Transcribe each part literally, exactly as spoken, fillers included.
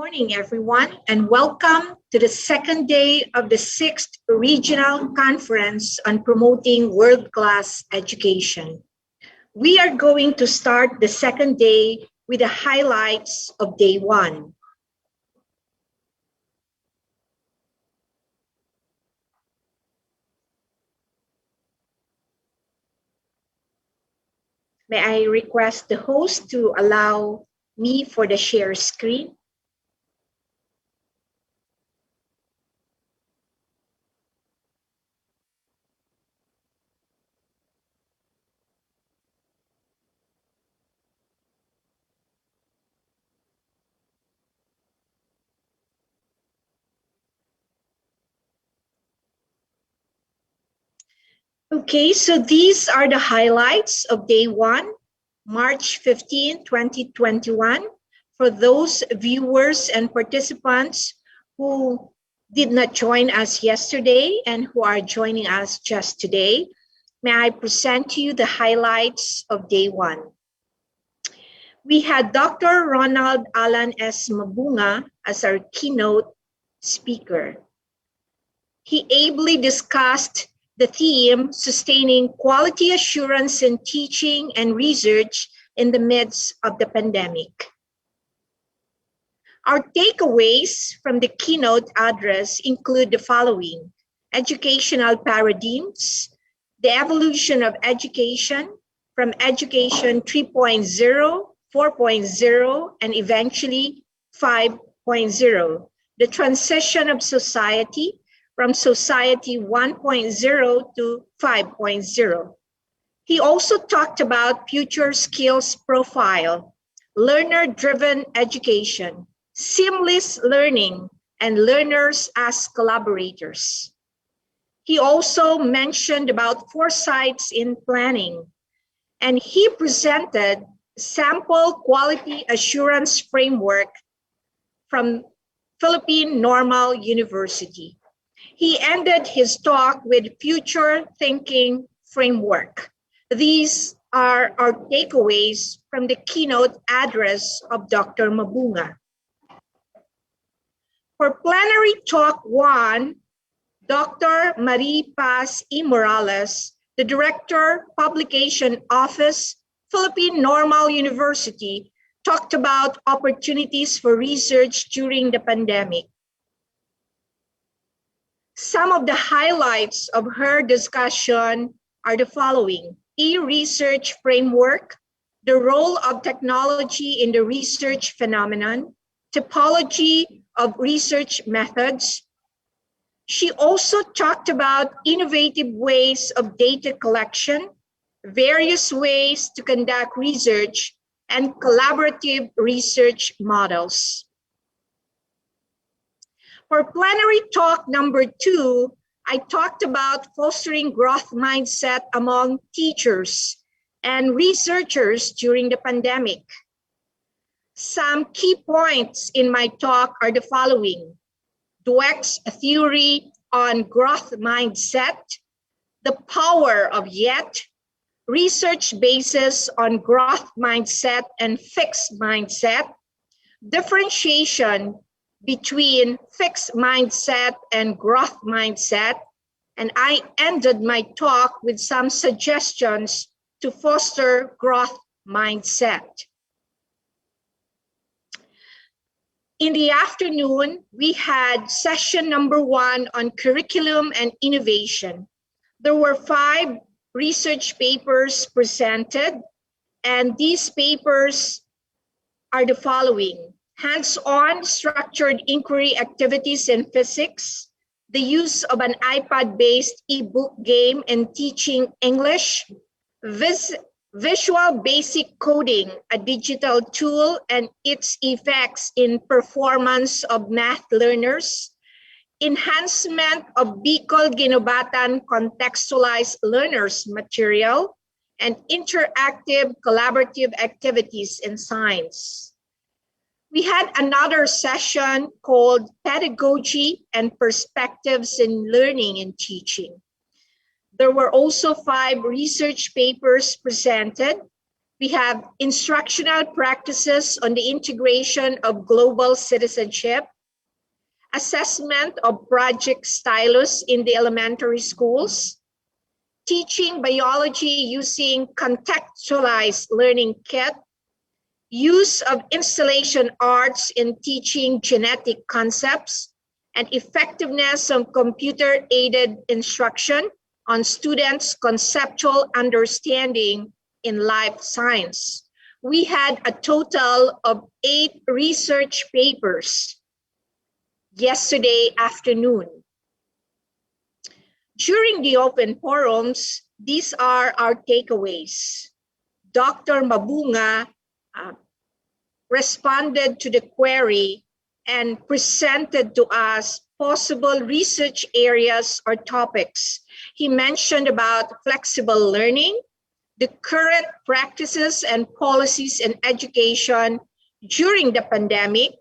morning, everyone, and welcome to the second day of the sixth Regional Conference on Promoting World-Class Education. We are going to start the second day with the highlights of day one. May I request the host to allow me for the share screen? Okay, so these are the highlights of day one, March fifteen, twenty twenty-one. For those viewers and participants who did not join us yesterday and who are joining us just today, may I present to you the highlights of day one. We had Doctor Ronald Alan S. Mabunga as our keynote speaker. He ably discussed the theme, sustaining quality assurance in teaching and research in the midst of the pandemic. Our takeaways from the keynote address include the following: educational paradigms, the evolution of education from education three point zero, four point zero, and eventually five point zero, the transition of society from society one point zero to five point zero. He also talked about future skills profile, learner-driven education, seamless learning, and learners as collaborators. He also mentioned about foresights in planning, and he presented sample quality assurance framework from Philippine Normal University. He ended his talk with future thinking framework. These are our takeaways from the keynote address of Doctor Mabunga. For plenary talk one, Doctor Marie Paz E. Morales, the Director, Publication Office, Philippine Normal University, talked about opportunities for research during the pandemic. Some of the highlights of her discussion are the following: e-research framework, the role of technology in the research phenomenon, typology of research methods. She also talked about innovative ways of data collection, various ways to conduct research, and collaborative research models. For plenary talk number two, I talked about fostering growth mindset among teachers and researchers during the pandemic. Some key points in my talk are the following: Dweck's theory on growth mindset, the power of yet, research basis on growth mindset and fixed mindset, differentiation between fixed mindset and growth mindset, and I ended my talk with some suggestions to foster growth mindset. In the afternoon, we had session number one on curriculum and innovation. There were five research papers presented, and these papers are the following: hands-on structured inquiry activities in physics, the use of an iPad-based ebook game in teaching English, vis- Visual Basic Coding, a digital tool, and its effects in performance of math learners, enhancement of Bicol Guinobatan contextualized learners material, and interactive collaborative activities in science. We had another session called Pedagogy and Perspectives in Learning and Teaching. There were also five research papers presented, We have instructional practices on the integration of global citizenship, assessment of Project Stylus in the elementary schools, teaching biology using contextualized learning kit, use of installation arts in teaching genetic concepts, and effectiveness of computer-aided instruction on students' conceptual understanding in life science. We had a total of eight research papers yesterday afternoon. During the open forums, these are our takeaways. Doctor Mabunga uh, responded to the query and presented to us possible research areas or topics. He mentioned about flexible learning, the current practices and policies in education during the pandemic.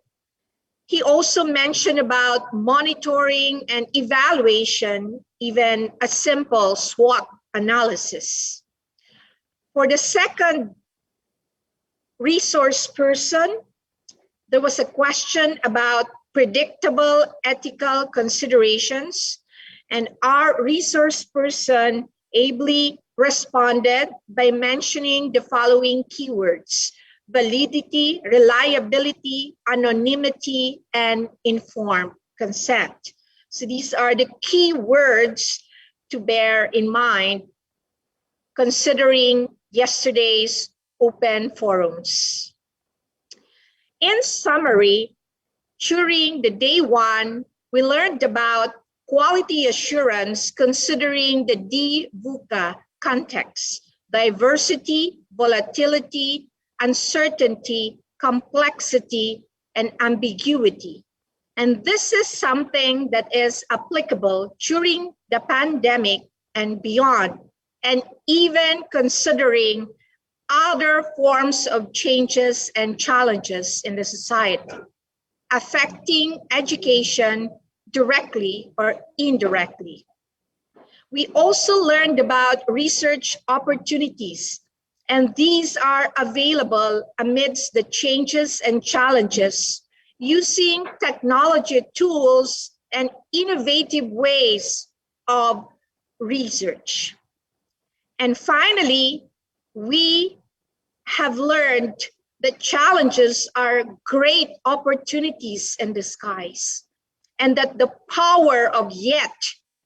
He also mentioned about monitoring and evaluation, even a simple SWOT analysis. For the second resource person, there was a question about predictable ethical considerations, and our resource person ably responded by mentioning the following keywords: validity, reliability, anonymity, and informed consent. So these are the key words to bear in mind considering yesterday's open forums. In summary, during the day one, we learned about quality assurance considering the D VUCA context: diversity, volatility, uncertainty, complexity, and ambiguity. And this is something that is applicable during the pandemic and beyond, and even considering other forms of changes and challenges in the society affecting education directly or indirectly. We also learned about research opportunities, and these are available amidst the changes and challenges using technology tools and innovative ways of research. And finally, we have learned that challenges are great opportunities in disguise, and that the power of yet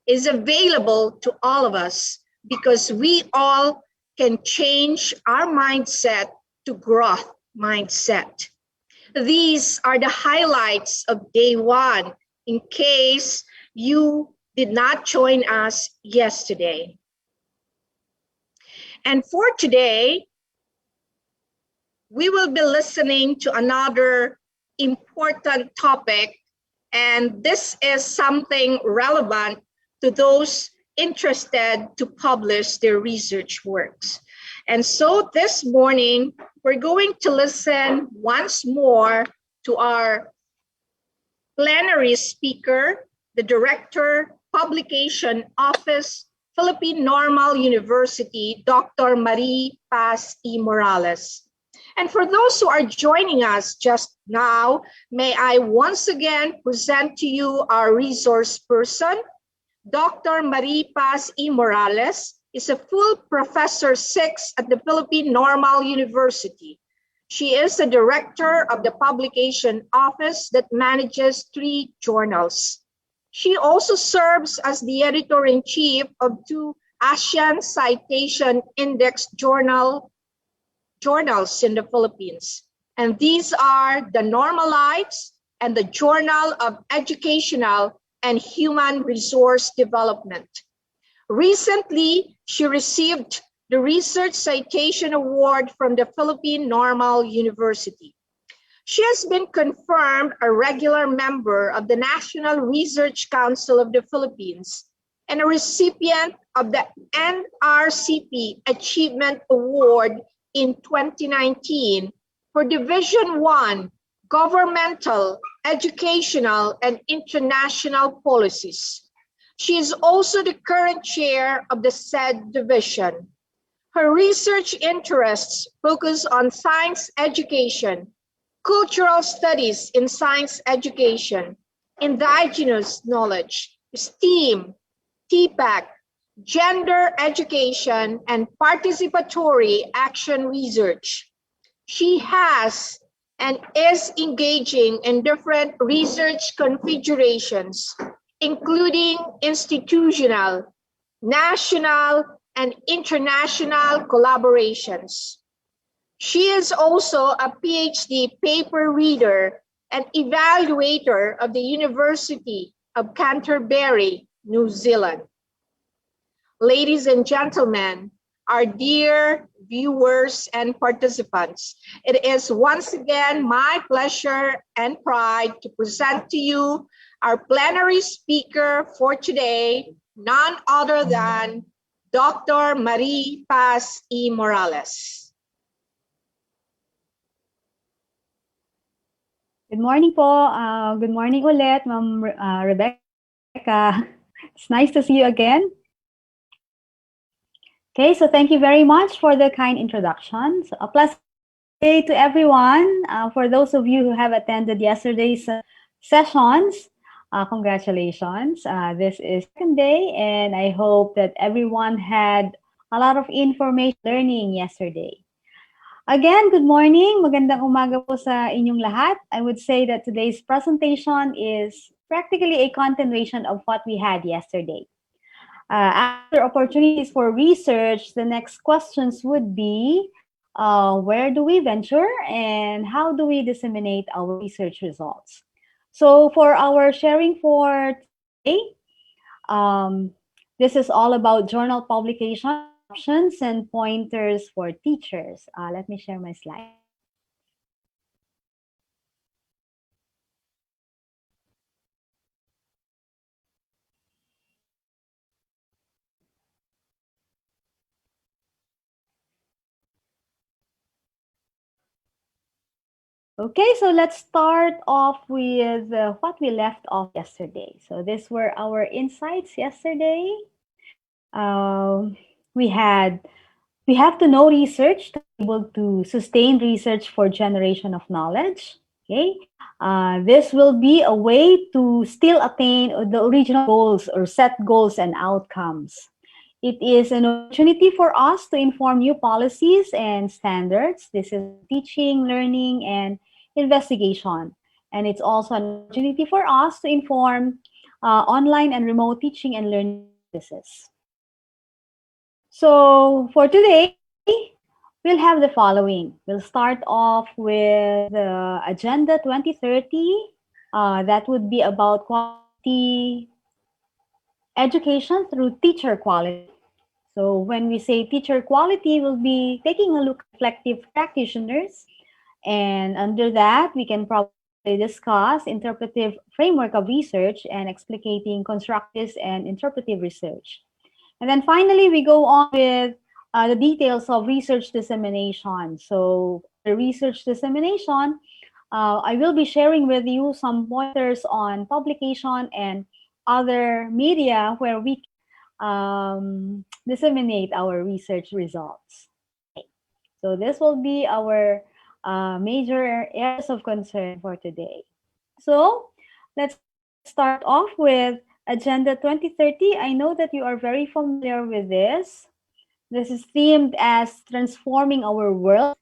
is available to all of us because we all can change our mindset to growth mindset. These are the highlights of day one, in case you did not join us yesterday. And for today, we will be listening to another important topic, and this is something relevant to those interested to publish their research works. And so this morning, we're going to listen once more to our plenary speaker, the Director, Publication Office, Philippine Normal University, Doctor Marie Paz E. Morales. And for those who are joining us just now, may I once again present to you our resource person. Doctor Marie Paz E. Morales is a full Professor six at the Philippine Normal University. She is the director of the publication office that manages three journals. She also serves as the editor-in-chief of two ASEAN Citation Index journal, journals in the Philippines. And these are the Normalites and the Journal of Educational and Human Resource Development. Recently, she received the Research Citation Award from the Philippine Normal University. She has been confirmed a regular member of the National Research Council of the Philippines and a recipient of the N R C P Achievement Award in twenty nineteen for Division one, Governmental, Educational, and International Policies. She is also the current chair of the said division. Her research interests focus on science education, cultural studies in science education, indigenous knowledge, STEAM, TPAC, gender education, and participatory action research. She has and is engaging in different research configurations, including institutional, national, and international collaborations. She is also a PhD paper reader and evaluator of the University of Canterbury, New Zealand. Ladies and gentlemen, our dear viewers and participants, it is once again my pleasure and pride to present to you our plenary speaker for today, none other than Doctor Marie Paz E. Morales. Good morning po. Uh, good morning ulit, Ma'am Re- uh, Rebecca. It's nice to see you again. Okay, so thank you very much for the kind introduction. So, a pleasant day to everyone. Uh, for those of you who have attended yesterday's uh, sessions, uh, congratulations. Uh, this is second day, and I hope that everyone had a lot of information learning yesterday. Again, good morning. Magandang umaga po sa inyong lahat. I would say that today's presentation is practically a continuation of what we had yesterday. Uh, after opportunities for research, the next questions would be, uh, where do we venture and how do we disseminate our research results? So for our sharing for today, um, this is all about journal publication options and pointers for teachers. Uh, let me share my slide. Okay, so let's start off with uh, what we left off yesterday. So these were our insights yesterday. Um, we had we have to know research to be able to sustain research for generation of knowledge. Okay, uh, this will be a way to still attain the original goals or set goals and outcomes. It is an opportunity for us to inform new policies and standards. This is teaching, learning, and investigation. And it's also an opportunity for us to inform uh, online and remote teaching and learning services. So for today, we'll have the following. We'll start off with the Agenda twenty thirty. Uh, that would be about quality education through teacher quality. So when we say teacher quality, we'll be taking a look at reflective practitioners. And under that, we can probably discuss interpretive framework of research and explicating constructivist and interpretive research. And then finally, we go on with uh, the details of research dissemination. So the research dissemination, uh, I will be sharing with you some pointers on publication and other media where we um, disseminate our research results. So this will be our uh, major areas of concern for today. So let's start off with Agenda twenty thirty. I know that you are very familiar with this. This is themed as transforming our world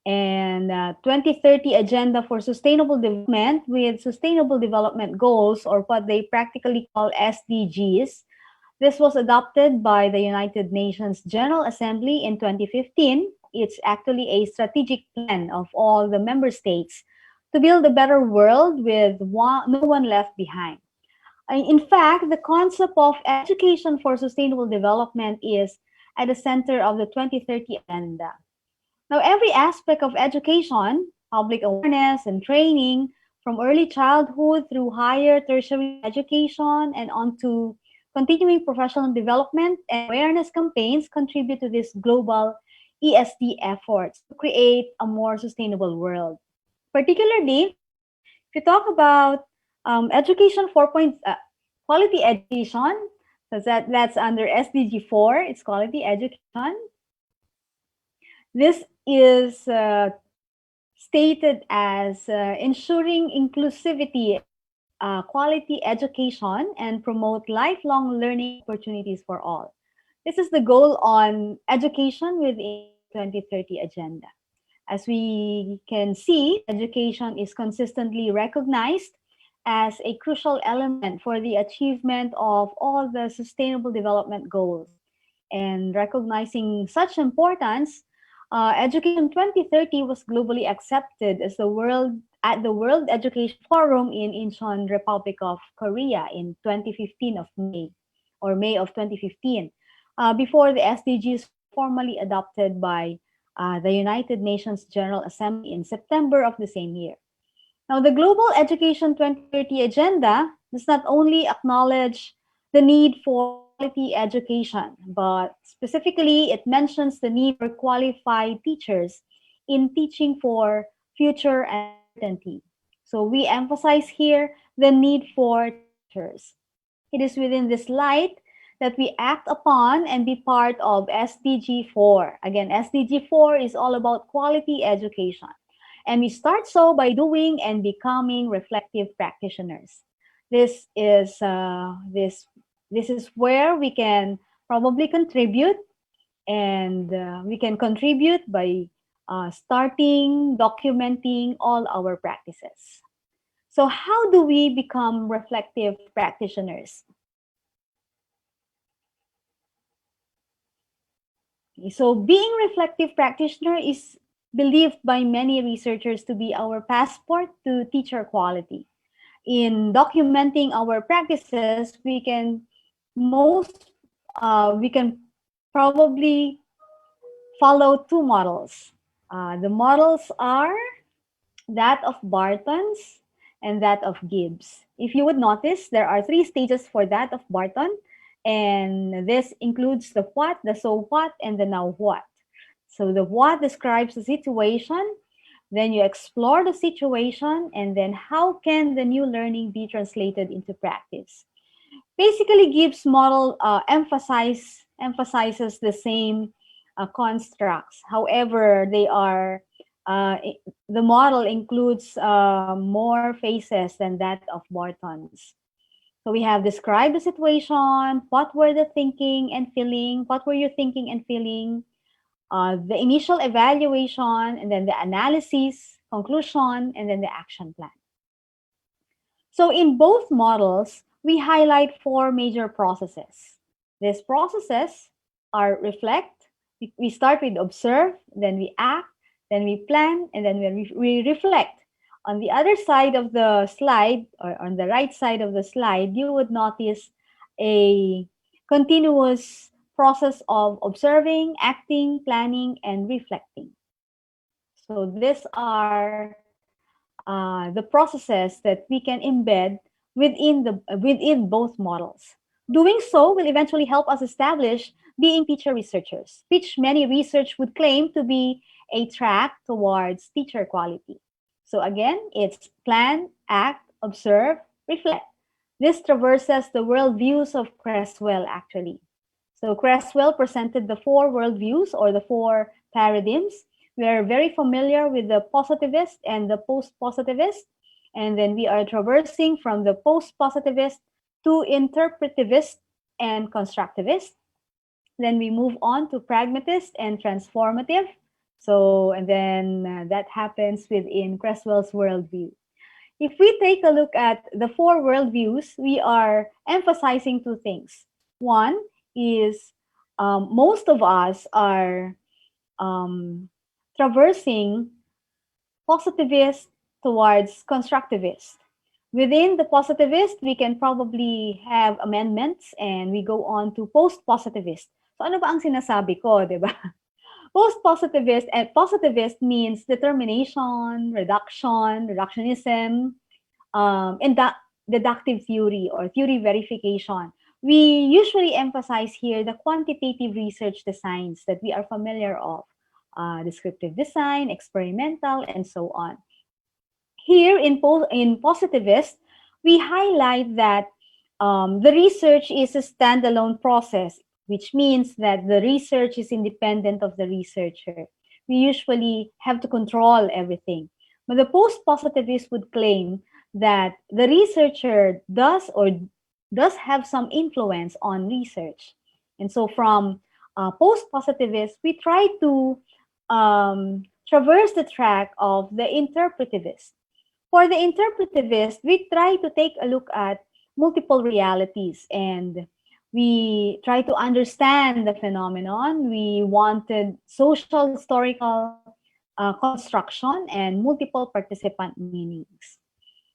and uh, twenty thirty Agenda for Sustainable Development with Sustainable Development Goals, or what they practically call S D Gs. This was adopted by the United Nations General Assembly in twenty fifteen. It's actually a strategic plan of all the member states to build a better world with one, no one left behind. Uh, in fact, the concept of education for sustainable development is at the center of the twenty thirty Agenda. Now, every aspect of education, public awareness and training, from early childhood through higher tertiary education and on to continuing professional development and awareness campaigns, contribute to this global E S D efforts to create a more sustainable world. Particularly, if you talk about um, education four point, uh, quality education, so that, that's under S D G four, it's quality education. This is uh, stated as uh, ensuring inclusivity, uh, quality education, and promote lifelong learning opportunities for all. This is the goal on education within twenty thirty agenda. As we can see, education is consistently recognized as a crucial element for the achievement of all the sustainable development goals. And recognizing such importance, uh, Education twenty thirty was globally accepted as the world at the World Education Forum in Incheon, Republic of Korea in twenty fifteen of May or May of twenty fifteen, uh, before the S D Gs formally adopted by uh, the United Nations General Assembly in September of the same year. Now, the Global Education twenty thirty Agenda does not only acknowledge the need for quality education, but specifically it mentions the need for qualified teachers in teaching for future uncertainty. So we emphasize here the need for teachers. It is within this light that we act upon and be part of S D G four. Again, S D G four is all about quality education. And we start so by doing and becoming reflective practitioners. This is uh, this this is where we can probably contribute, and uh, we can contribute by uh, starting documenting all our practices. So how do we become reflective practitioners? So being reflective practitioner is believed by many researchers to be our passport to teacher quality. In documenting our practices, we can most uh, we can probably follow two models. Uh, the models are that of Barton's and that of Gibbs. If you would notice, there are three stages for that of Barton, and this includes the what, the so what, and the now what. So the what describes the situation, then you explore the situation, and then how can the new learning be translated into practice? Basically, Gibbs' model uh, emphasize, emphasizes the same uh, constructs. However, they are uh, the model includes uh, more phases than that of Barton's. So we have described the situation, what were the thinking and feeling, what were you thinking and feeling, uh, the initial evaluation, and then the analysis, conclusion, and then the action plan. So in both models, we highlight four major processes. These processes are reflect, we start with observe, then we act, then we plan, and then we, re- we reflect. On the other side of the slide, or on the right side of the slide, you would notice a continuous process of observing, acting, planning, and reflecting. So these are uh, the processes that we can embed within the within both models. Doing so will eventually help us establish being teacher researchers, which many research would claim to be a track towards teacher quality. So again, it's plan, act, observe, reflect. This traverses the worldviews of Creswell, actually. So Creswell presented the four worldviews or the four paradigms. We are very familiar with the positivist and the post-positivist. And then we are traversing from the post-positivist to interpretivist and constructivist. Then we move on to pragmatist and transformative. So, and then uh, that happens within Creswell's worldview. If we take a look at the four worldviews, we are emphasizing two things. One is um, most of us are um, traversing positivist towards constructivist. Within the positivist, we can probably have amendments and we go on to post-positivist. So ano ba ang sinasabi ko, di ba? Post-positivist and positivist means determination, reduction, reductionism, um, and that deductive theory or theory verification. We usually emphasize here the quantitative research designs that we are familiar of, uh, descriptive design, experimental, and so on. Here in, po- in positivist, we highlight that um, the research is a standalone process, which means that the research is independent of the researcher. we usually have to control everything. But the post-positivist would claim that the researcher does or does have some influence on research. And so from uh, post-positivists, we try to um, traverse the track of the interpretivist. For the interpretivist, we try to take a look at multiple realities and we try to understand the phenomenon. We wanted social historical uh, construction and multiple participant meanings.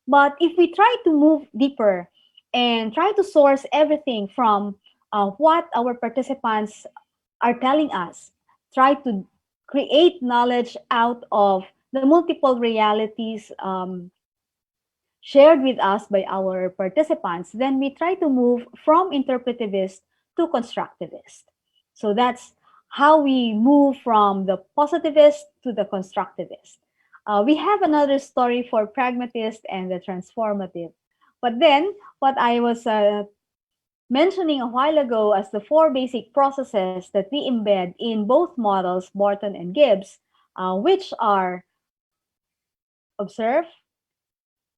But if we try to move deeper and try to source everything from uh, what our participants are telling us, try to create knowledge out of the multiple realities um, shared with us by our participants, then we try to move from interpretivist to constructivist. So that's how we move from the positivist to the constructivist. Uh, we have another story for pragmatist and the transformative. But then, what I was uh, mentioning a while ago as the four basic processes that we embed in both models, Morton and Gibbs, uh, which are observe,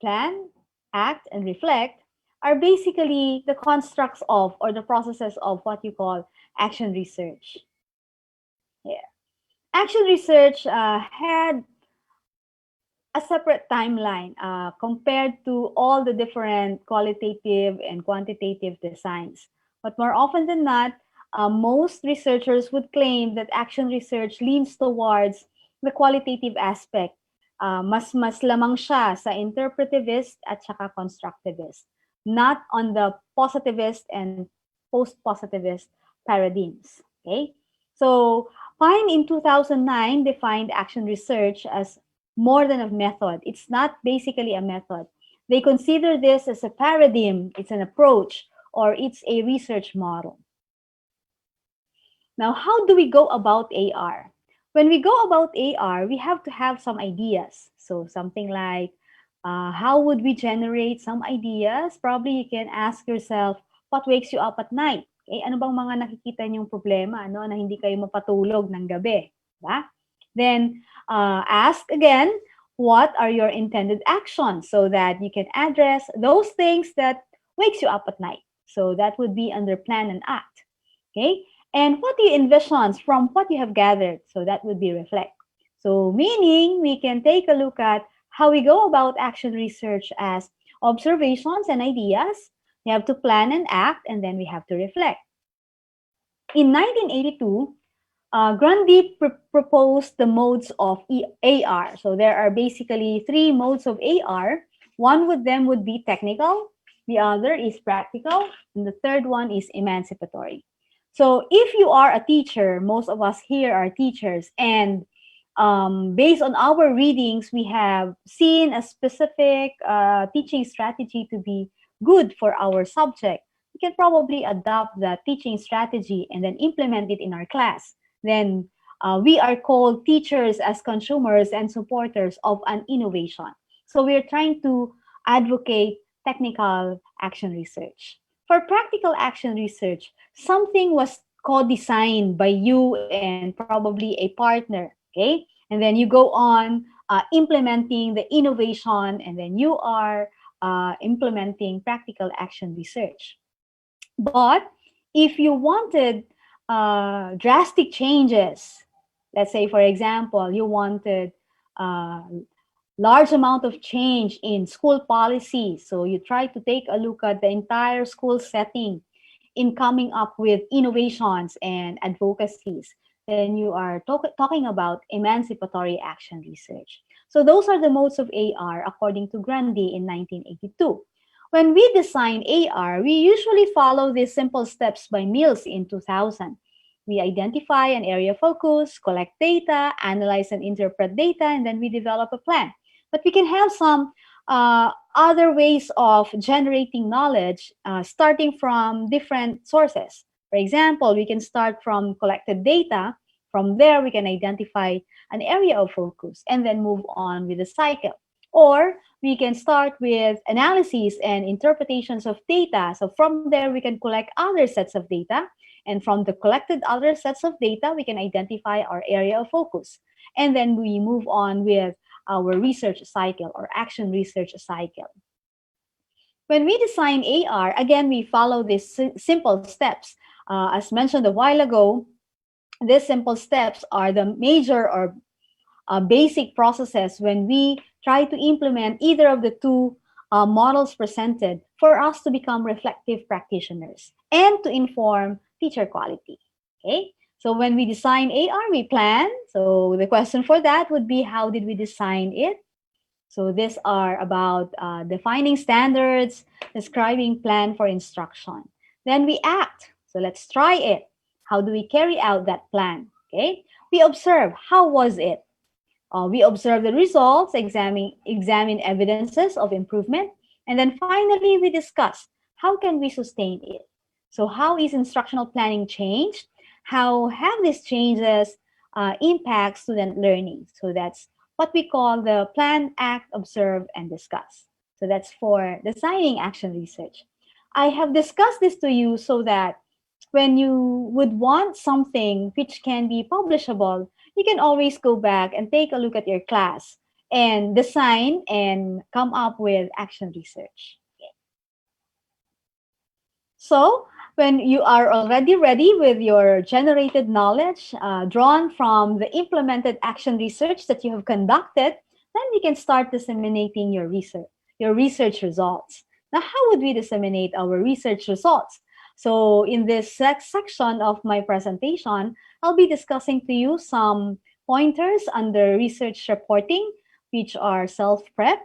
plan, act, and reflect, are basically the constructs of or the processes of what you call action research. Yeah. Action research uh, had a separate timeline uh, compared to all the different qualitative and quantitative designs. But more often than not, uh, most researchers would claim that action research leans towards the qualitative aspect. Uh, mas mas lamang siya sa interpretivist at saka constructivist, not on the positivist and post-positivist paradigms. Okay? So, Pine in two thousand nine defined action research as more than a method. It's not basically a method. They consider this as a paradigm, it's an approach, or it's a research model. Now, how do we go about A R? When we go about A R, we have to have some ideas. So, something like, uh, how would we generate some ideas? Probably you can ask yourself, what wakes you up at night? Okay, ano bang mga nakikita niyong problema, ano, na hindi kayo mapatulog ng gabi? Diba? Then, uh, ask again, what are your intended actions so that you can address those things that wakes you up at night? So that would be under plan and act. Okay? And what do you envision from what you have gathered? So that would be reflect. So meaning, we can take a look at how we go about action research as observations and ideas. We have to plan and act, and then we have to reflect. In nineteen eighty-two, uh, Grundy pr- proposed the modes of e- A R. So there are basically three modes of A R. One with them would be technical, the other is practical, and the third one is emancipatory. So if you are a teacher, most of us here are teachers, and um, based on our readings, we have seen a specific uh, teaching strategy to be good for our subject. We can probably adopt that teaching strategy and then implement it in our class. Then uh, we are called teachers as consumers and supporters of an innovation. So we're trying to advocate technical action research. For practical action research, something was co-designed by you and probably a partner, okay? And then you go on uh, implementing the innovation, and then you are uh, implementing practical action research. But if you wanted uh, drastic changes, let's say, for example, you wanted uh, large amount of change in school policy. So you try to take a look at the entire school setting in coming up with innovations and advocacies. Then you are talk- talking about emancipatory action research. So those are the modes of A R according to Grundy in nineteen eighty-two. When we design A R, we usually follow these simple steps by Mills in two thousand. We identify an area of focus, collect data, analyze and interpret data, and then we develop a plan. But we can have some uh, other ways of generating knowledge uh, starting from different sources. For example, we can start from collected data. From there, we can identify an area of focus and then move on with the cycle. Or we can start with analysis and interpretations of data. So from there, we can collect other sets of data. And from the collected other sets of data, we can identify our area of focus. and then we move on with our research cycle or action research cycle. When we design A R, again, we follow these si- simple steps. Uh, as mentioned a while ago, these simple steps are the major or uh, basic processes when we try to implement either of the two uh, models presented for us to become reflective practitioners and to inform teacher quality. Okay? So when we design A R, we plan. So the question for that would be, how did we design it? So these are about uh, defining standards, describing plan for instruction. Then we act. So let's try it. How do we carry out that plan? Okay? We observe. How was it? Uh, we observe the results, examine, examine evidences of improvement, and then finally we discuss, how can we sustain it? So how is instructional planning changed? How have these changes uh, impact student learning? So that's what we call the plan, act, observe, and discuss. So that's for designing action research. I have discussed this to you so that when you would want something which can be publishable, you can always go back and take a look at your class and design and come up with action research. So, when you are already ready with your generated knowledge uh, drawn from the implemented action research that you have conducted, then we can start disseminating your research, your research results. Now, how would we disseminate our research results? So, in this next section of my presentation, I'll be discussing to you some pointers under research reporting, which are self-prep,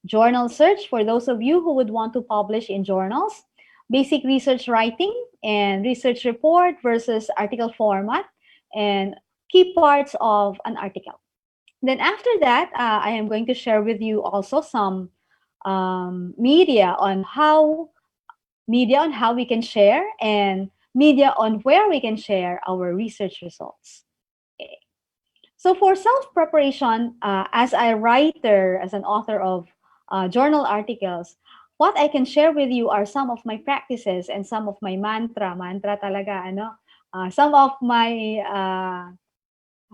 journal search for those of you who would want to publish in journals, basic research writing, and research report versus article format, and key parts of an article. Then after that, uh, I am going to share with you also some um, media on how media on how we can share and media on where we can share our research results. Okay. So for self-preparation, uh, as a writer, as an author of uh, journal articles, what I can share with you are some of my practices and some of my mantra, mantra talaga, ano, uh, some of my, uh,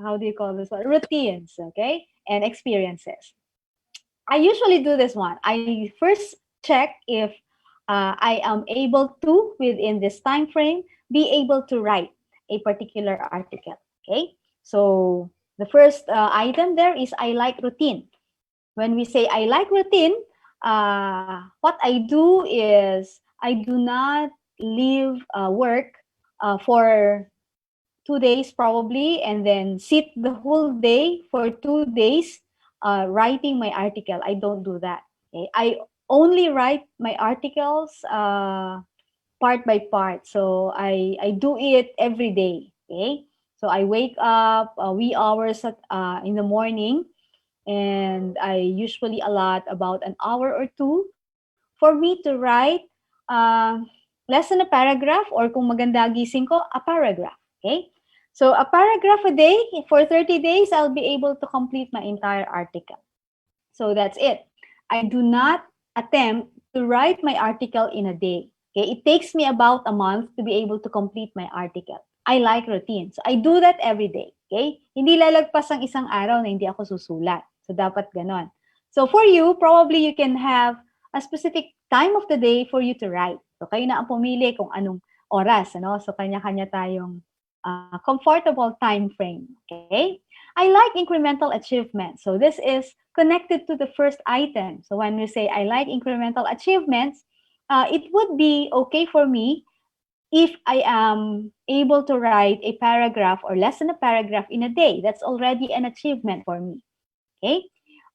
how do you call this one? Routines, okay? And experiences. I usually do this one. I first check if uh, I am able to, within this time frame, be able to write a particular article. Okay? So, the first uh, item there is I like routine. When we say I like routine, uh, what I do is I do not leave uh, work uh, for two days probably and then sit the whole day for two days uh, writing my article. I don't do that. Okay? I only write my articles uh, part by part. So I, I do it every day. Okay? So I wake up uh, wee hours at, uh, in the morning, and I usually allot about an hour or two for me to write uh, less than a paragraph, or kung maganda gising ko, a paragraph. Okay? So a paragraph a day, for thirty days, I'll be able to complete my entire article. So that's it. I do not attempt to write my article in a day. Okay? It takes me about a month to be able to complete my article. I like routine. So I do that every day. Okay? Hindi lalagpas ang isang araw na hindi ako susulat. So dapat ganon. So for you, probably you can have a specific time of the day for you to write. So kayo na ang pumili kung anong oras, ano? So kanya-kanya tayong uh, comfortable time frame. Okay? I like incremental achievement. So this is connected to the first item. So when we say I like incremental achievements, uh, it would be okay for me if I am able to write a paragraph or less than a paragraph in a day. That's already an achievement for me. Okay?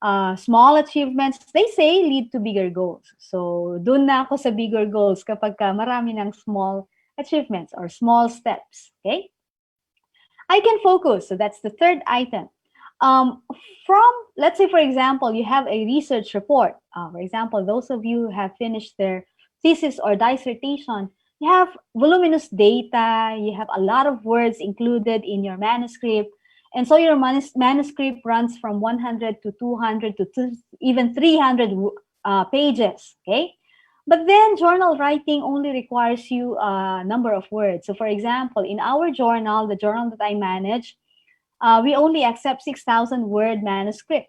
Uh, small achievements, they say, lead to bigger goals. So, dun na ako sa bigger goals kapag ka marami ng small achievements or small steps. Okay? I can focus. So, that's the third item. Um, from, let's say, for example, you have a research report. Uh, for example, those of you who have finished their thesis or dissertation, you have voluminous data, you have a lot of words included in your manuscript, and so your manus- manuscript runs from one hundred to two hundred to two, even three hundred uh, pages, okay? But then journal writing only requires you a number of words. So for example, in our journal, the journal that I manage, uh, we only accept six thousand word manuscript.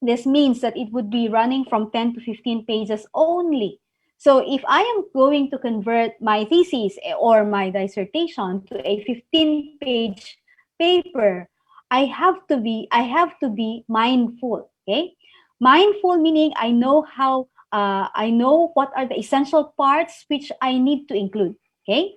This means that it would be running from ten to fifteen pages only. So if I am going to convert my thesis, eh, or my dissertation to a fifteen page paper, I have to be I have to be mindful, okay? Mindful meaning I know how uh, I know what are the essential parts which I need to include. Okay?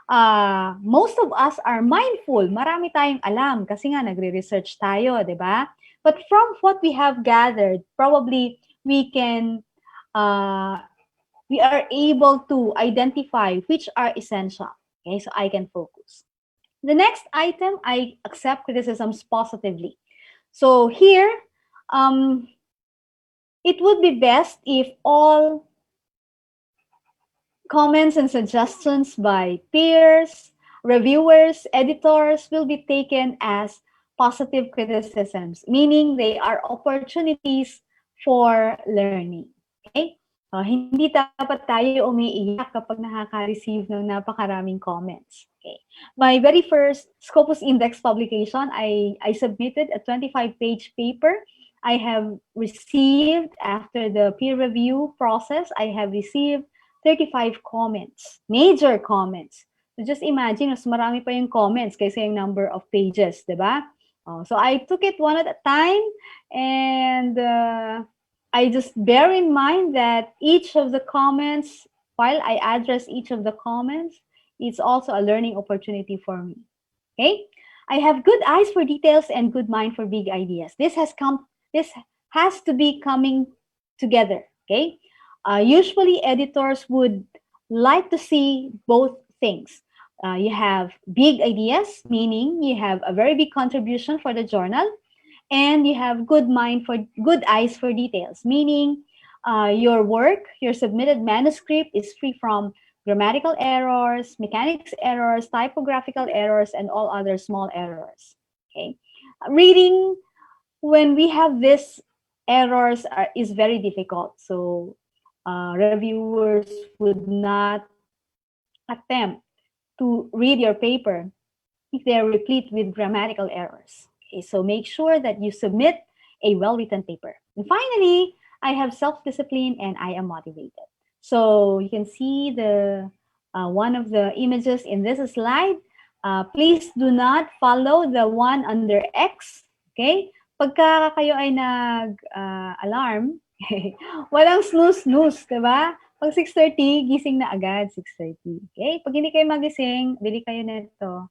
Uh, most of us are mindful. Marami tayong alam kasi nga nagre-research tayo, di ba? But from what we have gathered, probably we can, uh, we are able to identify which are essential. Okay, so I can focus. The next item, I accept criticisms positively. So here, um, it would be best if all comments and suggestions by peers, reviewers, editors will be taken as positive criticisms, meaning they are opportunities for learning. Okay? Uh, hindi dapat tayo umiiyak kapag nakaka-receive ng napakaraming comments. Okay. My very first Scopus Index publication, I, I submitted a twenty-five page paper. I have received, after the peer review process, I have received thirty-five comments, major comments. So just imagine, mas marami pa yung comments kaysa yung number of pages, di ba? Oh, so I took it one at a time, and uh, I just bear in mind that each of the comments, while I address each of the comments, it's also a learning opportunity for me. Okay? I have good eyes for details and good mind for big ideas. This has come, this has to be coming together. Okay? Uh, usually, editors would like to see both things. Uh, you have big ideas, meaning you have a very big contribution for the journal, and you have good mind for good eyes for details, meaning uh, your work, your submitted manuscript is free from grammatical errors, mechanics errors, typographical errors, and all other small errors. Okay. Reading, when we have this errors are, is very difficult. So uh, reviewers would not attempt to read your paper if they are replete with grammatical errors. Okay, so make sure that you submit a well-written paper. And finally, I have self-discipline and I am motivated. So you can see the uh, one of the images in this slide. Uh, please do not follow the one under X. Okay? Pagka kayo ay nag-alarm, walang snooze-snooze, di ba? Pag six thirty, gising na agad, six thirty. Okay? Pag hindi kayo magising, bili kayo nito.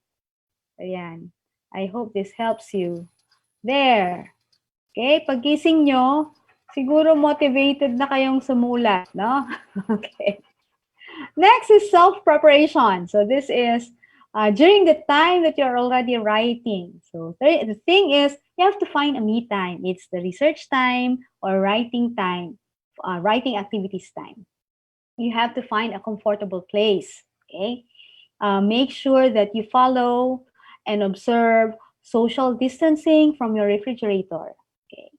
Ayan. I hope this helps you. There. Okay? Paggising nyo, siguro motivated na kayong sumulat, no? Okay. Next is self-preparation. So this is uh, during the time that you're already writing. So the thing is, you have to find a me time. It's the research time or writing time, uh, writing activities time. You have to find a comfortable place. Okay. Uh, make sure that you follow and observe social distancing from your refrigerator. Okay.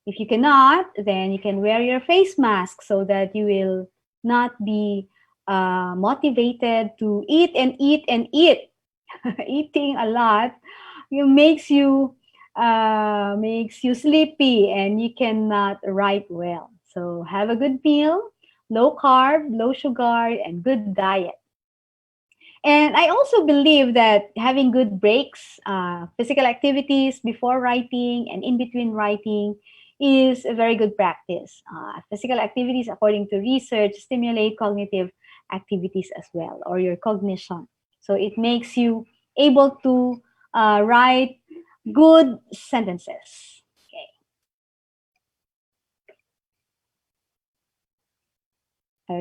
If you cannot, then you can wear your face mask so that you will not be uh, motivated to eat and eat and eat. Eating a lot makes you uh, makes you sleepy and you cannot write well. So have a good meal, low carb, low sugar, and good diet. And I also believe that having good breaks, uh, physical activities before writing and in between writing is a very good practice. Uh, physical activities, according to research, stimulate cognitive activities as well, or your cognition. So it makes you able to uh, write good sentences. Okay.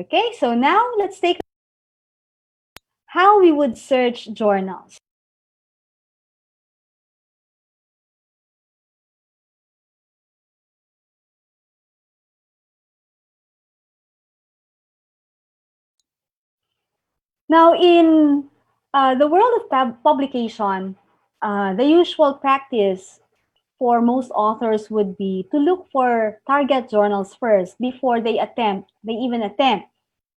Okay, so now let's take how we would search journals. Now, in uh, the world of pub- publication, uh, the usual practice for most authors would be to look for target journals first before they attempt, they even attempt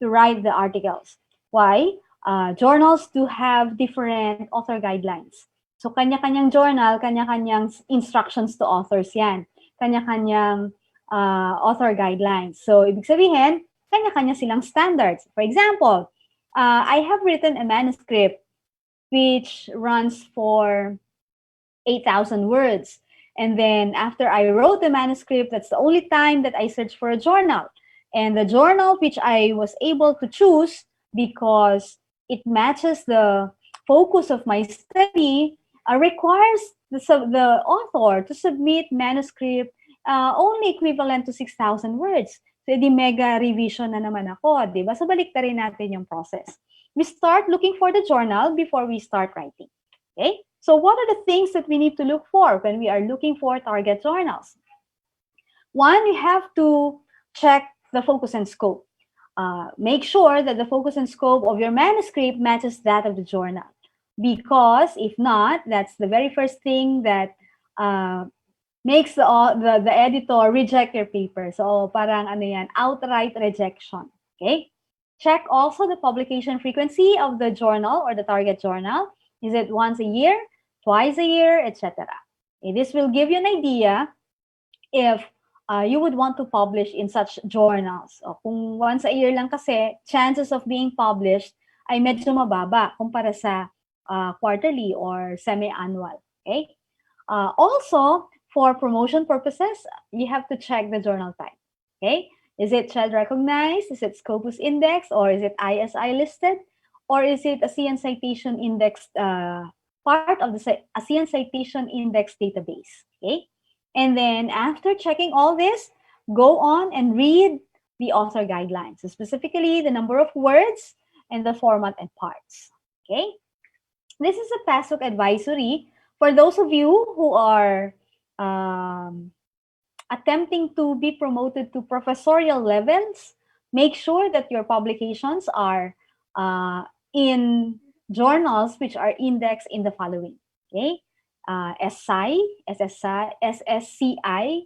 to write the articles. Why? Uh, journals do have different author guidelines. So, kanya-kanyang journal, kanya-kanyang s- instructions to authors yan. Kanya-kanyang ah, author guidelines. So, ibig sabihin, kanya-kanya silang standards. For example, uh, I have written a manuscript which runs for eight thousand words. And then after I wrote the manuscript, that's the only time that I searched for a journal. And the journal which I was able to choose because it matches the focus of my study uh, requires the, sub- the author to submit manuscript uh, only equivalent to six thousand words. So, di mega revision na naman ako, di ba? So, balik na rin natin yung process. We start looking for the journal before we start writing. Okay? So, what are the things that we need to look for when we are looking for target journals? One, you have to check the focus and scope. Uh, make sure that the focus and scope of your manuscript matches that of the journal. Because if not, that's the very first thing that uh, makes the, au- the the editor reject your paper. So parang ano yan, outright rejection. Okay? Check also the publication frequency of the journal or the target journal. Is it once a year, twice a year, et cetera. Okay, this will give you an idea if uh, you would want to publish in such journals. O kung once a year lang kasi, chances of being published ay medyo mababa kumpara sa uh, quarterly or semi-annual. Okay? Uh, also, for promotion purposes, you have to check the journal type. Okay? Is it CHED recognized? Is it Scopus Index? Or is it I S I listed? Or is it ASEAN Citation Index uh, part of the Ci- ASEAN Citation Index database? Okay? And then after checking all this, go on and read the author guidelines, so specifically the number of words and the format and parts. Okay? This is a PASUC advisory. For those of you who are um, attempting to be promoted to professorial levels, make sure that your publications are uh, in journals which are indexed in the following. Okay? Uh, SSCI, SSCI, SSCI,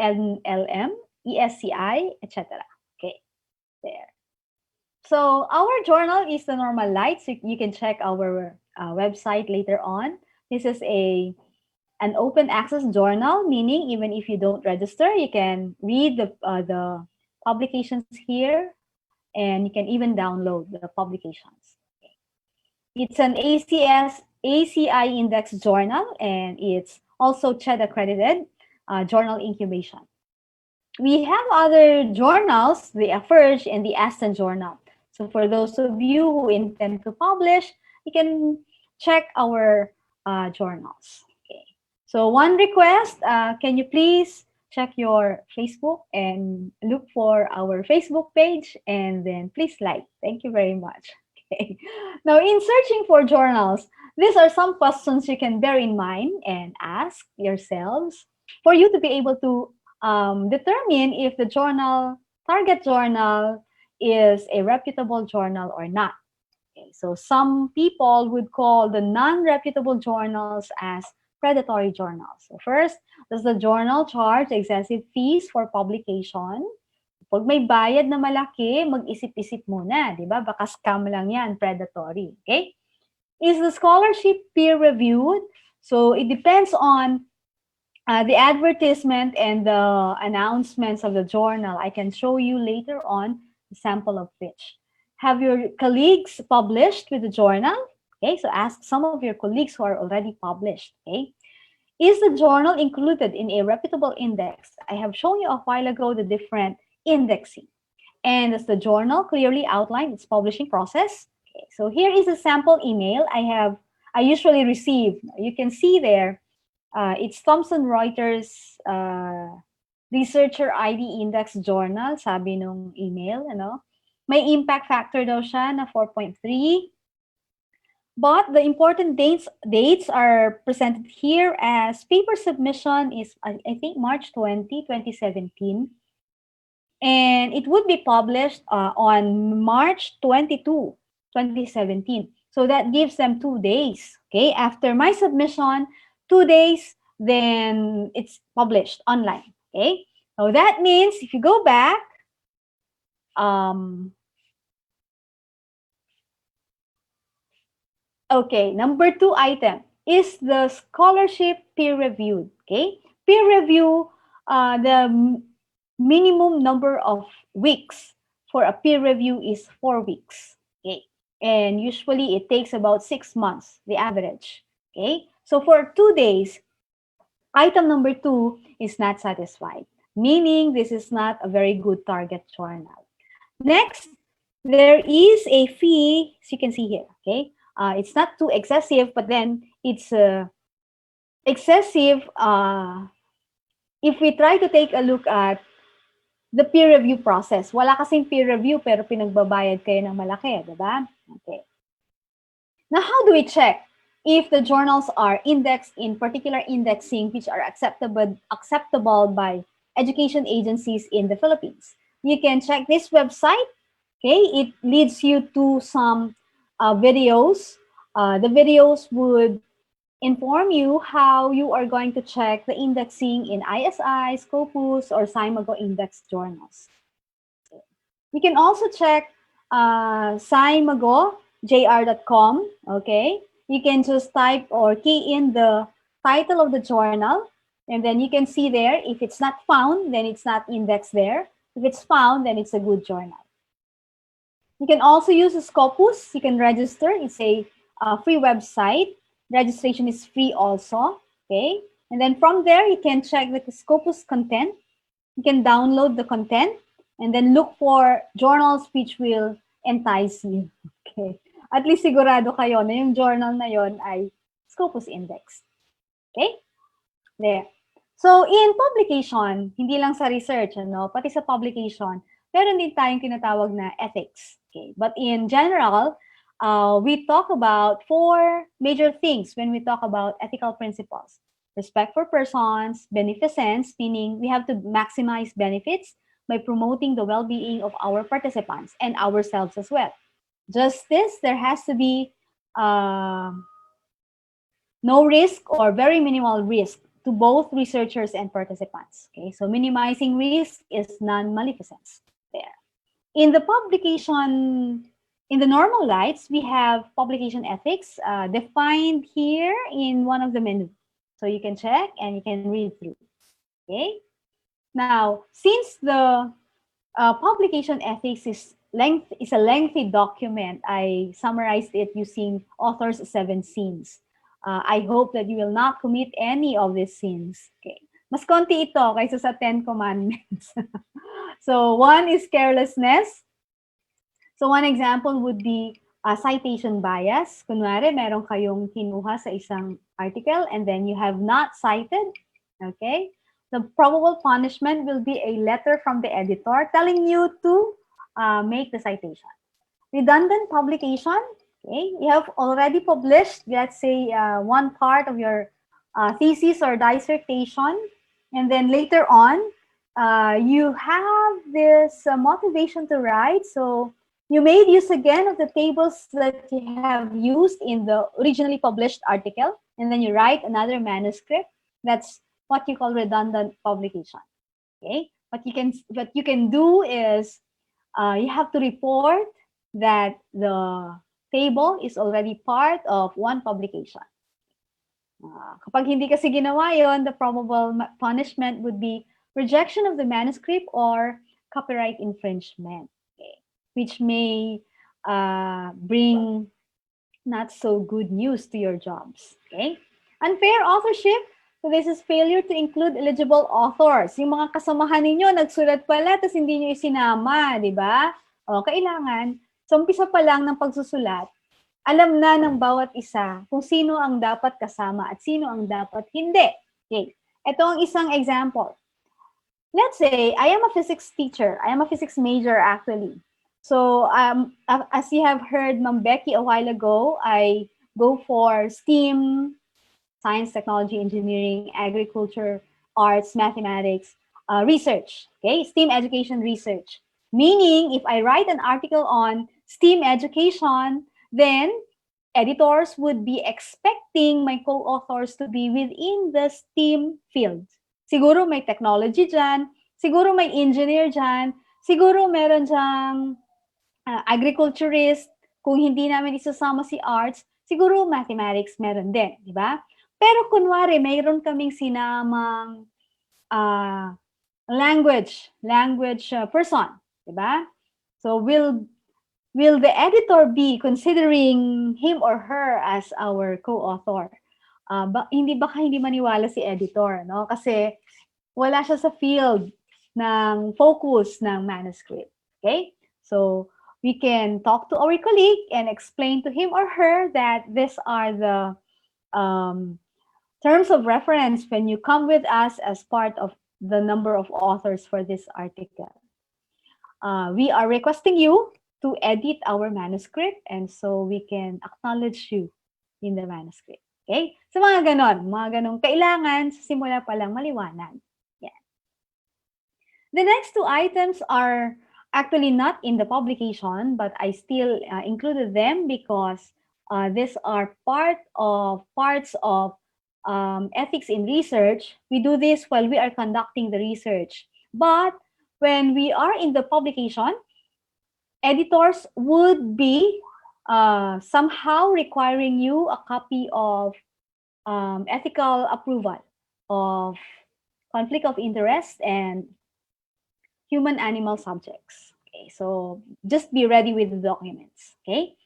NLM, ESCI, et cetera. Okay, there. So our journal is the Normal Lights. You, you can check our uh, website later on. This is a an open access journal, meaning even if you don't register, you can read the uh, the publications here, and you can even download the publications. It's an ACS ACI index journal, and it's also CHED accredited uh, journal incubation. We have other journals, the AFURJ and the ASTEN journal. So for those of you who intend to publish, you can check our uh, journals. Okay. So one request, uh, can you please check your Facebook and look for our Facebook page, and then please like. Thank you very much. Okay. Now, in searching for journals, these are some questions you can bear in mind and ask yourselves for you to be able to um, determine if the journal, target journal, is a reputable journal or not. Okay, so some people would call the non-reputable journals as predatory journals. So first, does the journal charge excessive fees for publication? Pag may bayad na malaki, mag-isip-isip muna, di ba? Baka scam lang yan, predatory. Okay? Is the scholarship peer-reviewed? So it depends on uh, the advertisement and the announcements of the journal. I can show you later on a sample of which. Have your colleagues published with the journal? Okay, so ask some of your colleagues who are already published. Okay, is the journal included in a reputable index? I have shown you a while ago the different indexing. And does the journal clearly outline its publishing process? Okay, so here is a sample email I have I usually receive. You can see there, uh, it's Thomson Reuters uh, Researcher I D Index Journal, sabi nung email, ano? May impact factor daw siya na four point three. But the important dates dates are presented here as paper submission is, I, I think, March twenty, twenty seventeen. And it would be published uh, on March twenty-two, twenty seventeen. So that gives them two days. Okay, after my submission, two days, then it's published online. Okay, so that means if you go back, um, okay, number two item. is the scholarship peer-reviewed? Okay? Peer review, uh, the m- minimum number of weeks for a peer review is four weeks. Okay? And usually it takes about six months, the average. Okay? So for two days, item number two is not satisfied, meaning this is not a very good target journal. Next, there is a fee, as you can see here, okay? Uh, it's not too excessive, but then it's uh, excessive uh, if we try to take a look at the peer review process. Wala kasing peer review pero pinagbabayad kayo ng malaki, di ba? Okay. Now, how do we check if the journals are indexed in particular indexing which are acceptable acceptable by education agencies in the Philippines? You can check this website. Okay, it leads you to some uh, videos. Uh, the videos would inform you how you are going to check the indexing in I S I, Scopus, or Scimago index journals. You can also check uh, scimago J R dot com, okay? You can just type or key in the title of the journal, and then you can see there, if it's not found, then it's not indexed there. If it's found, then it's a good journal. You can also use Scopus. You can register. It's a uh, free website. Registration is free also. Okay? And then from there, you can check the Scopus content. You can download the content and then look for journals which will entice you. Okay? At least sigurado kayo na yung journal na yon ay Scopus Index. Okay? There. So, in publication, hindi lang sa research, ano, pati sa publication, meron din tayong tinatawag na ethics. Okay? But in general, uh, we talk about four major things when we talk about ethical principles. Respect for persons, beneficence, meaning we have to maximize benefits by promoting the well-being of our participants and ourselves as well. Justice, there has to be uh, no risk or very minimal risk to both researchers and participants. Okay, so minimizing risk is non-maleficence there. In the publication, in the normal rights, we have publication ethics uh, defined here in one of the menu. So you can check and you can read through. Okay? Now, since the uh, publication ethics is length is a lengthy document, I summarized it using author's seven sins. Uh, I hope that you will not commit any of these sins. Okay. Mas konti ito kaysa sa Ten Commandments. So, one is carelessness. So, one example would be uh, citation bias. Kunwari, meron kayong kinuha sa isang article and then you have not cited. Okay? The probable punishment will be a letter from the editor telling you to uh, make the citation. Redundant publication. Okay? You have already published, let's say, uh, one part of your uh, thesis or dissertation, and then later on, uh, you have this uh, motivation to write. So you made use again of the tables that you have used in the originally published article, and then you write another manuscript. That's what you call redundant publication. Okay? What you can what you can do is uh, you have to report that the table is already part of one publication. Uh, kapag hindi kasi ginawa yon, the probable punishment would be rejection of the manuscript or copyright infringement, okay, which may uh, bring not so good news to your jobs. Okay? Unfair authorship, so this is failure to include eligible authors. Yung mga kasamahan ninyo, nagsulat pala, tapos hindi nyo isinama, di ba? O, kailangan, sa umpisa pa lang ng pagsusulat, alam na ng bawat isa kung sino ang dapat kasama at sino ang dapat hindi. Okay. Ito ang isang example. Let's say, I am a physics teacher. I am a physics major, actually. So, um, as you have heard Ma'am Becky a while ago, I go for STEAM, science, technology, engineering, agriculture, arts, mathematics, uh, research. Okay, STEAM education research. Meaning, if I write an article on STEAM education, then editors would be expecting my co-authors to be within the STEAM field. Siguro may technology dyan, siguro may engineer dyan, siguro meron dyang uh, agriculturist, kung hindi namin isasama si arts, Siguro mathematics meron din, di ba? Pero kunwari, mayroon kaming sinamang ah, language, language ah, person, di ba? So will will the editor be considering him or her as our co-author? Ah, ba, hindi, baka hindi maniwala si editor, no? Kasi wala siya sa field ng focus ng manuscript. Okay? So we can talk to our colleague and explain to him or her that these are the um, terms of reference when you come with us as part of the number of authors for this article. Uh, we are requesting you to edit our manuscript, and so we can acknowledge you in the manuscript. Okay? So mga ganon, mga ganong kailangan sa simula pa lang maliwanag. Yan. The next two items are actually not in the publication, but I still uh, included them because uh, these are part of parts of um, ethics in research. We do this while we are conducting the research. But when we are in the publication, editors would be uh, somehow requiring you a copy of um, ethical approval of conflict of interest and human animal subjects. Okay, so just be ready with the documents. Okay,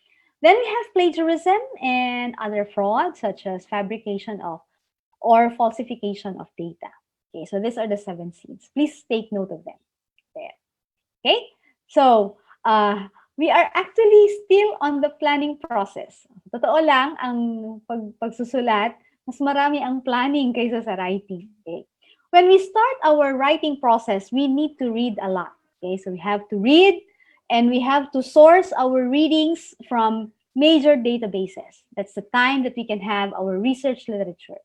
then we have plagiarism and other fraud, such as fabrication of or falsification of data. Okay, so these are the seven sins. Please take note of them. There. Okay? So, uh, we are actually still on the planning process. Totoo lang, ang pag, pagsusulat, mas marami ang planning kaysa sa writing. Okay? When we start our writing process, we need to read a lot. Okay? So we have to read and we have to source our readings from major databases. That's the time that we can have our research literature.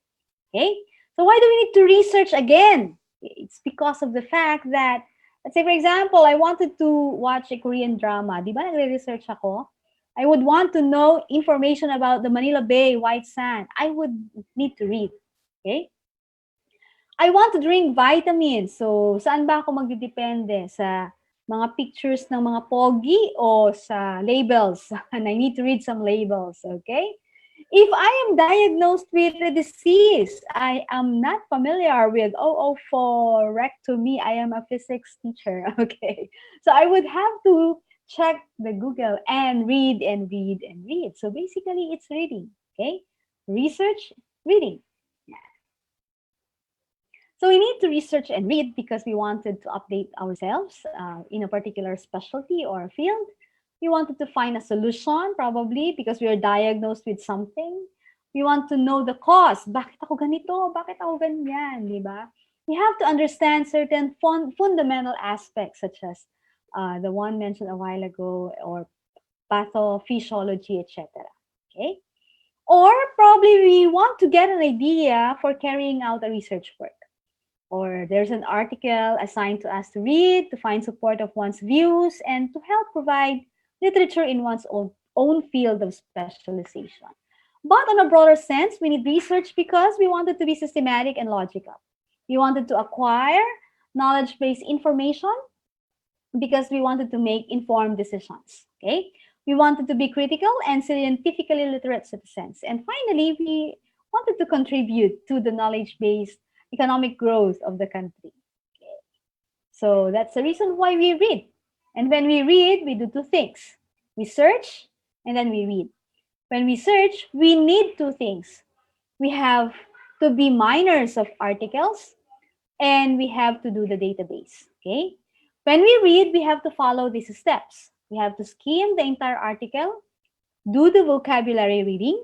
Okay? So why do we need to research again? It's because of the fact that, let's say for example, I wanted to watch a Korean drama. Di ba nagre-research ako? I would want to know information about the Manila Bay, White Sand. I would need to read. Okay? I want to drink vitamins. So, saan ba ako magdidepende? Sa mga pictures ng mga pogi o sa labels? And I need to read some labels, okay? If I am diagnosed with a disease, I am not familiar with O O four rectomy. I am a physics teacher, okay? So I would have to check the Google and read and read and read. So basically, it's reading, okay? Research, reading. So we need to research and read because we wanted to update ourselves uh, in a particular specialty or field. We wanted to find a solution, probably because we are diagnosed with something. We want to know the cause. Bakit ako ganito? Bakit ako ganyan? Di ba? We have to understand certain fun- fundamental aspects such as uh, the one mentioned a while ago or pathophysiology, et cetera. Okay? Or probably we want to get an idea for carrying out a research work. Or there's an article assigned to us to read, to find support of one's views, and to help provide literature in one's own, own field of specialization. But on a broader sense, we need research because we wanted to be systematic and logical. We wanted to acquire knowledge-based information because we wanted to make informed decisions. Okay? We wanted to be critical and scientifically literate citizens. And finally, we wanted to contribute to the knowledge-based economic growth of the country. Okay. So that's the reason why we read. And when we read, we do two things. We search and then we read. When we search, we need two things. We have to be miners of articles and we have to do the database. Okay? When we read, we have to follow these steps. We have to skim the entire article, do the vocabulary reading,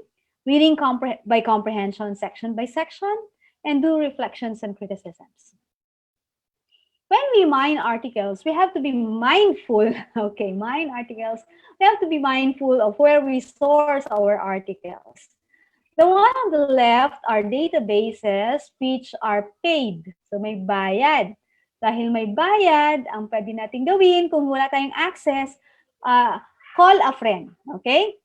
reading compre- by comprehension section by section, and do reflections and criticisms. When we mine articles, we have to be mindful, okay, mine articles, we have to be mindful of where we source our articles. The one on the left are databases which are paid. So may bayad. Dahil may bayad, ang pwede natin gawin kung wala tayong access, uh, call a friend. Okay?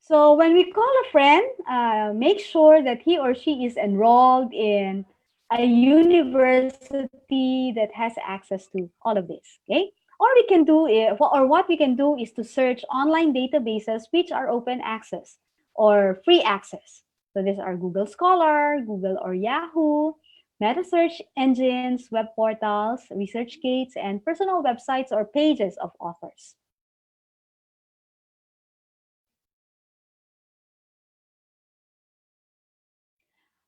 So when we call a friend, uh, make sure that he or she is enrolled in a university that has access to all of this, okay? Or we can do it, or what we can do is to search online databases which are open access or free access. So these are Google Scholar, Google or Yahoo, meta search engines, web portals, research gates, and personal websites or pages of authors.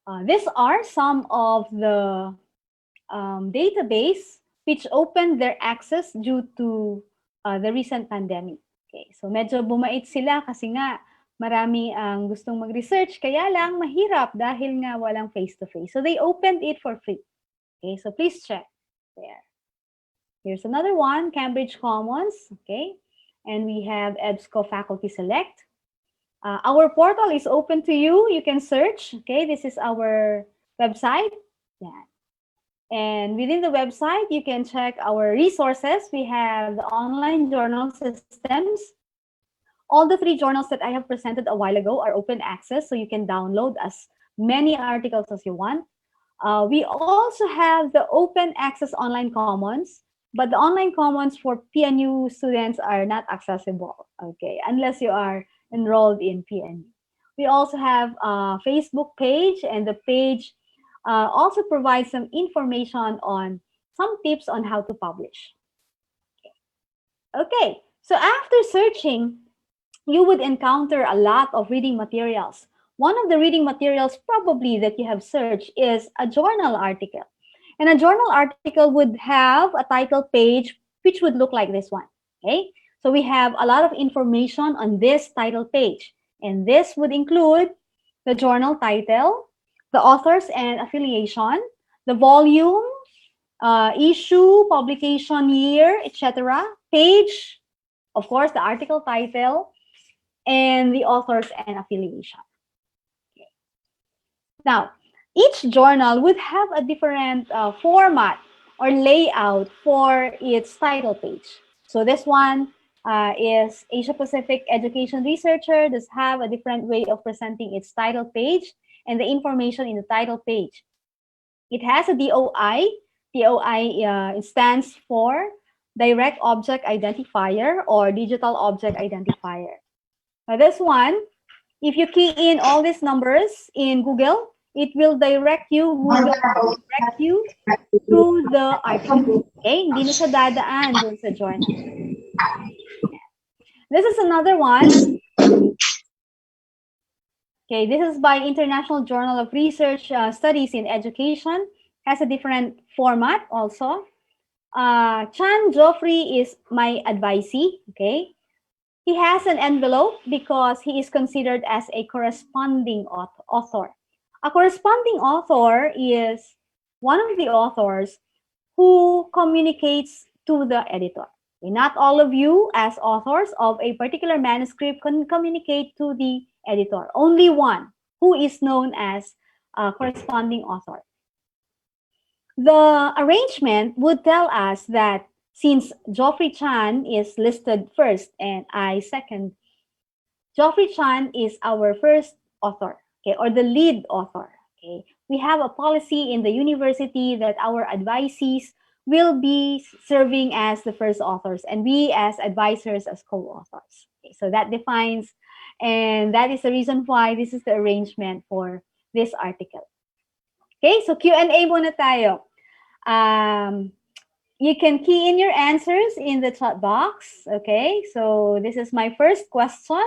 Uh, these are some of the um, database which opened their access due to uh, the recent pandemic. Okay, so medyo bumait sila kasi nga marami ang gustong mag-research, kaya lang mahirap dahil nga walang face-to-face. So they opened it for free. Okay, so please check there. Here's another one, Cambridge Commons. Okay, and we have EBSCO Faculty Select. Uh, our portal is open to you. You can search. Okay, this is our website. Yeah. And within the website, you can check our resources. We have the online journal systems. All the three journals that I have presented a while ago are open access, so you can download as many articles as you want. Uh, we also have the open access online commons, but the online commons for P N U students are not accessible, okay, unless you are enrolled in P N U. We also have a Facebook page, and the page uh, also provides some information on some tips on how to publish. Okay, so after searching, you would encounter a lot of reading materials. One of the reading materials probably that you have searched is a journal article. And a journal article would have a title page which would look like this one. Okay? So we have a lot of information on this title page. And this would include the journal title, the authors and affiliation, the volume, uh, issue, publication year, et cetera, page, of course, the article title, and the authors and affiliation. Okay. Now, each journal would have a different uh, format or layout for its title page. So this one uh, is Asia Pacific Education Researcher does have a different way of presenting its title page and the information in the title page. It has a D O I. D O I uh, stands for Direct Object Identifier or Digital Object Identifier. Now this one, if you key in all these numbers in Google, it will direct you, Google will direct you to the article. Okay? Hindi na siya dadaan dun sa journal. This is another one. Okay, this is by International Journal of Research uh, Studies in Education. Has a different format also. Uh, Chan Geoffrey is my advisee, okay? He has an envelope because he is considered as a corresponding auth- author. A corresponding author is one of the authors who communicates to the editor. Okay, not all of you as authors of a particular manuscript can communicate to the editor. Only one who is known as a corresponding author. The arrangement would tell us that since Geoffrey Chan is listed first and I second, Geoffrey Chan is our first author, okay, or the lead author. Okay, we have a policy in the university that our advisees will be serving as the first authors and we as advisors as co-authors. Okay, so that defines, and that is the reason why this is the arrangement for this article. Okay, so Q and A muna tayo. Um, you can key in your answers in the chat box. Okay, so this is my first question.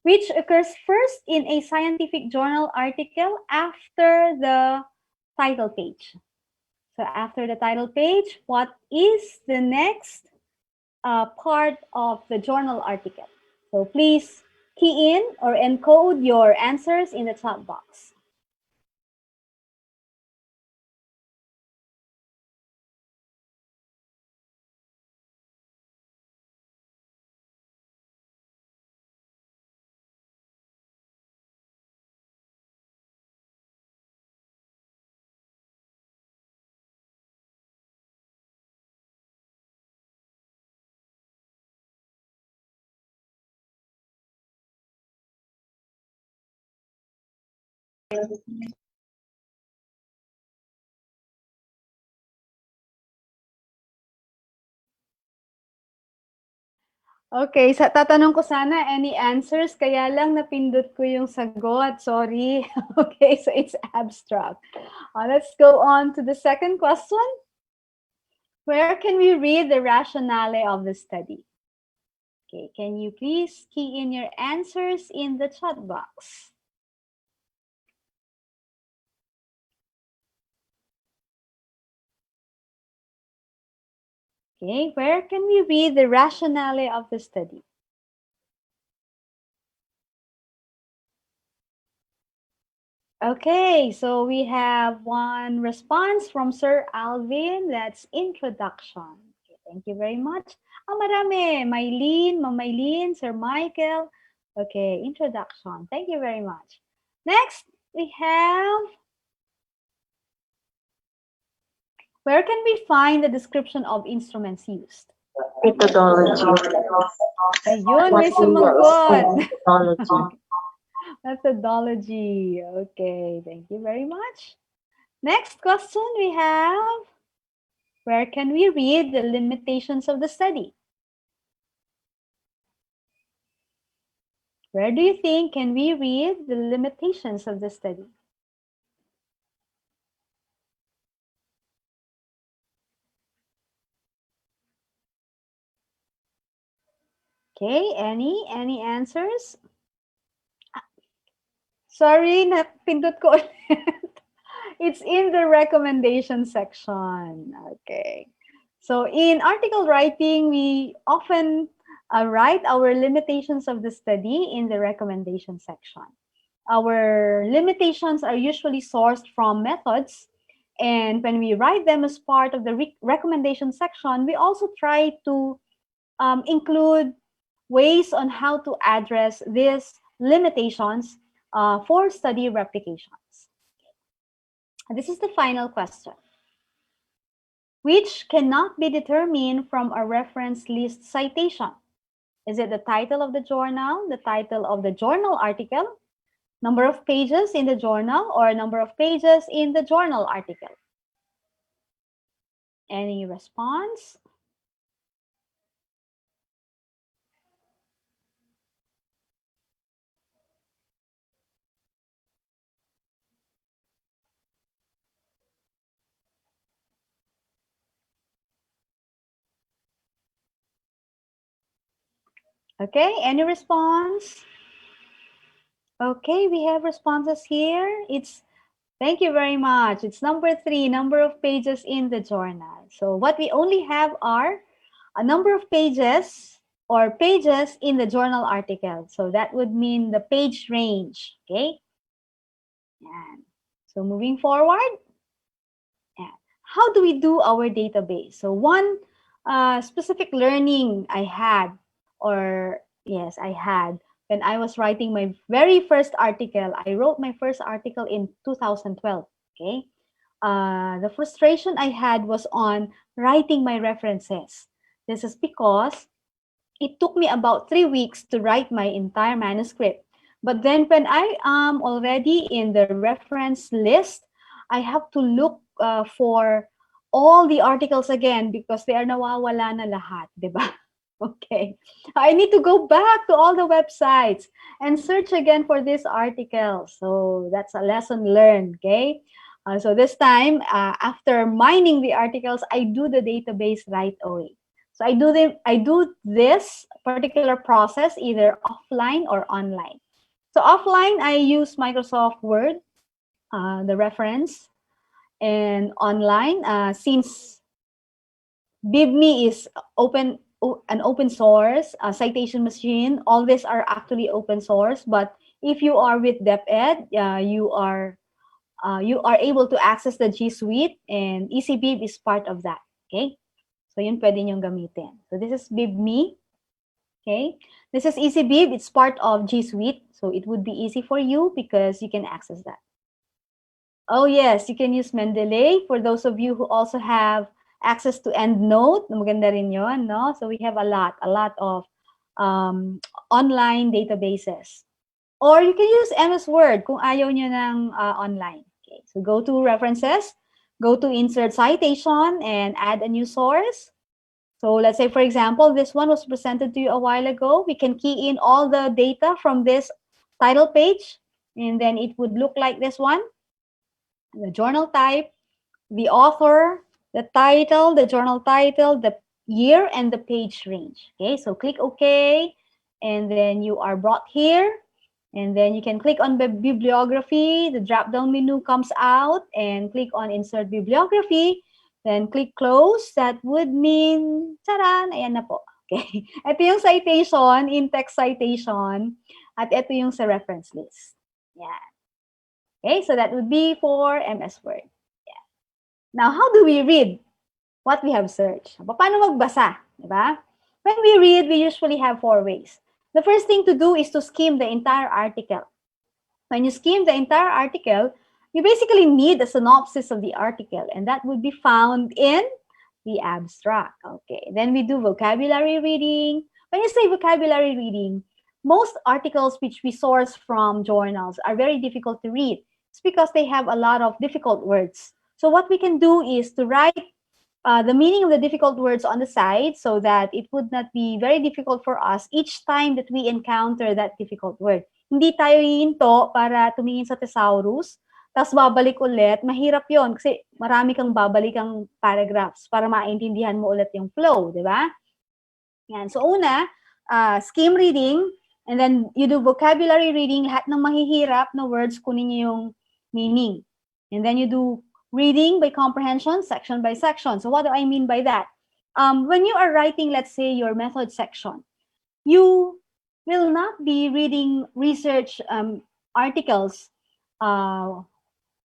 Which occurs first in a scientific journal article after the title page? So after the title page, what is the next uh, part of the journal article? So please key in or encode your answers in the chat box. Okay, sa tatanong ko sana, any answers? Kaya lang napindot ko yung sagot. Sorry. Okay, so it's abstract. Uh, let's go on to the second question. Where can we read the rationale of the study? Okay, can you please key in your answers in the chat box? Okay, where can we read the rationale of the study? Okay, so we have one response from Sir Alvin. That's introduction. Okay, thank you very much. Ah, marami. Mylene, Ma'am Mylene, Sir Michael. Okay, introduction. Thank you very much. Next, we have, where can we find the description of instruments used? Methodology. Ayun, may sumagot. Methodology. Methodology. Okay, thank you very much. Next question we have, where can we read the limitations of the study? Where do you think can we read the limitations of the study? Okay, any any answers? Ah, sorry, napindot ko ulit. It's in the recommendation section. Okay. So in article writing, we often uh, write our limitations of the study in the recommendation section. Our limitations are usually sourced from methods, and when we write them as part of the re- recommendation section, we also try to um, include ways on how to address these limitations uh, for study replications. This is the final question. Which cannot be determined from a reference list citation? Is it the title of the journal, the title of the journal article, number of pages in the journal, or number of pages in the journal article? Any response? Okay, any response? Okay, we have responses here. It's, thank you very much. It's number three, number of pages in the journal. So what we only have are a number of pages or pages in the journal article. So that would mean the page range, okay? Yan. So moving forward, yan. How do we do our database? So one uh, specific learning I had, or yes, I had, when I was writing my very first article, I wrote my first article in two thousand twelve, okay? Uh, the frustration I had was on writing my references. This is because it took me about three weeks to write my entire manuscript. But then when I am already in the reference list, I have to look uh, for all the articles again because they are nawawala na lahat, di ba? Okay. I need to go back to all the websites and search again for this article. So that's a lesson learned, okay? Uh, so this time, uh, after mining the articles, I do the database right away. So I do the, I do this particular process either offline or online. So offline, I use Microsoft Word, uh, the reference, and online, uh, since BibMe is open, o- an open source uh, citation machine. All these are actually open source, but if you are with DepEd, uh, you are uh, you are able to access the G Suite, and EasyBib is part of that. Okay? So yun pwede niyong gamitin. So this is BibMe. Okay? This is EasyBib. It's part of G Suite. So it would be easy for you because you can access that. Oh yes, you can use Mendeley. For those of you who also have access to EndNote, maganda rin yun, no? So we have a lot, a lot of um, online databases. Or you can use M S Word kung ayaw nyo ng uh, online. Okay, so go to references, go to insert citation, and add a new source. So let's say, for example, this one was presented to you a while ago. We can key in all the data from this title page, and then it would look like this one. The journal type, the author, the title, the journal title, the year, and the page range. Okay, so click OK, and then you are brought here, and then you can click on the bibliography, the drop-down menu comes out, and click on Insert Bibliography, then click Close. That would mean, charan, ayan na po. Okay, ito yung citation, in-text citation, at ito yung sa reference list. Yan. Okay, so that would be for M S Word. Yeah. Now, how do we read what we have searched? Paano magbasa? Diba? When we read, we usually have four ways. The first thing to do is to skim the entire article. When you skim the entire article, you basically need a synopsis of the article, and that would be found in the abstract. Okay, then we do vocabulary reading. When you say vocabulary reading, most articles which we source from journals are very difficult to read. It's because they have a lot of difficult words. So what we can do is to write uh, the meaning of the difficult words on the side so that it would not be very difficult for us each time that we encounter that difficult word. Hindi tayo hihinto para tumingin sa thesaurus, tapos babalik ulit, mahirap yon kasi marami kang babalik ang paragraphs para maintindihan mo ulit yung flow, di ba? Yan. So una, uh, skim reading, and then you do vocabulary reading, lahat ng mahihirap na words, kunin niyo yung meaning. And then you do reading by comprehension, section by section. So what do I mean by that? Um, when you are writing, let's say, your method section, you will not be reading research um, articles. Uh,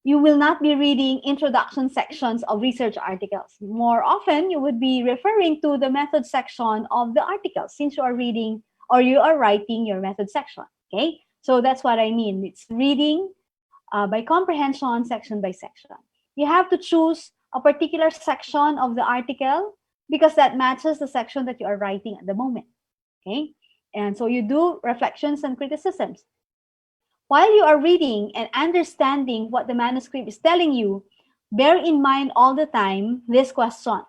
you will not be reading introduction sections of research articles. More often, you would be referring to the method section of the article since you are reading or you are writing your method section. Okay? So that's what I mean. It's reading uh, by comprehension, section by section. You have to choose a particular section of the article because that matches the section that you are writing at the moment. Okay? And so you do reflections and criticisms. While you are reading and understanding what the manuscript is telling you, bear in mind all the time this question.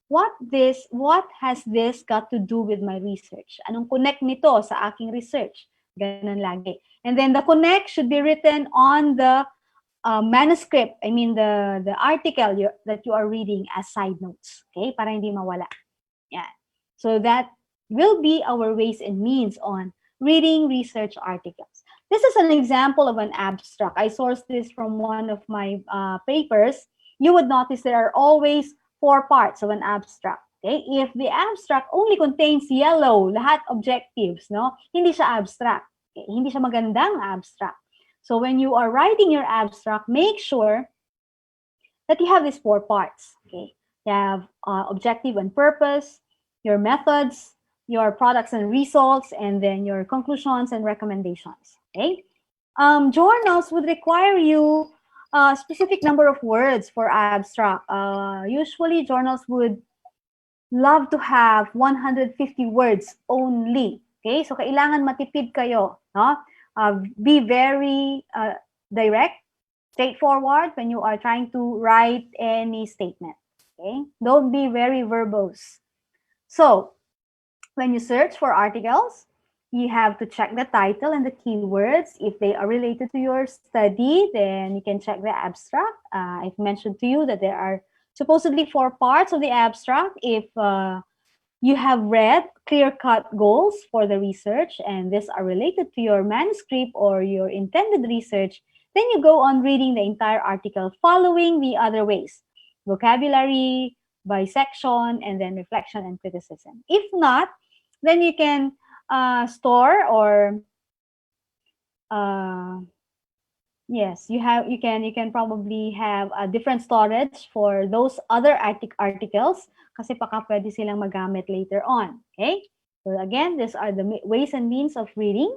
What this, what has this got to do with my research? Anong connect nito sa aking research? Ganun lagi. And then the connect should be written on the uh, manuscript, I mean the the article you, that you are reading as side notes, okay? Para hindi mawala. Yan. So that will be our ways and means on reading research articles. This is an example of an abstract. I sourced this from one of my uh, papers. You would notice there are always four parts of an abstract. Okay? If the abstract only contains yellow, lahat objectives, no? Hindi siya abstract. Okay? Hindi siya magandang abstract. So when you are writing your abstract, make sure that you have these four parts. Okay? You have uh, objective and purpose, your methods, your products and results, and then your conclusions and recommendations. Okay? Um, journals would require you a specific number of words for abstract. Uh, usually, journals would love to have one hundred fifty words only. Okay? So, kailangan matipid kayo. No? Uh, be very uh, direct, straightforward when you are trying to write any statement. Okay? Don't be very verbose. So, when you search for articles, you have to check the title and the keywords. If they are related to your study, then you can check the abstract. Uh, I've mentioned to you that there are supposedly four parts of the abstract. If uh, you have read clear-cut goals for the research and these are related to your manuscript or your intended research, then you go on reading the entire article following the other ways: vocabulary, by section, and then reflection and criticism. If not, then you can uh, store or uh, yes, you have you can you can probably have a different storage for those other artic- articles kasi baka pwede silang magamit later on. Okay? So again, these are the ways and means of reading.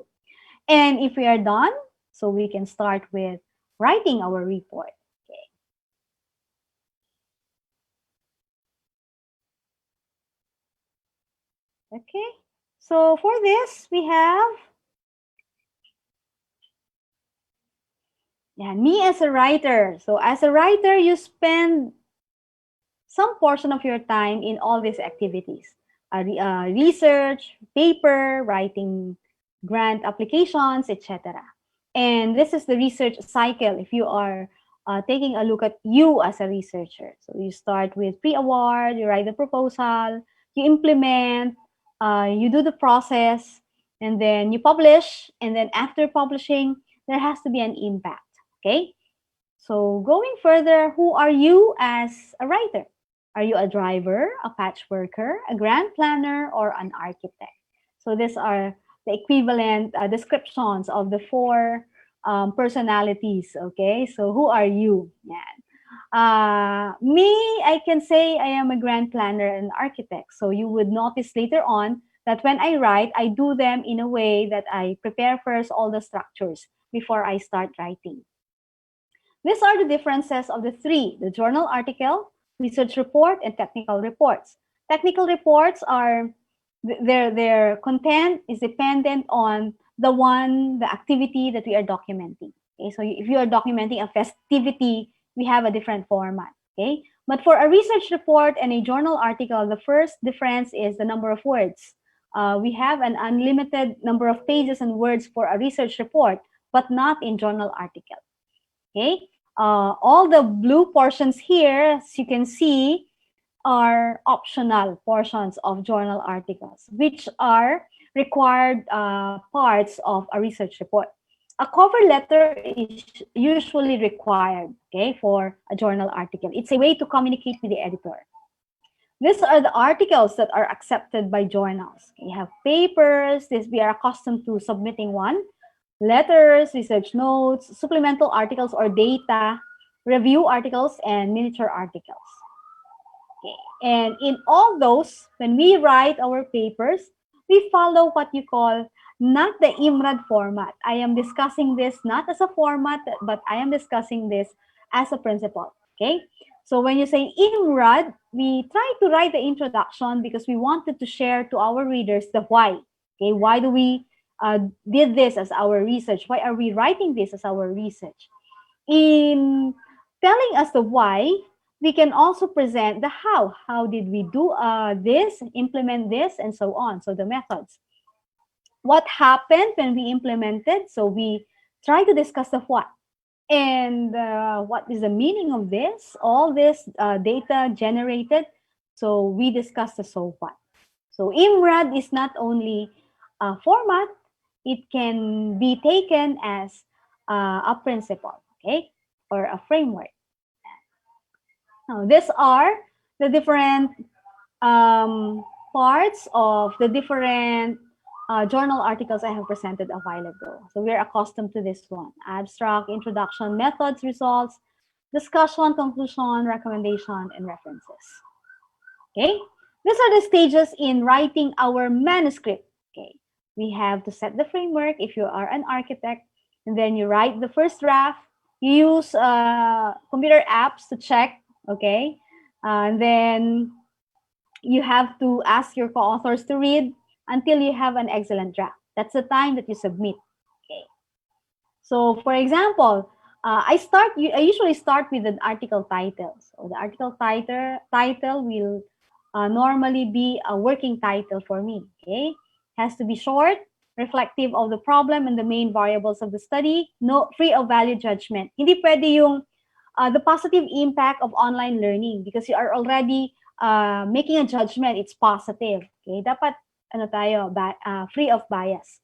And if we are done, so we can start with writing our report. Okay. Okay. So for this, we have yeah, me as a writer. So as a writer, you spend some portion of your time in all these activities. uh, re- uh, research, paper, writing grant applications, et cetera. And this is the research cycle if you are uh, taking a look at you as a researcher. So you start with pre-award, you write the proposal, you implement, uh, you do the process, and then you publish, and then after publishing, there has to be an impact. Okay? So going further, who are you as a writer? Are you a driver, a patchworker, a grant planner, or an architect? So these are the equivalent uh, descriptions of the four um, personalities. Okay, so who are you? Yan. Uh, me, I can say I am a grant planner and architect. So you would notice later on that when I write, I do them in a way that I prepare first all the structures before I start writing. These are the differences of the three, the journal article, research report, and technical reports. Technical reports are, th- their, their content is dependent on the one, the activity that we are documenting. Okay, so if you are documenting a festivity, we have a different format. Okay, but for a research report and a journal article, the first difference is the number of words. Uh, we have an unlimited number of pages and words for a research report, but not in journal article. Okay? Uh, all the blue portions here, as you can see, are optional portions of journal articles, which are required uh, parts of a research report. A cover letter is usually required, okay, for a journal article. It's a way to communicate with the editor. These are the articles that are accepted by journals. You have papers, this we are accustomed to submitting one, letters, research notes, supplemental articles or data, review articles, and miniature articles. Okay. And in all those, when we write our papers, we follow what you call not the IMRAD format. I am discussing this not as a format, but I am discussing this as a principle. Okay? So when you say IMRAD, we try to write the introduction because we wanted to share to our readers the why. Okay? Why do we uh, did this as our research? Why are we writing this as our research? In telling us the why, we can also present the how. How did we do uh, this, implement this, and so on? So the methods. What happened when we implemented? So we try to discuss the what. And uh, what is the meaning of this? All this uh, data generated. So we discuss the so what. So IMRAD is not only a format, it can be taken as uh, a principle, okay, or a framework. Now, these are the different um, parts of the different uh, journal articles I have presented a while ago. So we're accustomed to this one. Abstract, introduction, methods, results, discussion, conclusion, recommendation, and references. Okay? These are the stages in writing our manuscript. Okay? We have to set the framework if you are an architect, and then you write the first draft. You use uh, computer apps to check, okay? Uh, and then you have to ask your co-authors to read until you have an excellent draft. That's the time that you submit. Okay. So, for example, uh, I start. I usually start with an article title. So the article title title will uh, normally be a working title for me. Okay, has to be short, reflective of the problem and the main variables of the study. No, free of value judgment. Hindi pwede yung uh, the positive impact of online learning because you are already uh, making a judgment. It's positive. Okay, dapat ano tayo, ba, uh, free of bias.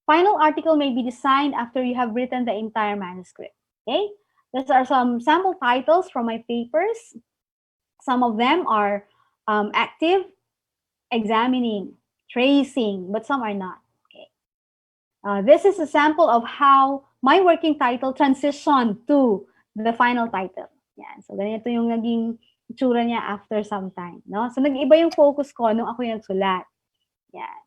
Final article may be designed after you have written the entire manuscript. Okay? These are some sample titles from my papers. Some of them are um, active, examining, tracing, but some are not. Okay. Uh, this is a sample of how my working title transitioned to the final title. Yan. So, ganito yung naging itsura niya after some time. No? So, nag-iba yung focus ko nung ako yung nagsulat. Yan.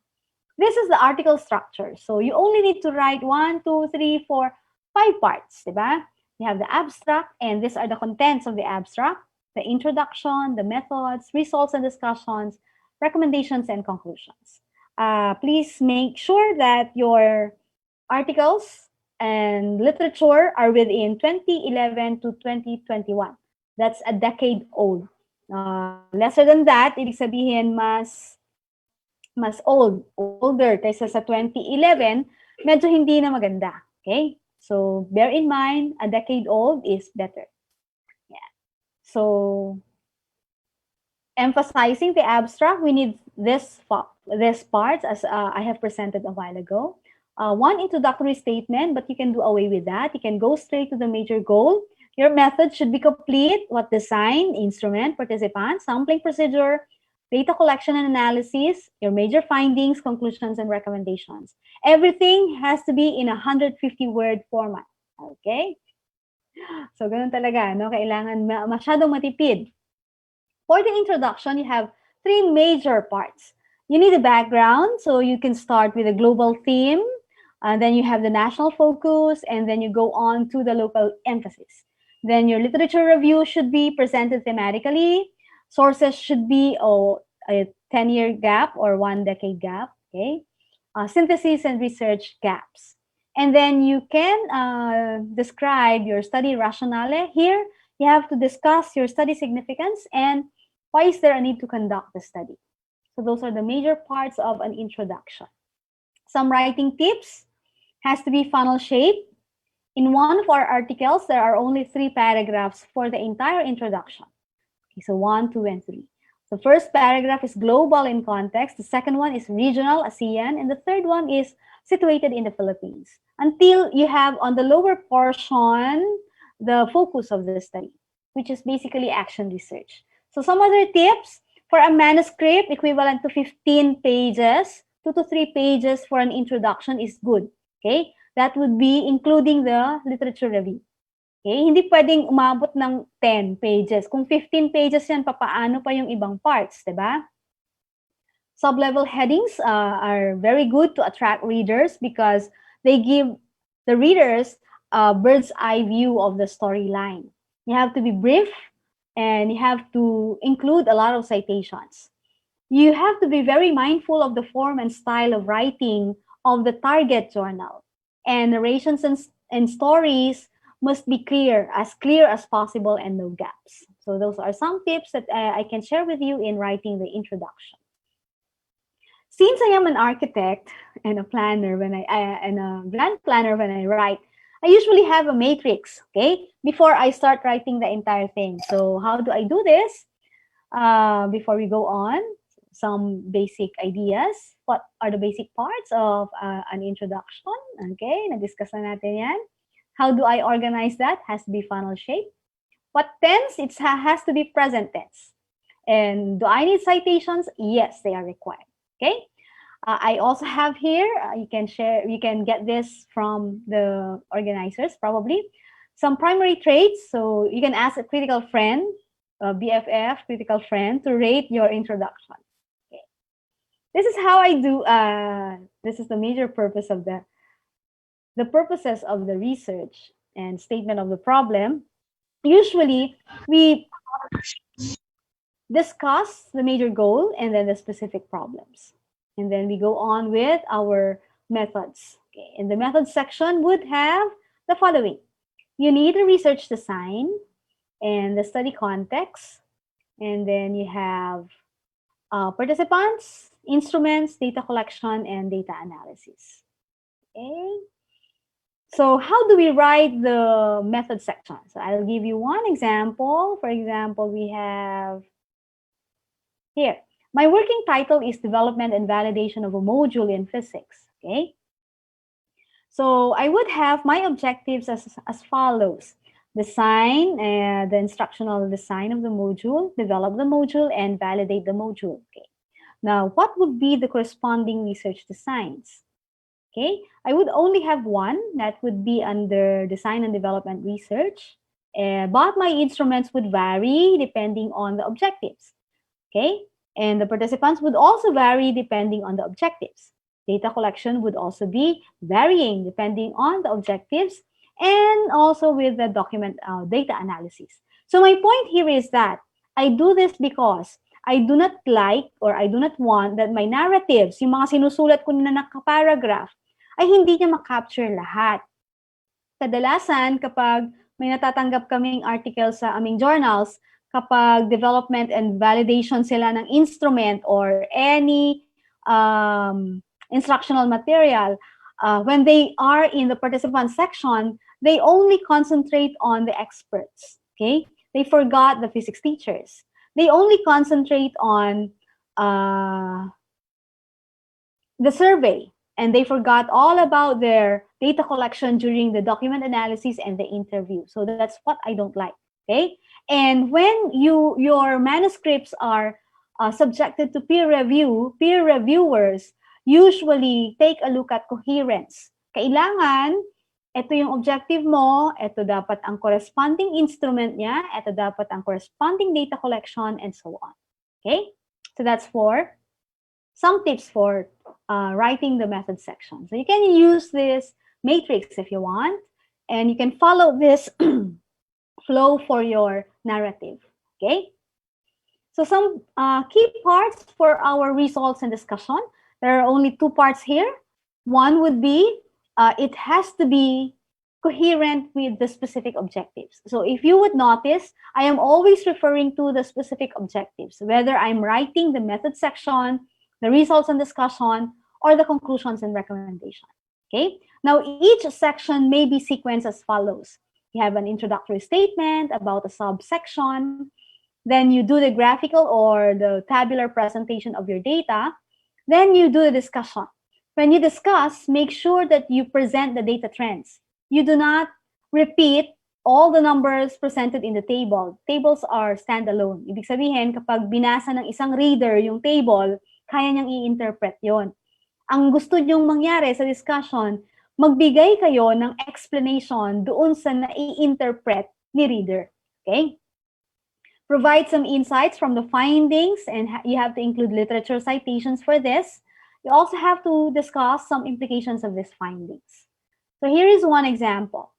This is the article structure. So, you only need to write one, two, three, four, five parts, di ba? You have the abstract, and these are the contents of the abstract, the introduction, the methods, results and discussions, recommendations, and conclusions. Uh, please make sure that your articles and literature are within twenty eleven to twenty twenty-one. That's a decade old. Uh, lesser than that, ibig sabihin, mas mas old, older kaysa sa twenty eleven, medyo hindi na maganda. Okay? So, bear in mind, a decade old is better. Yeah. So, emphasizing the abstract, we need this fa-, this part as, uh, I have presented a while ago. Uh, one introductory statement, but you can do away with that. You can go straight to the major goal. Your method should be complete. What design, instrument, participant, sampling procedure, data collection and analysis, your major findings, conclusions, and recommendations. Everything has to be in a hundred fifty word format. Okay? So, ganun talaga, no? Kailangan ma-, masyadong matipid. For the introduction, you have three major parts. You need a background, so you can start with a global theme, and then you have the national focus, and then you go on to the local emphasis. Then your literature review should be presented thematically. Sources should be, oh, a ten-year gap or one decade gap, okay? Uh, synthesis and research gaps. And then you can, uh, describe your study rationale. Here, you have to discuss your study significance and why is there a need to conduct the study. So those are the major parts of an introduction. Some writing tips: has to be funnel shape. In one of our articles, there are only three paragraphs for the entire introduction. Okay, so one, two, and three. The first paragraph is global in context. The second one is regional, ASEAN. And the third one is situated in the Philippines. Until you have on the lower portion the focus of the study, which is basically action research. So some other tips: for a manuscript equivalent to fifteen pages, two to three pages for an introduction is good. Okay? That would be including the literature review. Okay? Hindi pwedeng umabot ng ten pages. Kung fifteen pages yan, papaano pa yung ibang parts, di ba? Sub-level headings, uh, are very good to attract readers because they give the readers a bird's eye view of the storyline. You have to be brief and you have to include a lot of citations. You have to be very mindful of the form and style of writing of the target journal. And narrations and, and stories must be clear, as clear as possible, and no gaps. So those are some tips that, uh, I can share with you in writing the introduction. Since I am an architect and a planner when I, uh, and a grant planner when I write, I usually have a matrix, okay, before I start writing the entire thing. So how do I do this? Uh, before we go on, some basic ideas. What are the basic parts of, uh, an introduction? Okay, na-discuss na natin yan. How do I organize that? Has to be funnel shape. What tense? It ha-, has to be present tense. And do I need citations? Yes, they are required. Okay? Uh, I also have here, uh, you can share, you can get this from the organizers probably, some primary traits. So you can ask a critical friend, uh, B F F, critical friend, to rate your introduction. Okay. This is how I do, uh, this is the major purpose of the, the purposes of the research and statement of the problem. Usually, we discuss the major goal and then the specific problems. And then we go on with our methods. Okay, and the method section would have the following. You need a research design and the study context. And then you have, uh, participants, instruments, data collection, and data analysis. Okay. So how do we write the method section? So I'll give you one example. For example, we have here, my working title is Development and Validation of a Module in Physics. Okay. So I would have my objectives as, as follows. Design, uh, the instructional design of the module, develop the module, and validate the module. Okay. Now, what would be the corresponding research designs? Okay, I would only have one that would be under design and development research, uh, but my instruments would vary depending on the objectives. Okay, and the participants would also vary depending on the objectives. Data collection would also be varying depending on the objectives and also with the document, uh, data analysis. So my point here is that I do this because I do not like or I do not want that my narratives, yung mga sinusulat ko na naka-paragraph, ay hindi niya ma-capture lahat. Kadalasan, kapag may natatanggap kaming article sa aming journals, kapag development and validation sila ng instrument or any, um, instructional material, uh, when they are in the participant section, they only concentrate on the experts. Okay? They forgot the physics teachers. They only concentrate on uh, the survey, and they forgot all about their data collection during the document analysis and the interview. So that's what I don't like. Okay? And when you your manuscripts are uh, subjected to peer review, peer reviewers usually take a look at coherence. Kailangan, ito yung objective mo, ito dapat ang corresponding instrument niya, ito dapat ang corresponding data collection, and so on. Okay? So that's for some tips for uh, writing the method section. So you can use this matrix if you want, and you can follow this flow for your narrative. Okay? So some uh, key parts for our results and discussion. There are only two parts here. One would be uh, it has to be coherent with the specific objectives. So if you would notice, I am always referring to the specific objectives, whether I'm writing the method section, the results and discussion, or the conclusions and recommendation. Okay? Now, each section may be sequenced as follows. You have an introductory statement about a subsection, then you do the graphical or the tabular presentation of your data, then you do the discussion. When you discuss, make sure that you present the data trends. You do not repeat all the numbers presented in the table. Tables are standalone. Ibig sabihin, kapag binasa ng isang reader yung table, kaya niyang i-interpret yon. Ang gusto niyong mangyari sa discussion, magbigay kayo ng explanation doon sa nai-interpret ni reader. Okay? Provide some insights from the findings, and you have to include literature citations for this. You also have to discuss some implications of these findings. So here is one example.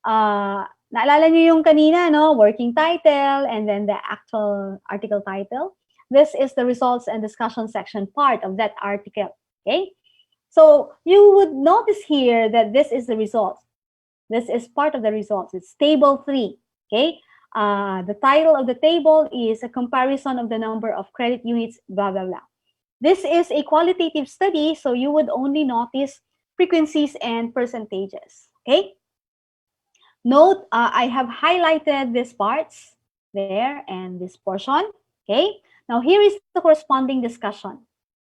Uh, naalala niyo yung kanina, no? Working title and then the actual article title. This is the results and discussion section part of that article. Okay? So you would notice here that this is the result. This is part of the results. It's table three. Okay? Uh, the title of the table is a comparison of the number of credit units, blah, blah, blah. This is a qualitative study, so you would only notice frequencies and percentages. Okay? Note, uh, I have highlighted these parts there and this portion. Okay? Now, here is the corresponding discussion.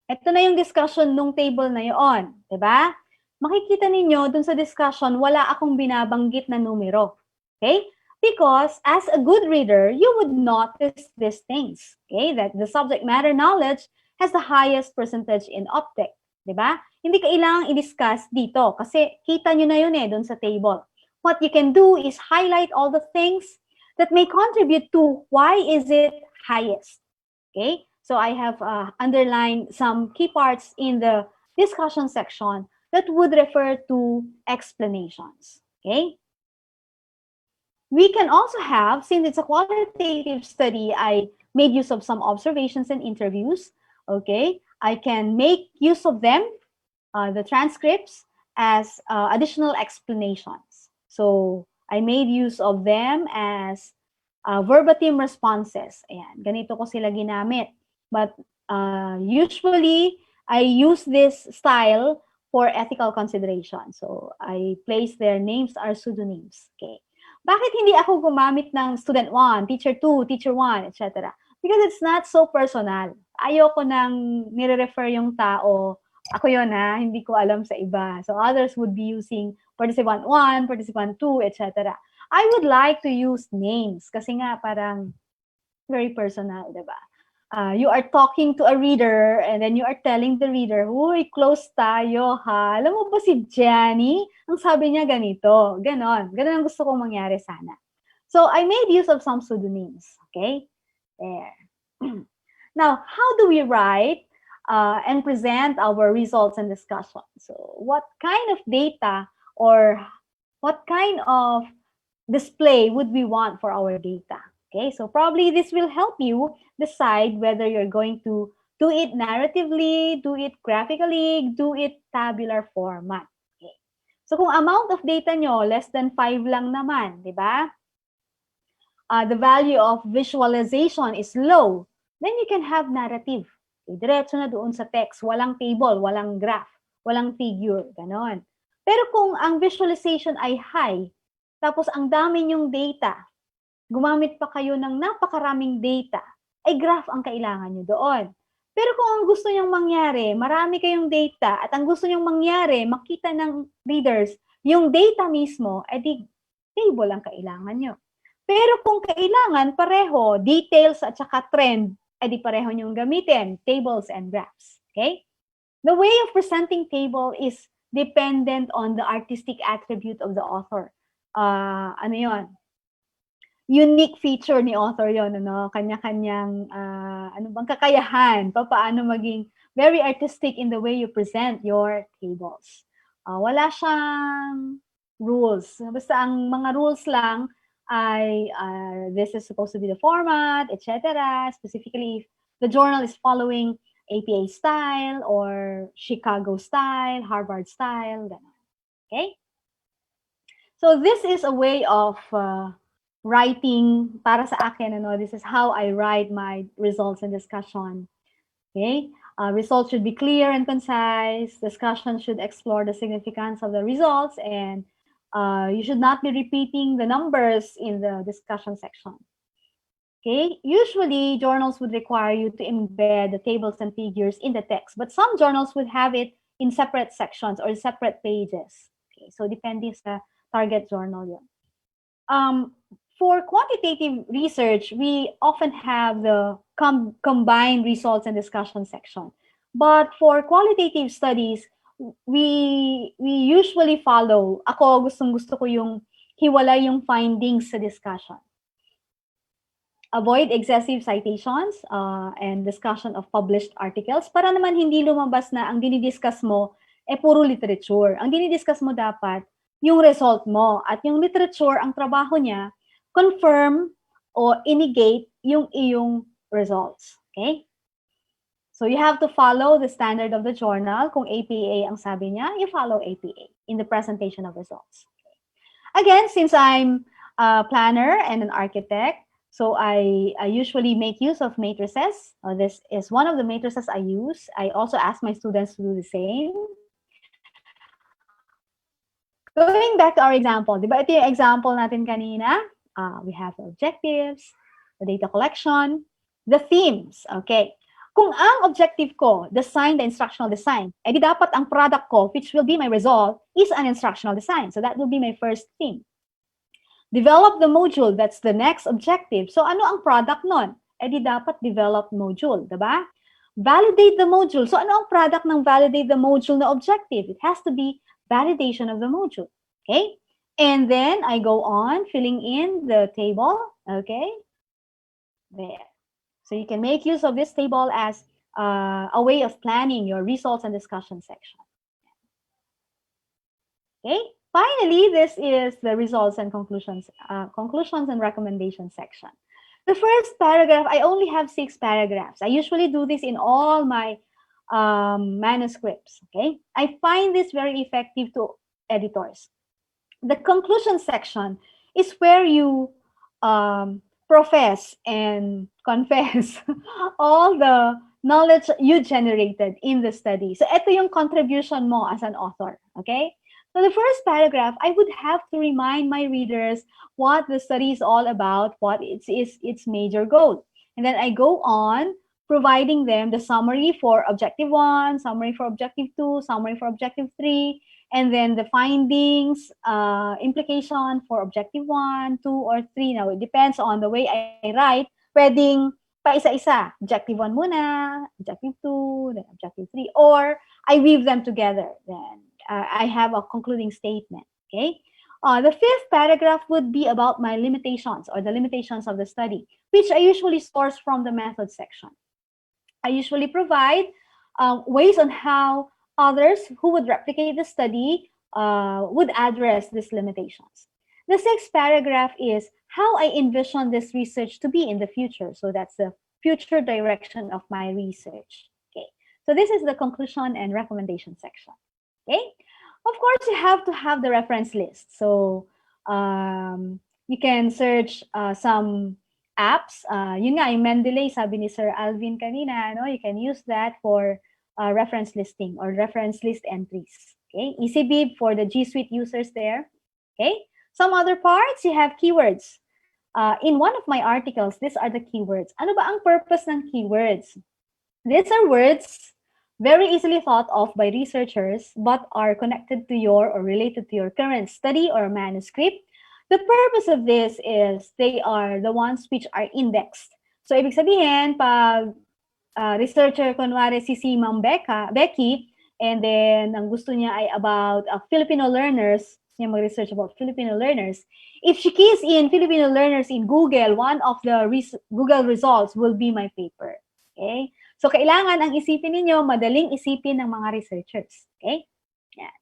Ito na yung discussion nung table na yon, di ba? Makikita ninyo dun sa discussion, wala akong binabanggit na numero. Okay? Because as a good reader, you would notice these things. Okay? That the subject matter knowledge has the highest percentage in optic. Di ba? Hindi kailangan i-discuss dito kasi kita nyo na yun eh, dun sa table. What you can do is highlight all the things that may contribute to why is it highest. Okay? So I have uh, underlined some key parts in the discussion section that would refer to explanations. Okay? We can also have, since it's a qualitative study, I made use of some observations and interviews. Okay? I can make use of them, uh, the transcripts, as uh, additional explanations. So I made use of them as uh, verbatim responses. Ayan, ganito ko sila ginamit. But uh, usually, I use this style for ethical consideration. So, I place their names are pseudonyms. Okay. Bakit hindi ako gumamit ng student one, teacher two, teacher one, et cetera? Because it's not so personal. Ayoko nang nire-refer yung tao. Ako yun ha, hindi ko alam sa iba. So, others would be using participant one, participant two, et cetera. I would like to use names kasi nga parang very personal, di ba? Uh, you are talking to a reader and then you are telling the reader, "Uy, close tayo ha. Alam mo ba si Jenny? Ang sabi niya ganito." Ganon. Ganon ang gusto kong mangyari sana. So, I made use of some pseudonyms. Okay? There. Now, how do we write uh, and present our results and discussion? So, what kind of data or what kind of display would we want for our data? Okay, so probably this will help you decide whether you're going to do it narratively, do it graphically, do it tabular format. Okay. So kung amount of data nyo, less than five lang naman, di ba? Uh, the value of visualization is low, then you can have narrative. Okay, diretso na doon sa text, walang table, walang graph, walang figure, ganon. Pero kung ang visualization ay high, tapos ang dami niyong data, gumamit pa kayo ng napakaraming data, ay graph ang kailangan niyo doon. Pero kung ang gusto niyong mangyari, marami kayong data at ang gusto niyong mangyari, makita ng readers yung data mismo, edi table ang kailangan niyo. Pero kung kailangan pareho, details at saka trend, edi pareho niyong gamitin, tables and graphs. Okay? The way of presenting table is dependent on the artistic attribute of the author. Ah, ano yon? Unique feature ni author yon, ano? Kanya-kanyang, ah, ano bang kakayahan, papaano maging very artistic in the way you present your tables. Ah, wala siyang rules. Basta ang mga rules lang ay, ah, this is supposed to be the format, et cetera. Specifically, if the journal is following A P A style or Chicago style, Harvard style, gano'n. Okay? So this is a way of, uh, writing para sa akin, ano, this is how I write my results and discussion. Okay? Uh, results should be clear and concise. Discussion should explore the significance of the results, and, uh, you should not be repeating the numbers in the discussion section. Okay? Usually, journals would require you to embed the tables and figures in the text, but some journals would have it in separate sections or separate pages. Okay? So, depende sa target journal yon. Um, for quantitative research, we often have the com-, combined results and discussion section. But for qualitative studies, we, we usually follow, ako, gustong-gusto ko yung hiwalay yung findings sa discussion. Avoid excessive citations, uh, and discussion of published articles para naman hindi lumabas na ang dinidiscuss mo, eh, puro literature. Ang dinidiscuss mo dapat, yung result mo. At yung literature, ang trabaho niya, confirm o i-negate yung iyong results. Okay? So you have to follow the standard of the journal. Kung A P A ang sabi niya, you follow A P A in the presentation of results. Again, since I'm a planner and an architect, so I, I usually make use of matrices. Uh, this is one of the matrices I use. I also ask my students to do the same. Going back to our example, di ba ito yung example natin kanina? Uh, we have the objectives, the data collection, the themes. Okay. Kung ang objective ko, design the instructional design, eh di dapat ang product ko, which will be my result, is an instructional design. So that will be my first theme. Develop the module, that's the next objective. So ano ang product nun? Eh di dapat develop module, di ba? Validate the module. So ano ang product ng validate the module na objective? It has to be validation of the module. Okay? And then I go on filling in the table. Okay? There. So you can make use of this table as, uh, a way of planning your results and discussion section. Okay? Finally, this is the results and conclusions, uh, conclusions and recommendations section. The first paragraph, I only have six paragraphs. I usually do this in all my, um, manuscripts. Okay? I find this very effective to editors. The conclusion section is where you, um, profess and confess all the knowledge you generated in the study. So, ito yung contribution mo as an author. Okay? So, the first paragraph, I would have to remind my readers what the study is all about, what its, is its major goal. And then I go on providing them the summary for objective one, summary for objective two, summary for objective three, and then the findings, uh, implication for objective one, two, or three. Now, it depends on the way I write. Pwedeng pa-isa-isa. Objective one muna, objective two, then objective three. Or I weave them together. Then, uh, I have a concluding statement. Okay? Uh, the fifth paragraph would be about my limitations or the limitations of the study, which I usually source from the method section. I usually provide, um, ways on how others who would replicate the study, uh, would address these limitations. The sixth paragraph is how I envision this research to be in the future. So that's the future direction of my research. Okay. So this is the conclusion and recommendation section. Okay? Of course, you have to have the reference list. So, um, you can search, uh, some, apps. Uh, yun nga, yung Mendeley, sabi ni Sir Alvin kanina, no, you can use that for uh, reference listing or reference list entries. Okay? EasyBib for the G Suite users there. Okay? Some other parts, you have keywords. Uh, in one of my articles, these are the keywords. Ano ba ang purpose ng keywords? These are words very easily thought of by researchers but are connected to your or related to your current study or manuscript. The purpose of this is they are the ones which are indexed. So, ibig sabihin, pag uh, researcher, kunwari si, si Ma'am Becca, Becky, and then ang gusto niya ay about uh, Filipino learners, niya mag-research about Filipino learners. If she keys in Filipino learners in Google, one of the res- Google results will be my paper. Okay? So, kailangan ang isipin ninyo, madaling isipin ng mga researchers. Okay? Yan.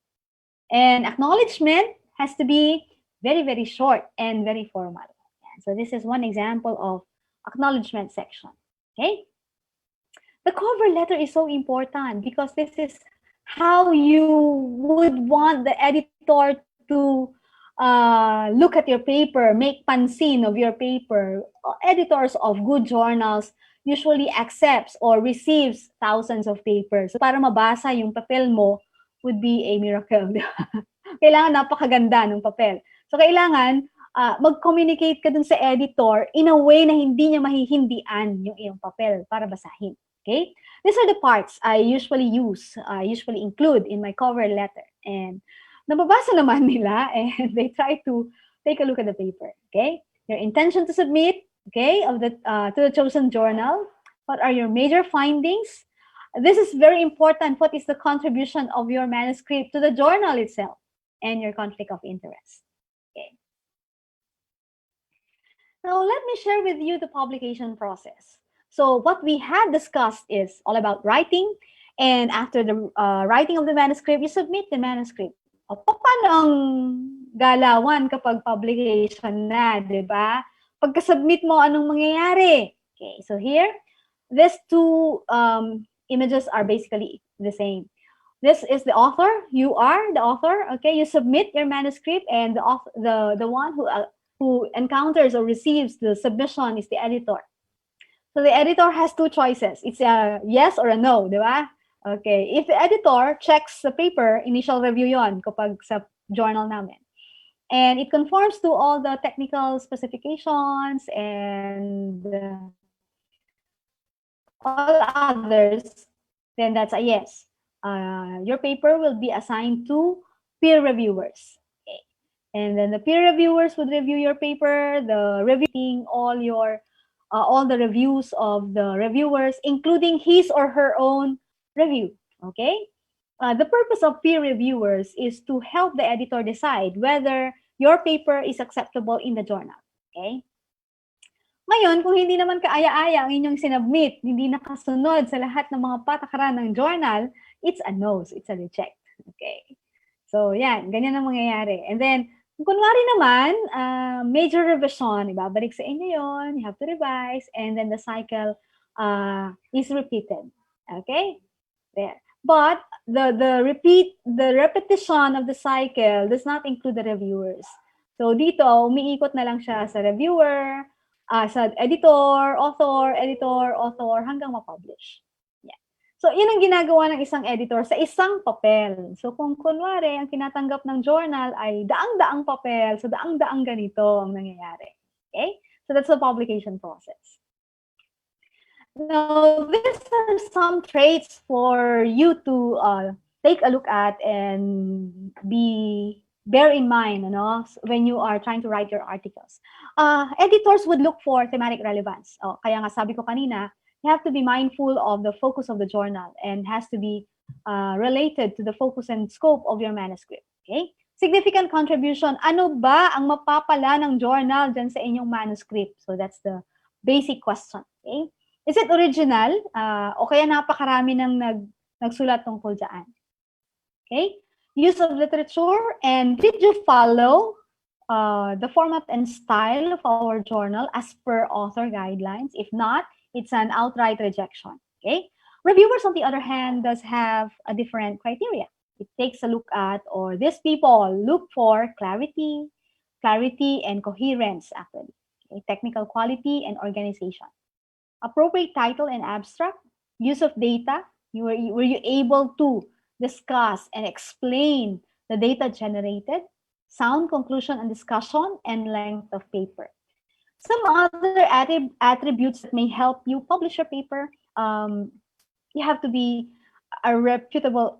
And acknowledgement has to be very, very short and very formal. Yan. So, this is one example of acknowledgement section. Okay? The cover letter is so important because this is how you would want the editor to uh, look at your paper, make pansin of your paper. Uh, editors of good journals usually accepts or receives thousands of papers. So, para mabasa yung papel mo would be a miracle. Di ba? Kailangan napakaganda ng papel. So, kailangan uh, mag-communicate ka dun sa editor in a way na hindi niya mahihindian yung iyong papel para basahin. Okay? These are the parts I usually use, I usually include in my cover letter. And nababasa naman nila and they try to take a look at the paper. Okay? Your intention to submit, okay, of the uh, to the chosen journal. What are your major findings? This is very important. What is the contribution of your manuscript to the journal itself and your conflict of interest? Okay. Now, let me share with you the publication process. So, what we had discussed is all about writing. And after the uh, writing of the manuscript, you submit the manuscript. O, paano ang galawan kapag publication na, di ba? Pagka-submit mo, anong mangyayari? Okay, so here, these two um, images are basically the same. This is the author. You are the author. Okay, you submit your manuscript, and the author, the the one who uh, who encounters or receives the submission is the editor. So the editor has two choices. It's a yes or a no, di ba? Okay. If the editor checks the paper, initial review yon kapag sa journal namin. And it conforms to all the technical specifications and uh, all others, then that's a yes. Uh, your paper will be assigned to peer reviewers. Okay. And then the peer reviewers would review your paper, the reviewing all your uh, all the reviews of the reviewers, including his or her own review. Okay? Uh, the purpose of peer reviewers is to help the editor decide whether your paper is acceptable in the journal. Okay? Ngayon, kung hindi naman kaaya-aya ang inyong sinubmit, hindi nakasunod sa lahat ng mga patakaran ng journal, it's a no, it's a reject. Okay. So, yan. Ganyan ang mangyayari. And then, kung kunwari naman, uh, major revision, ibabalik sa inyo yon, you have to revise, and then the cycle uh, is repeated. Okay? There. But the the repeat the repetition of the cycle does not include the reviewers. So dito, umiikot na lang siya sa reviewer, uh, sa editor, author, editor, author, hanggang ma-publish. Yeah. So, yun ang ginagawa ng isang editor sa isang papel. So, kung kunwari, ang tinatanggap ng journal ay daang-daang papel, so daang-daang ganito ang nangyayari. Okay? So, that's the publication process. Now, these are some traits for you to uh, take a look at and be bear in mind, ano, when you are trying to write your articles. Uh, editors would look for thematic relevance. Oh, kaya nga sabi ko kanina, you have to be mindful of the focus of the journal and has to be uh, related to the focus and scope of your manuscript. Okay? Significant contribution. Ano ba ang mapapala ng journal dyan sa inyong manuscript? So that's the basic question. Okay? Is it original? Uh, o kaya napakarami nang nag, nagsulat tungkol dyan? Okay? Use of literature, and did you follow uh, the format and style of our journal as per author guidelines? If not, it's an outright rejection. Okay? Reviewers, on the other hand, does have a different criteria. It takes a look at, or these people look for clarity, clarity and coherence, actually. Okay, technical quality and organization. Appropriate title and abstract, use of data, you were, were you able to discuss and explain the data generated, sound conclusion and discussion, and length of paper. Some other attrib- attributes that may help you publish your paper, um, you have to be a reputable,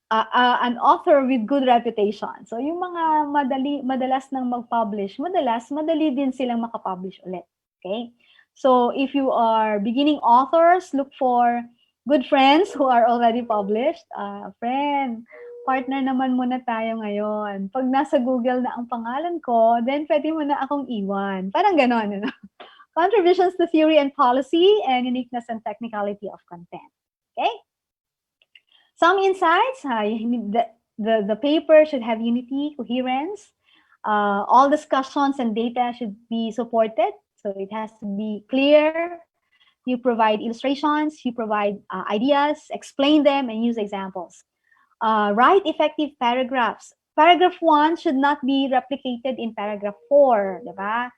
uh, uh, an author with good reputation. So, yung mga madali, madalas nang mag-publish, madalas, madali din silang makapublish ulit. Okay? So, if you are beginning authors, look for good friends who are already published. Uh, friend, partner naman muna tayo ngayon. Pag nasa Google na ang pangalan ko, then pwede mo na akong iwan. Parang ganon, ano? Contributions to theory and policy, and uniqueness and technicality of content. Okay? Some insights, uh, you need the, the, the paper should have unity, coherence. Uh, all discussions and data should be supported. So it has to be clear. You provide illustrations, you provide uh, ideas, explain them, and use examples. Uh, write effective paragraphs. Paragraph one should not be replicated in paragraph four, di ba?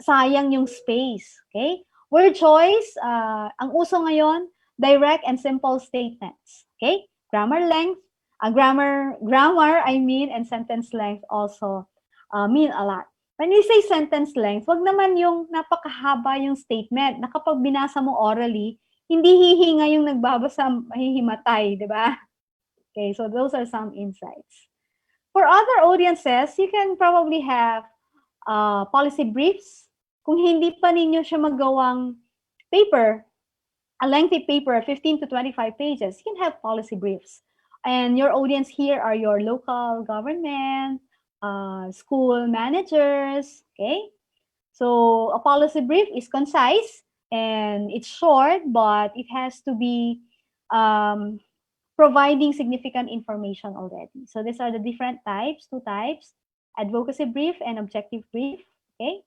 Sayang yung space, okay? Word choice, uh, ang uso ngayon, direct and simple statements, okay? Grammar length, uh, grammar, grammar, I mean, and sentence length also uh, mean a lot. When we say sentence length, wag naman yung napakahaba yung statement na kapag binasa mo orally, hindi hihinga yung nagbabasa, mahihimatay, di ba? Okay, so those are some insights. For other audiences, you can probably have uh, policy briefs. Kung hindi pa ninyo siya magawang paper, a lengthy paper, fifteen to twenty-five pages, you can have policy briefs. And your audience here are your local government, uh, school managers, okay? So a policy brief is concise and it's short, but it has to be um, providing significant information already. So these are the different types, two types, advocacy brief and objective brief, okay?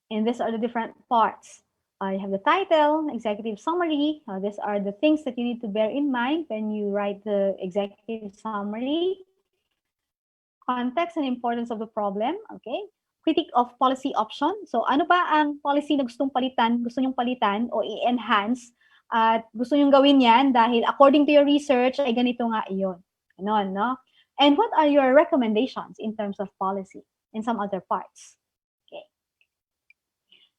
And these are the different parts. Uh, you have the title, executive summary. Uh, these are the things that you need to bear in mind when you write the executive summary. Context and importance of the problem, okay? Critique of policy option. So, ano ba ang policy na gustong palitan, gusto nyong palitan o i-enhance? At gusto nyong gawin yan dahil according to your research, ay ganito nga iyon. Ganon, no? And what are your recommendations in terms of policy and some other parts? Okay.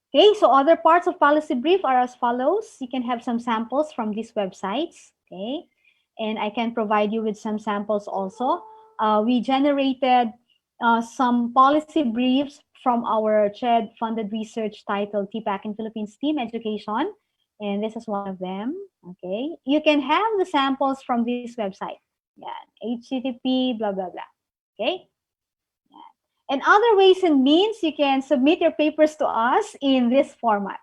Okay, so other parts of policy brief are as follows. You can have some samples from these websites, okay? And I can provide you with some samples also. Uh, we generated uh, some policy briefs from our CHED funded research titled TPAC in Philippines Team Education. And this is one of them, okay? You can have the samples from this website. Yan, H T T P, blah, blah, blah. Okay? Yan. And other ways and means, you can submit your papers to us in this format.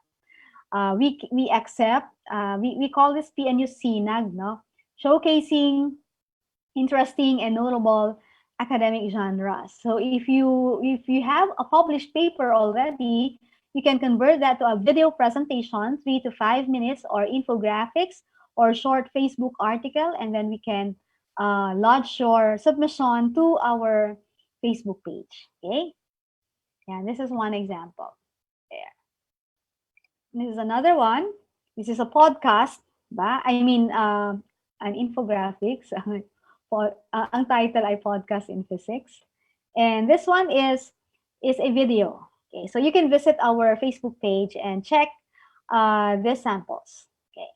Uh, we, we accept, uh, we, we call this P N U CINAG, no? Showcasing interesting and notable academic genres. So if you, if you have a published paper already, you can convert that to a video presentation, three to five minutes, or infographics, or short Facebook article, and then we can uh, lodge your submission to our Facebook page. Okay? Yeah, this is one example. There. This is another one. This is a podcast, ba? I mean, uh, an infographics. Po- uh, ang title ay Podcast in Physics. And this one is is a video. Okay, so you can visit our Facebook page and check uh, the samples. Okay.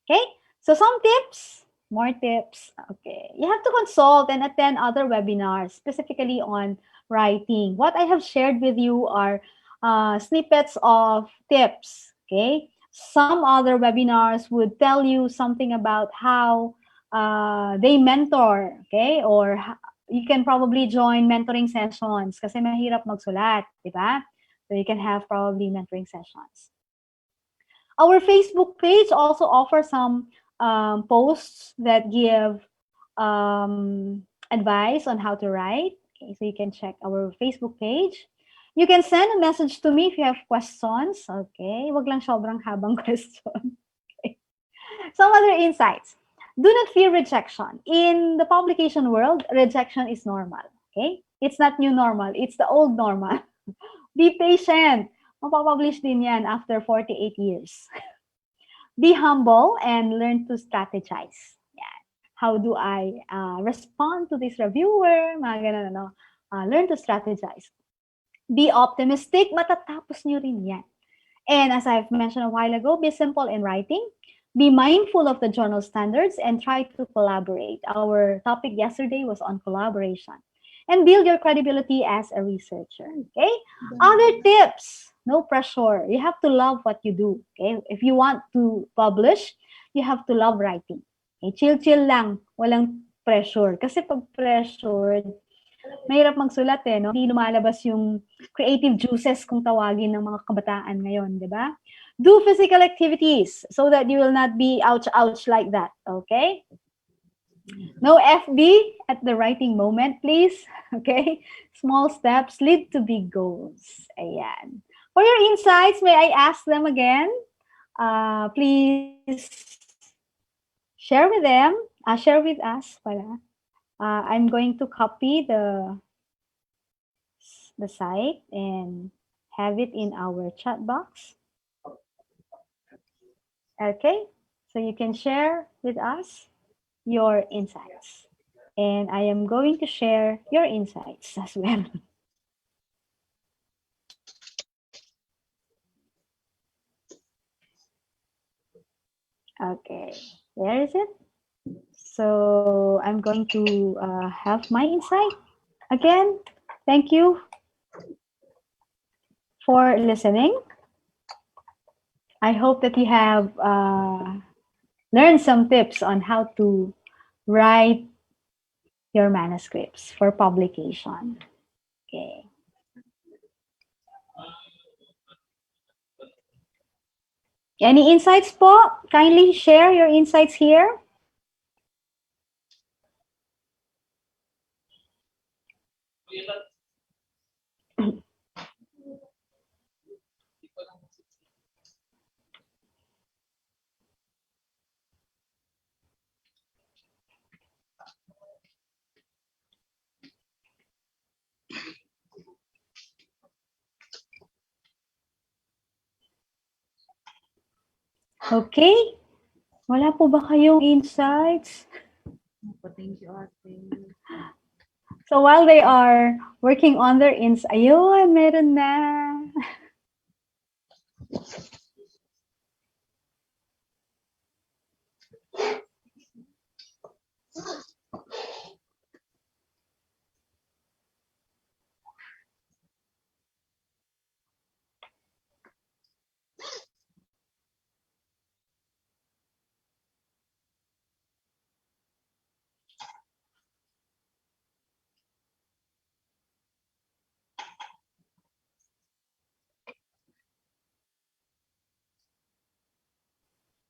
Okay? So some tips, more tips. Okay. You have to consult and attend other webinars, specifically on writing. What I have shared with you are uh, snippets of tips. Okay? Some other webinars would tell you something about how uh, they mentor, okay? Or you can probably join mentoring sessions kasi mahirap magsulat, di ba? So you can have probably mentoring sessions. Our Facebook page also offers some um, posts that give um, advice on how to write. Okay, so you can check our Facebook page. You can send a message to me if you have questions. Okay, wag lang sobrang habang question. Okay. Some other insights. Do not fear rejection. In the publication world, rejection is normal. Okay? It's not new normal. It's the old normal. Be patient. Mapapublish din yan after forty-eight years. Be humble and learn to strategize. Yan. How do I uh, respond to this reviewer? Mga ganun, ano? Uh, learn to strategize. Be optimistic, matatapos nyo rin yan. And as I've mentioned a while ago, be simple in writing, be mindful of the journal standards, and try to collaborate. Our topic yesterday was on collaboration. And build your credibility as a researcher. Okay? Other tips, no pressure. You have to love what you do. Okay? If you want to publish, you have to love writing. Okay? Chill-chill lang. Walang pressure. Kasi pag pressured, mahirap magsulat eh, no? Hindi lumalabas yung creative juices kung tawagin ng mga kabataan ngayon, di ba? Do physical activities so that you will not be ouch, ouch like that, okay? No F B at the writing moment, please. Okay? Small steps lead to big goals. Ayan. For your insights, may I ask them again? Uh, please share with them. Uh, share with us pala. Uh, I'm going to copy the the site and have it in our chat box. Okay, so you can share with us your insights. And I am going to share your insights as well. Okay, where is it? So I'm going to uh, have my insight. Again, thank you for listening. I hope that you have uh, learned some tips on how to write your manuscripts for publication. Okay. Any insights po? Kindly share your insights here. Okay. Wala po ba kayong insights? Thank you, ate. So while they are working on their ins, ayun, meron na.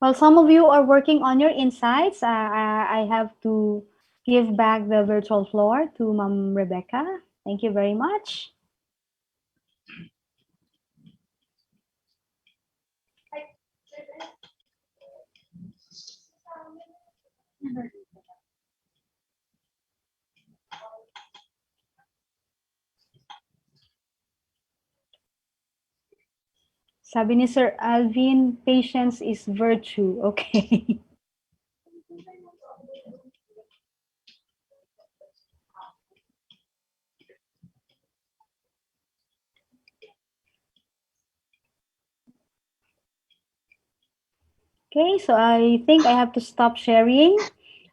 While some of you are working on your insights, uh, I I have to give back the virtual floor to Ma'am Rebecca. Thank you very much. Sabi ni Sir Alvin, patience is virtue. Okay. Okay, so I think I have to stop sharing.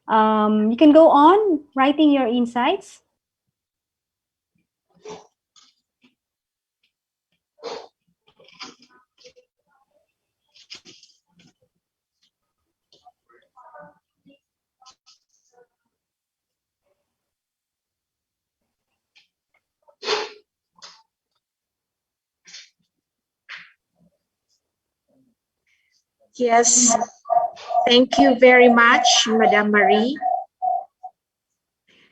Um, you can go on writing your insights. Yes. Thank you very much, Madam Marie.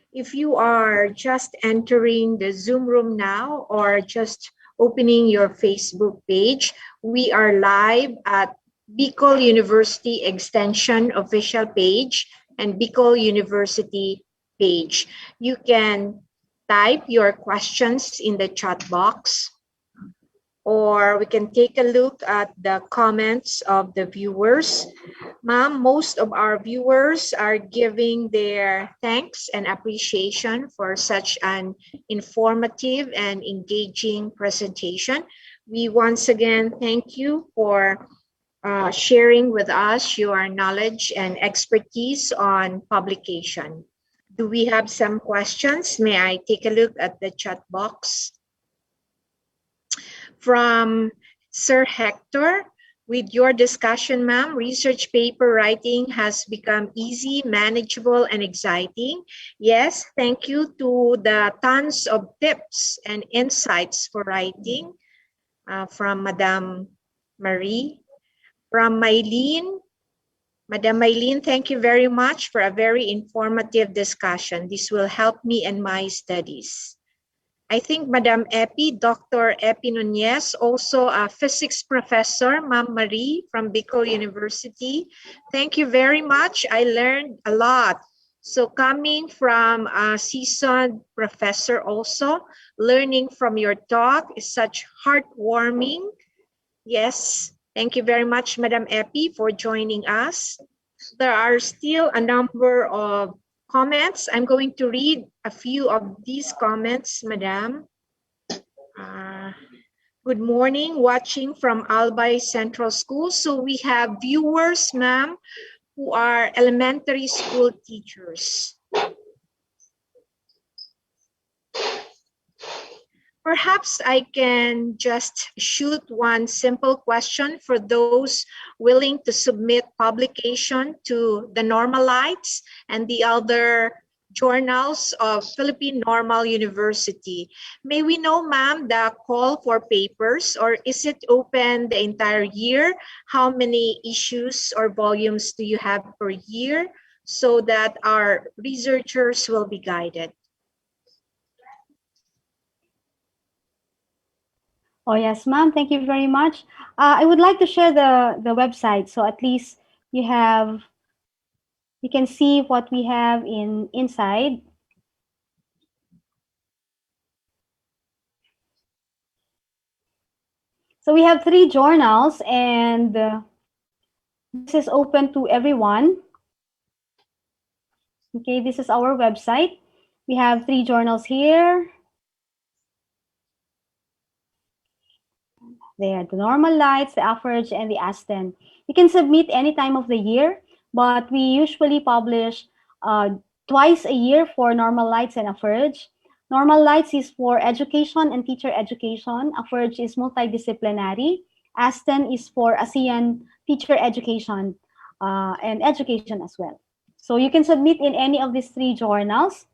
If you are just entering the Zoom room now or just opening your Facebook page, we are live at Bicol University Extension official page and Bicol University page. You can type your questions in the chat box. or we can take a look at the comments of the viewers. Ma'am, most of our viewers are giving their thanks and appreciation for such an informative and engaging presentation. We once again thank you for uh, sharing with us your knowledge and expertise on publication. Do we have some questions? May I take a look at the chat box? From Sir Hector, with your discussion, ma'am, research paper writing has become easy, manageable, and exciting. Yes, thank you to the tons of tips and insights for writing uh, from Madam Marie. From Mylene, Madam Mylene, thank you very much for a very informative discussion. This will help me in my studies. I think Madam Epi, Doctor Epi Nunez, also a physics professor, Ma'am Marie from Bicol University. Thank you very much. I learned a lot. So coming from a seasoned professor also, learning from your talk is such heartwarming. Yes, thank you very much, Madam Epi, for joining us. There are still a number of comments. I'm going to read a few of these comments, Madam. Uh, good morning, watching from Albay Central School. So we have viewers, ma'am, who are elementary school teachers. Perhaps I can just shoot one simple question for those willing to submit publication to the Normalites and the other journals of Philippine Normal University. May we know, ma'am, the call for papers, or is it open the entire year? How many issues or volumes do you have per year so that our researchers will be guided? Oh, yes, ma'am. Thank you very much. Uh, I would like to share the, the website, so at least you have, you can see what we have in inside. So we have three journals, and uh, this is open to everyone. Okay, this is our website. We have three journals here. There, the Normalites, the Average, and the Aston. You can submit any time of the year, but we usually publish uh, twice a year for Normalites and Average. Normalites is for education and teacher education. Average is multidisciplinary. Aston is for ASEAN teacher education uh, and education as well. So you can submit in any of these three journals.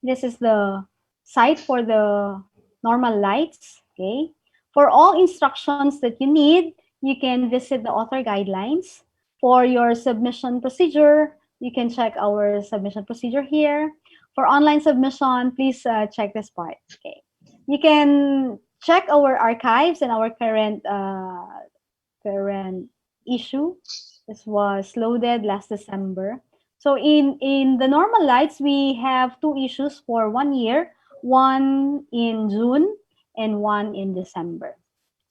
This is the site for the Normalites. Okay. For all instructions that you need, you can visit the author guidelines. For your submission procedure, you can check our submission procedure here. For online submission, please uh, check this part. Okay. You can check our archives and our current uh, current issue. This was loaded last December. So in, in the Normalites, we have two issues for one year, one in June and one in December.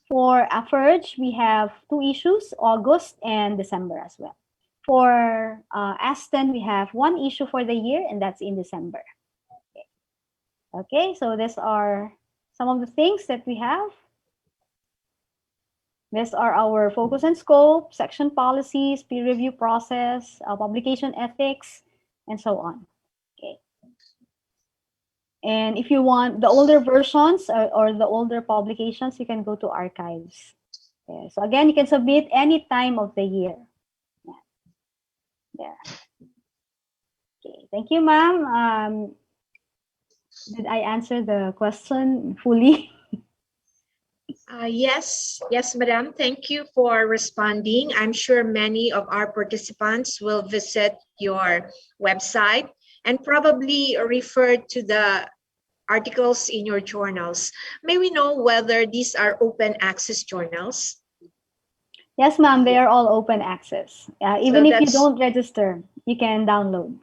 For Average, we have two issues, August and December as well. For uh, Aston, we have one issue for the year, and that's in December. Okay, okay, so these are some of the things that we have. These are our focus and scope, section policies, peer review process, uh, publication ethics, and so on. Okay. And if you want the older versions or, or the older publications, you can go to archives. Okay. So again, you can submit any time of the year. Yeah. Yeah. Okay. Thank you, ma'am. Um, did I answer the question fully? Uh, yes, yes, madam. Thank you for responding. I'm sure many of our participants will visit your website and probably refer to the articles in your journals. May we know whether these are open access journals? Yes, ma'am. They are all open access. Uh, even so if you don't register, you can download.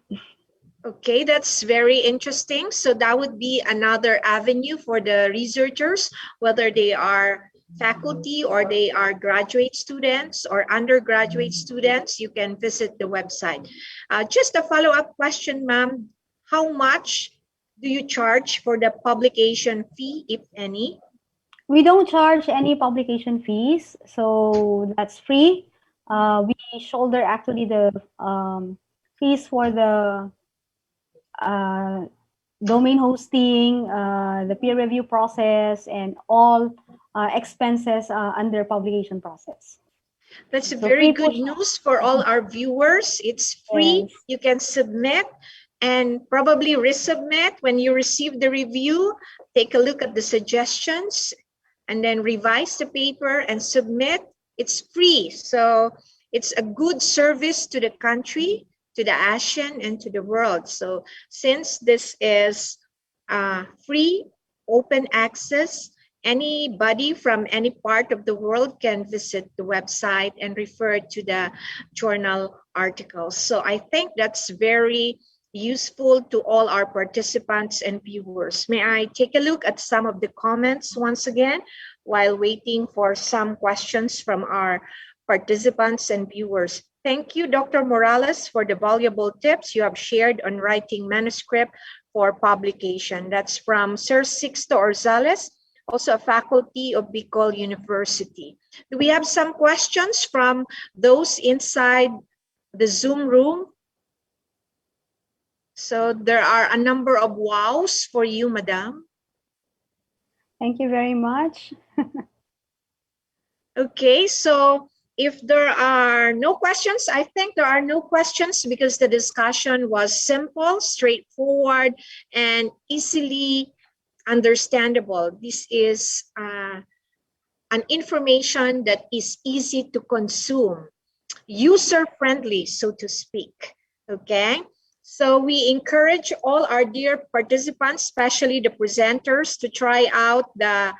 Okay, that's very interesting. So that would be another avenue for the researchers, whether they are faculty or they are graduate students or undergraduate students, you can visit the website. Uh, just a follow-up question, ma'am. How much do you charge for the publication fee, if any? We don't charge any publication fees, so that's free. Uh, we shoulder actually the um, fees for the uh, domain hosting, uh, the peer review process, and all uh, expenses uh, under publication process. That's a very good news for all our viewers. It's free. Yes. You can submit and probably resubmit when you receive the review. Take a look at the suggestions and then revise the paper and submit. It's free. So it's a good service to the country, to the ASEAN, and to the world. So since this is uh, free, open access, anybody from any part of the world can visit the website and refer to the journal articles. So I think that's very useful to all our participants and viewers. May I take a look at some of the comments once again while waiting for some questions from our participants and viewers? Thank you, Doctor Morales, for the valuable tips you have shared on writing manuscript for publication. That's from Sir Sixto Orzales, also a faculty of Bicol University. Do we have some questions from those inside the Zoom room? So there are a number of wows for you, Madam. Thank you very much. Okay, so if there are no questions, I think there are no questions because the discussion was simple, straightforward, and easily understandable. This is uh, an information that is easy to consume, user-friendly, so to speak. Okay? So we encourage all our dear participants, especially the presenters, to try out the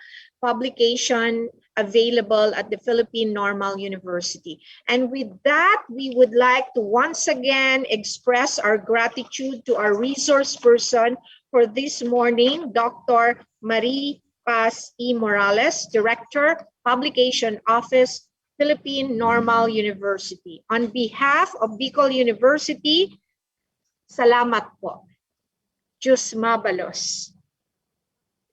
publication available at the Philippine Normal University. And with that, we would like to once again express our gratitude to our resource person for this morning, Doctor Marie Paz E. Morales, Director, Publication Office, Philippine Normal University. On behalf of Bicol University, salamat po. Diyos mabalos.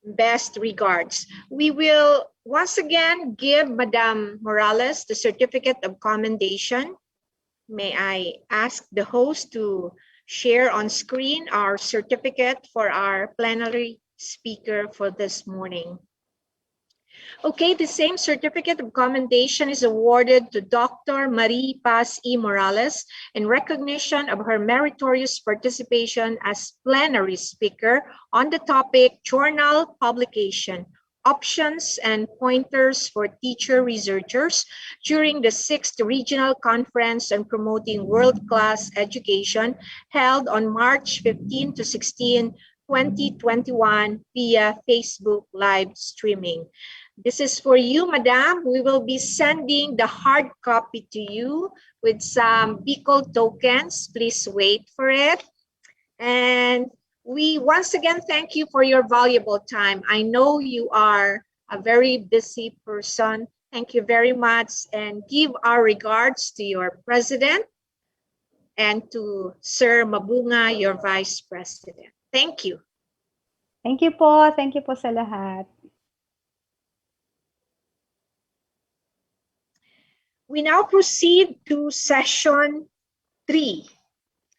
Best regards. We will once again give Madam Morales the certificate of commendation. May I ask the host to share on screen our certificate for our plenary speaker for this morning? Okay, the same certificate of commendation is awarded to Doctor Marie Paz E. Morales in recognition of her meritorious participation as plenary speaker on the topic Journal Publication, Options and Pointers for Teacher Researchers during the sixth Regional Conference on Promoting World-Class Education held on March fifteen to sixteen, twenty twenty-one via Facebook live streaming. This is for you, Madam. We will be sending the hard copy to you with some Bicol tokens. Please wait for it. And we once again thank you for your valuable time. I know you are a very busy person. Thank you very much and give our regards to your president and to Sir Mabunga, your vice president. Thank you. Thank you po. Thank you po sa lahat. We now proceed to session three.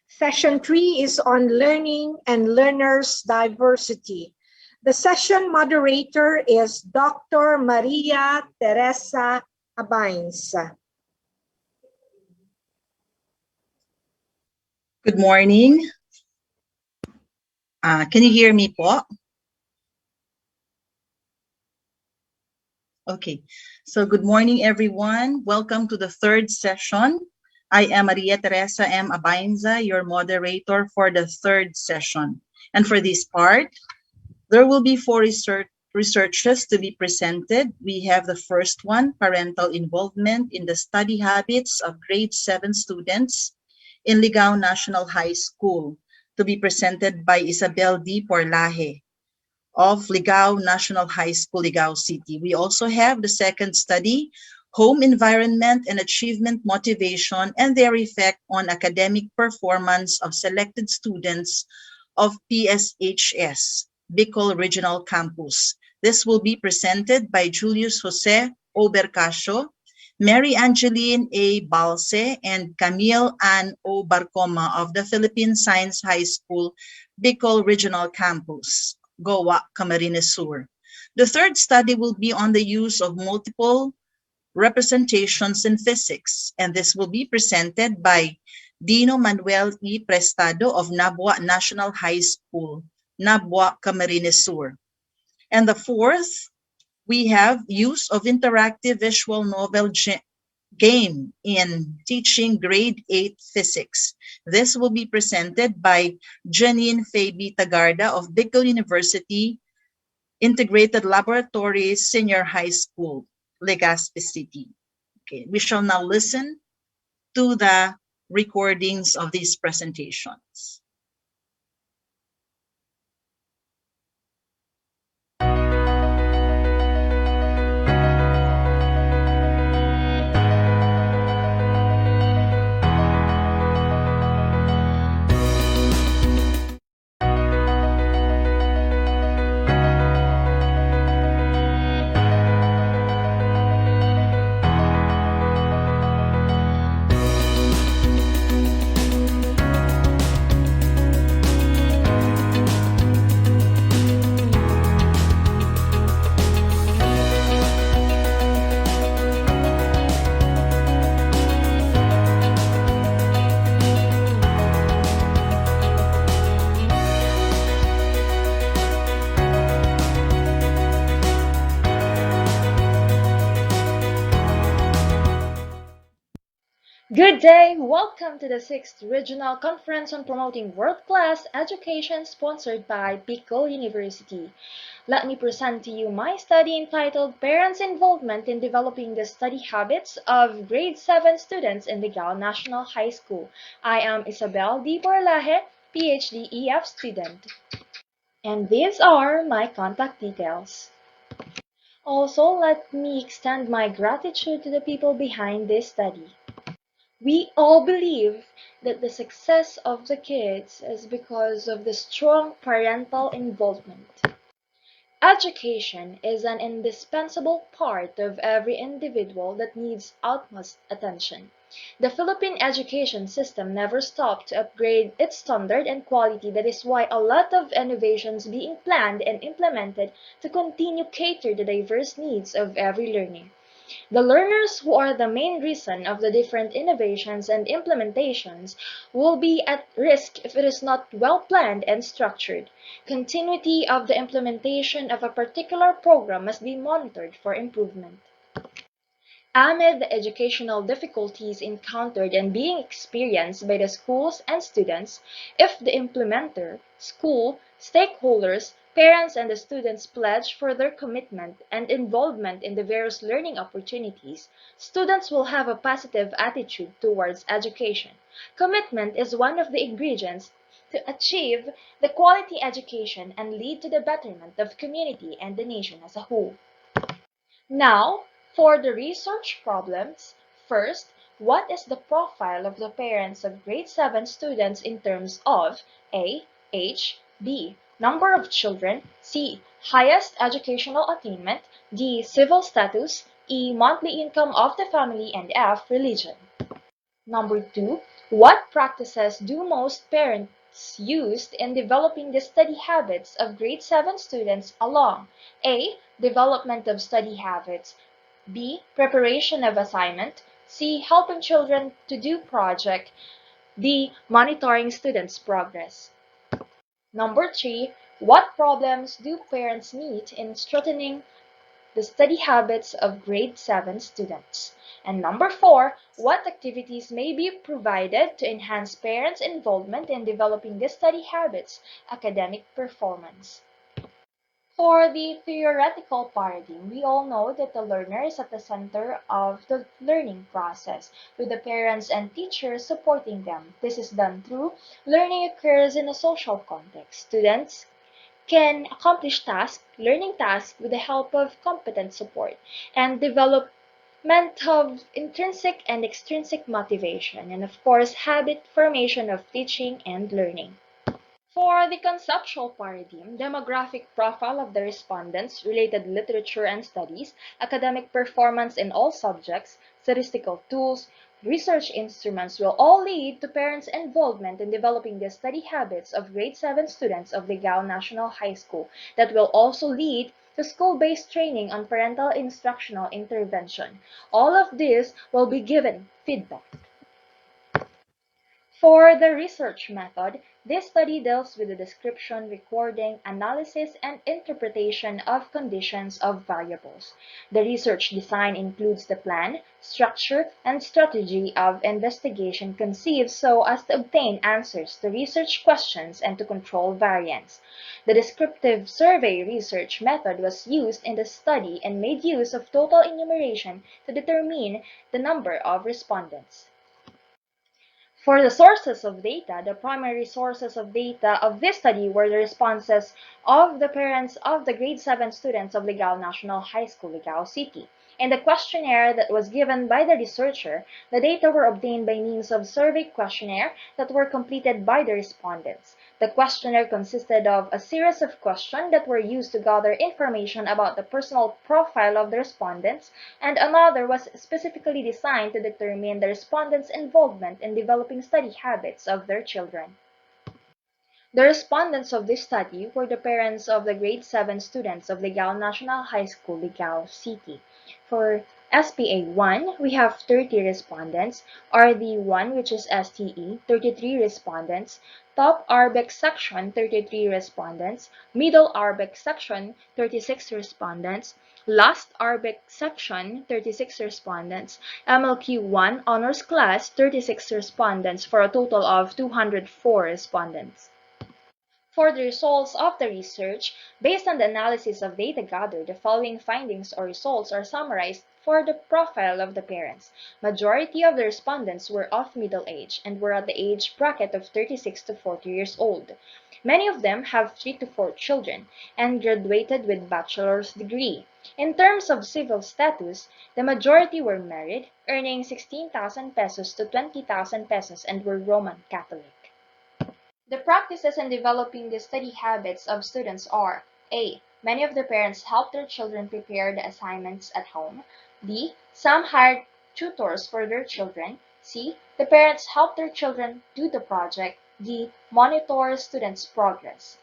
Session three is on learning and learners' diversity. The session moderator is Doctor Maria Teresa Abainza. Good morning. Uh, can you hear me po? Okay. So good morning, everyone. Welcome to the third session. I am Maria Teresa M. Abainza, your moderator for the third session. And for this part, there will be four research researches to be presented. We have the first one, parental involvement in the study habits of grade seven students in Ligao National High School, to be presented by Isabel D. Porlaje. of Ligao National High School, Ligao City. We also have the second study, Home Environment and Achievement Motivation and Their Effect on Academic Performance of Selected Students of P S H S, Bicol Regional Campus. This will be presented by Julius Jose Obercacio, Mary Angeline A. Balse, and Camille Ann O. Barcoma of the Philippine Science High School, Bicol Regional Campus, Goa, Camarines Sur. The third study will be on the use of multiple representations in physics, and this will be presented by Dino Manuel E. Prestado of Nabua National High School, Nabua, Camarines Sur. And the fourth, we have use of interactive visual novel ge-, game in teaching grade eight physics. This will be presented by Janine Fabi Tagarda of Bicol University Integrated Laboratory Senior High School, Legazpi City. Okay, we shall now listen to the recordings of these presentations. Good day! Welcome to the sixth Regional Conference on Promoting World-Class Education, sponsored by Bicol University. Let me present to you my study entitled Parents' Involvement in Developing the Study Habits of Grade seven Students in Ligao National High School. I am Isabel D. Borlaje, P H D E F student. And these are my contact details. Also, let me extend my gratitude to the people behind this study. We all believe that the success of the kids is because of the strong parental involvement. Education is an indispensable part of every individual that needs utmost attention. The Philippine education system never stopped to upgrade its standard and quality. That is why a lot of innovations being planned and implemented to continue cater the diverse needs of every learner. The learners who are the main reason of the different innovations and implementations will be at risk if it is not well planned and structured. Continuity of the implementation of a particular program must be monitored for improvement. Amid the educational difficulties encountered and being experienced by the schools and students, if the implementer, school, stakeholders, parents, and the students pledge for their commitment and involvement in the various learning opportunities, students will have a positive attitude towards education. Commitment is one of the ingredients to achieve the quality education and lead to the betterment of community and the nation as a whole. Now, for the research problems, first, what is the profile of the parents of grade seven students in terms of A, age, B, number of children, C, highest educational attainment, D, civil status, E, monthly income of the family, and F, religion. Number two, what practices do most parents use in developing the study habits of grade seven students along A, development of study habits, B, preparation of assignment, C, helping children to do project, D, monitoring students' progress. Number three, what problems do parents meet in strengthening the study habits of grade seven students? And number four, what activities may be provided to enhance parents' involvement in developing the study habits, academic performance? For the theoretical paradigm, we all know that the learner is at the center of the learning process, with the parents and teachers supporting them. This is done through learning occurs in a social context. Students can accomplish tasks, learning tasks, with the help of competent support and development of intrinsic and extrinsic motivation, and of course, habit formation of teaching and learning. For the conceptual paradigm, demographic profile of the respondents, related literature and studies, academic performance in all subjects, statistical tools, research instruments will all lead to parents' involvement in developing the study habits of grade seven students of Ligao National High School that will also lead to school-based training on parental instructional intervention. All of this will be given feedback. For the research method, this study deals with the description, recording, analysis, and interpretation of conditions of variables. The research design includes the plan, structure, and strategy of investigation conceived so as to obtain answers to research questions and to control variance. The descriptive survey research method was used in the study and made use of total enumeration to determine the number of respondents. For the sources of data, the primary sources of data of this study were the responses of the parents of the grade seven students of Ligao National High School, Ligao City. In the questionnaire that was given by the researcher, the data were obtained by means of survey questionnaire that were completed by the respondents. The questionnaire consisted of a series of questions that were used to gather information about the personal profile of the respondents, and another was specifically designed to determine the respondents' involvement in developing study habits of their children. The respondents of this study were the parents of the grade seven students of Ligao National High School, Ligao City. For S P A one, we have thirty respondents, R D one, which is S T E, thirty-three respondents, Top R B E C section, thirty-three respondents, Middle R B E C section, thirty-six respondents, Last R B E C section, thirty-six respondents, M L Q one honors class, thirty-six respondents, for a total of two hundred four respondents. For the results of the research, based on the analysis of data gathered, the following findings or results are summarized for the profile of the parents. Majority of the respondents were of middle age and were at the age bracket of thirty-six to forty years old. Many of them have three to four children and graduated with bachelor's degree. In terms of civil status, the majority were married, earning sixteen thousand pesos to twenty thousand pesos, and were Roman Catholic. The practices in developing the study habits of students are: A. Many of the parents help their children prepare the assignments at home. B. Some hired tutors for their children. C. The parents help their children do the project. D. Monitor students' progress.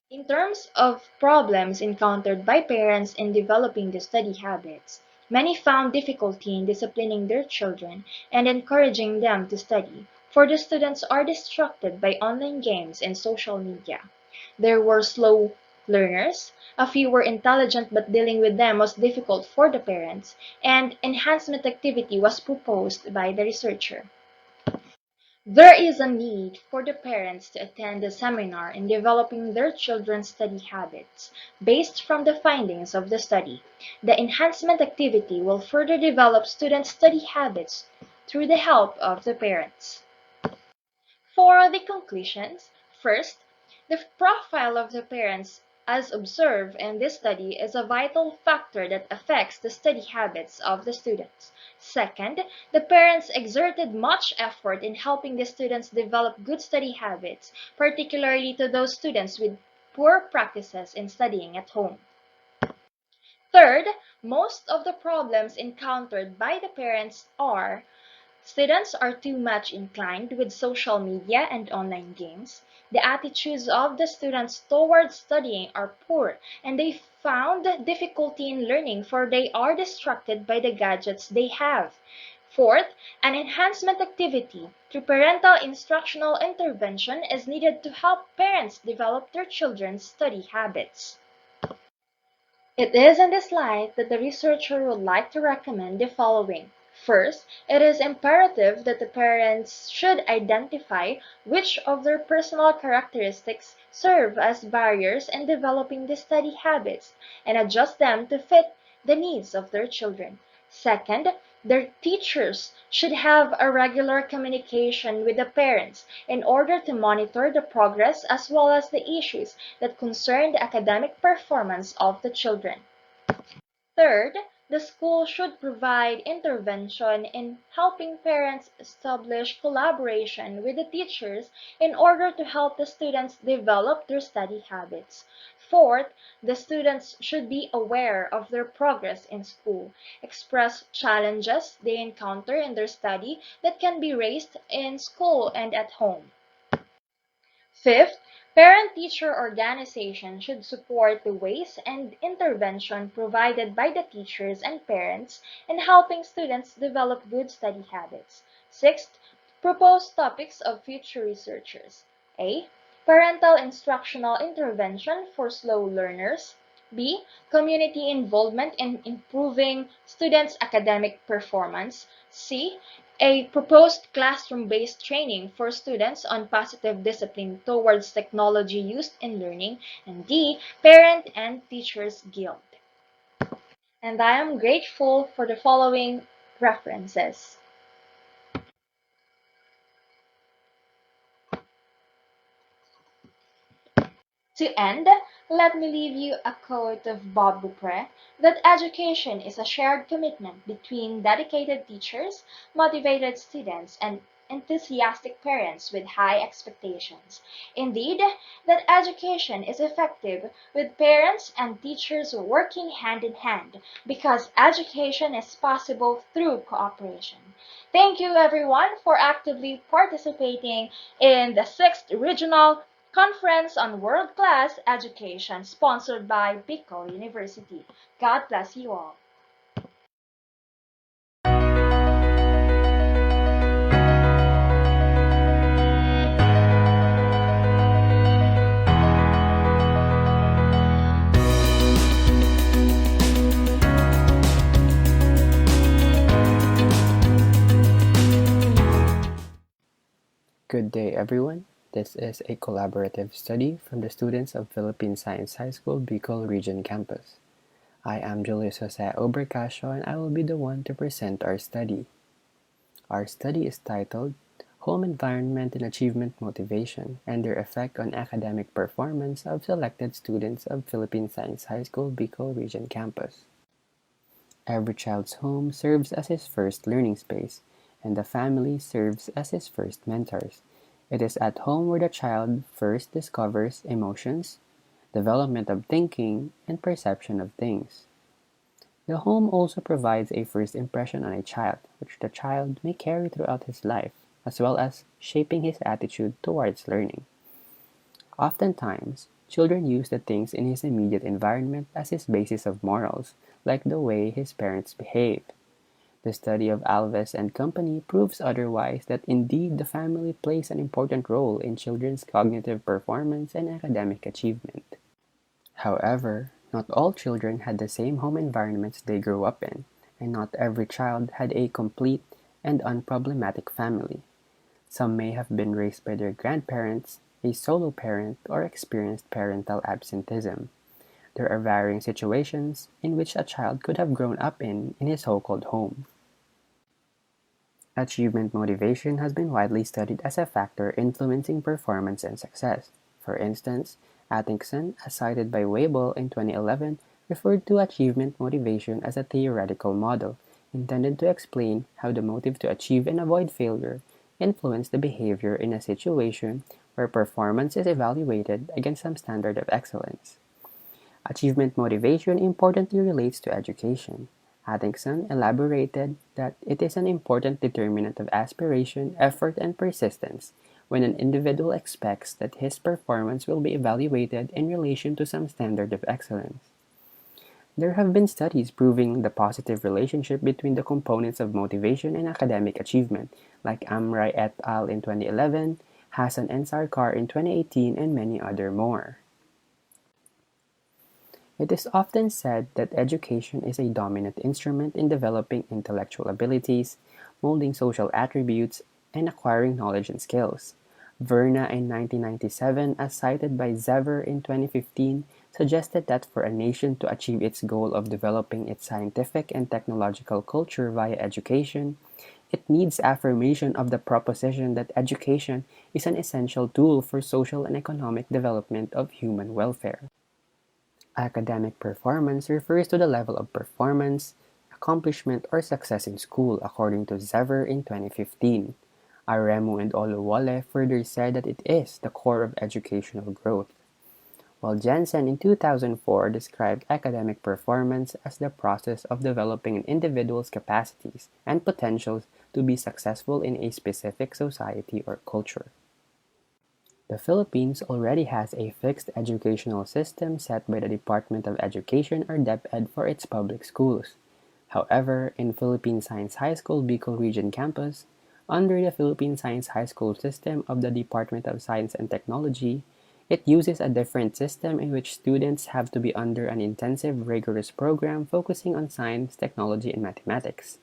In terms of problems encountered by parents in developing the study habits, many found difficulty in disciplining their children and encouraging them to study, for the students are distracted by online games and social media. There were slow learners, a few were intelligent, but dealing with them was difficult for the parents, and enhancement activity was proposed by the researcher. There is a need for the parents to attend the seminar in developing their children's study habits. Based from the findings of the study, the enhancement activity will further develop students' study habits through the help of the parents. For the conclusions, first, the profile of the parents as observed in this study is a vital factor that affects the study habits of the students. Second, the parents exerted much effort in helping the students develop good study habits, particularly to those students with poor practices in studying at home. Third, most of the problems encountered by the parents are: students are too much inclined with social media and online games. The attitudes of the students towards studying are poor, and they found difficulty in learning, for they are distracted by the gadgets they have. Fourth, an enhancement activity through parental instructional intervention is needed to help parents develop their children's study habits. It is in this light that the researcher would like to recommend the following. First, it is imperative that the parents should identify which of their personal characteristics serve as barriers in developing the study habits and adjust them to fit the needs of their children. Second, their teachers should have a regular communication with the parents in order to monitor the progress as well as the issues that concern the academic performance of the children. Third, the school should provide intervention in helping parents establish collaboration with the teachers in order to help the students develop their study habits. Fourth, the students should be aware of their progress in school, express challenges they encounter in their study that can be raised in school and at home. Fifth, parent-teacher organization should support the ways and intervention provided by the teachers and parents in helping students develop good study habits. Sixth, propose topics of future researchers. A, parental instructional intervention for slow learners. B, community involvement in improving students' academic performance. C, a proposed classroom-based training for students on positive discipline towards technology used in learning. And D, parent and teachers guild. And I am grateful for the following references. To end, let me leave you a quote of Bob Bupre, that education is a shared commitment between dedicated teachers, motivated students, and enthusiastic parents with high expectations. Indeed, that education is effective with parents and teachers working hand in hand, because education is possible through cooperation. Thank you, everyone, for actively participating in the sixth Regional Conference on World-Class Education, sponsored by Bicol University. God bless you all. Good day, everyone. This is a collaborative study from the students of Philippine Science High School, Bicol Region Campus. I am Julius Jose Obercasio, and I will be the one to present our study. Our study is titled Home Environment and Achievement Motivation and Their Effect on Academic Performance of Selected Students of Philippine Science High School, Bicol Region Campus. Every child's home serves as his first learning space, and the family serves as his first mentors. It is at home where the child first discovers emotions, development of thinking, and perception of things. The home also provides a first impression on a child, which the child may carry throughout his life, as well as shaping his attitude towards learning. Oftentimes, children use the things in his immediate environment as his basis of morals, like the way his parents behave. The study of Alves and company proves otherwise, that indeed the family plays an important role in children's cognitive performance and academic achievement. However, not all children had the same home environments they grew up in, and not every child had a complete and unproblematic family. Some may have been raised by their grandparents, a solo parent, or experienced parental absenteeism. There are varying situations in which a child could have grown up in, in his so-called home. Achievement motivation has been widely studied as a factor influencing performance and success. For instance, Atkinson, as cited by Waibel in twenty eleven, referred to achievement motivation as a theoretical model intended to explain how the motive to achieve and avoid failure influence the behavior in a situation where performance is evaluated against some standard of excellence. Achievement motivation importantly relates to education. Atkinson elaborated that it is an important determinant of aspiration, effort, and persistence when an individual expects that his performance will be evaluated in relation to some standard of excellence. There have been studies proving the positive relationship between the components of motivation and academic achievement, like Amri et al. In twenty eleven, Hassan and Sarkar in twenty eighteen, and many other more. It is often said that education is a dominant instrument in developing intellectual abilities, molding social attributes, and acquiring knowledge and skills. Verna in nineteen ninety-seven, as cited by Zevver in twenty fifteen, suggested that for a nation to achieve its goal of developing its scientific and technological culture via education, it needs affirmation of the proposition that education is an essential tool for social and economic development of human welfare. Academic performance refers to the level of performance, accomplishment, or success in school, according to Zevver in twenty fifteen. Aremu and Oluwole further said that it is the core of educational growth. While Jensen in two thousand four described academic performance as the process of developing an individual's capacities and potentials to be successful in a specific society or culture. The Philippines already has a fixed educational system set by the Department of Education or DepEd for its public schools. However, in Philippine Science High School Bicol Region Campus, under the Philippine Science High School system of the Department of Science and Technology, it uses a different system in which students have to be under an intensive, rigorous program focusing on science, technology, and mathematics.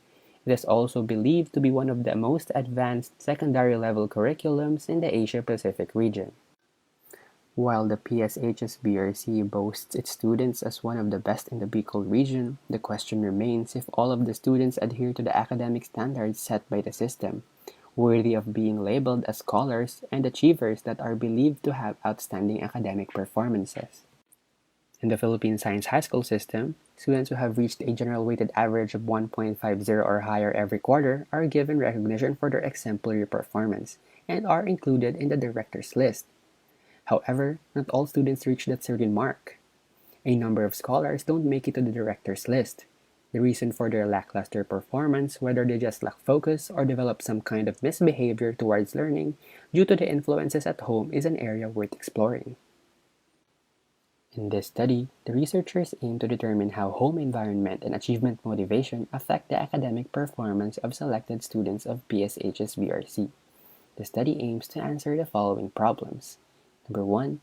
It is also believed to be one of the most advanced secondary level curriculums in the Asia Pacific region. While the P S H S B R C boasts its students as one of the best in the Bicol region, the question remains if all of the students adhere to the academic standards set by the system, worthy of being labeled as scholars and achievers that are believed to have outstanding academic performances. In the Philippine Science High School system, students who have reached a general weighted average of one point five zero or higher every quarter are given recognition for their exemplary performance and are included in the director's list. However, not all students reach that certain mark. A number of scholars don't make it to the director's list. The reason for their lackluster performance, whether they just lack focus or develop some kind of misbehavior towards learning due to the influences at home, is an area worth exploring. In this study, the researchers aim to determine how home environment and achievement motivation affect the academic performance of selected students of P S H S B R C. The study aims to answer the following problems. Number one,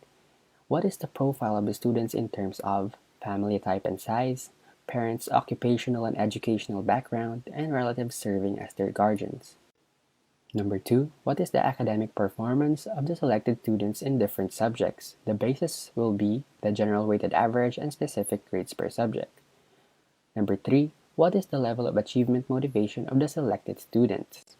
what is the profile of the students in terms of family type and size, parents' occupational and educational background, and relatives serving as their guardians? Number two, what is the academic performance of the selected students in different subjects? The basis will be the general weighted average and specific grades per subject. Number three, what is the level of achievement motivation of the selected students?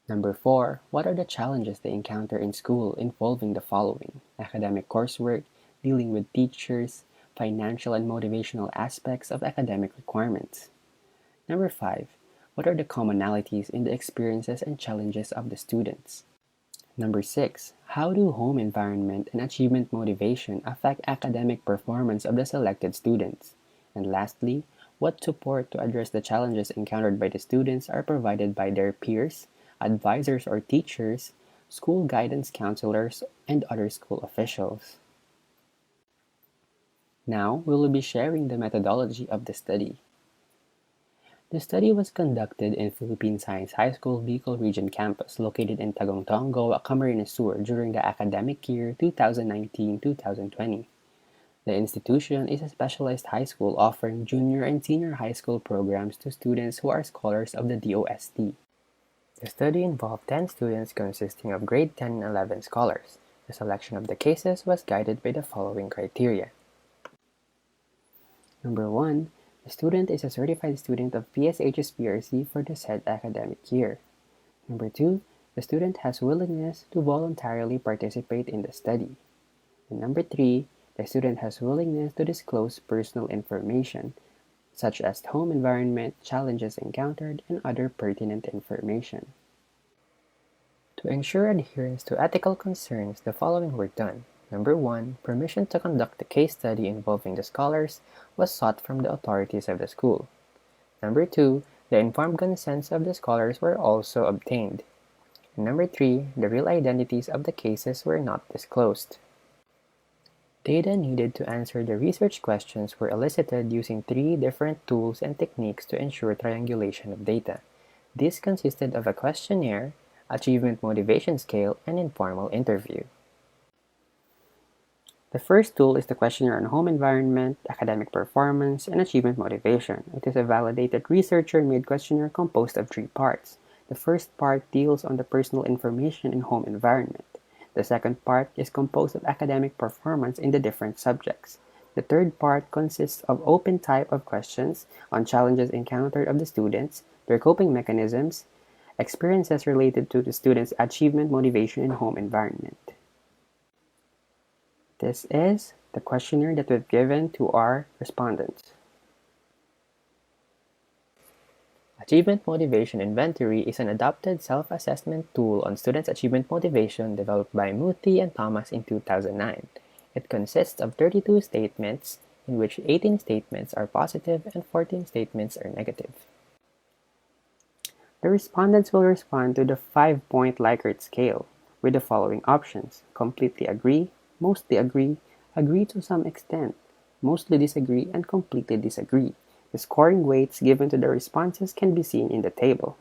Number four, what are the challenges they encounter in school involving the following: academic coursework, dealing with teachers, financial and motivational aspects of academic requirements? Number five, what are the commonalities in the experiences and challenges of the students? Number six, how do home environment and achievement motivation affect academic performance of the selected students? And lastly, what support to address the challenges encountered by the students are provided by their peers, advisors or teachers, school guidance counselors, and other school officials? Now, we will be sharing the methodology of the study. The study was conducted in Philippine Science High School Bicol Region Campus, located in Tagong Tonggo, Camarines Sur, during the academic year two thousand nineteen two thousand twenty. The institution is a specialized high school offering junior and senior high school programs to students who are scholars of the D O S T. The study involved ten students consisting of grade ten and eleven scholars. The selection of the cases was guided by the following criteria. Number one, the student is a certified student of P S H S B R C for the said academic year. Number two, the student has willingness to voluntarily participate in the study. And number three, the student has willingness to disclose personal information, such as home environment, challenges encountered, and other pertinent information. To ensure adherence to ethical concerns, the following were done. Number one, permission to conduct the case study involving the scholars was sought from the authorities of the school. Number two, the informed consents of the scholars were also obtained. And number three, the real identities of the cases were not disclosed. Data needed to answer the research questions were elicited using three different tools and techniques to ensure triangulation of data. This consisted of a questionnaire, achievement motivation scale, and informal interview. The first tool is the questionnaire on home environment, academic performance, and achievement motivation. It is a validated researcher-made questionnaire composed of three parts. The first part deals on the personal information and home environment. The second part is composed of academic performance in the different subjects. The third part consists of open type of questions on challenges encountered of the students, their coping mechanisms, experiences related to the students' achievement, motivation, and home environment. This is the questionnaire that we've given to our respondents. Achievement Motivation Inventory is an adopted self-assessment tool on students' achievement motivation developed by Muthi and Thomas in two thousand nine. It consists of thirty-two statements, in which eighteen statements are positive and fourteen statements are negative. The respondents will respond to the five-point Likert scale with the following options: completely agree, mostly agree, agree to some extent, mostly disagree, and completely disagree. The scoring weights given to the responses can be seen in the table.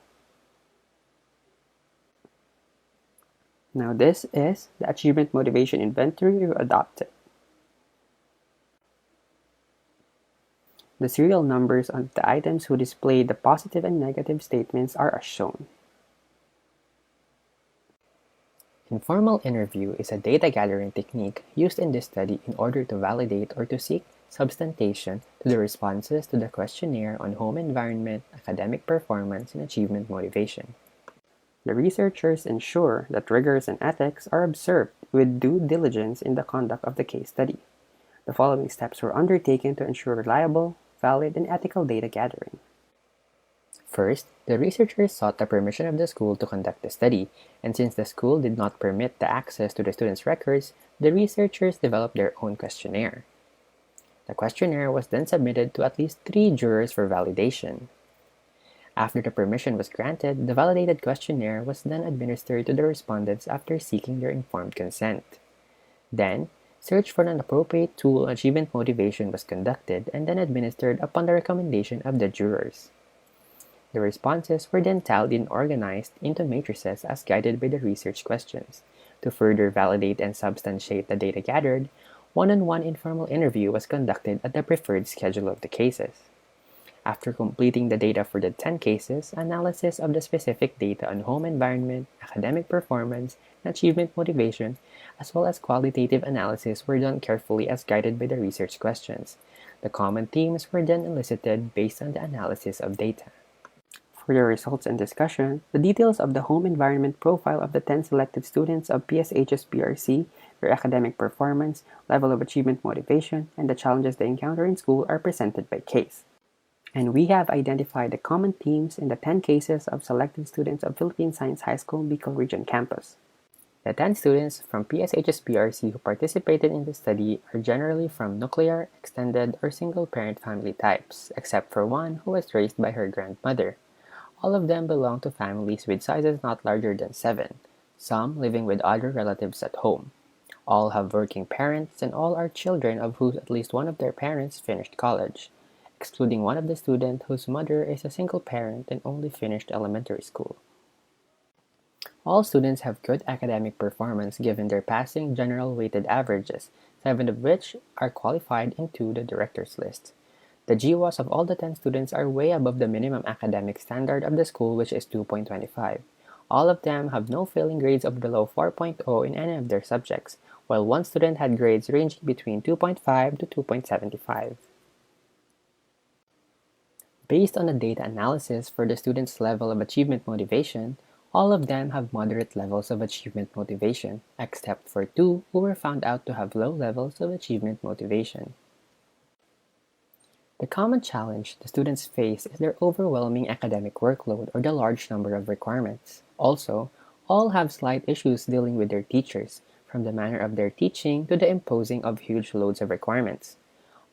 Now, this is the achievement motivation inventory we adopted. The serial numbers of the items who display the positive and negative statements are as shown. Informal interview is a data gathering technique used in this study in order to validate or to seek substantiation to the responses to the questionnaire on home environment, academic performance, and achievement motivation. The researchers ensure that rigors and ethics are observed with due diligence in the conduct of the case study. The following steps were undertaken to ensure reliable, valid, and ethical data gathering. First, the researchers sought the permission of the school to conduct the study, and since the school did not permit the access to the students' records, the researchers developed their own questionnaire. The questionnaire was then submitted to at least three jurors for validation. After the permission was granted, the validated questionnaire was then administered to the respondents after seeking their informed consent. Then, search for an appropriate tool on achievement motivation was conducted and then administered upon the recommendation of the jurors. The responses were then tallied and organized into matrices as guided by the research questions. To further validate and substantiate the data gathered, one-on-one informal interview was conducted at the preferred schedule of the cases. After completing the data for the ten cases, analysis of the specific data on home environment, academic performance, and achievement motivation, as well as qualitative analysis were done carefully as guided by the research questions. The common themes were then elicited based on the analysis of data. For the results and discussion, the details of the home environment profile of the ten selected students of P S H's P R C, their academic performance, level of achievement motivation, and the challenges they encounter in school are presented by case. And we have identified the common themes in the ten cases of selected students of Philippine Science High School, Bicol Region Campus. The ten students from P S H's P R C who participated in the study are generally from nuclear, extended, or single-parent family types, except for one who was raised by her grandmother. All of them belong to families with sizes not larger than seven, some living with other relatives at home. All have working parents, and all are children of whose at least one of their parents finished college, excluding one of the student whose mother is a single parent and only finished elementary school. All students have good academic performance given their passing general weighted averages, seven of which are qualified into the director's list. The GWAS of all the ten students are way above the minimum academic standard of the school, which is two point twenty-five. All of them have no failing grades of below four point oh in any of their subjects, while one student had grades ranging between two point five to two point seven five. Based on the data analysis for the students' level of achievement motivation, all of them have moderate levels of achievement motivation, except for two who were found out to have low levels of achievement motivation. The common challenge the students face is their overwhelming academic workload or the large number of requirements. Also, all have slight issues dealing with their teachers, from the manner of their teaching to the imposing of huge loads of requirements.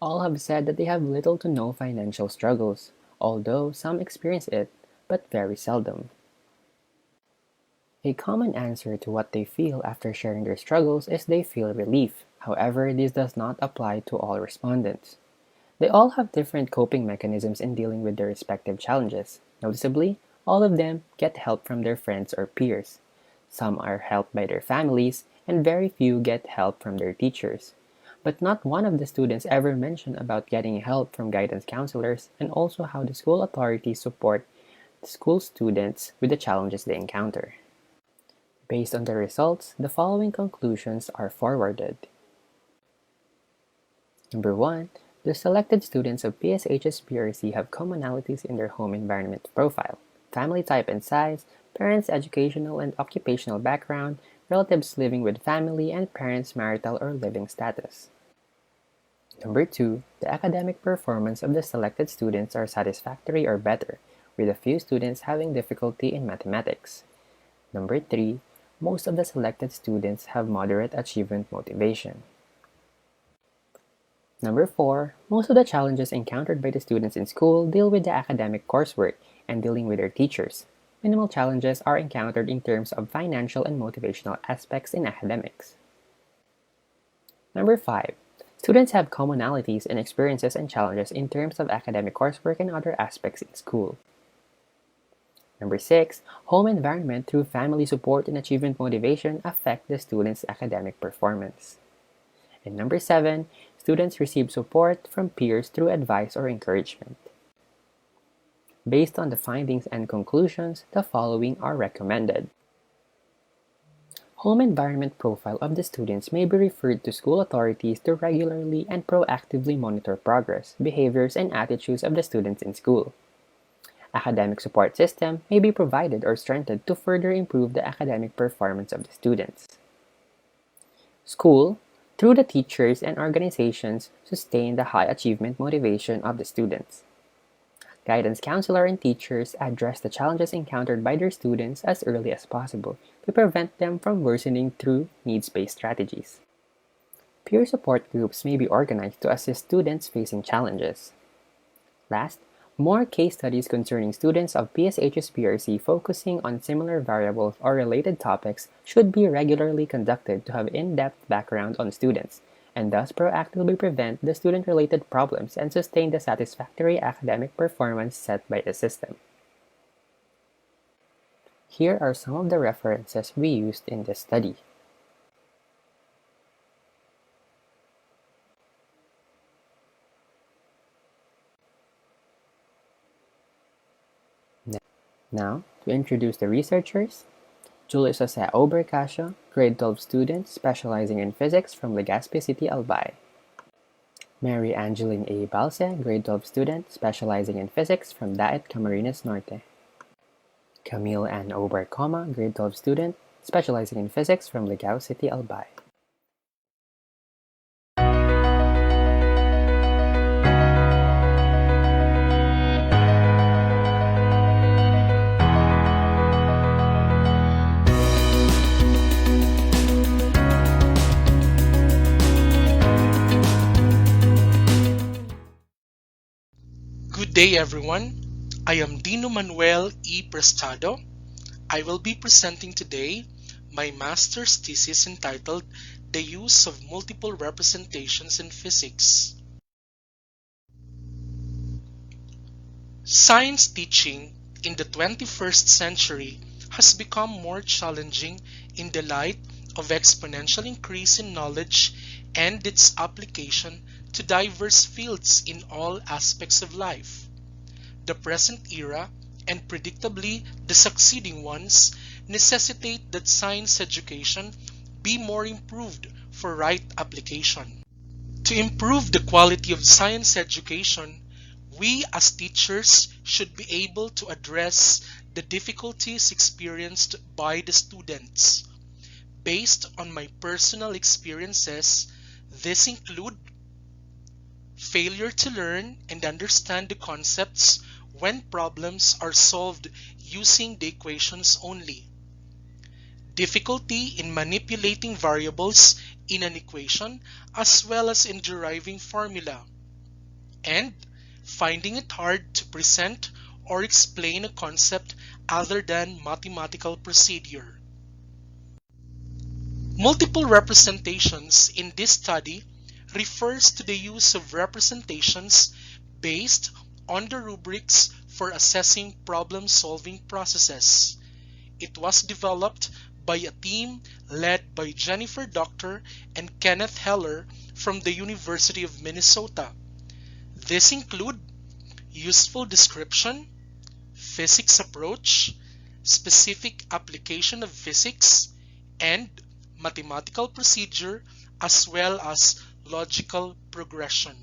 All have said that they have little to no financial struggles, although some experience it, but very seldom. A common answer to what they feel after sharing their struggles is they feel relief. However, this does not apply to all respondents. They all have different coping mechanisms in dealing with their respective challenges. Noticeably, all of them get help from their friends or peers. Some are helped by their families, and very few get help from their teachers. But not one of the students ever mentioned about getting help from guidance counselors and also how the school authorities support the school students with the challenges they encounter. Based on the results, the following conclusions are forwarded. Number one, the selected students of P S H S B R C have commonalities in their home environment profile, family type and size, parents' educational and occupational background, relatives living with family, and parents' marital or living status. Number two, the academic performance of the selected students are satisfactory or better, with a few students having difficulty in mathematics. Number three, most of the selected students have moderate achievement motivation. Number four, most of the challenges encountered by the students in school deal with the academic coursework and dealing with their teachers. Minimal challenges are encountered in terms of financial and motivational aspects in academics. Number five, students have commonalities in experiences and challenges in terms of academic coursework and other aspects in school. Number six, home environment through family support and achievement motivation affect the students' academic performance. And number seven, students receive support from peers through advice or encouragement. Based on the findings and conclusions, the following are recommended. Home environment profile of the students may be referred to school authorities to regularly and proactively monitor progress, behaviors, and attitudes of the students in school. Academic support system may be provided or strengthened to further improve the academic performance of the students. School, through the teachers and organizations, sustain the high achievement motivation of the students. Guidance counselor and teachers address the challenges encountered by their students as early as possible to prevent them from worsening through needs-based strategies. Peer support groups may be organized to assist students facing challenges. Last, more case studies concerning students of P S H S B R C focusing on similar variables or related topics should be regularly conducted to have in-depth background on students, and thus proactively prevent the student-related problems and sustain the satisfactory academic performance set by the system. Here are some of the references we used in this study. Now, to introduce the researchers, Julius Jose Obercasio, grade twelve student specializing in physics from Legazpi City, Albay. Mary Angeline A. Balse, grade twelve student specializing in physics from Daet, Camarines Norte. Camille Ann Obercoma, grade twelve student specializing in physics from Legao City, Albay. Good day, everyone. I am Dino Manuel E. Prestado. I will be presenting today my master's thesis entitled The Use of Multiple Representations in Physics. Science teaching in the twenty-first century has become more challenging in the light of exponential increase in knowledge and its application to diverse fields in all aspects of life. The present era, and predictably the succeeding ones, necessitate that science education be more improved for right application. To improve the quality of science education, we as teachers should be able to address the difficulties experienced by the students. Based on my personal experiences, these include failure to learn and understand the concepts when problems are solved using the equations only, difficulty in manipulating variables in an equation as well as in deriving formula, and finding it hard to present or explain a concept other than mathematical procedure. Multiple representations in this study refers to the use of representations based on the rubrics for assessing problem-solving processes. It was developed by a team led by Jennifer Doctor and Kenneth Heller from the University of Minnesota. These include useful description, physics approach, specific application of physics, and mathematical procedure, as well as logical progression.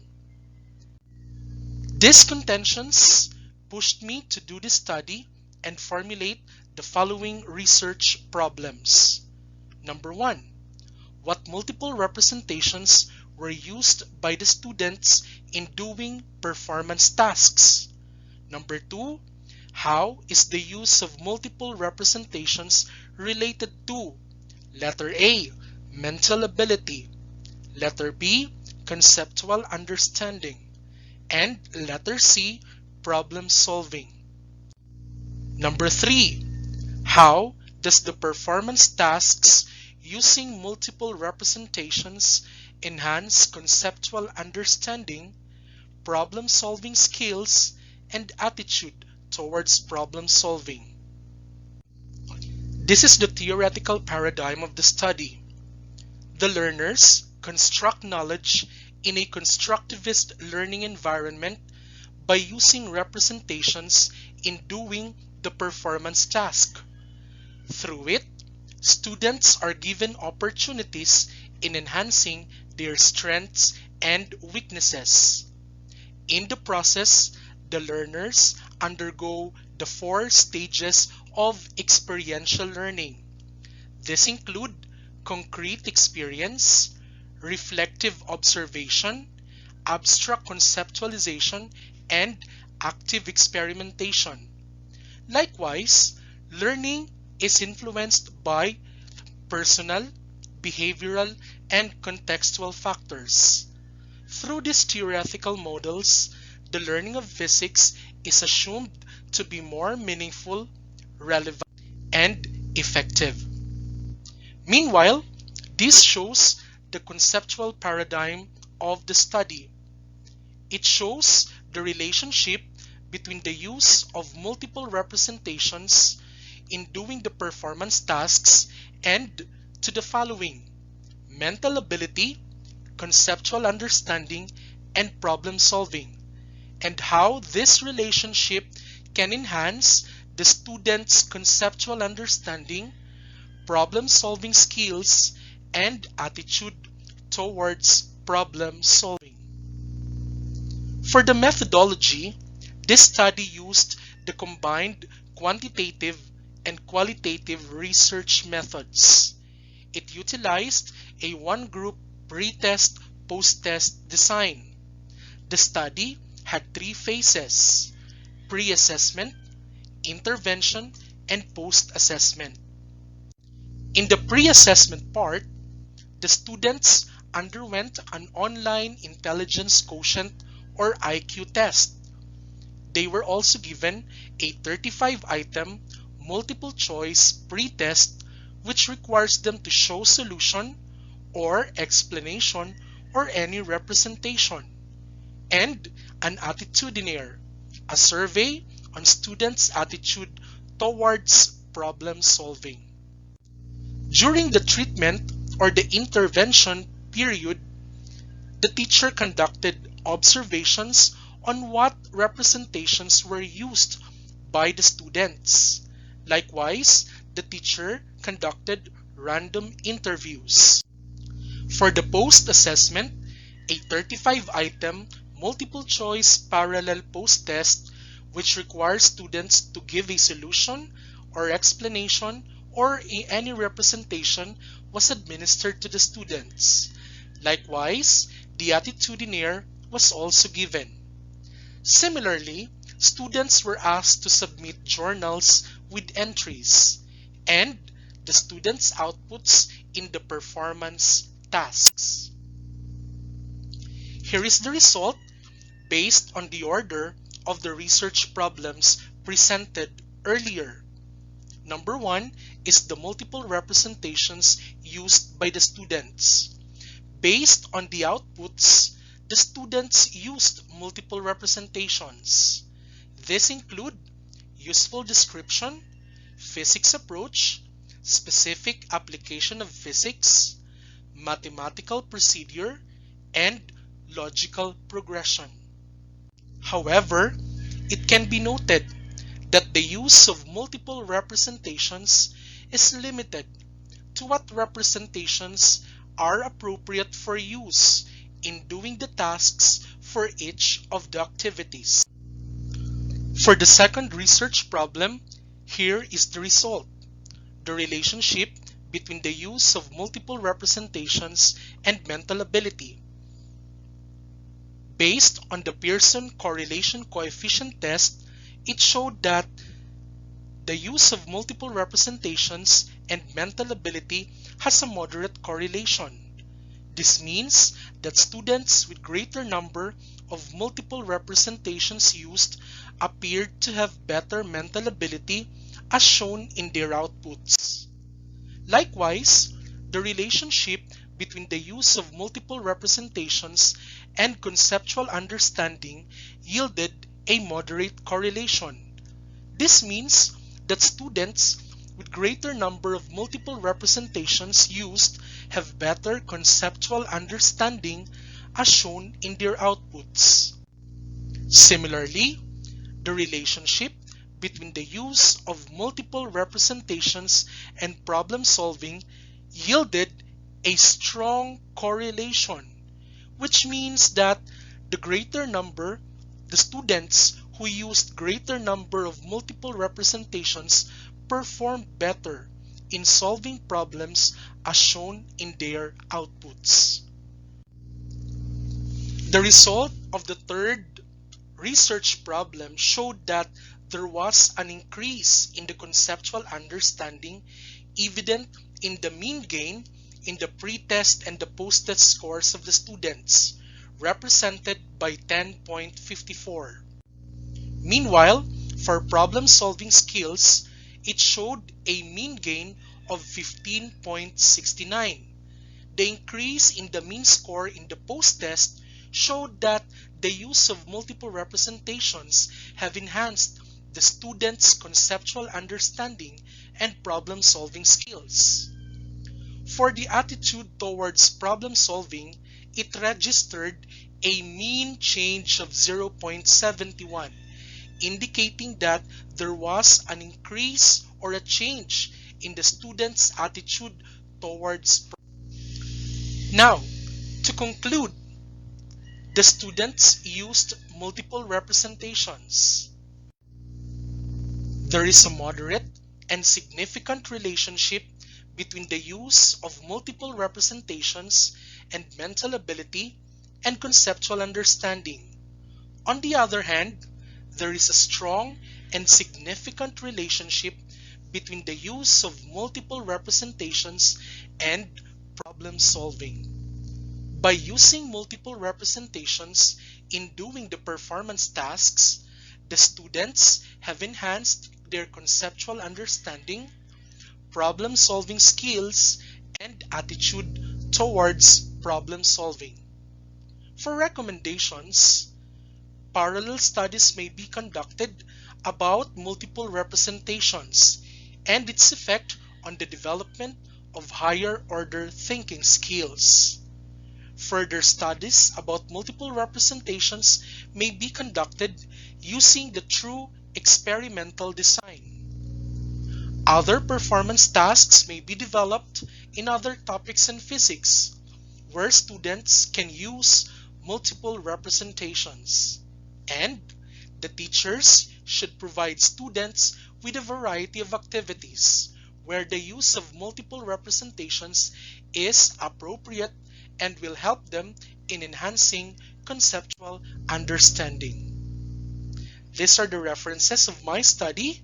These contentions pushed me to do the study and formulate the following research problems. Number one, what multiple representations were used by the students in doing performance tasks? Number two, how is the use of multiple representations related to: letter A, mental ability; letter B, conceptual understanding; and letter C, problem solving? Number three, how does the performance tasks using multiple representations enhance conceptual understanding, problem-solving skills, and attitude towards problem solving? This is the theoretical paradigm of the study. The learners construct knowledge in a constructivist learning environment by using representations in doing the performance task. Through it, students are given opportunities in enhancing their strengths and weaknesses. In the process, the learners undergo the four stages of experiential learning. These include concrete experience, reflective observation, abstract conceptualization, and active experimentation. Likewise, learning is influenced by personal, behavioral, and contextual factors. Through these theoretical models, the learning of physics is assumed to be more meaningful, relevant, and effective. Meanwhile, this shows the conceptual paradigm of the study. It shows the relationship between the use of multiple representations in doing the performance tasks and to the following: mental ability, conceptual understanding, and problem solving, and how this relationship can enhance the student's conceptual understanding, problem-solving skills, and attitude towards problem solving. For the methodology, this study used the combined quantitative and qualitative research methods. It utilized a one-group pre-test, post-test design. The study had three phases: pre-assessment, intervention, and post-assessment. In the pre-assessment part, the students underwent an online intelligence quotient or I Q test. They were also given a thirty-five item multiple choice pre-test, which requires them to show solution or explanation or any representation, and an attitudinaire, a survey on students' attitude towards problem solving. During the treatment or the intervention period, the teacher conducted observations on what representations were used by the students. Likewise, the teacher conducted random interviews. For the post-assessment, a thirty-five item multiple choice parallel post-test, which requires students to give a solution or explanation or a- any representation, was administered to the students. Likewise, the attitudinaire was also given. Similarly, students were asked to submit journals with entries and the students' outputs in the performance tasks. Here is the result based on the order of the research problems presented earlier. Number one is the multiple representations used by the students. Based on the outputs, the students used multiple representations. These include useful description, physics approach, specific application of physics, mathematical procedure, and logical progression. However, it can be noted that the use of multiple representations is limited to what representations are appropriate for use in doing the tasks for each of the activities. For the second research problem, here is the result: the relationship between the use of multiple representations and mental ability. Based on the Pearson correlation coefficient test, it showed that the use of multiple representations and mental ability has a moderate correlation. This means that students with greater number of multiple representations used appeared to have better mental ability, as shown in their outputs. Likewise, the relationship between the use of multiple representations and conceptual understanding yielded a moderate correlation. This means that students with greater number of multiple representations used have better conceptual understanding, as shown in their outputs. Similarly, the relationship between the use of multiple representations and problem solving yielded a strong correlation, which means that the greater number, the students who used greater number of multiple representations performed better in solving problems as shown in their outputs. The result of the third research problem showed that there was an increase in the conceptual understanding evident in the mean gain in the pre-test and the post-test scores of the students, represented by ten point five four. Meanwhile, for problem-solving skills, it showed a mean gain of fifteen point six nine. The increase in the mean score in the post-test showed that the use of multiple representations have enhanced the students' conceptual understanding and problem-solving skills. For the attitude towards problem-solving, it registered a mean change of zero point seven one, indicating that there was an increase or a change in the students' attitude towards pro-. Now, to conclude, the students used multiple representations. There is a moderate and significant relationship between the use of multiple representations and mental ability and conceptual understanding. On the other hand, there is a strong and significant relationship between the use of multiple representations and problem solving. By using multiple representations in doing the performance tasks, the students have enhanced their conceptual understanding, problem-solving skills, and attitude towards problem solving. For recommendations, parallel studies may be conducted about multiple representations and its effect on the development of higher-order thinking skills. Further studies about multiple representations may be conducted using the true experimental design. Other performance tasks may be developed in other topics in physics, where students can use multiple representations. And the teachers should provide students with a variety of activities where the use of multiple representations is appropriate and will help them in enhancing conceptual understanding. These are the references of my study.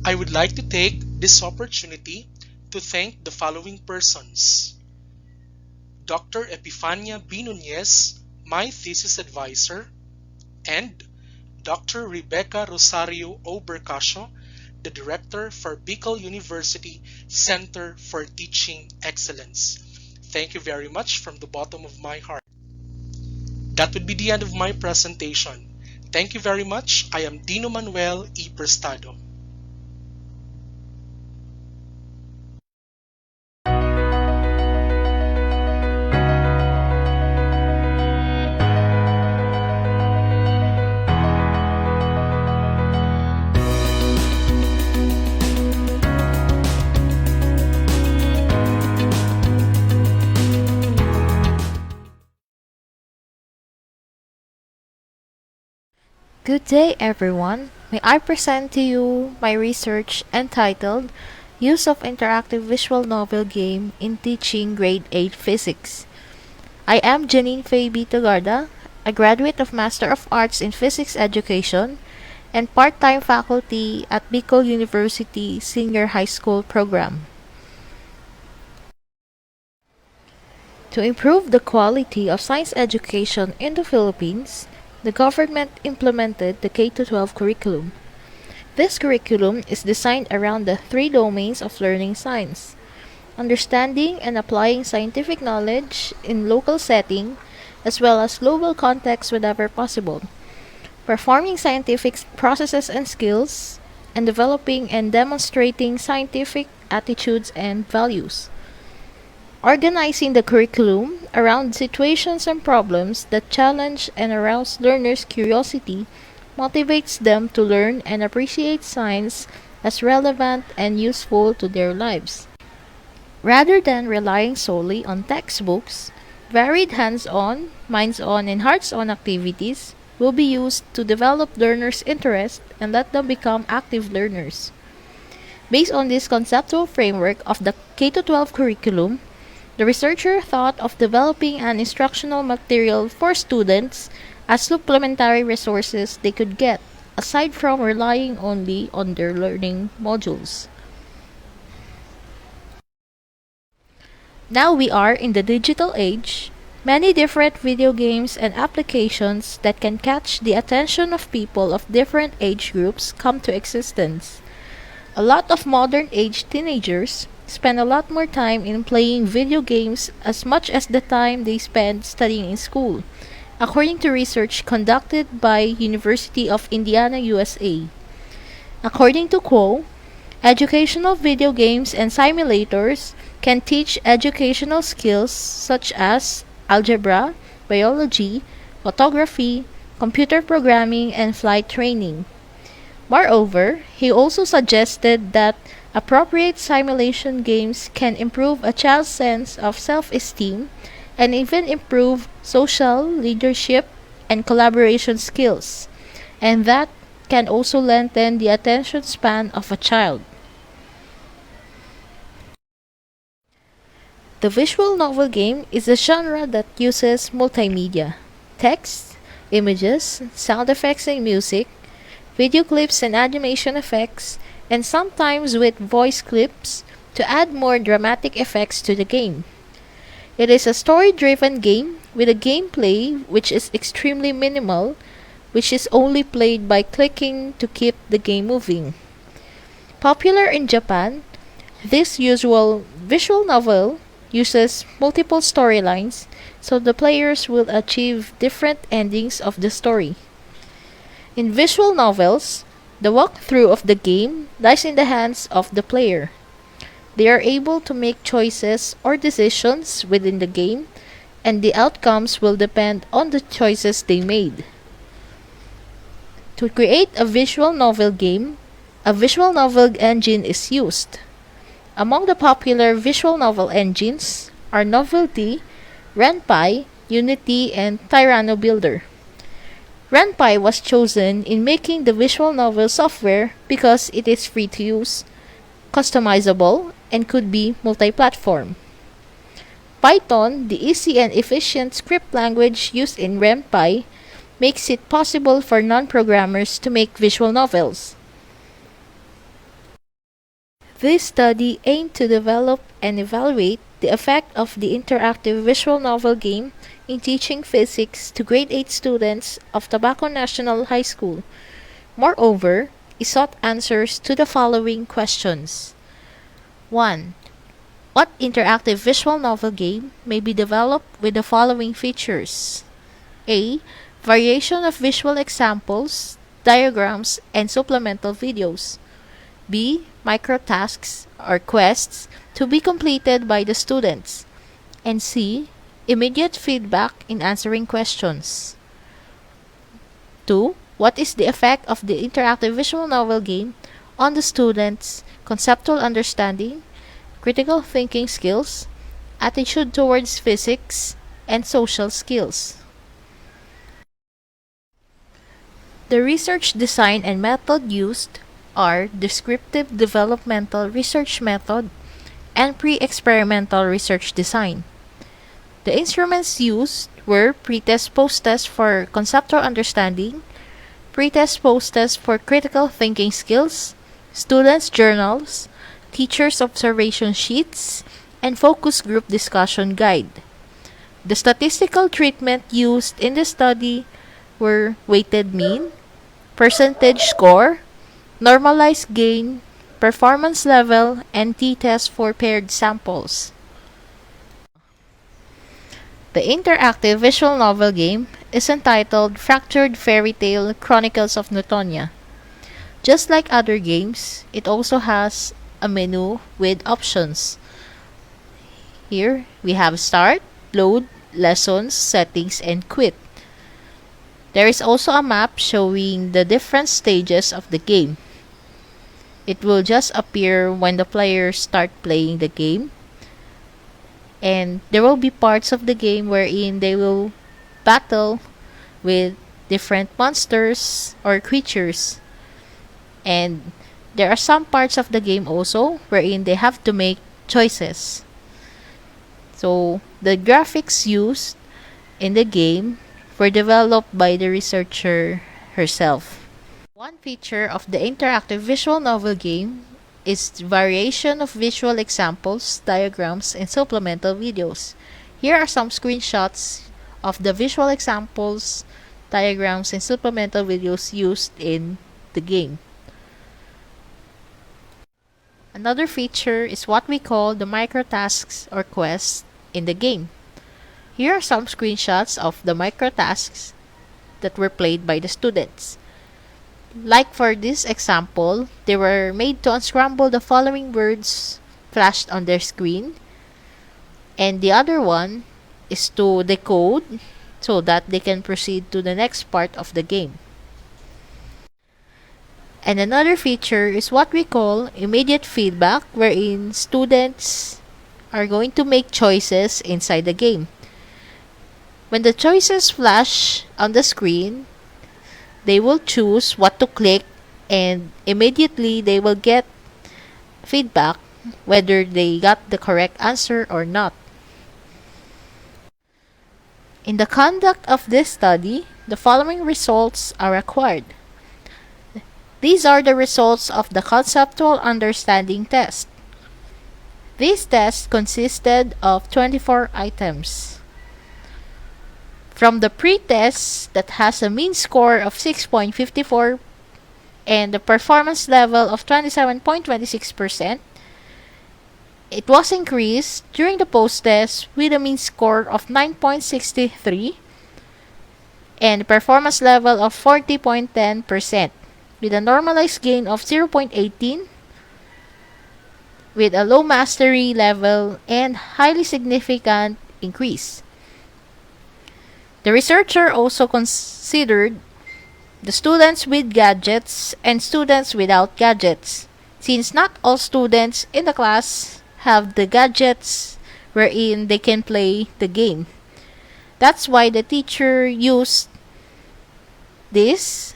I would like to take this opportunity to thank the following persons: Doctor Epifania B. Nunez, my thesis advisor, and Doctor Rebecca Rosario Obercasio, the director for Bicol University Center for Teaching Excellence. Thank you very much from the bottom of my heart. That would be the end of my presentation. Thank you very much. I am Dino Manuel E. Prestado. Good day, everyone. May I present to you my research entitled Use of Interactive Visual Novel Game in Teaching Grade eight Physics. I am Janine Faye B. Tagarda, a graduate of Master of Arts in Physics Education and part-time faculty at Bicol University Senior High School Program. To improve the quality of science education in the Philippines, the government implemented the K to twelve curriculum. This curriculum is designed around the three domains of learning science: understanding and applying scientific knowledge in local setting, as well as global context whenever possible, performing scientific processes and skills, and developing and demonstrating scientific attitudes and values. Organizing the curriculum around situations and problems that challenge and arouse learners' curiosity motivates them to learn and appreciate science as relevant and useful to their lives. Rather than relying solely on textbooks, varied hands-on, minds-on, and hearts-on activities will be used to develop learners' interest and let them become active learners. Based on this conceptual framework of the K to twelve curriculum, the researcher thought of developing an instructional material for students as supplementary resources they could get, aside from relying only on their learning modules. Now we are in the digital age. Many different video games and applications that can catch the attention of people of different age groups come to existence. A lot of modern age teenagers spend a lot more time in playing video games as much as the time they spend studying in school, according to research conducted by University of Indiana, U S A. According to Kuo, educational video games and simulators can teach educational skills such as algebra, biology, photography, computer programming, and flight training. Moreover, he also suggested that appropriate simulation games can improve a child's sense of self-esteem and even improve social, leadership, and collaboration skills, and that can also lengthen the attention span of a child. The visual novel game is a genre that uses multimedia, text, images, sound effects and music, video clips and animation effects, and sometimes with voice clips to add more dramatic effects to the game. It is a story-driven game with a gameplay which is extremely minimal, which is only played by clicking to keep the game moving. Popular in Japan, this usual visual novel uses multiple storylines, so the players will achieve different endings of the story. In visual novels, the walkthrough of the game lies in the hands of the player. They are able to make choices or decisions within the game, and the outcomes will depend on the choices they made. To create a visual novel game, a visual novel engine is used. Among the popular visual novel engines are Novelty, RenPy, Unity, and Tyranno Builder. RenPy was chosen in making the visual novel software because it is free to use, customizable, and could be multi-platform. Python, the easy and efficient script language used in RenPy, makes it possible for non-programmers to make visual novels. This study aimed to develop and evaluate the effect of the interactive visual novel game in teaching physics to grade eight students of Tabaco National High School. Moreover, it sought answers to the following questions. One, what interactive visual novel game may be developed with the following features? A, variation of visual examples, diagrams, and supplemental videos. B, micro tasks or quests to be completed by the students. And C, immediate feedback in answering questions. Two, what is the effect of the interactive visual novel game on the students' conceptual understanding, critical thinking skills, attitude towards physics, and social skills? The research design and method used are descriptive developmental research method and pre-experimental research design. The instruments used were pre-test post-test for conceptual understanding, pre-test post-test for critical thinking skills, students' journals, teachers' observation sheets, and focus group discussion guide. The statistical treatment used in the study were weighted mean, percentage score, normalized gain, performance level, and t-test for paired samples. The interactive visual novel game is entitled Fractured Fairy Tale Chronicles of Newtonia. Just like other games, it also has a menu with options. Here, we have start, load, lessons, settings, and quit. There is also a map showing the different stages of the game. It will just appear when the players start playing the game. And there will be parts of the game wherein they will battle with different monsters or creatures. And there are some parts of the game also wherein they have to make choices. So, the graphics used in the game were developed by the researcher herself. One feature of the interactive visual novel game is variation of visual examples, diagrams, and supplemental videos. Here are some screenshots of the visual examples, diagrams, and supplemental videos used in the game. Another feature is what we call the microtasks or quests in the game. Here are some screenshots of the microtasks that were played by the students. Like for this example, they were made to unscramble the following words flashed on their screen, and the other one is to decode so that they can proceed to the next part of the game. And another feature is what we call immediate feedback, wherein students are going to make choices inside the game. When the choices flash on the screen, they will choose what to click, and immediately they will get feedback whether they got the correct answer or not. In the conduct of this study, the following results are acquired. These are the results of the conceptual understanding test. This test consisted of twenty-four items. From the pre-test that has a mean score of six point five four and the performance level of twenty-seven point twenty-six percent, it was increased during the post-test with a mean score of nine point six three and performance level of forty point ten percent, with a normalized gain of zero point eighteen, with a low mastery level and highly significant increase. The researcher also considered the students with gadgets and students without gadgets, since not all students in the class have the gadgets wherein they can play the game. That's why the teacher used this,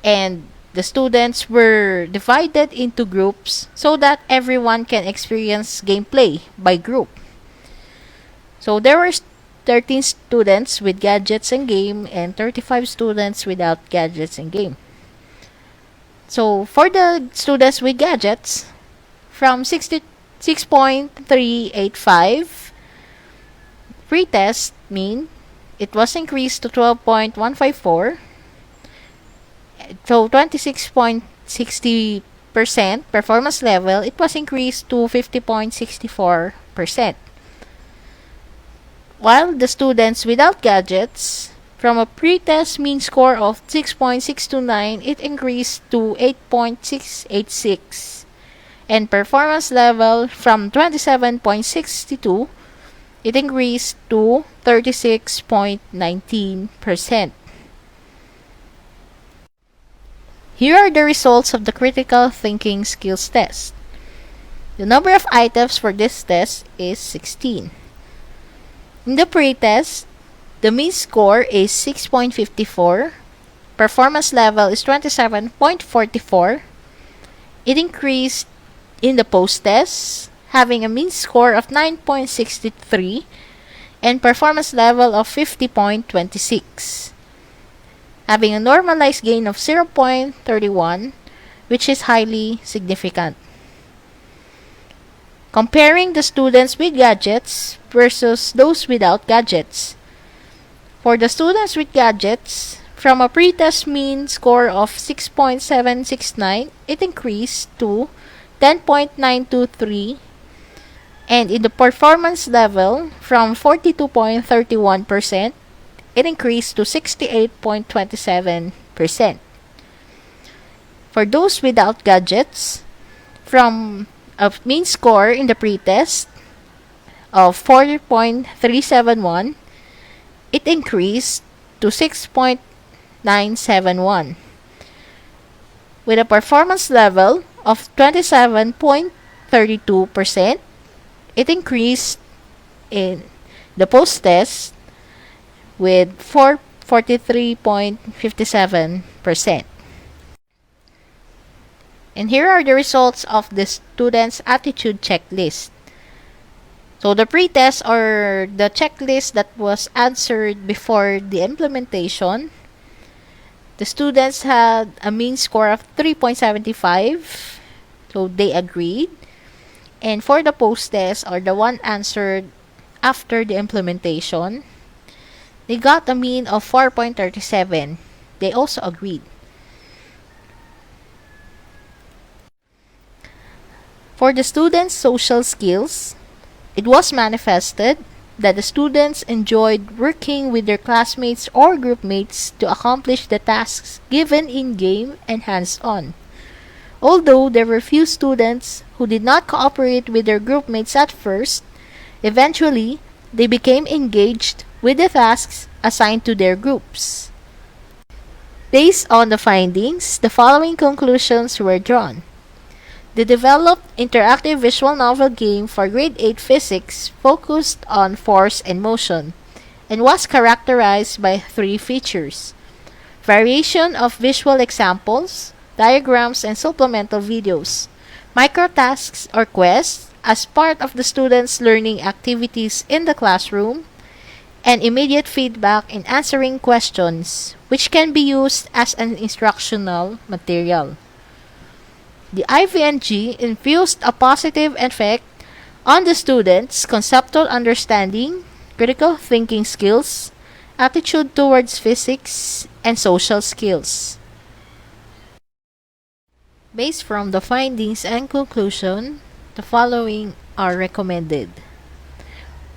and the students were divided into groups so that everyone can experience gameplay by group. So there were thirteen students with gadgets and game and thirty-five students without gadgets and game. So for the students with gadgets, from sixty, six point three eight five pre-test mean, it was increased to twelve point one five four. So twenty-six point sixty percent performance level, it was increased to fifty point six four percent. While the students without gadgets, from a pre-test mean score of six point six two nine, it increased to eight point six eight six. And performance level from twenty-seven point six two, it increased to thirty-six point nineteen percent. Here are the results of the critical thinking skills test. The number of items for this test is sixteen. In the pre-test, the mean score is six point five four, performance level is twenty-seven point forty-four. It increased in the post-test, having a mean score of nine point six three and performance level of fifty point twenty six, having a normalized gain of zero point thirty one, which is highly significant. Comparing the students with gadgets versus those without gadgets. For the students with gadgets, from a pretest mean score of six point seven six nine, it increased to ten point nine two three, and in the performance level, from forty-two point thirty-one percent, it increased to sixty-eight point twenty-seven percent. For those without gadgets, from a mean score in the pretest of four point three seven one, it increased to six point nine seven one. With a performance level of twenty-seven point thirty-two percent, it increased in the post-test with four forty-three point fifty-seven percent. And here are the results of the students' attitude checklist. So the pretest, or the checklist that was answered before the implementation, the students had a mean score of three point seven five, so they agreed. And for the post-test, or the one answered after the implementation, they got a mean of four point thirty-seven. They also agreed. For the students' social skills, it was manifested that the students enjoyed working with their classmates or group mates to accomplish the tasks given in game and hands-on. Although there were few students who did not cooperate with their group mates at first, eventually, they became engaged with the tasks assigned to their groups. Based on the findings, the following conclusions were drawn. The developed interactive visual novel game for grade eight physics focused on force and motion and was characterized by three features: variation of visual examples, diagrams, and supplemental videos, microtasks or quests as part of the students' learning activities in the classroom, and immediate feedback in answering questions, which can be used as an instructional material. The I V N G infused a positive effect on the students' conceptual understanding, critical thinking skills, attitude towards physics, and social skills. Based from the findings and conclusion, the following are recommended.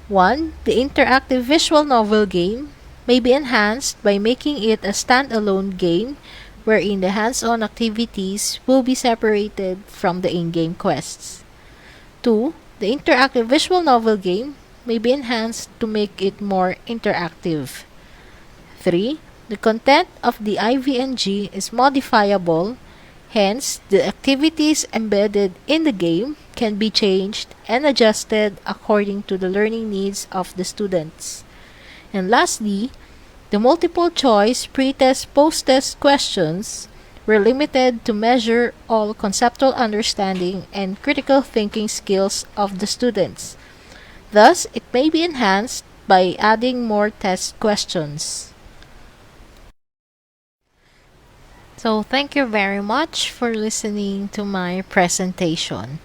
One, the interactive visual novel game may be enhanced by making it a standalone game wherein the hands-on activities will be separated from the in-game quests. Two, the interactive visual novel game may be enhanced to make it more interactive. Three, the content of the I V N G is modifiable, hence, the activities embedded in the game can be changed and adjusted according to the learning needs of the students. And lastly, the multiple choice pre-test post-test questions were limited to measure all conceptual understanding and critical thinking skills of the students. Thus, it may be enhanced by adding more test questions. So, thank you very much for listening to my presentation.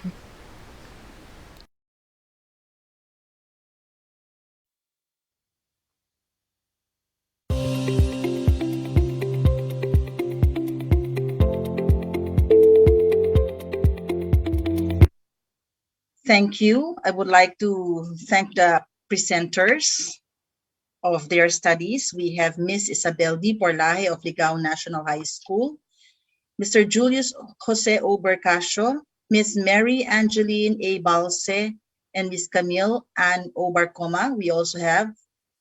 Thank you. I would like to thank the presenters of their studies. We have Miss Isabel D. Borlaje of Ligao National High School, Mister Julius Jose Obercacio, Miss Mary Angeline A. Balse, and Miss Camille Ann Obarcoma. We also have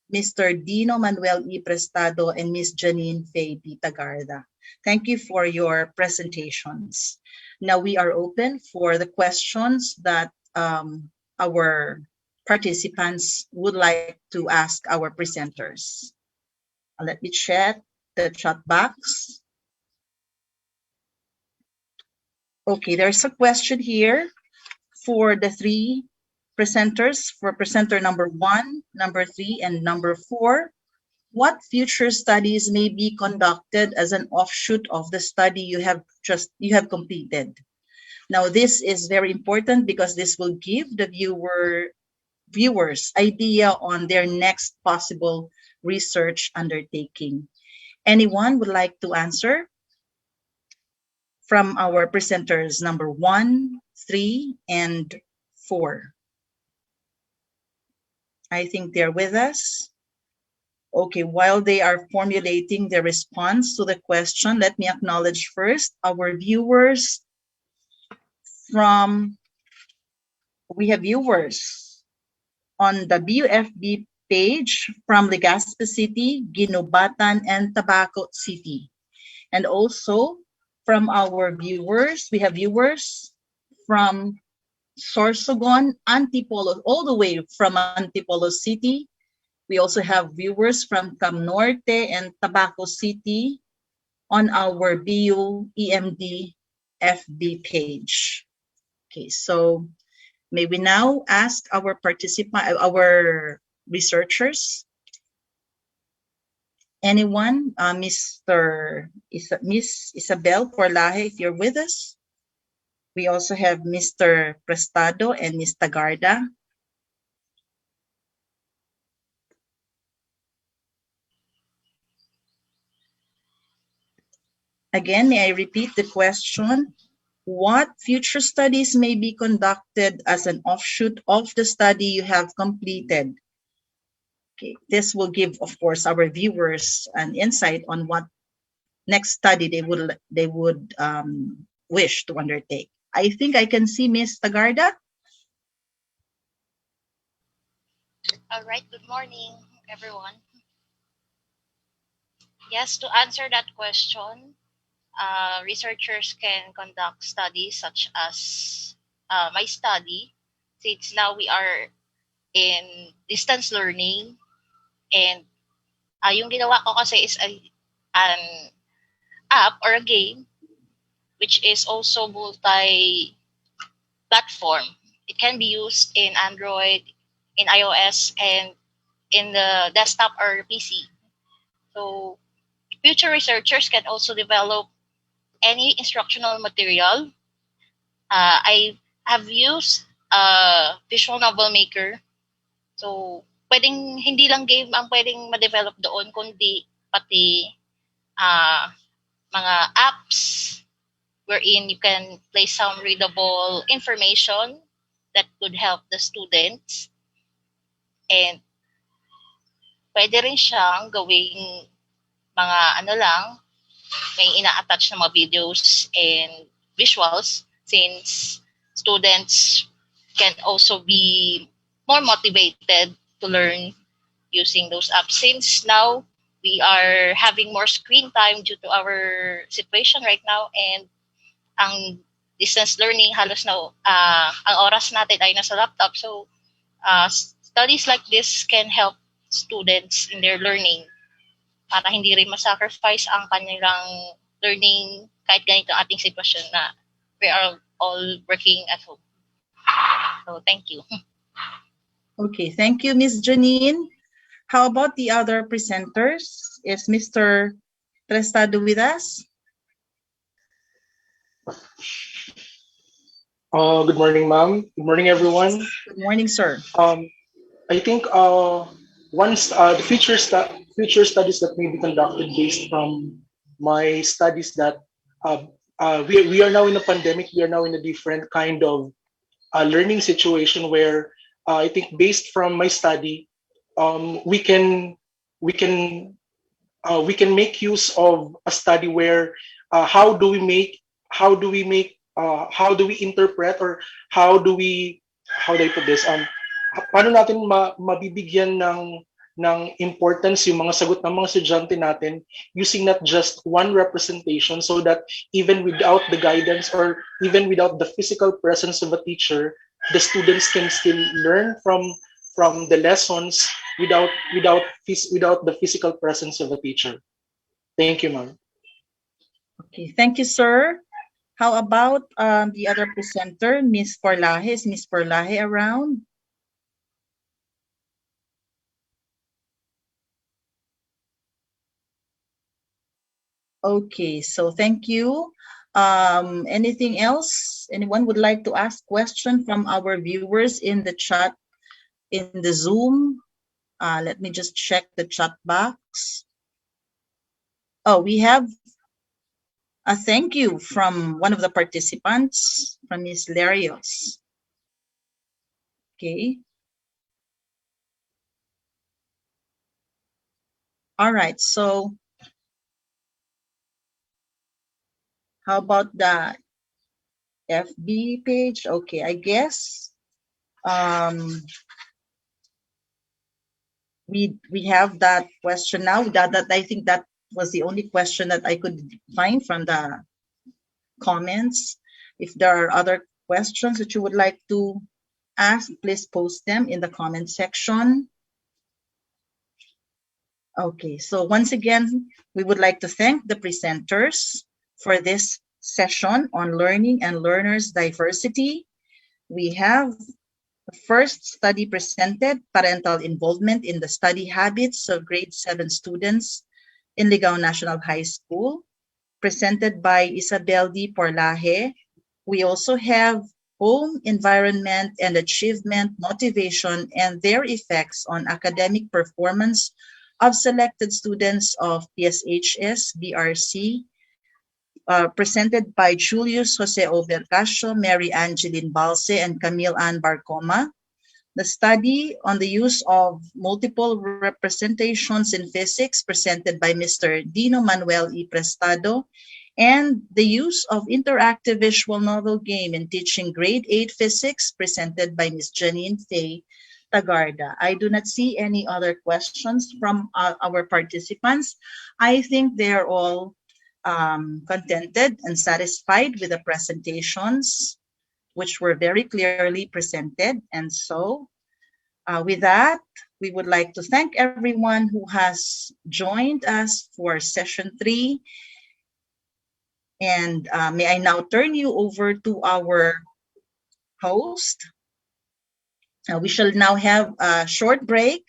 Mister Dino Manuel E. Prestado and Miss Janine Faye P. Tagarda. Thank you for your presentations. Now we are open for the questions that um, our participants would like to ask our presenters. Let me check. the chat box. Okay, there's a question here for the three presenters, for presenter number one, number three, and number four. What future studies may be conducted as an offshoot of the study you have just, you have completed? Now, this is very important because this will give the viewer, viewers idea on their next possible research undertaking. Anyone would like to answer? From our presenters number one, three, and four. I think they're with us. Okay, while they are formulating their response to the question, let me acknowledge first our viewers from, we have viewers on the B U F B page from Legazpi City, Guinobatan, and Tabaco City. And also from our viewers, we have viewers from Sorsogon, Antipolo, all the way from Antipolo City. We also have viewers from Cam Norte and Tabaco City on our B U E M D F B page. Okay, so may we now ask our participant, our researchers? Anyone? Uh, Mister Isa-, Miss Isabel Porlaje, if you're with us. We also have Mister Prestado and Miss Tagarda. Again, may I repeat the question? What future studies may be conducted as an offshoot of the study you have completed? Okay, this will give, of course, our viewers an insight on what next study they would, they would, um, wish to undertake. I think I can see Miss Tagarda. All right, good morning, everyone. Yes, to answer that question, uh, researchers can conduct studies such as uh, my study, since now we are in distance learning, and uh, yung ginawa ko kasi is a, an app or a game which is also multi-platform. It can be used in Android, in iOS, and in the desktop or P C. So, future researchers can also develop any instructional material. Uh, I have used uh, Visual Novel Maker. So, pwedeng hindi lang game ang pwedeng ma-develop doon, kundi pati uh, mga apps wherein you can place some readable information that could help the students. And pwede rin siyang gawing mga ano lang, may ina-attach na mga videos and visuals, since students can also be more motivated to learn using those apps, since now we are having more screen time due to our situation right now, and ang distance learning, halos na uh, ang oras natin ay nasa laptop. So uh, studies like this can help students in their learning para hindi rin ma-sacrifice ang kanilang learning kahit ganito ating sitwasyon na we are all working at home. So thank you. Okay, thank you, Miss Janine. How about the other presenters? Is Mister Prestado with us? Uh, good morning, ma'am. Good morning, everyone. Good morning, sir. Um, I think uh, once uh, the future stu- future studies that may be conducted based from my studies that uh, uh, we we are now in a pandemic. We are now in a different kind of uh, learning situation where uh, I think based from my study, um, we can we can uh, we can make use of a study where uh, how do we make how do we make uh, how do we interpret or how do we how do I put this um paano natin ma- mabibigyan ng ng importance yung mga sagot ng mga estudyante natin using not just one representation so that even without the guidance or even without the physical presence of a teacher, the students can still learn from from the lessons without without phys- without the physical presence of a teacher. Thank you, ma'am. Okay, thank you, sir. How about um, the other presenter, Miss Porlahe? Is Miss Porlahe around? Okay, so thank you. Um, anything else? Anyone would like to ask question from our viewers in the chat, in the Zoom? Uh, let me just check the chat box. Oh, we have a thank you from one of the participants, from Miss Larios. Okay. All right, so how about the F B page? Okay, I guess um, we we have that question now. That, that I think that was the only question that I could find from the comments. If there are other questions that you would like to ask, please post them in the comment section. Okay, so once again, we would like to thank the presenters for this session on learning and learners diversity. We have the first study presented, parental involvement in the study habits of grade seven students in Ligao National High School, presented by Isabel D. Porlahe. We also have home, environment, and achievement, motivation, and their effects on academic performance of selected students of P S H S, B R C, uh, presented by Julius Jose Overcasio, Mary Angeline Balse, and Camille Ann Barcoma. The study on the use of multiple representations in physics, presented by Mister Dino Manuel E. Prestado, and the use of interactive visual novel game in teaching grade eight physics, presented by Miss Janine Faye Tagarda. I do not see any other questions from uh, our participants. I think they are all um, contented and satisfied with the presentations, which were very clearly presented. And so, uh, with that, we would like to thank everyone who has joined us for session three. And uh, may I now turn you over to our host. Uh, we shall now have a short break.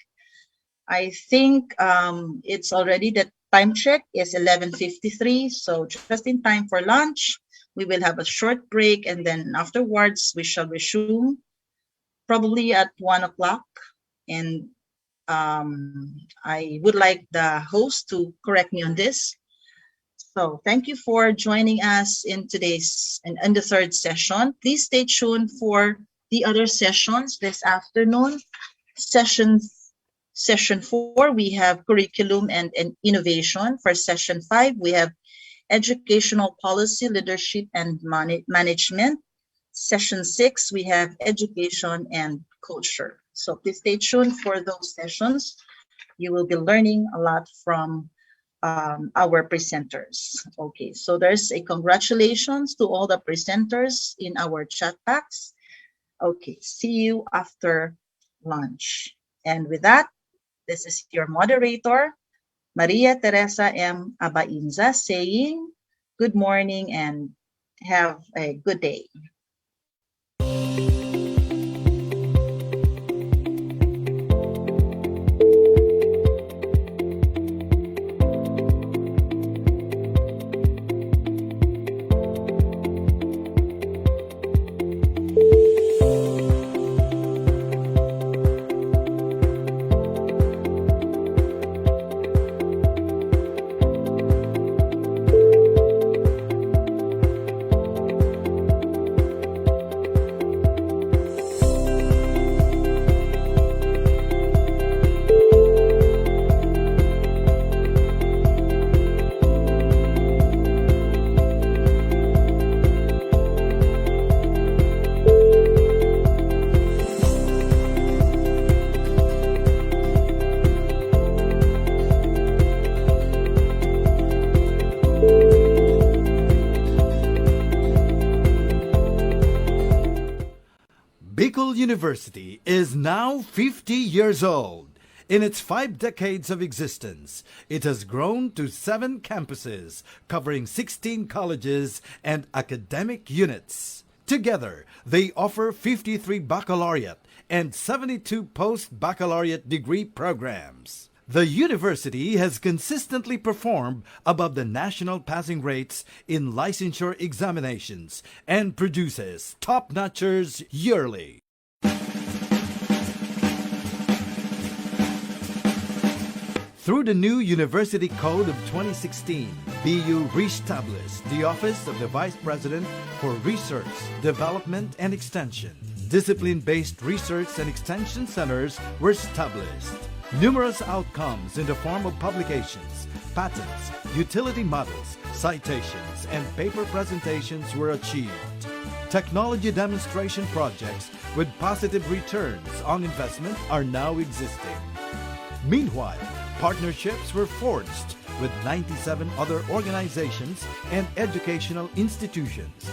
I think um, it's already, the time check is eleven fifty-three, so just in time for lunch. We will have a short break, and then afterwards we shall resume, probably at one o'clock. And um, I would like the host to correct me on this. So thank you for joining us in today's and in the third session. Please stay tuned for the other sessions this afternoon. Session session four, we have curriculum and, and innovation. For session five, we have educational policy, leadership, and mana- management. Session six, we have education and culture. So please stay tuned for those sessions. You will be learning a lot from um, our presenters. Okay, so there's a congratulations to all the presenters in our chat box. Okay, see you after lunch. And with that, this is your moderator, Maria Teresa M. Abainza, saying good morning and have a good day. Bicol University is now fifty years old. In its five decades of existence, it has grown to seven campuses, covering sixteen colleges and academic units. Together, they offer fifty-three baccalaureate and seventy-two post-baccalaureate degree programs. The university has consistently performed above the national passing rates in licensure examinations and produces top-notchers yearly. Through the new University Code of twenty sixteen, B U reestablished the Office of the Vice President for Research, Development, and Extension. Discipline-based research and extension centers were established. Numerous outcomes in the form of publications, patents, utility models, citations, and paper presentations were achieved. Technology demonstration projects with positive returns on investment are now existing. Meanwhile, partnerships were forged with ninety-seven other organizations and educational institutions.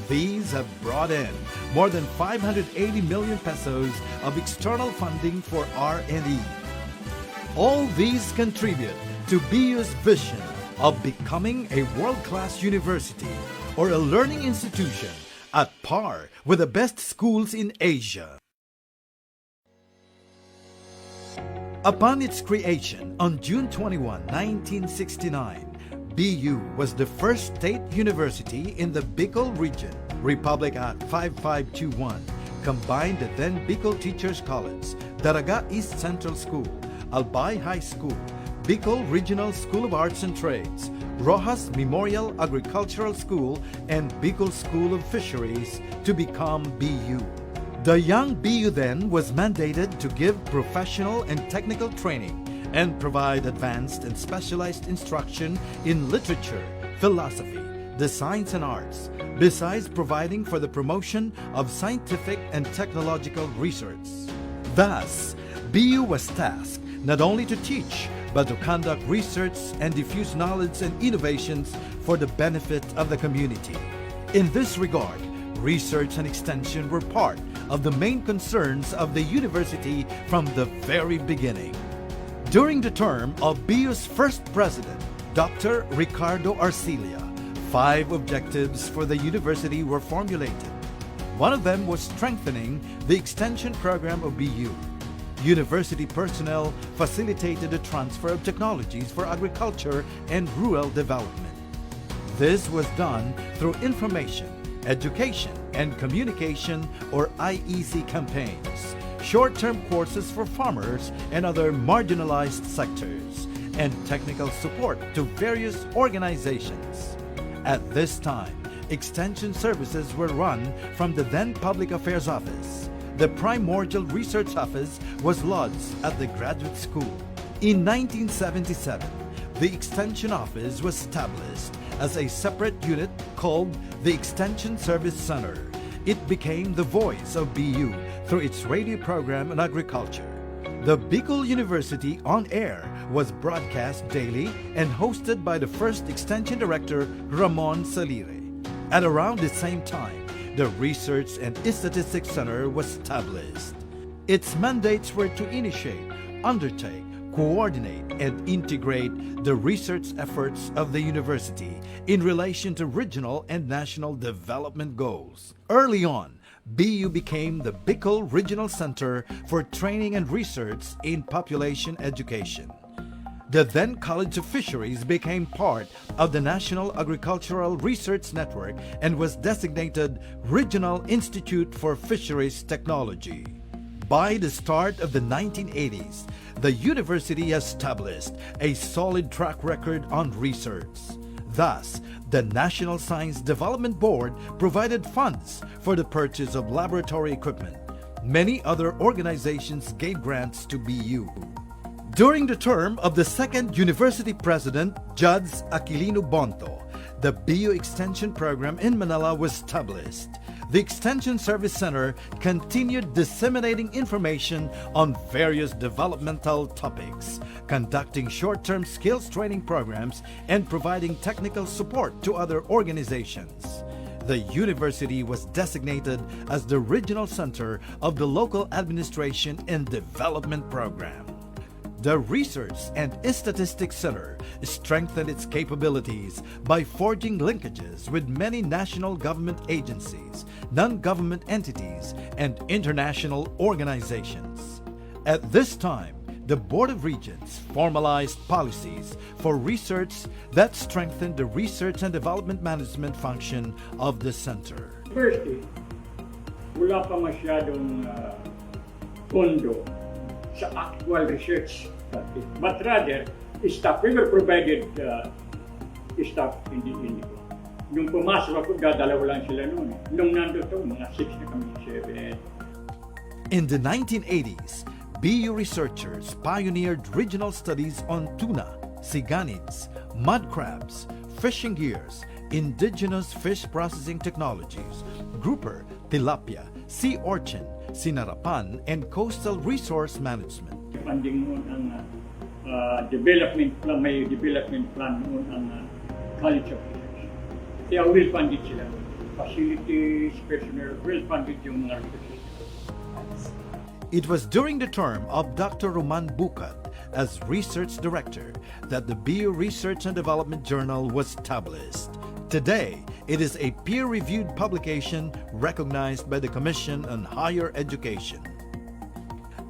These have brought in more than five hundred eighty million pesos of external funding for R and E. All these contribute to B U's vision of becoming a world-class university or a learning institution at par with the best schools in Asia. Upon its creation on June twenty-one, nineteen sixty-nine, B U was the first state university in the Bicol region. Republic Act five five two one combined the then Bicol Teachers College, Daraga East Central School, Albay High School, Bicol Regional School of Arts and Trades, Roxas Memorial Agricultural School, and Bicol School of Fisheries to become B U. The young B U then was mandated to give professional and technical training and provide advanced and specialized instruction in literature, philosophy, the science and arts, besides providing for the promotion of scientific and technological research. Thus, B U was tasked not only to teach, but to conduct research and diffuse knowledge and innovations for the benefit of the community. In this regard, research and extension were part of the main concerns of the university from the very beginning. During the term of B U's first president, Doctor Ricardo Arcilla, five objectives for the university were formulated. One of them was strengthening the extension program of B U. University personnel facilitated the transfer of technologies for agriculture and rural development. This was done through information, education, and communication, or I E C campaigns, short-term courses for farmers and other marginalized sectors, and technical support to various organizations. At this time, extension services were run from the then Public Affairs Office. The primordial research office was lodged at the graduate school. In nineteen seventy-seven, the extension office was established as a separate unit called the Extension Service Center. It became the voice of B U through its radio program on agriculture. The Bicol University On Air was broadcast daily and hosted by the first extension director, Ramon Salire. At around the same time, the Research and Statistics Center was established. Its mandates were to initiate, undertake, coordinate, and integrate the research efforts of the university in relation to regional and national development goals. Early on, B U became the Bicol Regional Center for Training and Research in Population Education. The then College of Fisheries became part of the National Agricultural Research Network and was designated Regional Institute for Fisheries Technology. By the start of the nineteen eighties, the university established a solid track record on research. Thus, the National Science Development Board provided funds for the purchase of laboratory equipment. Many other organizations gave grants to B U. During the term of the second university president, Judge Aquilino Bonto, the B U Extension Program in Manila was established. The Extension Service Center continued disseminating information on various developmental topics, conducting short-term skills training programs, and providing technical support to other organizations. The university was designated as the regional center of the local administration and development program. The Research and Statistics Center strengthened its capabilities by forging linkages with many national government agencies, non-government entities, and international organizations. At this time, the Board of Regents formalized policies for research that strengthened the research and development management function of the center. First, eh, wala pa masyadong ah, pondo sa actual research. But rather, staff. We were provided uh, staff in the, in the Nung pumasok ako, dadalawa lang sila noon. Nung nandun to, mga six na kami, seven. In the nineteen eighties, B U researchers pioneered regional studies on tuna, siganids, mud crabs, fishing gears, indigenous fish processing technologies, grouper, tilapia, sea urchin, sinarapan, and coastal resource management. Funding noon ang uh, uh, development plan, may development plan noon ang uh, College of Research. Kaya well funded sila. Facilities, personnel, well funded yung mga research. It was during the term of Doctor Roman Bucat as research director that the B U Research and Development Journal was established. Today, it is a peer-reviewed publication recognized by the Commission on Higher Education.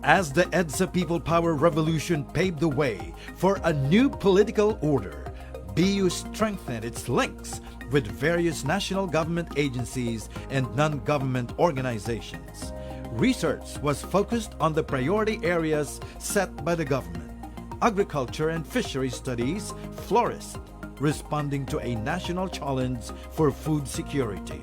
As the EDSA People Power Revolution paved the way for a new political order, B U strengthened its links with various national government agencies and non-government organizations. Research was focused on the priority areas set by the government: agriculture and fishery studies, florist, responding to a national challenge for food security.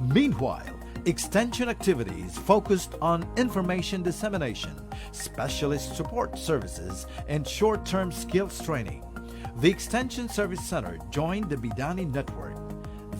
Meanwhile, extension activities focused on information dissemination, specialist support services, and short-term skills training. The Extension Service Center joined the Bidani Network.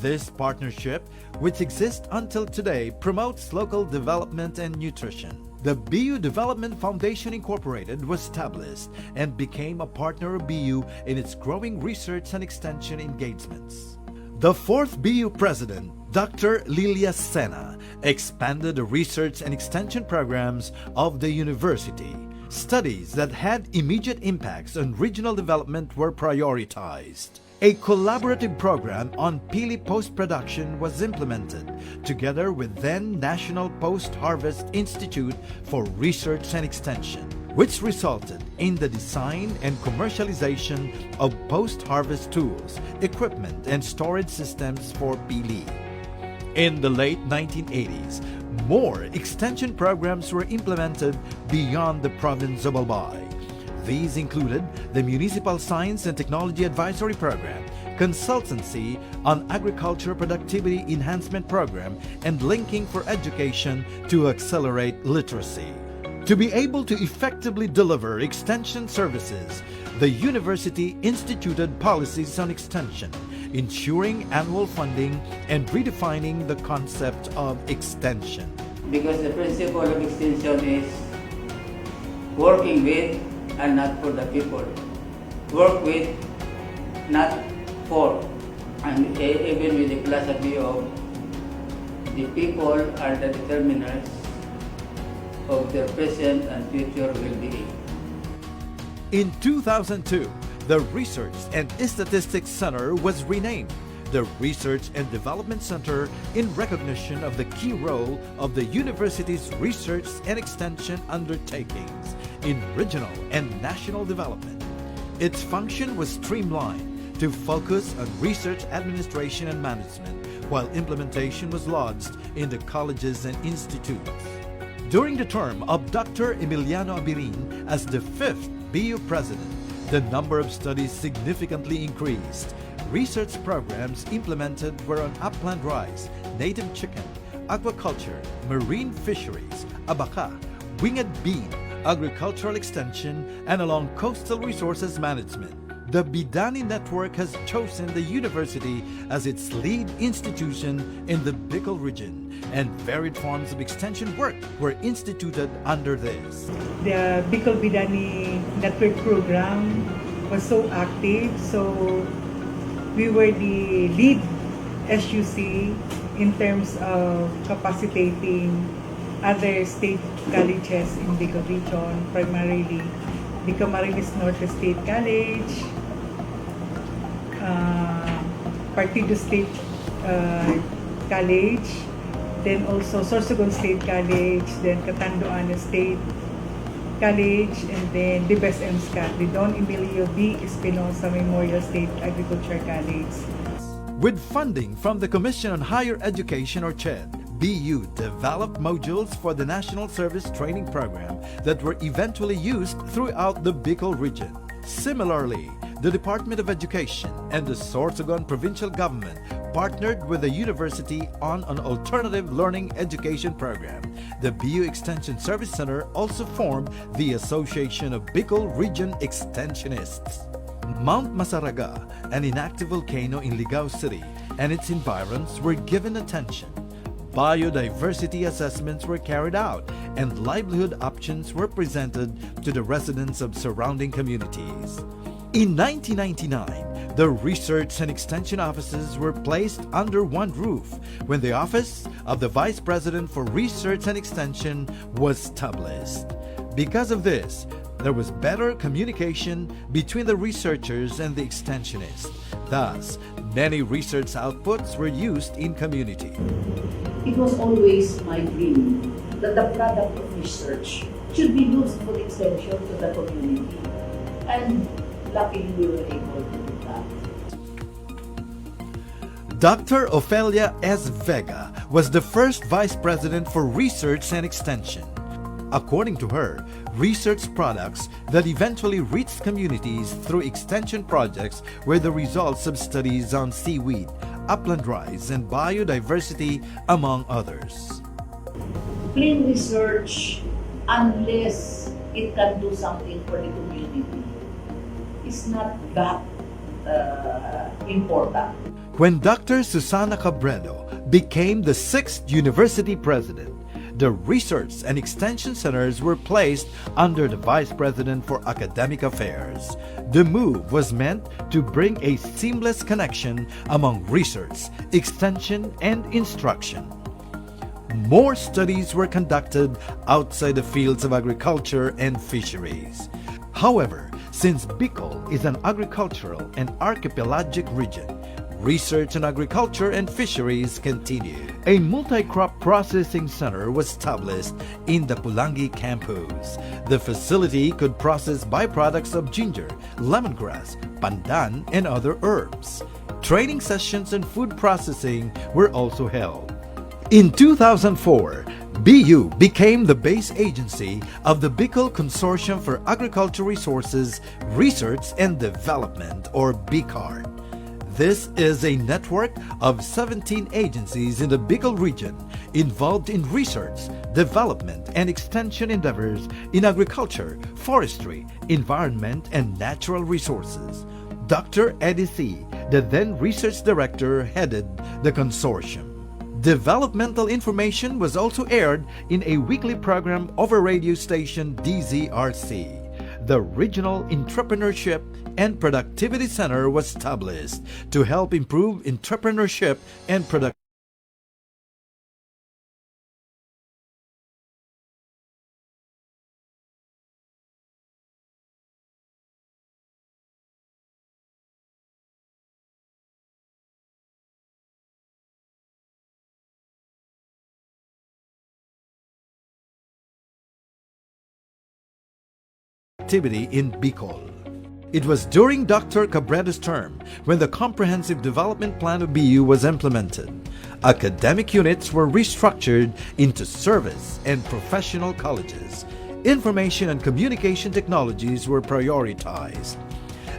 This partnership, which exists until today, promotes local development and nutrition. The B U Development Foundation Incorporated was established and became a partner of B U in its growing research and extension engagements. The fourth B U president, Doctor Lilia Sena, expanded the research and extension programs of the university. Studies that had immediate impacts on regional development were prioritized. A collaborative program on pili post-production was implemented, together with then National Post-Harvest Institute for Research and Extension, which resulted in the design and commercialization of post-harvest tools, equipment, and storage systems for pili. In the late nineteen eighties, more extension programs were implemented beyond the province of Albay. These included the Municipal Science and Technology Advisory Program, Consultancy on Agriculture Productivity Enhancement Program, and Linking for Education to accelerate literacy. To be able to effectively deliver extension services, the university instituted policies on extension, ensuring annual funding and redefining the concept of extension. Because the principle of extension is working with and not for the people. Work with, not for. And e- even with the philosophy of the people are the determiners of their present and future well-being. In two thousand two, the Research and Statistics Center was renamed the Research and Development Center in recognition of the key role of the university's research and extension undertakings in regional and national development. Its function was streamlined to focus on research administration and management, while implementation was lodged in the colleges and institutes. During the term of Doctor Emiliano Abirin as the fifth B U president, the number of studies significantly increased. Research programs implemented were on upland rice, native chicken, aquaculture, marine fisheries, abaca, winged bean, agricultural extension, and along coastal resources management. The Bidani Network has chosen the university as its lead institution in the Bicol region, and varied forms of extension work were instituted under this. The Bicol Bidani Network program was so active, so we were the lead S U C in terms of capacitating other state colleges in Bicol region, primarily The Camarines Norte State College, uh, Partido State uh, College, then also Sorsogon State College, then Catanduanes State College, and then the best MSCAT, the Don Emilio B. Espinosa Memorial State Agriculture College. With funding from the Commission on Higher Education or CHED, B U developed modules for the National Service Training Program that were eventually used throughout the Bicol region. Similarly, the Department of Education and the Sorsogon Provincial Government partnered with the university on an alternative learning education program. The B U Extension Service Center also formed the Association of Bicol Region Extensionists. Mount Masaraga, an inactive volcano in Ligao City, and its environs were given attention. Biodiversity assessments were carried out, and livelihood options were presented to the residents of surrounding communities. In nineteen ninety-nine, the research and extension offices were placed under one roof when the Office of the Vice President for Research and Extension was established. Because of this, there was better communication between the researchers and the extensionists. Thus, many research outputs were used in community. It was always my dream that the product of research should be used for extension to the community. And luckily, we were able to do that. Doctor Ofelia S. Vega was the first vice president for research and extension. According to her, research products that eventually reached communities through extension projects were the results of studies on seaweed, upland rice, and biodiversity, among others. Plain research, unless it can do something for the community, is not that uh, important. When Doctor Susana Cabredo became the sixth university president, the research and extension centers were placed under the vice president for academic affairs. The move was meant to bring a seamless connection among research, extension, and instruction. More studies were conducted outside the fields of agriculture and fisheries. However, since Bicol is an agricultural and archipelagic region, research in agriculture and fisheries continued. A multi-crop processing center was established in the Pulangi campus. The facility could process byproducts of ginger, lemongrass, pandan, and other herbs. Training sessions in food processing were also held. In two thousand four, B U became the base agency of the Bicol Consortium for Agricultural Resources Research and Development, or BICARD. This is a network of seventeen agencies in the Bicol region involved in research, development, and extension endeavors in agriculture, forestry, environment, and natural resources. Doctor Eddie See, the then research director, headed the consortium. Developmental information was also aired in a weekly program over radio station D Z R C. The Regional Entrepreneurship and Productivity Center was established to help improve entrepreneurship and productivity. Activity in Bicol. It was during Doctor Cabredo's term when the Comprehensive Development Plan of B U was implemented. Academic units were restructured into service and professional colleges. Information and communication technologies were prioritized.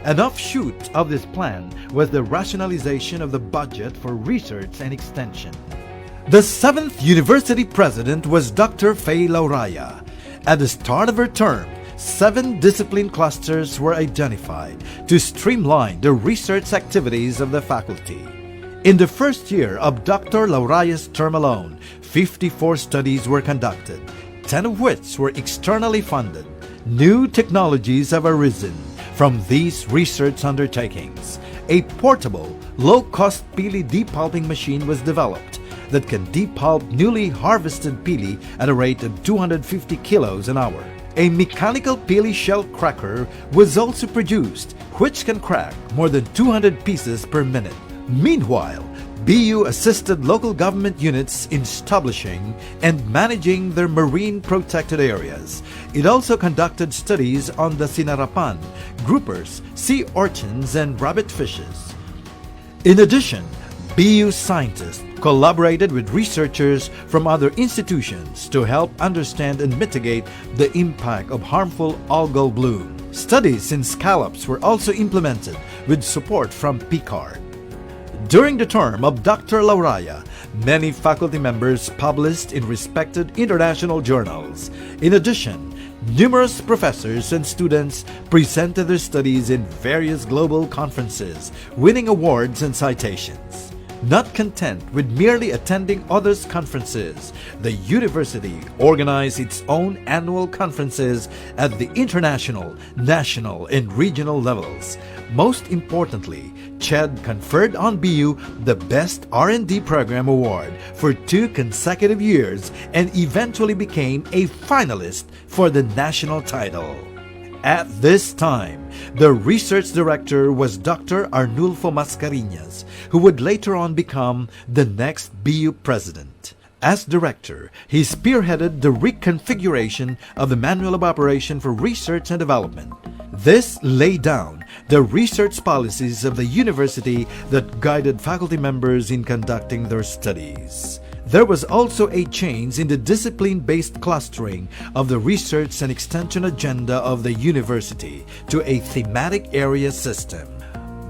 An offshoot of this plan was the rationalization of the budget for research and extension. The seventh university president was Doctor Faye Lauraya. At the start of her term, seven discipline clusters were identified to streamline the research activities of the faculty. In the first year of Doctor Lauraya's term alone, fifty-four studies were conducted, ten of which were externally funded. New technologies have arisen from these research undertakings. A portable, low-cost pili depulping machine was developed that can depulp newly harvested pili at a rate of two hundred fifty kilos an hour. A mechanical pili shell cracker was also produced, which can crack more than two hundred pieces per minute. Meanwhile, B U assisted local government units in establishing and managing their marine protected areas. It also conducted studies on the sinarapan, groupers, sea urchins, and rabbit fishes. In addition, B U scientists collaborated with researchers from other institutions to help understand and mitigate the impact of harmful algal bloom. Studies in scallops were also implemented with support from PCARD. During the term of Doctor Lauraya, many faculty members published in respected international journals. In addition, numerous professors and students presented their studies in various global conferences, winning awards and citations. Not content with merely attending others' conferences, the university organized its own annual conferences at the international, national, and regional levels. Most importantly, CHED conferred on B U the Best R and D Program Award for two consecutive years and eventually became a finalist for the national title. At this time, the research director was Doctor Arnulfo Mascarenhas, who would later on become the next B U president. As director, he spearheaded the reconfiguration of the Manual of Operation for Research and Development. This laid down the research policies of the university that guided faculty members in conducting their studies. There was also a change in the discipline-based clustering of the research and extension agenda of the university to a thematic area system.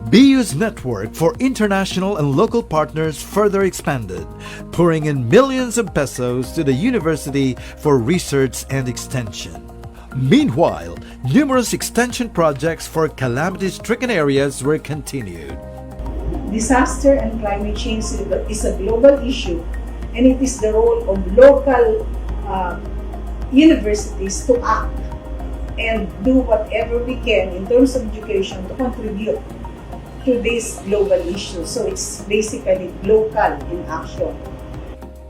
B U's network for international and local partners further expanded, pouring in millions of pesos to the university for research and extension. Meanwhile, numerous extension projects for calamity-stricken areas were continued. Disaster and climate change is a global issue, and it is the role of local uh, universities to act and do whatever we can in terms of education to contribute to this global issue. So it's basically local in action.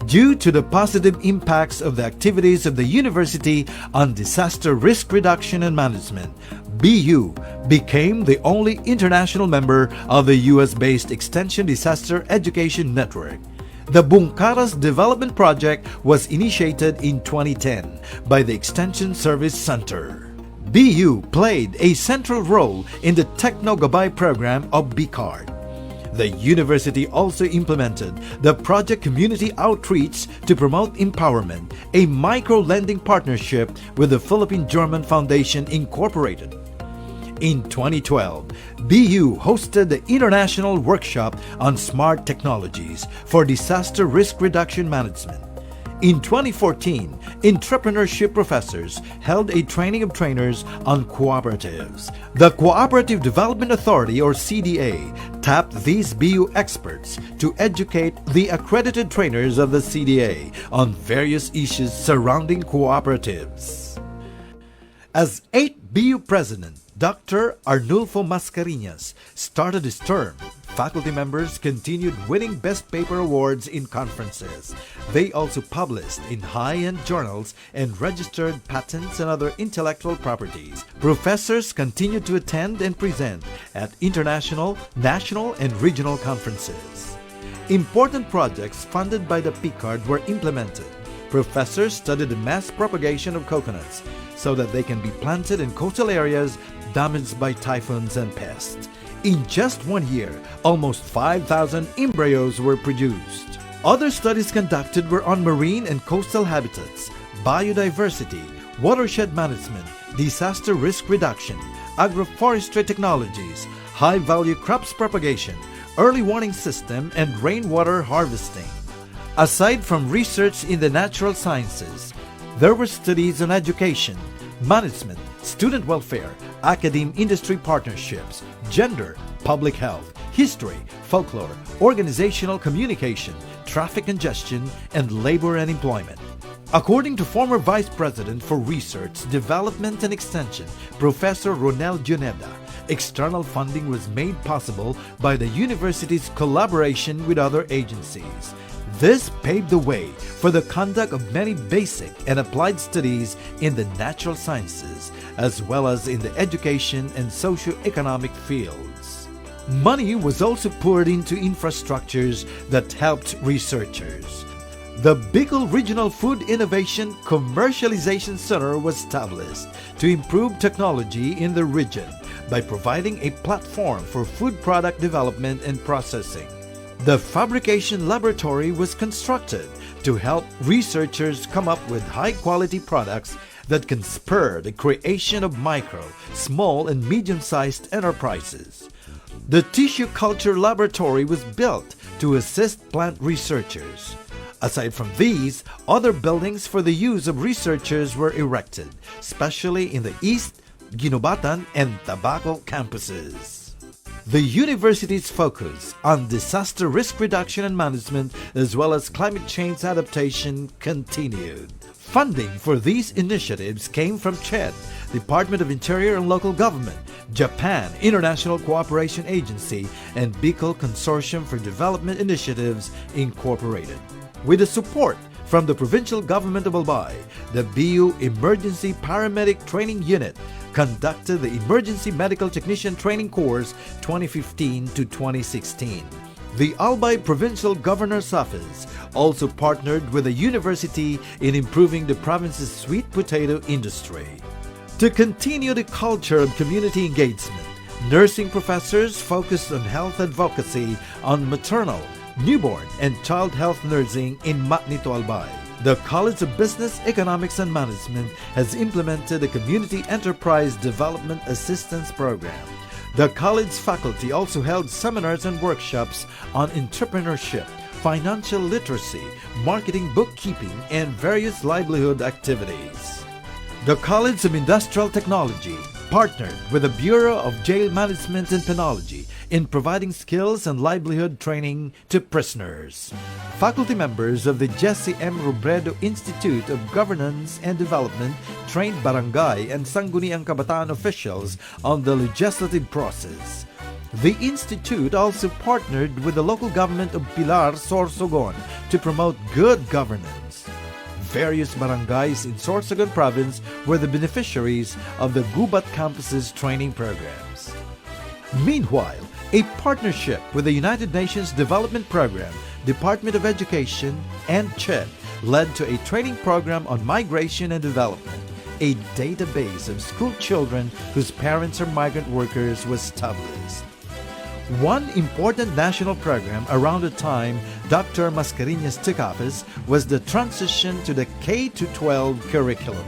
Due to the positive impacts of the activities of the university on disaster risk reduction and management, B U became the only international member of the U S-based Extension Disaster Education Network. The Bungkaras Development Project was initiated in twenty ten by the Extension Service Center. B U played a central role in the Techno Gabay program of BCARD. The university also implemented the Project Community Outreach to Promote Empowerment, a micro-lending partnership with the Philippine German Foundation Incorporated. In twenty twelve, B U hosted the International Workshop on Smart Technologies for Disaster Risk Reduction Management. In twenty fourteen, entrepreneurship professors held a training of trainers on cooperatives. The Cooperative Development Authority, or C D A, tapped these B U experts to educate the accredited trainers of the C D A on various issues surrounding cooperatives. As eighth B U President, Doctor Arnulfo Mascarenhas started his term, faculty members continued winning best paper awards in conferences. They also published in high-end journals and registered patents and other intellectual properties. Professors continued to attend and present at international, national, and regional conferences. Important projects funded by the PCARD were implemented. Professors studied the mass propagation of coconuts so that they can be planted in coastal areas damaged by typhoons and pests. In just one year, almost five thousand embryos were produced. Other studies conducted were on marine and coastal habitats, biodiversity, watershed management, disaster risk reduction, agroforestry technologies, high-value crops propagation, early warning system, and rainwater harvesting. Aside from research in the natural sciences, there were studies on education, management, student welfare, academe-industry partnerships, gender, public health, history, folklore, organizational communication, traffic congestion, and labor and employment. According to former Vice President for Research, Development and Extension, Professor Ronel Juneda, external funding was made possible by the university's collaboration with other agencies. This paved the way for the conduct of many basic and applied studies in the natural sciences, as well as in the education and socio-economic fields. Money was also poured into infrastructures that helped researchers. The Bicol Regional Food Innovation Commercialization Center was established to improve technology in the region by providing a platform for food product development and processing. The fabrication laboratory was constructed to help researchers come up with high-quality products that can spur the creation of micro, small, and medium-sized enterprises. The tissue culture laboratory was built to assist plant researchers. Aside from these, other buildings for the use of researchers were erected, especially in the East, Guinobatan, and Tabaco campuses. The university's focus on disaster risk reduction and management, as well as climate change adaptation, continued. Funding for these initiatives came from CHED, Department of Interior and Local Government, Japan International Cooperation Agency, and Bicol Consortium for Development Initiatives Incorporated. With the support from the Provincial Government of Albay, the B U Emergency Paramedic Training Unit conducted the Emergency Medical Technician Training Course twenty fifteen to twenty sixteen. The Albay Provincial Governor's Office also partnered with the university in improving the province's sweet potato industry. To continue the culture of community engagement, nursing professors focused on health advocacy on maternal, newborn, and child health nursing in Magnito, Albay. The College of Business, Economics, and Management has implemented a Community Enterprise Development Assistance Program. The college faculty also held seminars and workshops on entrepreneurship, financial literacy, marketing, bookkeeping, and various livelihood activities. The College of Industrial Technology partnered with the Bureau of Jail Management and Penology in providing skills and livelihood training to prisoners. Faculty members of the Jesse M. Robredo Institute of Governance and Development trained barangay and sangguniang kabataan officials on the legislative process. The institute also partnered with the local government of Pilar, Sorsogon to promote good governance. Various barangays in Sorsogon province were the beneficiaries of the Gubat campus's training programs. Meanwhile, a partnership with the United Nations Development Program, Department of Education, and CHED led to a training program on migration and development. A database of school children whose parents are migrant workers was established. One important national program around the time Doctor Mascarenhas took office was the transition to the K to twelve curriculum.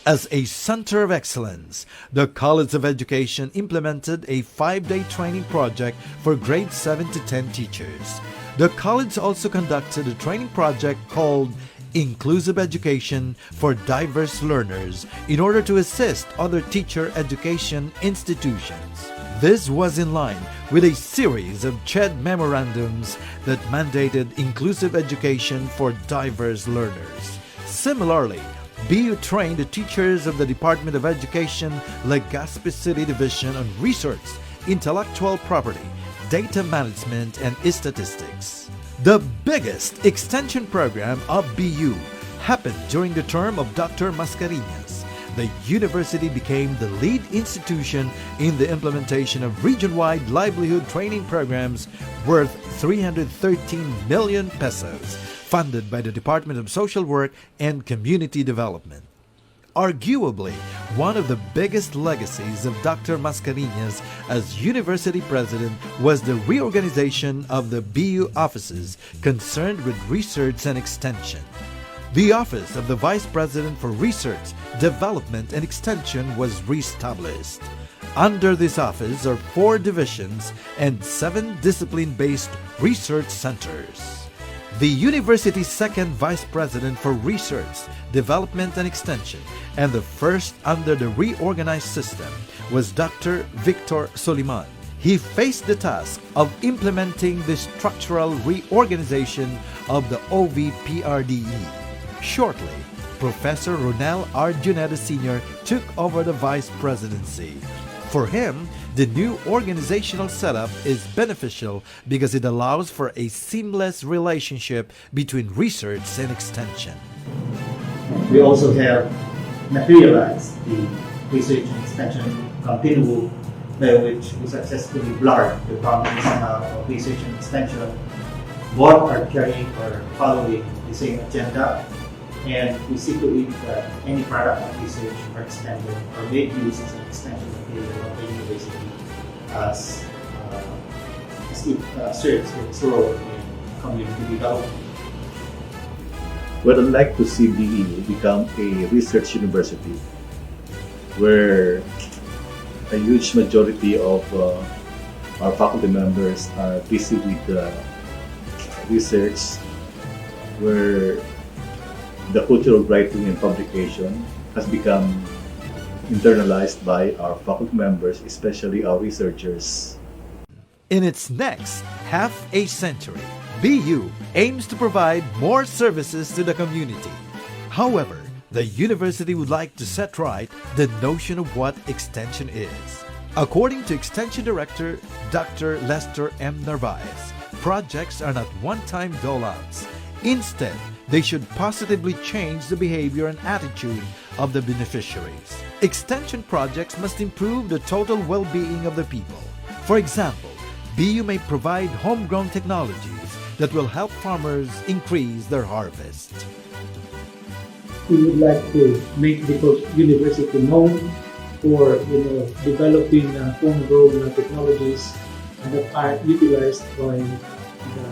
As a center of excellence, the College of Education implemented a five-day training project for grade seven to ten teachers. The college also conducted a training project called Inclusive Education for Diverse Learners in order to assist other teacher education institutions. This was in line with a series of CHED memorandums that mandated inclusive education for diverse learners. Similarly, B U trained the teachers of the Department of Education Legazpi City Division on research, intellectual property, data management, and statistics. The biggest extension program of B U happened during the term of Doctor Mascarenhas. The university became the lead institution in the implementation of region-wide livelihood training programs worth three hundred thirteen million pesos, funded by the Department of Social Work and Community Development. Arguably, one of the biggest legacies of Doctor Mascarenhas as university president was the reorganization of the B U offices concerned with research and extension. The Office of the Vice President for Research, Development, and Extension was reestablished. Under this office are four divisions and seven discipline-based research centers. The university's second vice president for research, development, and extension, and the first under the reorganized system, was Doctor Victor Soliman. He faced the task of implementing the structural reorganization of the O V P R D E. Shortly, Professor Ronel R. Juneda Senior took over the vice presidency. For him, the new organizational setup is beneficial because it allows for a seamless relationship between research and extension. We also have materialized the research and extension continuum by which we successfully blurred the boundaries now of research and extension. Both are carrying or following the same agenda, and we see to it that any product of research or extended or made use as an extension material of the university as, uh, as it uh, serves its role in community development. Well, I'd like to see B E U become a research university where a huge majority of uh, our faculty members are busy with the research, where the culture of writing and publication has become internalized by our faculty members, especially our researchers. In its next half a century, B U aims to provide more services to the community. However, the university would like to set right the notion of what extension is. According to Extension Director Doctor Lester M. Narvaez, projects are not one-time doleouts. Instead, they should positively change the behavior and attitude of the beneficiaries. Extension projects must improve the total well-being of the people. For example, B U may provide homegrown technologies that will help farmers increase their harvest. We would like to make the university known for, you know, developing uh, homegrown uh, technologies that are utilized by the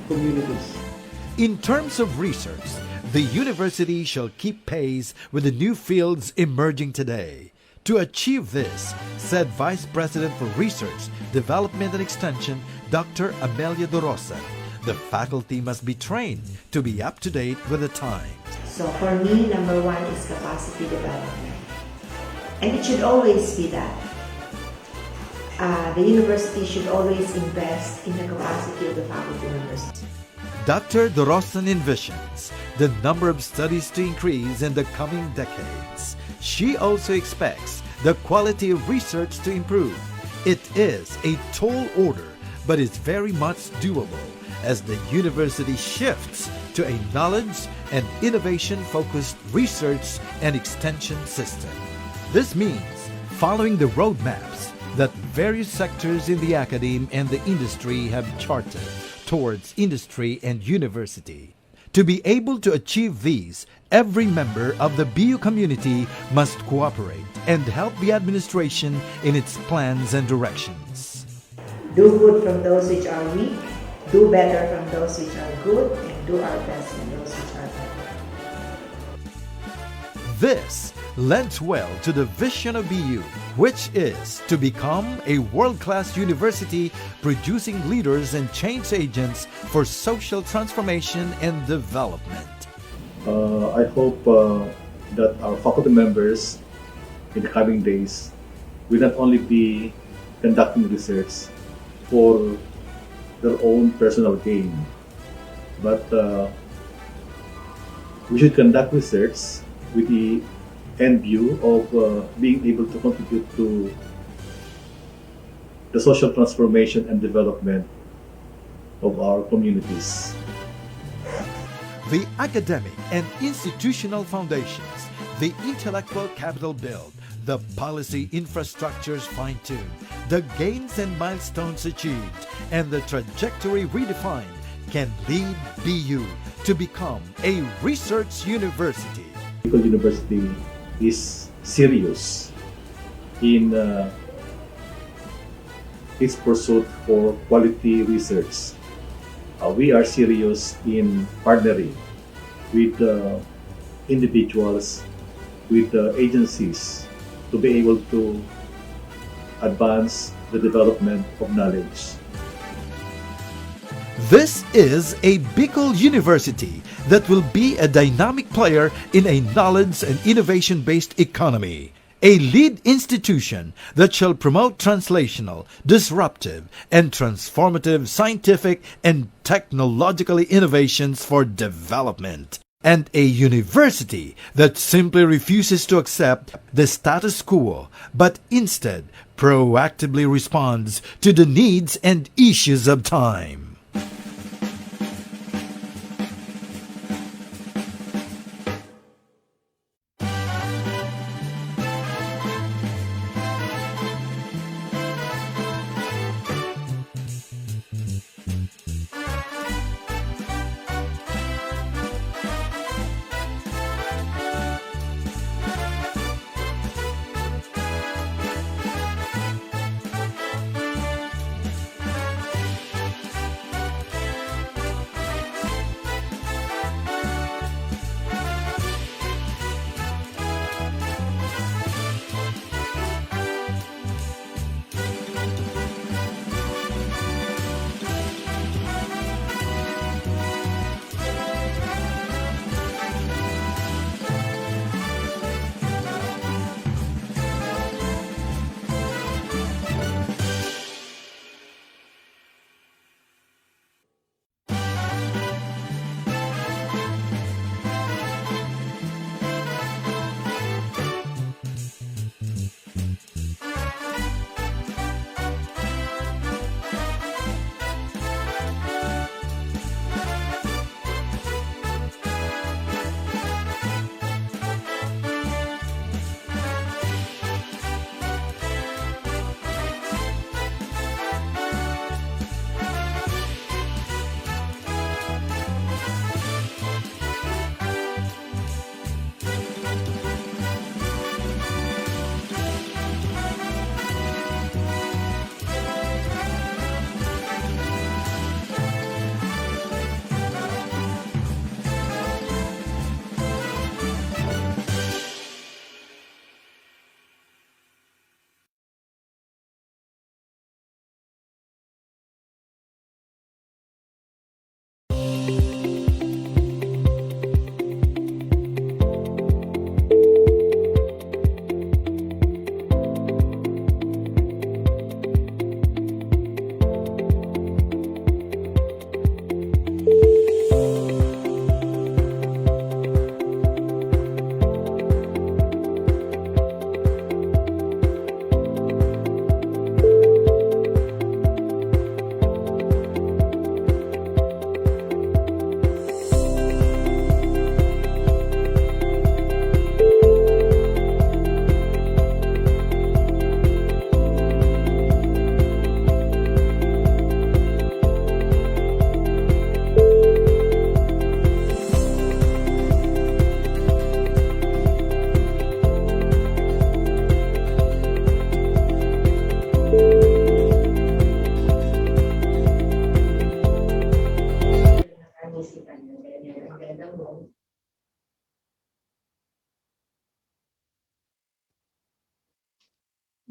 communities. In terms of research, the university shall keep pace with the new fields emerging today. To achieve this, said Vice President for Research, Development and Extension, Doctor Amelia Dorosan, the faculty must be trained to be up to date with the times. So for me, number one is capacity development. And it should always be that. Uh, the university should always invest in the capacity of the faculty members. Doctor Dorosan envisions the number of studies to increase in the coming decades. She also expects the quality of research to improve. It is a tall order, but is very much doable as the university shifts to a knowledge and innovation-focused research and extension system. This means following the roadmaps that various sectors in the academe and the industry have charted towards industry and university. To be able to achieve these, every member of the B U community must cooperate and help the administration in its plans and directions. Do good from those which are weak, do better from those which are good, and do our best from those which are better. This lends well to the vision of B U, which is to become a world-class university producing leaders and change agents for social transformation and development. Uh, I hope uh, that our faculty members in the coming days will not only be conducting research for their own personal gain, but uh, we should conduct research with the end view of uh, being able to contribute to the social transformation and development of our communities. The academic and institutional foundations, the intellectual capital built, the policy infrastructures fine-tuned, the gains and milestones achieved, and the trajectory redefined can lead B U to become a research university. Bicol University is serious in uh, its pursuit for quality research. Uh, we are serious in partnering with uh, individuals, with uh, agencies to be able to advance the development of knowledge. This is a Bicol University that will be a dynamic player in a knowledge and innovation-based economy. A lead institution that shall promote translational, disruptive, and transformative scientific and technological innovations for development. and a university that simply refuses to accept the status quo, but instead proactively responds to the needs and issues of time.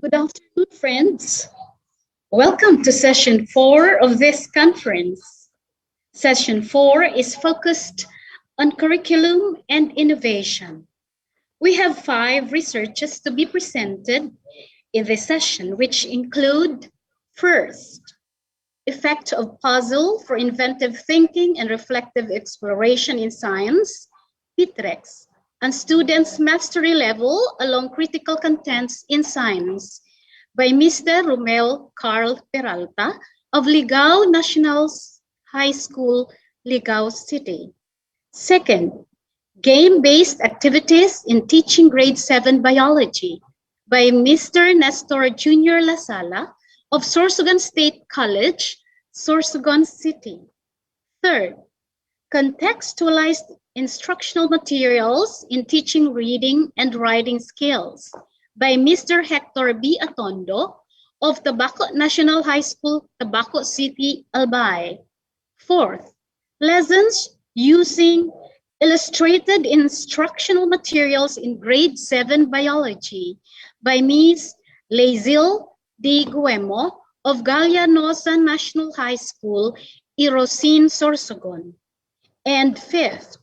Good afternoon, friends. Welcome to session four of this conference. Session four is focused on curriculum and innovation. We have five researches to be presented in this session, which include, first, effect of puzzle for inventive thinking and reflective exploration in science, PITREX, and students' mastery level along critical contents in science by Mister Romeo Carl Peralta of Ligao National High School, Ligao City. Second, game-based activities in teaching grade seven biology by Mister Nestor Junior Lasala of Sorsogon State College, Sorsogon City. Third, contextualized instructional materials in teaching reading and writing skills by Mister Hector B. Atondo of Tabaco National High School, Tabaco City, Albay. Fourth, lessons using illustrated instructional materials in grade seven biology by Miss Lazil D. Guemo of Gallanosa National High School, Irosin, Sorsogon. And fifth,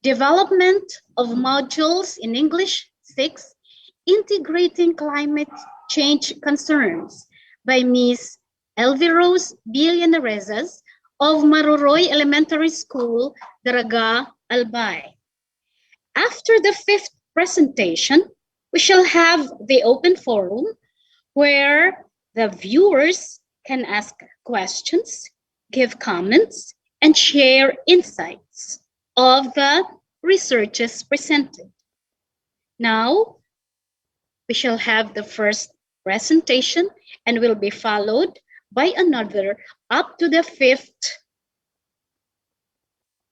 development of modules in English six, integrating climate change concerns by Miss Elvie Rose Villanueva of Maroroy Elementary School, Daraga, Albay. after the fifth presentation, we shall have the open forum where the viewers can ask questions, give comments, and share insights of the researches presented. Now, we shall have the first presentation and will be followed by another up to the fifth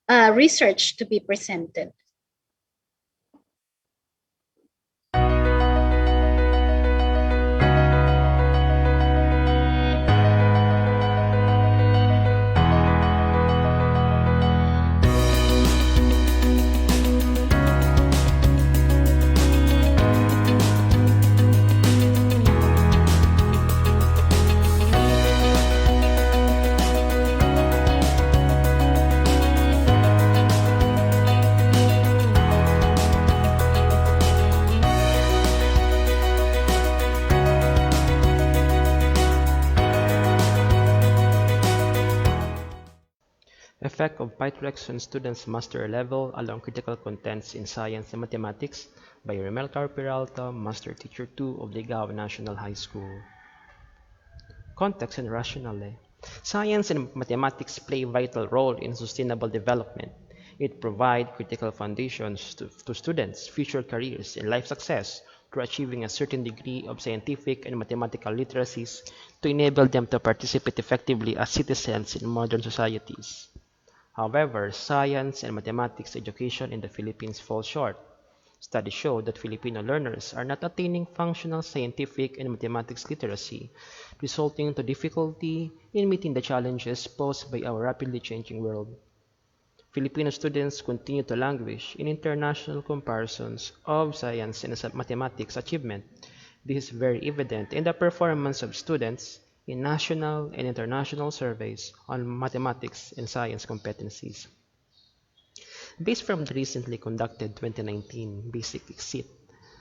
uh, research to be presented. Effect of Pytrex on Students' Master Level along Critical Contents in Science and Mathematics by Romelcar Peralta, Master Teacher two of Ligao National High School. Context and rationale. Science and mathematics play a vital role in sustainable development. It provides critical foundations to, to students' future careers and life success through achieving a certain degree of scientific and mathematical literacies to enable them to participate effectively as citizens in modern societies. However, science and mathematics education in the Philippines falls short. Studies show that Filipino learners are not attaining functional scientific and mathematics literacy, resulting to difficulty in meeting the challenges posed by our rapidly changing world. Filipino students continue to languish in international comparisons of science and sa-, mathematics achievement. This is very evident in the performance of students in national and international surveys on mathematics and science competencies. Based from the recently conducted twenty nineteen Basic Exit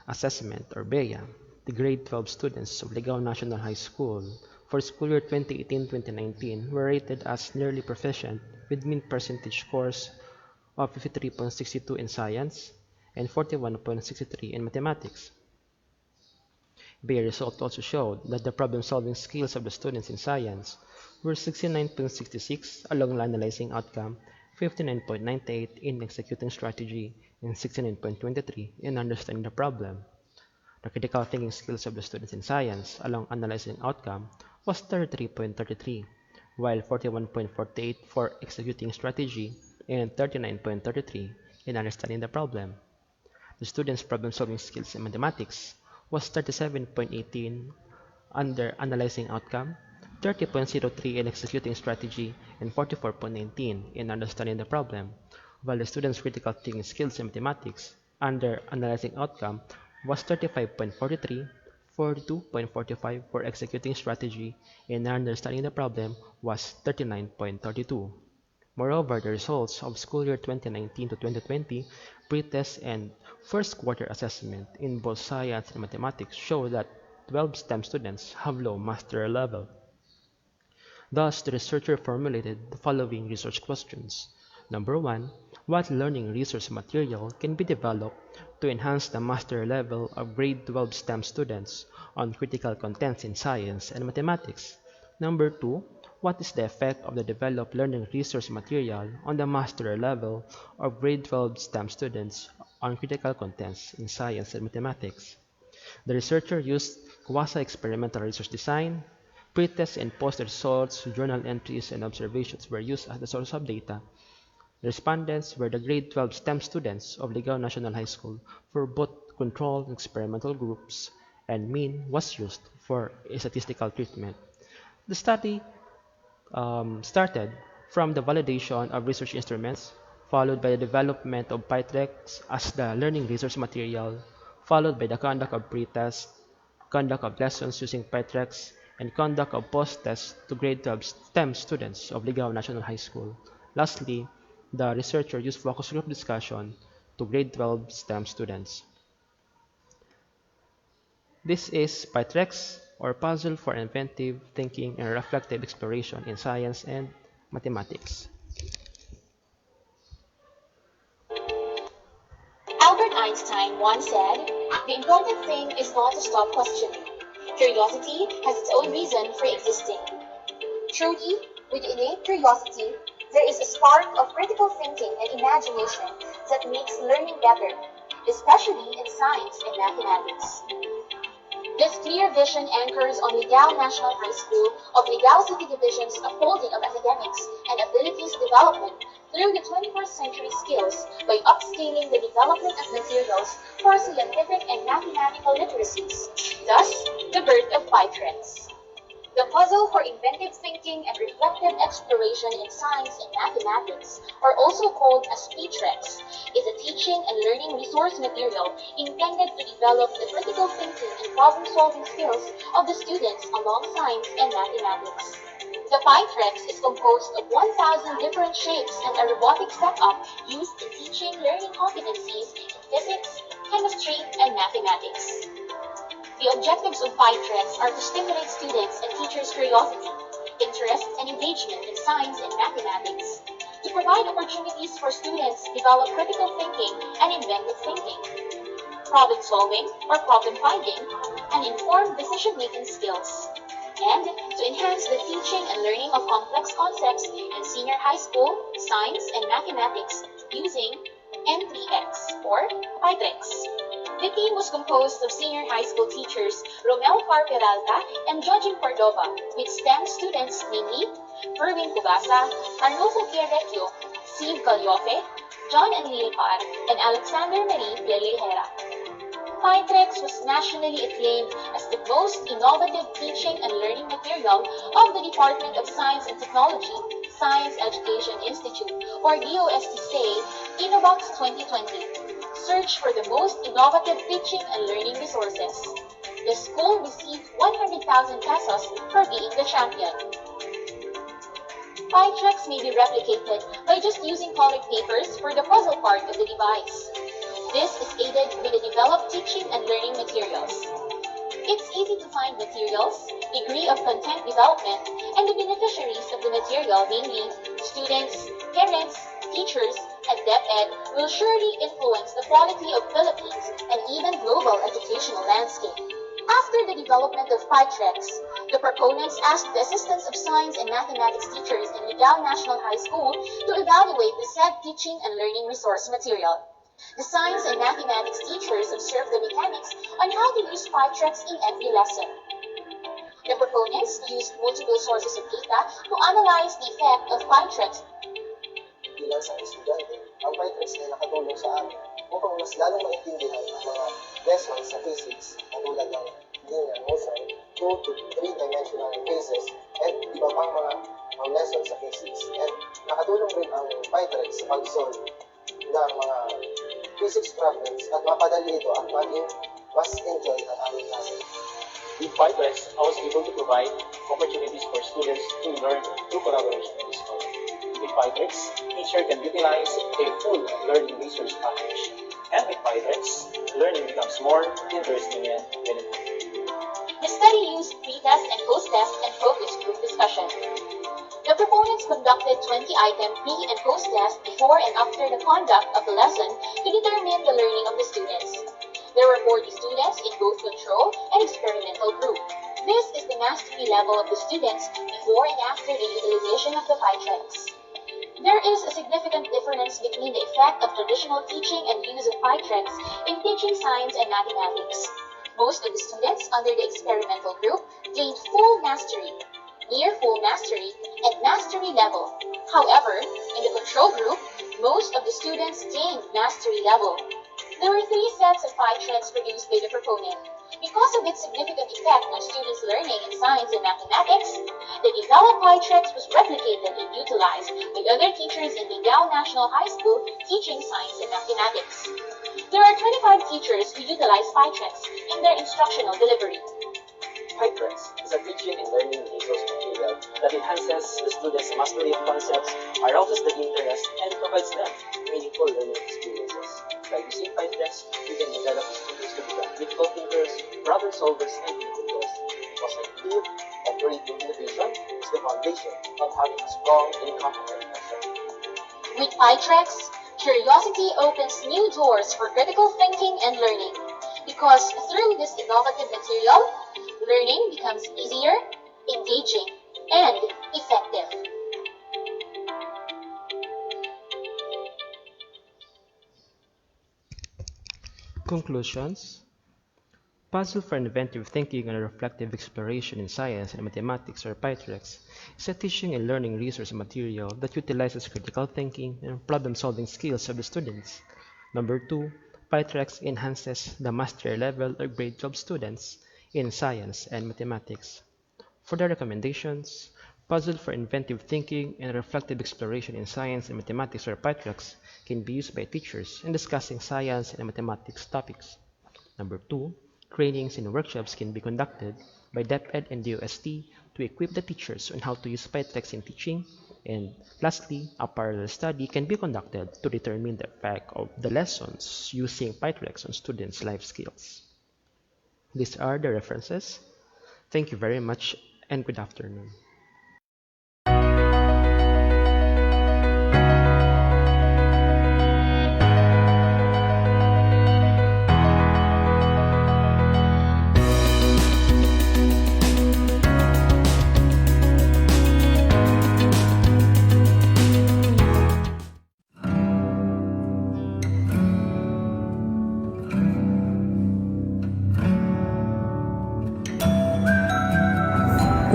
Assessment, or BEA, the grade twelve students of Ligao National High School for school year twenty eighteen twenty nineteen were rated as nearly proficient with mean percentage scores of fifty-three point six two in science and forty-one point six three in mathematics. BEA result also showed that the problem-solving skills of the students in science were sixty-nine point six six along analyzing outcome, fifty-nine point nine eight in executing strategy, and sixty-nine point twenty-three in understanding the problem. The critical thinking skills of the students in science along analyzing outcome was thirty-three point thirty-three, while forty-one point forty-eight for executing strategy and thirty-nine point thirty-three in understanding the problem. The students' problem-solving skills in mathematics was thirty-seven point eighteen under analyzing outcome, thirty point zero three in executing strategy, and forty-four point nineteen in understanding the problem, while the students' critical thinking skills in mathematics under analyzing outcome was thirty-five point forty-three, forty-two point forty-five for executing strategy, and understanding the problem was thirty-nine point thirty-two. Moreover, the results of school year twenty nineteen to twenty twenty pretest and first quarter assessment in both science and mathematics show that twelve STEM students have low mastery level. Thus, the researcher formulated the following research questions. Number one, what learning resource material can be developed to enhance the mastery level of grade twelve STEM students on critical contents in science and mathematics? Number two, what is the effect of the developed learning resource material on the mastery level of grade twelve STEM students on critical contents in science and mathematics? The researcher used quasi-experimental research design. Pre-test and post results, journal entries, and observations were used as the source of data. Respondents were the grade twelve STEM students of Ligao National High School for both control and experimental groups, and mean was used for a statistical treatment. The study, um, started from the validation of research instruments, followed by the development of Pytrex as the learning resource material, followed by the conduct of pre-test, conduct of lessons using Pytrex, and conduct of post-test to grade twelve STEM students of Ligao National High School. Lastly, the researcher used focus group discussion to grade twelve STEM students. This is Pytrex, or Puzzle for Inventive Thinking and Reflective Exploration in Science and Mathematics. Albert Einstein once said, "The important thing is not to stop questioning. Curiosity has its own reason for existing." Truly, with innate curiosity, there is a spark of critical thinking and imagination that makes learning better, especially in science and mathematics. This clear vision anchors on Ligao National High School of Ligao City Division's upholding of academics and abilities development through the twenty-first century skills by upscaling the development of materials for scientific and mathematical literacies, thus the birth of Pytrex. The puzzle for inventive thinking and reflective exploration in science and mathematics, or also called as Pytrex, is a teaching and learning resource material intended to develop the critical thinking and problem-solving skills of the students along science and mathematics. The Pytrex is composed of one thousand different shapes and a robotic setup used in teaching learning competencies in physics, chemistry, and mathematics. The objectives of Pytrex are to stimulate students and teachers' curiosity, interest, and engagement in science and mathematics, to provide opportunities for students to develop critical thinking and inventive thinking, problem solving or problem finding, and informed decision making skills, and to enhance the teaching and learning of complex concepts in senior high school, science, and mathematics using N T X or Pytrex. The team was composed of senior high school teachers Romel Far Peralta and Jojing Cordova, with STEM students namely Erwin Cubasa, Arnulfo Pierrecchio, Steve Galiofe, John and Lil Par, and Alexander Marie Pierlejera. Pytrex was nationally acclaimed as the most innovative teaching and learning material of the Department of Science and Technology, Science Education Institute, or D O S T say, Innobox twenty twenty. Search for the most innovative teaching and learning resources. The school received one hundred thousand pesos for being the champion. Pytrex may be replicated by just using colored papers for the puzzle part of the device. This is aided with the developed teaching and learning materials. It's easy to find materials, degree of content development, and the beneficiaries of the material, namely students, parents, teachers, and DepEd, will surely influence the quality of Philippines and even global educational landscape. After the development of Pytrex, the proponents asked the assistance of science and mathematics teachers in Ligao National High School to evaluate the said teaching and learning resource material. The science and mathematics teachers observed the mechanics on how to use Pytrex in every lesson. The proponents used multiple sources of data to analyze the effect of Pytrex. Bilang isang estudyante, ang Pytrex ay nakatulong sa amin upang mas lalong maintindihan ang mga lessons sa physics, katulad ng linear motion, two to three-dimensional cases, at iba pang mga, mga lessons sa physics. At nakatulong rin ang Pytrex sa pag-solve ng mga physics problems at mapadali ito at maging mas enjoy ang aming klase. With Pytrex, I was able to provide opportunities for students to learn through collaboration and discussion. With Pytrex, teacher can utilize a full learning resource package. And with Pytrex, learning becomes more interesting and meaningful. The study used pre-test and post-test and focus group discussion. The proponents conducted twenty item pre and post-test before and after the conduct of the lesson to determine the learning of the students. There were forty students in both control and experimental group. This is the mastery level of the students before and after the utilization of the Pytrex. There is a significant difference between the effect of traditional teaching and use of Pytrex in teaching science and mathematics. Most of the students under the experimental group gained full mastery, near full mastery, and mastery level. However, in the control group, most of the students gained mastery level. There were three sets of Pytrex produced by the proponent. Because of its significant effect on students' learning in science and mathematics, the developed Pytrex was replicated and utilized by other teachers in Ligao National High School teaching science and mathematics. There are twenty-five teachers who utilize Pytrex in their instructional delivery. Pytrex is a teaching and learning resource material that enhances the students' mastery of concepts, arouses the interest, and provides them meaningful learning experiences. By using Pytrex, we can develop students to become critical thinkers, problem solvers, and innovators. Because a clear operating innovation is the foundation of having a strong and competent person. With Pytrex, Curiosity opens new doors for critical thinking and learning, because through this innovative material, learning becomes easier, engaging, and effective. Conclusions. Puzzle for inventive thinking and reflective exploration in science and mathematics, or Pytrex, is a teaching and learning resource material that utilizes critical thinking and problem-solving skills of the students. Number two, Pytrex enhances the mastery level of grade twelve students in science and mathematics. For the recommendations, puzzle for inventive thinking and reflective exploration in science and mathematics, or Pytrex, can be used by teachers in discussing science and mathematics topics. Number two, trainings and workshops can be conducted by DepEd and DOST to equip the teachers on how to use Pytrex in teaching. And lastly, a parallel study can be conducted to determine the effect of the lessons using Pytrex on students' life skills. These are the references. Thank you very much and good afternoon.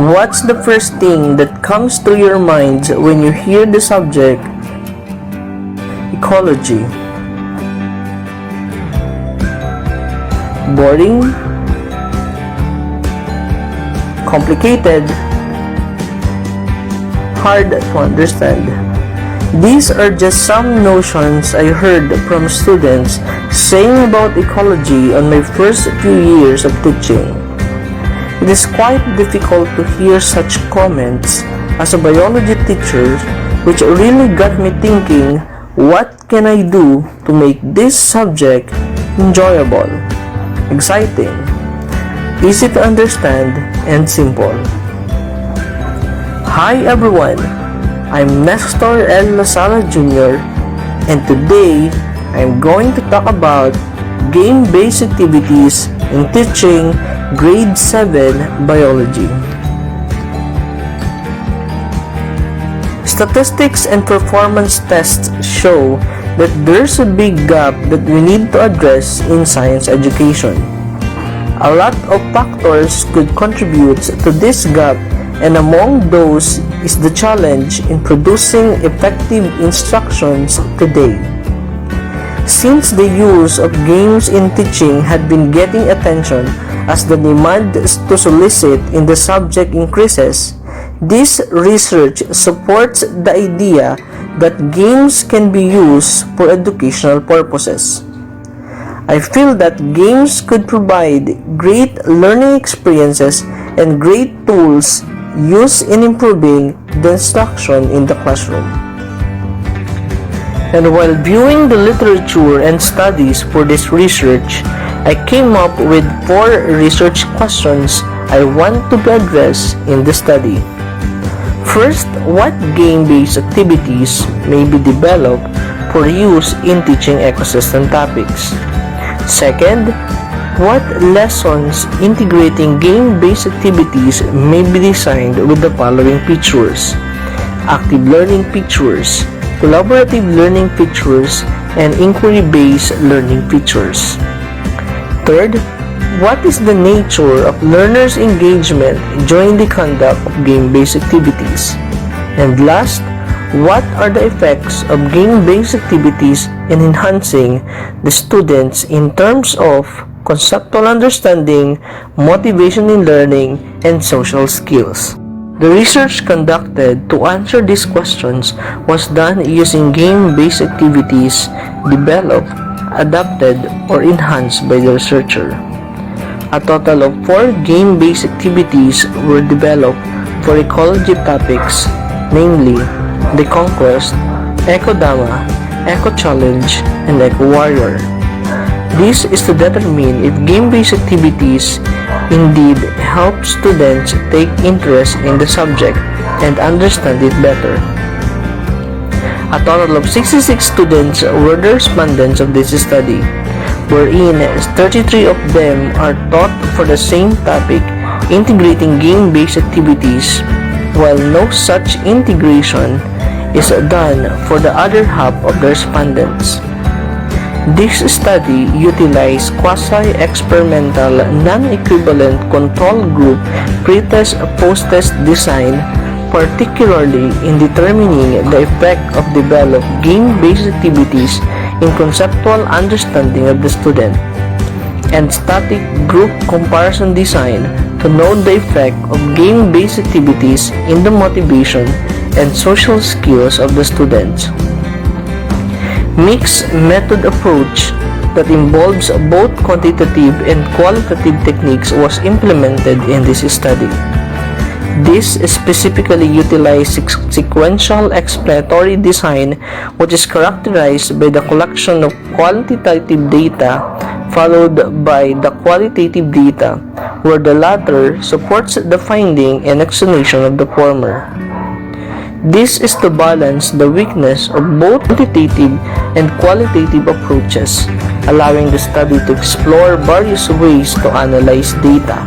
What's the first thing that comes to your mind when you hear the subject ecology? Boring? Complicated? Hard to understand? These are just some notions I heard from students saying about ecology on my first few years of teaching. It is quite difficult to hear such comments as a biology teacher, which really got me thinking, what can I do to make this subject enjoyable, exciting, easy to understand, and simple? Hi everyone! I'm Nestor L. Lasala Junior, and today I'm going to talk about game-based activities in teaching grade seven biology. Statistics and performance tests show that there's a big gap that we need to address in science education. A lot of factors could contribute to this gap, and among those is the challenge in producing effective instructions today. Since the use of games in teaching had been getting attention as the demand to solicit in the subject increases, this research supports the idea that games can be used for educational purposes. I feel that games could provide great learning experiences and great tools used in improving the instruction in the classroom. And while viewing the literature and studies for this research, I came up with four research questions I want to be addressed in the study. First, what game-based activities may be developed for use in teaching ecosystem topics? Second, what lessons integrating game-based activities may be designed with the following features: active learning features, collaborative learning features, and inquiry-based learning features? Third, what is the nature of learners' engagement during the conduct of game-based activities? And last, what are the effects of game-based activities in enhancing the students in terms of conceptual understanding, motivation in learning, and social skills? The research conducted to answer these questions was done using game-based activities developed, adapted, or enhanced by the researcher. A total of four game-based activities were developed for ecology topics, namely the Conquest, Eco Dama, Eco Challenge, and Eco Warrior. This is to determine if game-based activities indeed help students take interest in the subject and understand it better. A total of sixty-six students were the respondents of this study, wherein thirty-three of them are taught for the same topic, integrating game-based activities, while no such integration is done for the other half of the respondents. This study utilized quasi-experimental, non-equivalent control group pretest post-test design, particularly in determining the effect of developed game-based activities in conceptual understanding of the student, and static group comparison design to know the effect of game-based activities in the motivation and social skills of the students. Mixed method approach that involves both quantitative and qualitative techniques was implemented in this study. This specifically utilized sequential explanatory design, which is characterized by the collection of quantitative data followed by the qualitative data, where the latter supports the finding and explanation of the former. This is to balance the weakness of both quantitative and qualitative approaches, allowing the study to explore various ways to analyze data.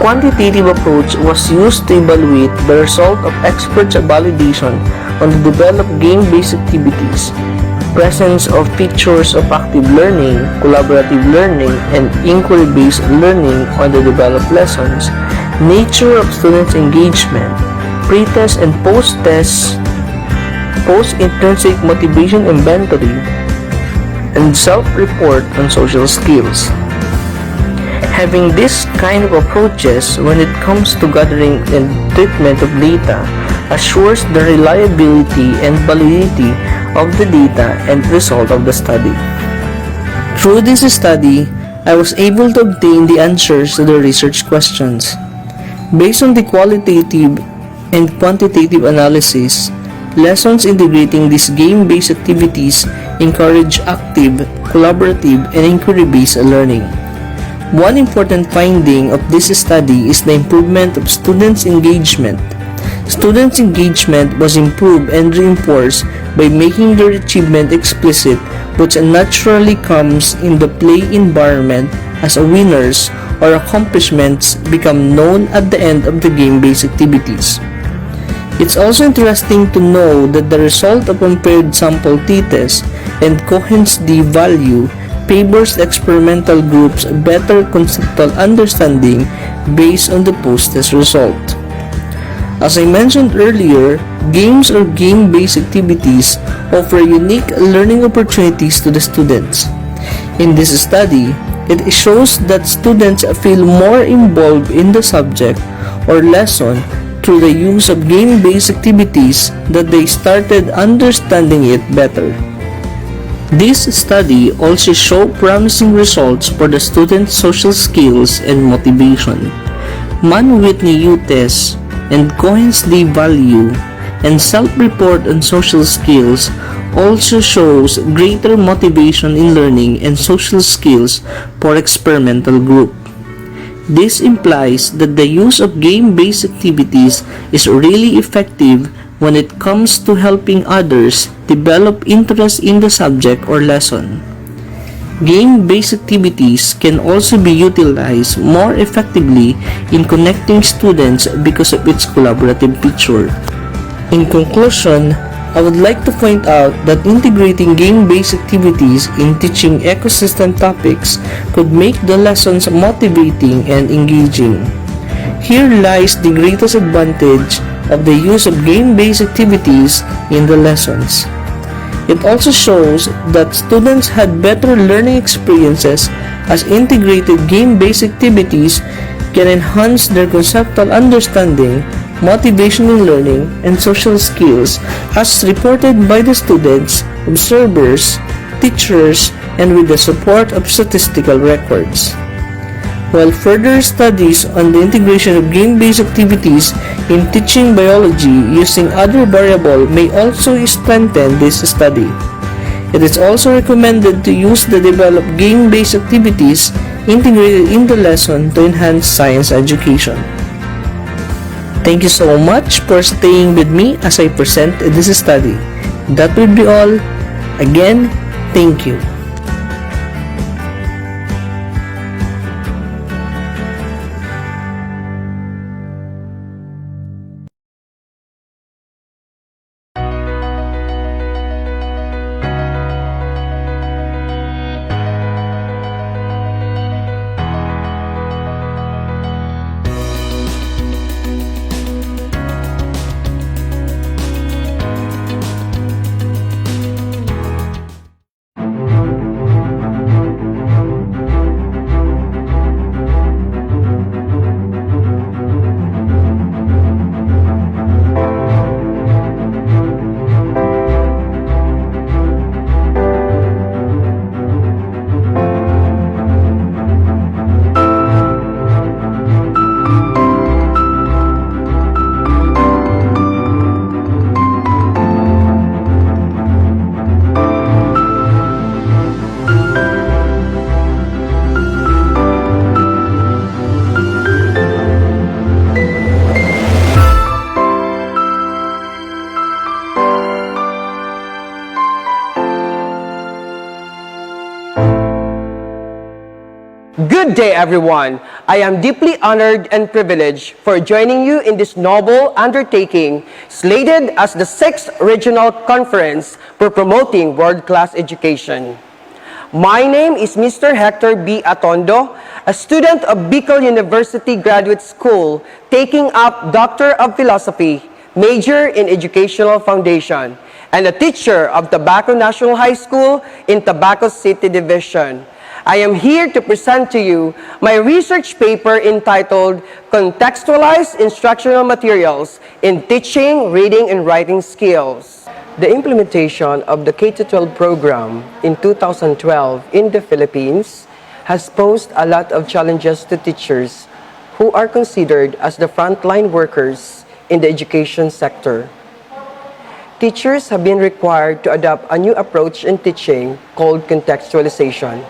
Quantitative approach was used to evaluate the result of experts' validation on the developed game-based activities, presence of features of active learning, collaborative learning, and inquiry-based learning on the developed lessons, nature of students' engagement, pre-test and post-test, post-intrinsic motivation inventory, and self-report on social skills. Having this kind of approaches when it comes to gathering and treatment of data assures the reliability and validity of the data and result of the study. Through this study, I was able to obtain the answers to the research questions. Based on the qualitative and quantitative analysis, lessons integrating these game-based activities encourage active, collaborative, and inquiry-based learning. One important finding of this study is the improvement of students' engagement. Students' engagement was improved and reinforced by making their achievement explicit, which naturally comes in the play environment as a winners or accomplishments become known at the end of the game-based activities. It's also interesting to know that the result of compared sample t-test and Cohen's d value favors experimental groups' better conceptual understanding based on the post-test result. As I mentioned earlier, games or game-based activities offer unique learning opportunities to the students. In this study, it shows that students feel more involved in the subject or lesson through the use of game-based activities that they started understanding it better. This study also showed promising results for the students' social skills and motivation. Mann-Whitney U test and Cohen's d value and self-report on social skills also shows greater motivation in learning and social skills for experimental group. This implies that the use of game-based activities is really effective when it comes to helping others develop interest in the subject or lesson. Game-based activities can also be utilized more effectively in connecting students because of its collaborative feature. In conclusion, I would like to point out that integrating game-based activities in teaching ecosystem topics could make the lessons motivating and engaging. Here lies the greatest advantage of the use of game-based activities in the lessons. It also shows that students had better learning experiences as integrated game-based activities can enhance their conceptual understanding, motivation in learning, and social skills as reported by the students, observers, teachers, and with the support of statistical records. While further studies on the integration of game-based activities in teaching biology using other variable may also strengthen this study. It is also recommended to use the developed game-based activities integrated in the lesson to enhance science education. Thank you so much for staying with me as I present this study. That will be all. Again, thank you. Good day, everyone. I am deeply honored and privileged for joining you in this noble undertaking, slated as the sixth Regional Conference for Promoting World-Class Education. My name is Mister Hector B. Atondo, a student of Bicol University Graduate School, taking up Doctor of Philosophy, major in Educational Foundation, and a teacher of Tabaco National High School in Tabaco City Division. I am here to present to you my research paper entitled Contextualized Instructional Materials in Teaching Reading and Writing Skills. The implementation of the K to twelve program in two thousand twelve in the Philippines has posed a lot of challenges to teachers who are considered as the frontline workers in the education sector. Teachers have been required to adopt a new approach in teaching called contextualization.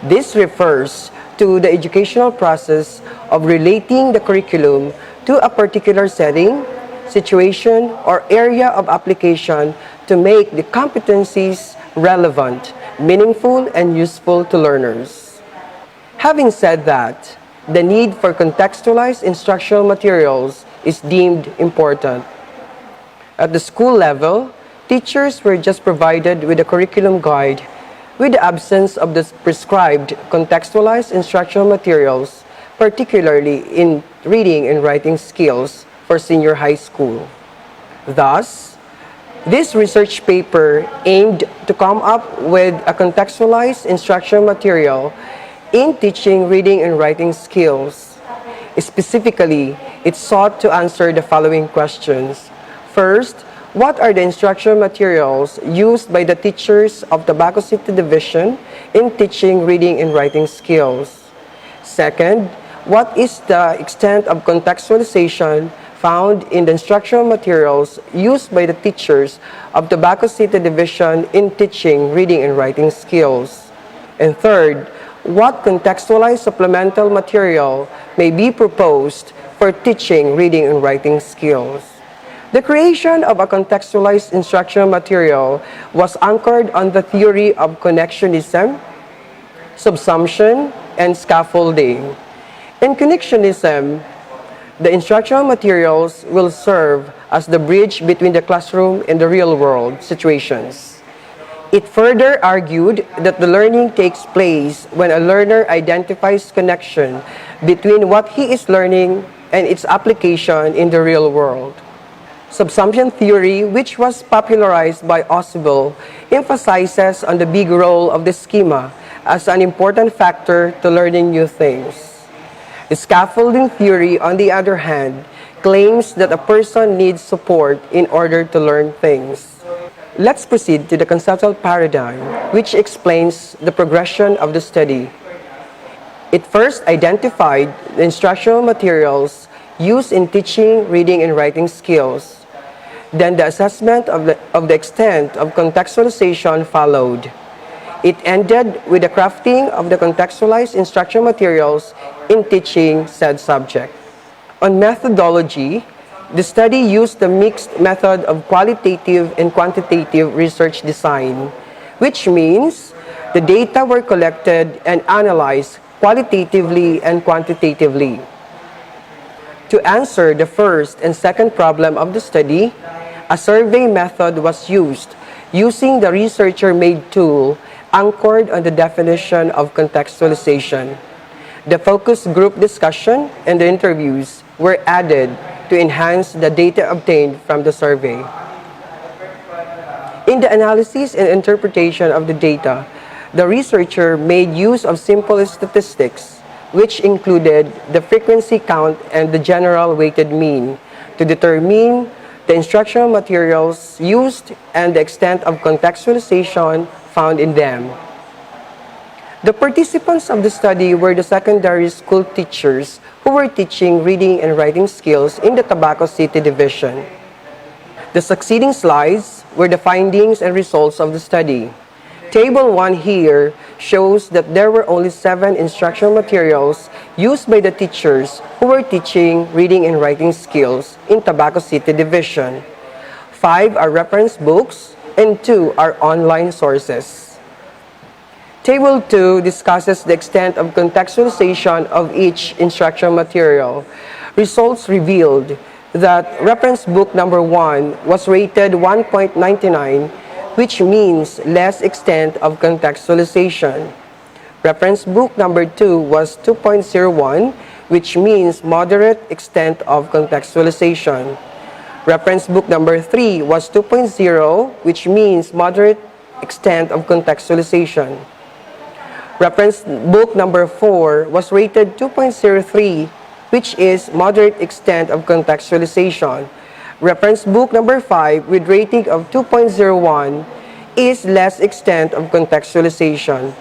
This refers to the educational process of relating the curriculum to a particular setting, situation, or area of application to make the competencies relevant, meaningful, and useful to learners. Having said that, the need for contextualized instructional materials is deemed important. At the school level, teachers were just provided with a curriculum guide with the absence of the prescribed contextualized instructional materials, particularly in reading and writing skills for senior high school. Thus, this research paper aimed to come up with a contextualized instructional material in teaching reading and writing skills. Specifically, it sought to answer the following questions. First, what are the instructional materials used by the teachers of Tabaco City Division in teaching reading and writing skills? Second, what is the extent of contextualization found in the instructional materials used by the teachers of Tabaco City Division in teaching reading and writing skills? And third, what contextualized supplemental material may be proposed for teaching reading and writing skills? The creation of a contextualized instructional material was anchored on the theory of connectionism, subsumption, and scaffolding. In connectionism, the instructional materials will serve as the bridge between the classroom and the real-world situations. It further argued that the learning takes place when a learner identifies connection between what he is learning and its application in the real world. Subsumption theory, which was popularized by Ausubel, emphasizes on the big role of the schema as an important factor to learning new things. Scaffolding theory, on the other hand, claims that a person needs support in order to learn things. Let's proceed to the conceptual paradigm, which explains the progression of the study. It first identified the instructional materials used in teaching reading and writing skills. Then the assessment of the, of the extent of contextualization followed. It ended with the crafting of the contextualized instructional materials in teaching said subject. On methodology, the study used the mixed method of qualitative and quantitative research design, which means the data were collected and analyzed qualitatively and quantitatively. To answer the first and second problem of the study, a survey method was used using the researcher-made tool anchored on the definition of contextualization. The focus group discussion and the interviews were added to enhance the data obtained from the survey. In the analysis and interpretation of the data, the researcher made use of simple statistics, which included the frequency count and the general weighted mean, to determine the instructional materials used and the extent of contextualization found in them. The participants of the study were the secondary school teachers who were teaching reading and writing skills in the Tabaco City Division. The succeeding slides were the findings and results of the study. Table one here shows that there were only seven instructional materials used by the teachers who were teaching reading and writing skills in Tabaco City Division. Five are reference books and two are online sources. Table two discusses the extent of contextualization of each instructional material. Results revealed that reference book number one was rated one point nine nine, which means less extent of contextualization. Reference book number two was two point zero one, which means moderate extent of contextualization. Reference book number three was two point zero, which means moderate extent of contextualization. Reference book number four was rated two point zero three, which is moderate extent of contextualization. Reference book number five with rating of two point zero one is less extent of contextualization.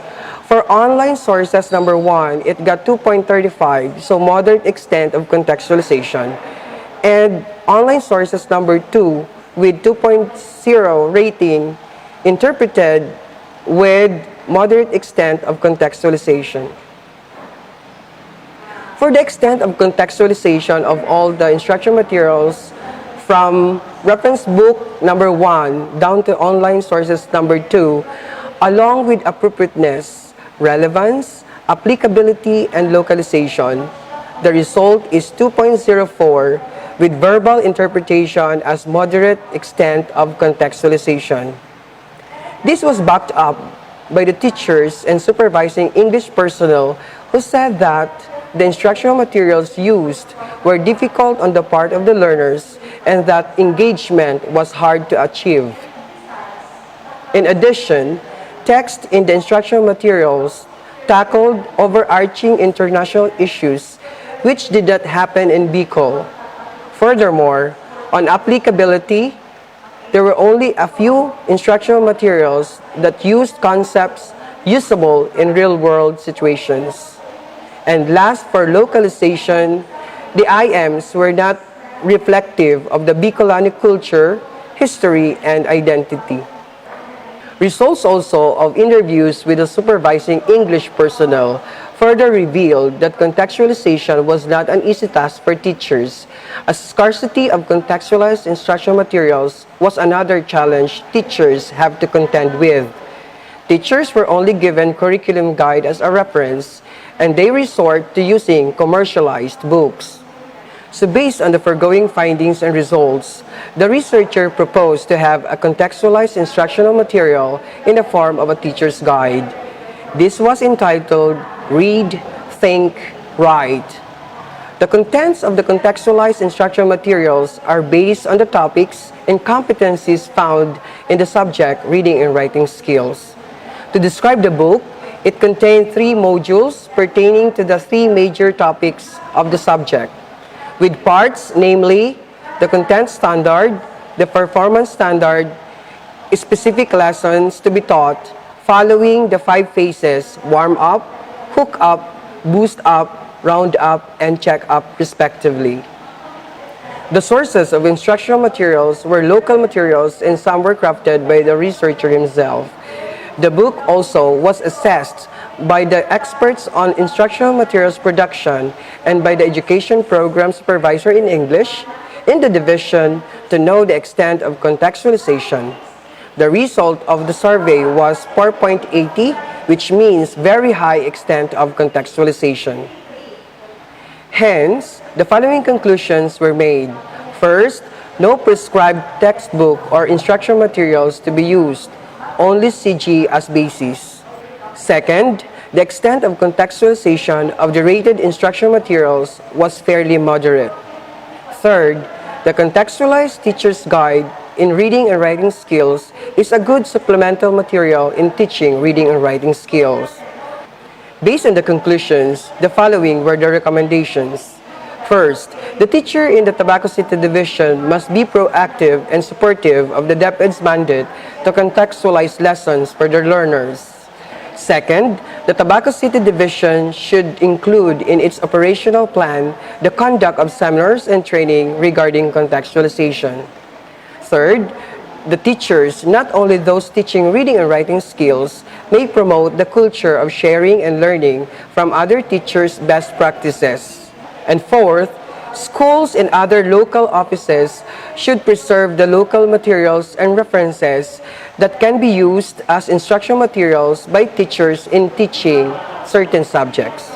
For online sources number one, it got two point thirty-five, so moderate extent of contextualization. And online sources number two with two point zero rating interpreted with moderate extent of contextualization. For the extent of contextualization of all the instruction materials from reference book number one down to online sources number two, along with appropriateness, relevance, applicability, and localization, the result is two point zero four with verbal interpretation as moderate extent of contextualization. This was backed up by the teachers and supervising English personnel who said that the instructional materials used were difficult on the part of the learners and that engagement was hard to achieve. In addition, text in the instructional materials tackled overarching international issues which did not happen in Bicol. Furthermore, on applicability, there were only a few instructional materials that used concepts usable in real-world situations. And last, for localization, the I Ms were not reflective of the Bicolano culture, history, and identity. Results also of interviews with the supervising English personnel further revealed that contextualization was not an easy task for teachers, as scarcity of contextualized instructional materials was another challenge teachers have to contend with. Teachers were only given curriculum guide as a reference, and they resort to using commercialized books. So based on the foregoing findings and results, the researcher proposed to have a contextualized instructional material in the form of a teacher's guide. This was entitled Read, Think, Write. The contents of the contextualized instructional materials are based on the topics and competencies found in the subject reading and writing skills. To describe the book, it contained three modules pertaining to the three major topics of the subject, with parts namely the content standard, the performance standard, specific lessons to be taught following the five phases: warm up, hook up, boost up, round up, and check up, respectively. The sources of instructional materials were local materials and some were crafted by the researcher himself. The book also was assessed by the experts on instructional materials production and by the education program supervisor in English in the division to know the extent of contextualization. The result of the survey was four point eighty, which means very high extent of contextualization. Hence, the following conclusions were made. First, no prescribed textbook or instructional materials to be used, only C G as basis. Second, the extent of contextualization of the rated instructional materials was fairly moderate. Third, the contextualized teacher's guide in reading and writing skills is a good supplemental material in teaching reading and writing skills. Based on the conclusions, the following were the recommendations. First, the teacher in the Tabaco City Division must be proactive and supportive of the DepEd's mandate to contextualize lessons for their learners. Second, the Tabaco City Division should include in its operational plan the conduct of seminars and training regarding contextualization. Third, the teachers, not only those teaching reading and writing skills, may promote the culture of sharing and learning from other teachers' best practices. And fourth, schools and other local offices should preserve the local materials and references that can be used as instructional materials by teachers in teaching certain subjects.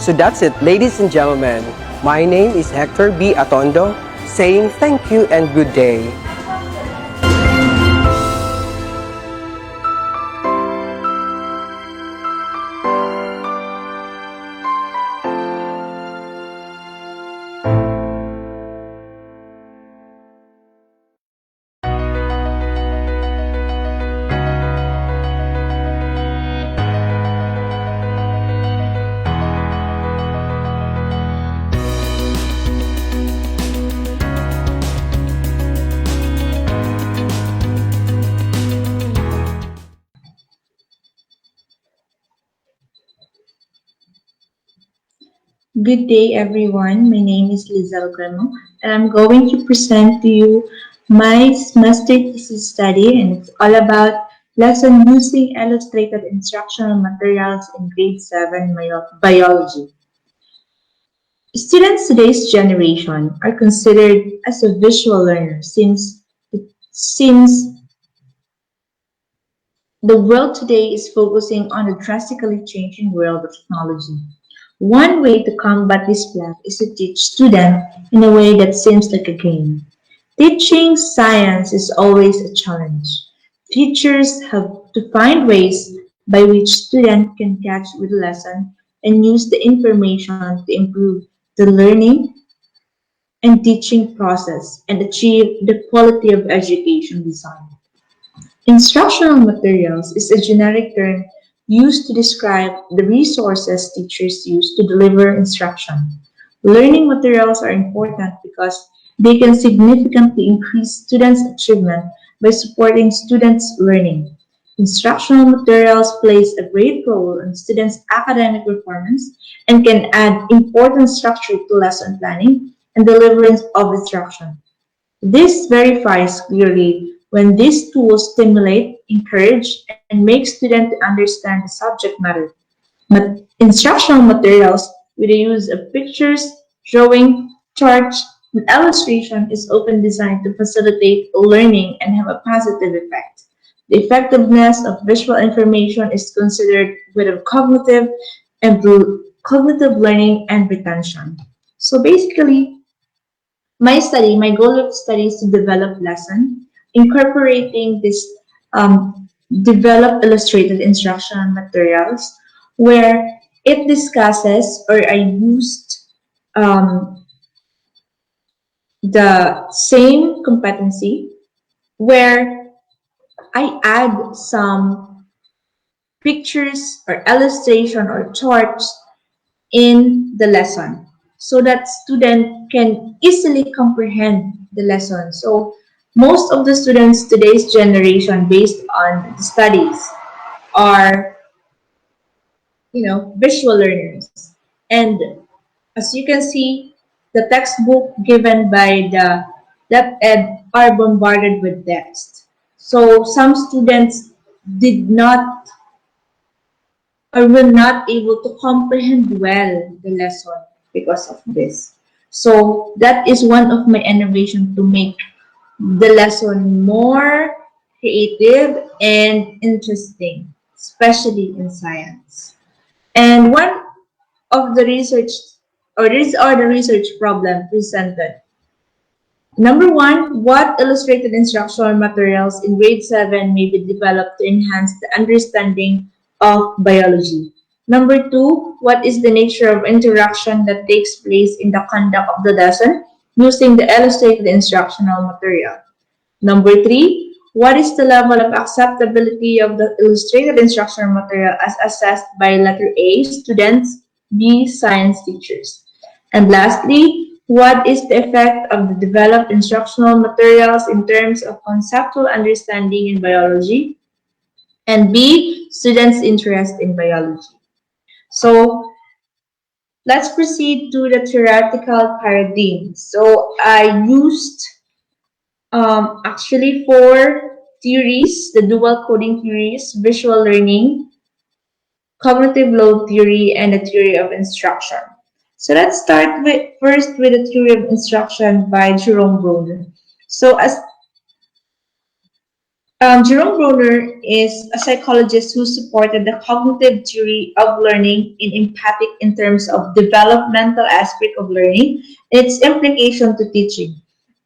So that's it, ladies and gentlemen. My name is Hector B. Atondo, saying thank you and good day. Good day, everyone. My name is Lizelle Cremo, and I'm going to present to you my master thesis study, and it's all about lesson using illustrated instructional materials in grade seven bio- biology. Students today's generation are considered as a visual learner since since the world today is focusing on a drastically changing world of technology. One way to combat this gap is to teach students in a way that seems like a game. Teaching science is always a challenge. Teachers have to find ways by which students can catch with the lesson and use the information to improve the learning and teaching process and achieve the quality of education design. Instructional materials is a generic term used to describe the resources teachers use to deliver instruction. Learning materials are important because they can significantly increase students' achievement by supporting students' learning. Instructional materials plays a great role in students' academic performance and can add important structure to lesson planning and deliverance of instruction. This verifies clearly when these tools stimulate, encourage, and make students understand the subject matter. But instructional materials with the use of pictures, drawing, charts, and illustration is often designed to facilitate learning and have a positive effect. The effectiveness of visual information is considered whether cognitive and cognitive learning and retention. So basically, my study, my goal of study is to develop lesson incorporating this um, develop illustrated instructional materials where it discusses or I used um, the same competency where I add some pictures or illustration or charts in the lesson so that student can easily comprehend the lesson. So most of the students today's generation based on the studies are you know visual learners, and as you can see the textbook given by the DepEd are bombarded with text. So some students did not or were not able to comprehend well the lesson because of this. So that is one of my innovation to make the lesson more creative and interesting, especially in science. And one of the research, or these are the research problem presented. Number one, what illustrated instructional materials in grade seven may be developed to enhance the understanding of biology? Number two, what is the nature of interaction that takes place in the conduct of the lesson using the illustrated instructional material? Number three, what is the level of acceptability of the illustrated instructional material as assessed by letter A, students, B, science teachers? And lastly, what is the effect of the developed instructional materials in terms of conceptual understanding in biology? And B, students' interest in biology. So let's proceed to the theoretical paradigm. So I used um, actually four theories, the dual coding theories, visual learning, cognitive load theory, and the theory of instruction. So let's start with first with the theory of instruction by Jerome Bruner. So as um, Jerome Bruner is a psychologist who supported the cognitive theory of learning in empathic in terms of developmental aspect of learning and its implication to teaching.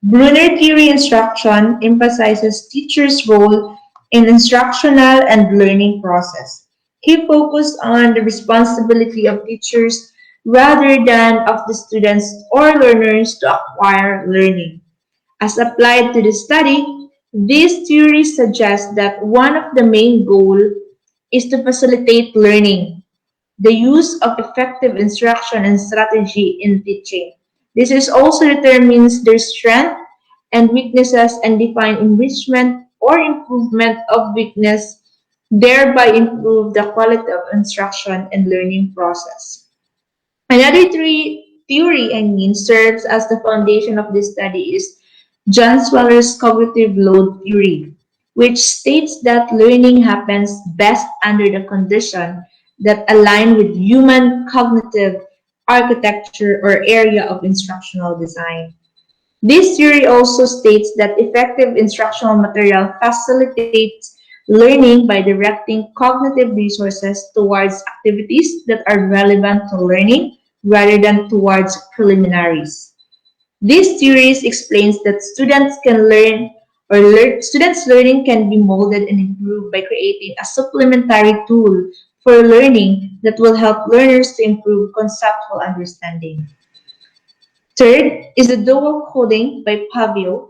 Bruner theory instruction emphasizes teachers' role in instructional and learning process. He focused on the responsibility of teachers rather than of the students or learners to acquire learning. As applied to the study, this theory suggests that one of the main goals is to facilitate learning, the use of effective instruction and strategy in teaching. This is also determines their strength and weaknesses and define enrichment or improvement of weakness, thereby improve the quality of instruction and learning process. Another three theory, I mean, serves as the foundation of this study is John Swaller's cognitive load theory, which states that learning happens best under the condition that align with human cognitive architecture or area of instructional design. This theory also states that effective instructional material facilitates learning by directing cognitive resources towards activities that are relevant to learning rather than towards preliminaries. This theory explains that students can learn or lear- students' learning can be molded and improved by creating a supplementary tool for learning that will help learners to improve conceptual understanding. Third is the dual coding by Pavio,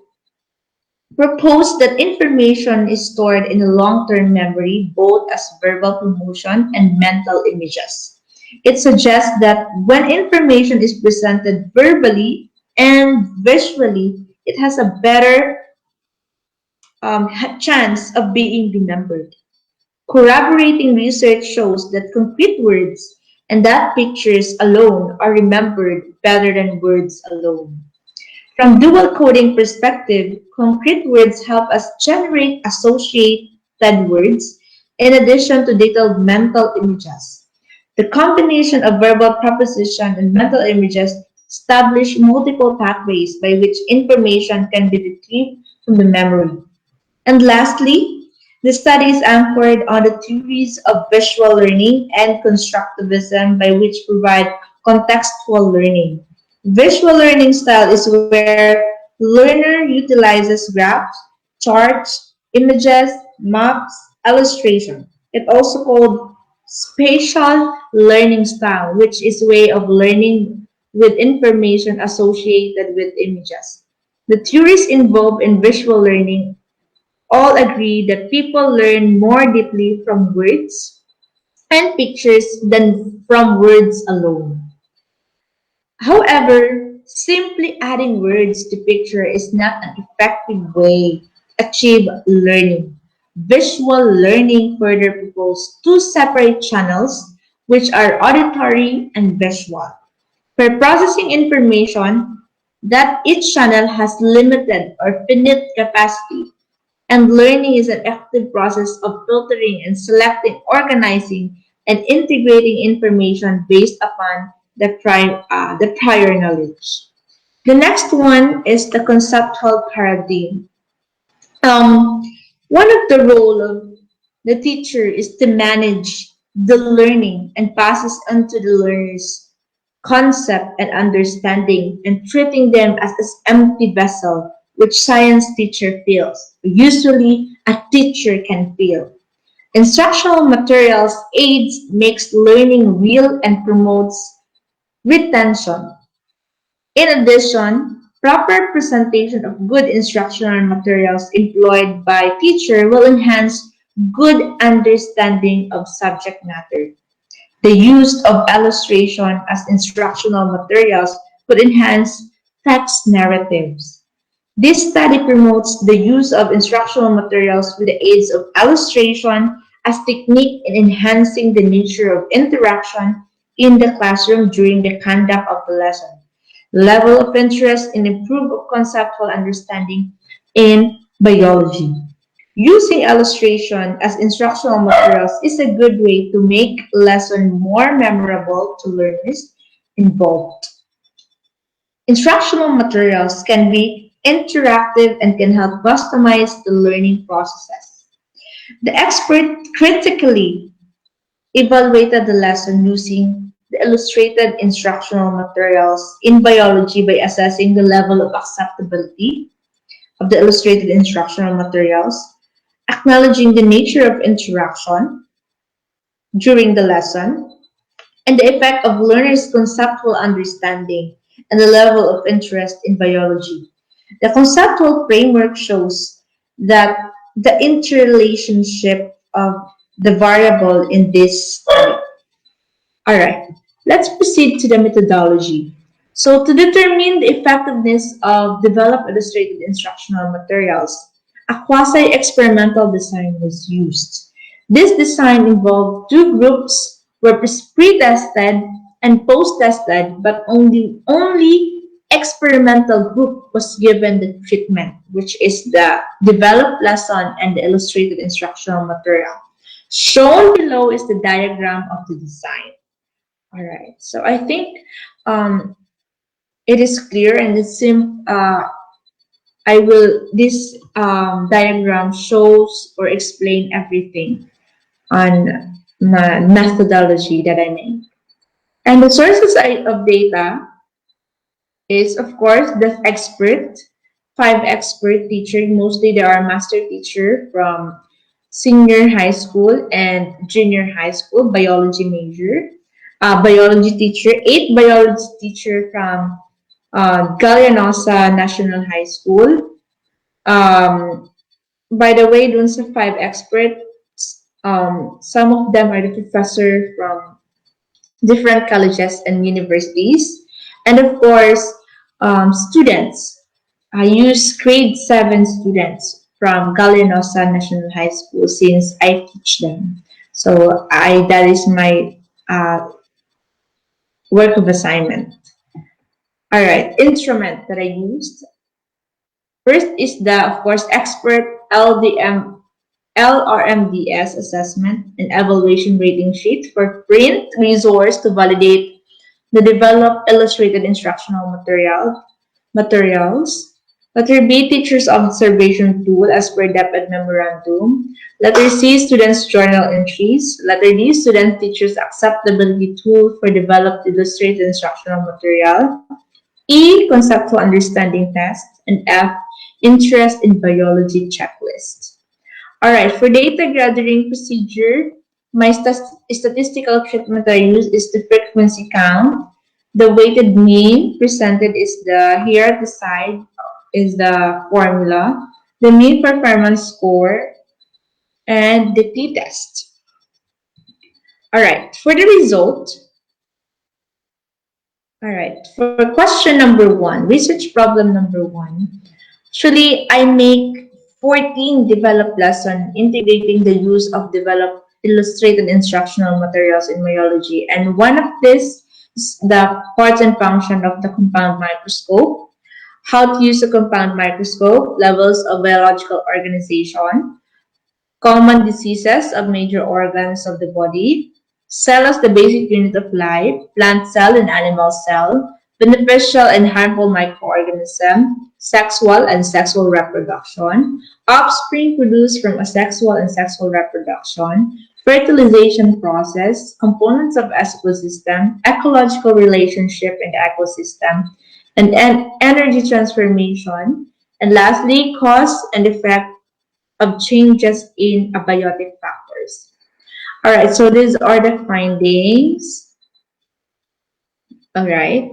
proposed that information is stored in a long-term memory, both as verbal promotion and mental images. It suggests that when information is presented verbally and visually, it has a better um, ha- chance of being remembered. Corroborating research shows that concrete words and that pictures alone are remembered better than words alone. From dual coding perspective, concrete words help us generate associated words in addition to detailed mental images. The combination of verbal proposition and mental images establish multiple pathways by which information can be retrieved from the memory. And lastly, the study is anchored on the theories of visual learning and constructivism by which provide contextual learning. Visual learning style is where learner utilizes graphs, charts, images, maps, illustration. It also called spatial learning style, which is way of learning with information associated with images. The theories involved in visual learning all agree that people learn more deeply from words and pictures than from words alone. However, simply adding words to picture is not an effective way to achieve learning. Visual learning further proposed two separate channels, which are auditory and visual. For processing information, that each channel has limited or finite capacity, and learning is an active process of filtering and selecting, organizing, and integrating information based upon the, pri- uh, the prior knowledge. The next one is the conceptual paradigm. Um, one of the role of the teacher is to manage the learning and passes on to the learners concept and understanding and treating them as an empty vessel, which science teacher feels. Usually, a teacher can feel. Instructional materials aids makes learning real and promotes retention. In addition, proper presentation of good instructional materials employed by teacher will enhance good understanding of subject matter. The use of illustration as instructional materials could enhance text narratives. This study promotes the use of instructional materials with the aids of illustration as technique in enhancing the nature of interaction in the classroom during the conduct of the lesson. Level of interest in improve of conceptual understanding in biology. Using illustration as instructional materials is a good way to make lesson more memorable to learners involved. Instructional materials can be interactive and can help customize the learning processes. The expert critically evaluated the lesson using the illustrated instructional materials in biology by assessing the level of acceptability of the illustrated instructional materials, acknowledging the nature of interaction during the lesson, and the effect of learners' conceptual understanding and the level of interest in biology. The conceptual framework shows that the interrelationship of the variable in this study. All right, let's proceed to the methodology. So to determine the effectiveness of developed illustrated instructional materials, a quasi-experimental design was used. This design involved two groups were pre-tested and post-tested, but only only experimental group was given the treatment, which is the developed lesson and the illustrated instructional material. Shown below is the diagram of the design. All right, so I think um, it is clear and it's sim uh, I will, this um, diagram shows or explain everything on my methodology that I made. And the sources I, of data is, of course, the expert, five expert teacher. Mostly they are master teacher from senior high school and junior high school, biology major, uh, biology teacher, eight biology teacher from uh, Gallanosa National High School. Um, by the way, dun sa five experts, um, some of them are the professor from different colleges and universities. And of course, um, students. I use grade seven students from Gallanosa National High School since I teach them. So I that is my uh, work of assignment. All right, instrument that I used. First is the, of course, expert L D M, L R M D S assessment and evaluation rating sheet for print resource to validate the developed illustrated instructional material materials. Letter B, teacher's observation tool as per DepEd memorandum. Letter C, students' journal entries. Letter D, student teacher's acceptability tool for developed illustrated instructional material. E, conceptual understanding test. And F, interest in biology checklist. All right, for data gathering procedure, my statistical treatment I use is the frequency count. The weighted mean presented is the, here at the side is the formula, the mean performance score, and the t-test. All right, for the result, all right, for question number one, research problem number one, actually, I make fourteen developed lesson integrating the use of developed illustrated instructional materials in biology. And one of this the parts and function of the compound microscope, how to use a compound microscope, levels of biological organization, common diseases of major organs of the body, cell as the basic unit of life, plant cell and animal cell, beneficial and harmful microorganism, sexual and sexual reproduction, offspring produced from asexual and sexual reproduction, fertilization process, components of ecosystem, ecological relationship in the ecosystem, and en- energy transformation, and lastly, cause and effect of changes in abiotic factors. All right, so these are the findings. All right.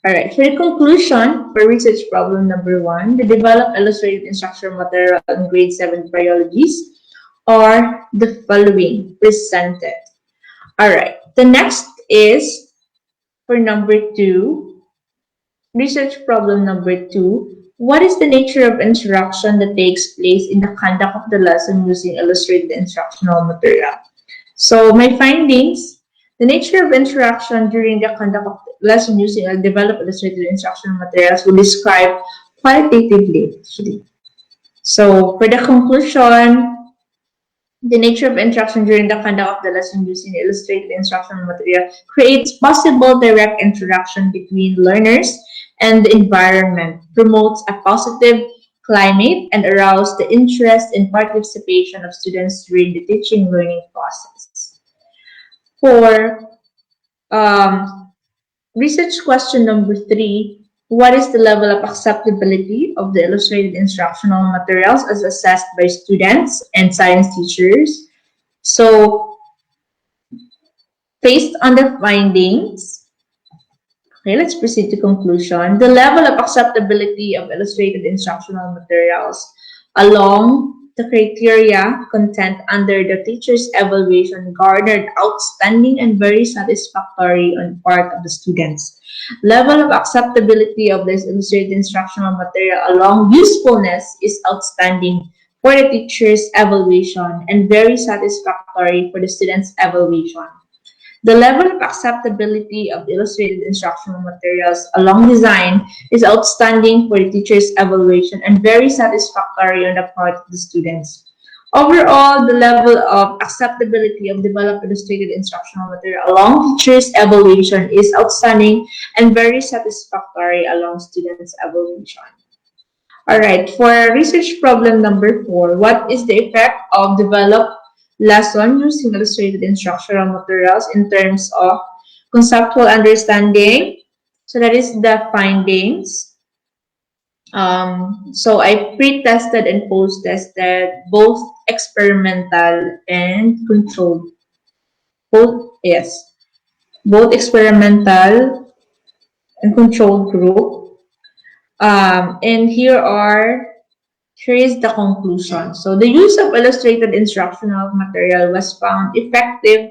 All right. For the conclusion, for research problem number one, the developed illustrated instructional material in grade seven biologies are the following presented. All right. The next is for number two, research problem number two. What is the nature of interaction that takes place in the conduct of the lesson using illustrated instructional material? So my findings, the nature of interaction during the conduct of lesson using a developed illustrated instructional materials will describe qualitatively, actually. So for the conclusion, the nature of interaction during the conduct of the lesson using illustrated instructional material creates possible direct interaction between learners and the environment, promotes a positive climate, and arouses the interest and participation of students during the teaching learning process. For um, research question number three, what is the level of acceptability of the illustrated instructional materials as assessed by students and science teachers? So, based on the findings, okay, let's proceed to conclusion. The level of acceptability of illustrated instructional materials along the criteria content under the teacher's evaluation garnered outstanding and very satisfactory on part of the students. Level of acceptability of this illustrated instructional material along usefulness is outstanding for the teacher's evaluation and very satisfactory for the student's evaluation. The level of acceptability of illustrated instructional materials along design is outstanding for the teacher's evaluation and very satisfactory on the part of the students. Overall, the level of acceptability of developed illustrated instructional material along teachers' evaluation is outstanding and very satisfactory along students' evaluation. All right, for research problem number four, what is the effect of developed lesson using illustrated instructional materials in terms of conceptual understanding? So that is the findings. Um, so I pre-tested and post-tested both experimental and controlled. Both, yes, both experimental and controlled group. Um, and here are here is the conclusion. So the use of illustrated instructional material was found effective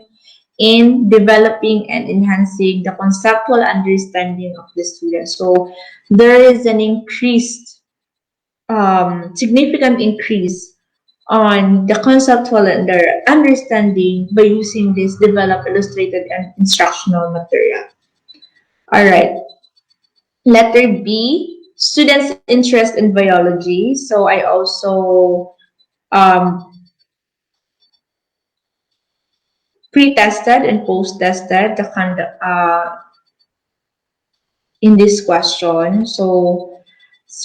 in developing and enhancing the conceptual understanding of the students. So there is an increased, um, significant increase on the conceptual and their understanding by using this developed illustrated and instructional material. All right. Letter B, students' interest in biology. So I also um, pre-tested and post-tested the kind uh, in this question. So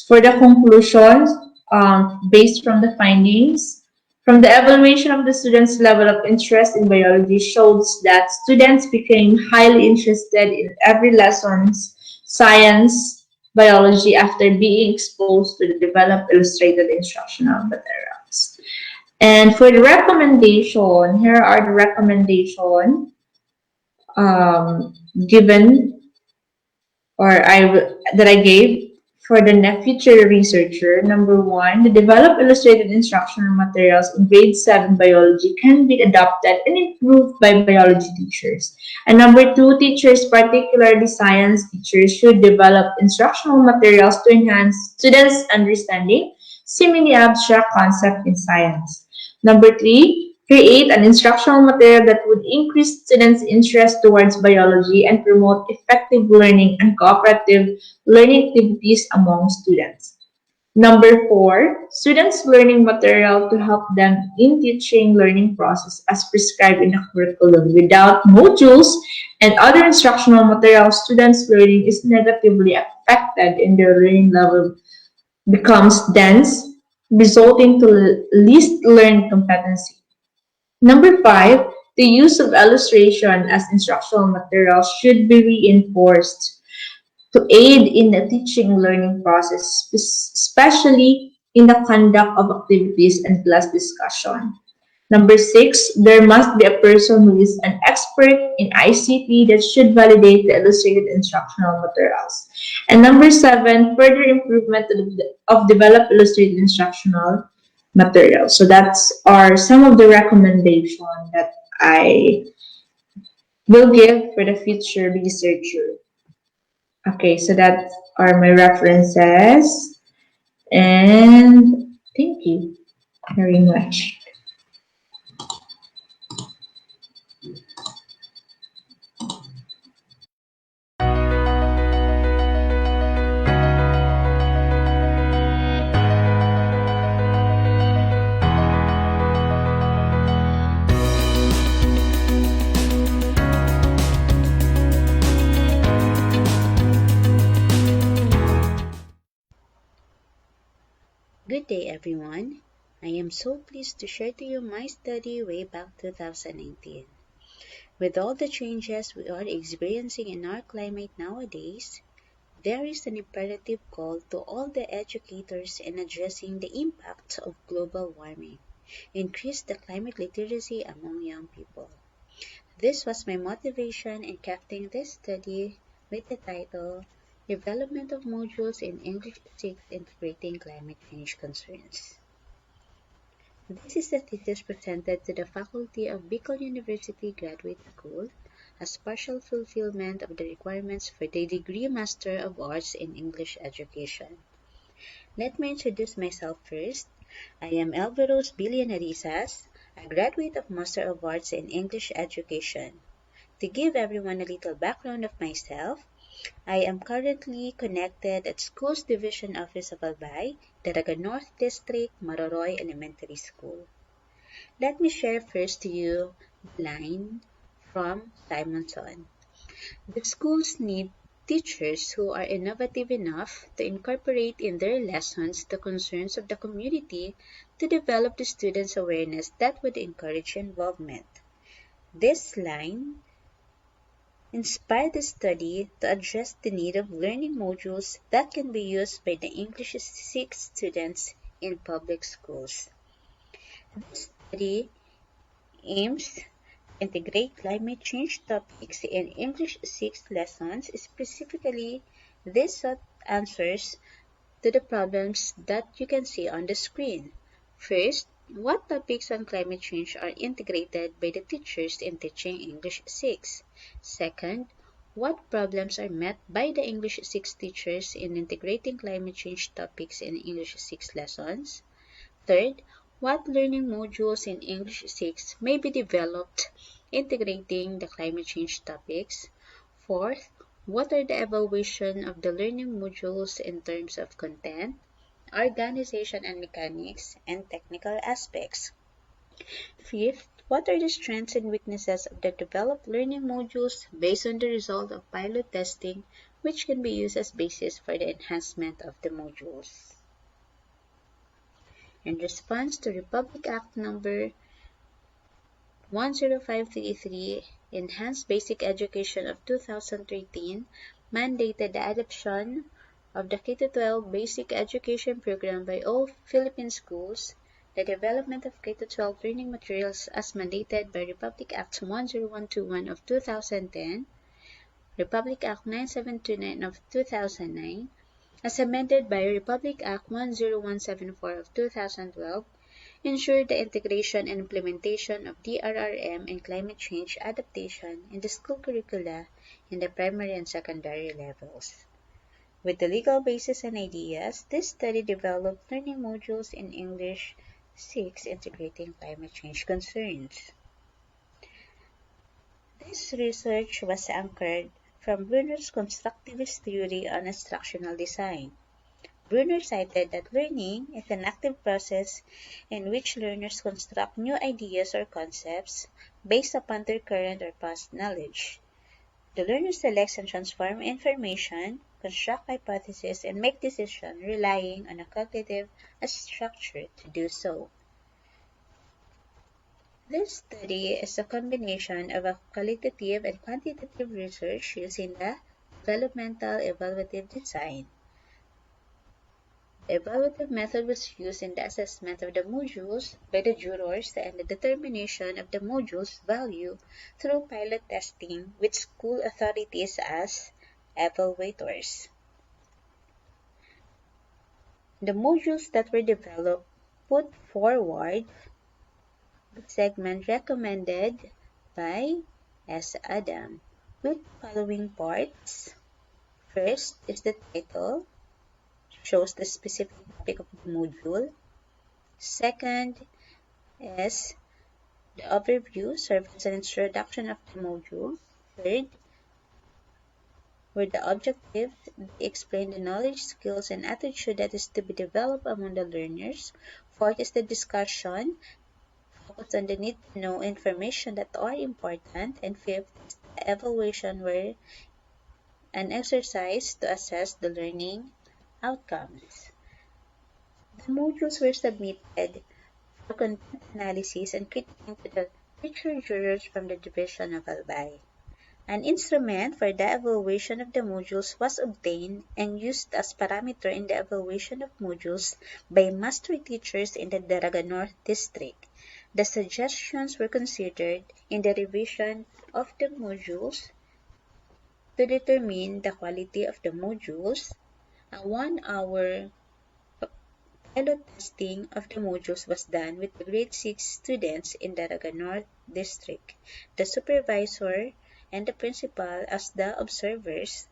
for the conclusions, um, based from the findings, from the evaluation of the students' level of interest in biology shows that students became highly interested in every lesson's science, biology after being exposed to the developed illustrated instructional materials. And for the recommendation, here are the recommendation um, given or I that I gave for the future researcher. Number one, the developed illustrated instructional materials in grade seven biology can be adopted and improved by biology teachers. And number two, teachers, particularly science teachers, should develop instructional materials to enhance students' understanding, seemingly abstract concept in science. Number three, create an instructional material that would increase students' interest towards biology and promote effective learning and cooperative learning activities among students. Number four, students' learning material to help them in teaching learning process as prescribed in the curriculum. Without modules and other instructional materials, students' learning is negatively affected and their learning level becomes dense, resulting to least learned competency. Number five, the use of illustration as instructional material should be reinforced to aid in the teaching learning process, especially in the conduct of activities and class discussion. Number six, there must be a person who is an expert in I C T that should validate the illustrated instructional materials. And number seven, further improvement of, of developed illustrated instructional materials. So that's are some of the recommendation that I will give for the future researcher. Okay, so that are my references. And thank you very much. Good day, everyone. I am so pleased to share to you my study way back two thousand nineteen. With all the changes we are experiencing in our climate nowadays, there is an imperative call to all the educators in addressing the impact of global warming, increase the climate literacy among young people. This was my motivation in crafting this study with the title Development of Modules in English six Integrating Climate Change Concerns. This is the thesis presented to the faculty of Bicol University Graduate School as partial fulfillment of the requirements for the degree Master of Arts in English Education. Let me introduce myself first. I am Elverose Billy Narizas, a graduate of Master of Arts in English Education. To give everyone a little background of myself, I am currently connected at Schools Division Office of Albay, Daraga North District, Maroroy Elementary School. Let me share first to you the line from Simonson. The schools need teachers who are innovative enough to incorporate in their lessons the concerns of the community to develop the students' awareness that would encourage involvement. This line inspired the study to address the need of learning modules that can be used by the English six students in public schools. This study aims to integrate climate change topics in English six lessons, specifically, this sought answers to the problems that you can see on the screen. First, what topics on climate change are integrated by the teachers in teaching English six? Second, what problems are met by the English six teachers in integrating climate change topics in English six lessons? Third, what learning modules in English six may be developed integrating the climate change topics? Fourth, what are the evaluation of the learning modules in terms of content, organization and mechanics, and technical aspects? Fifth, what are the strengths and weaknesses of the developed learning modules based on the result of pilot testing, which can be used as basis for the enhancement of the modules? In response to Republic Act number one zero five three three, Enhanced Basic Education of two thousand thirteen, mandated the adoption of the K to twelve basic education program by all Philippine schools, the development of K to twelve learning materials as mandated by Republic Act one zero one two one of two thousand ten, Republic Act nine seven two nine of two thousand nine, as amended by Republic Act one zero one seven four of two thousand twelve, ensure the integration and implementation of D R R M and climate change adaptation in the school curricula in the primary and secondary levels. With the legal basis and ideas, this study developed learning modules in English six, Integrating Climate Change Concerns. This research was anchored from Bruner's constructivist theory on instructional design. Bruner cited that learning is an active process in which learners construct new ideas or concepts based upon their current or past knowledge. The learner selects and transforms information, construct hypotheses, and make decisions relying on a cognitive structure to do so. This study is a combination of a qualitative and quantitative research using the developmental evaluative design. The evaluative method was used in the assessment of the modules by the jurors and the determination of the module's value through pilot testing with school authorities as evaluators. The modules that were developed put forward the segment recommended by S. Adam with the following parts. First is the title, shows the specific topic of the module. Second is the overview, serves as an introduction of the module. Third were the objectives. They explain the knowledge, skills, and attitude that is to be developed among the learners. Fourth is the discussion, focus on the need to know information that are important. And fifth is the evaluation, where an exercise to assess the learning outcomes. The modules were submitted for content analysis and critiquing to the teacher jurors from the Division of Albay. An instrument for the evaluation of the modules was obtained and used as parameter in the evaluation of modules by master teachers in the Daraga North District. The suggestions were considered in the revision of the modules. To determine the quality of the modules, a one-hour pilot testing of the modules was done with the grade six students in Daraga North District. The supervisor and the principal as the observers,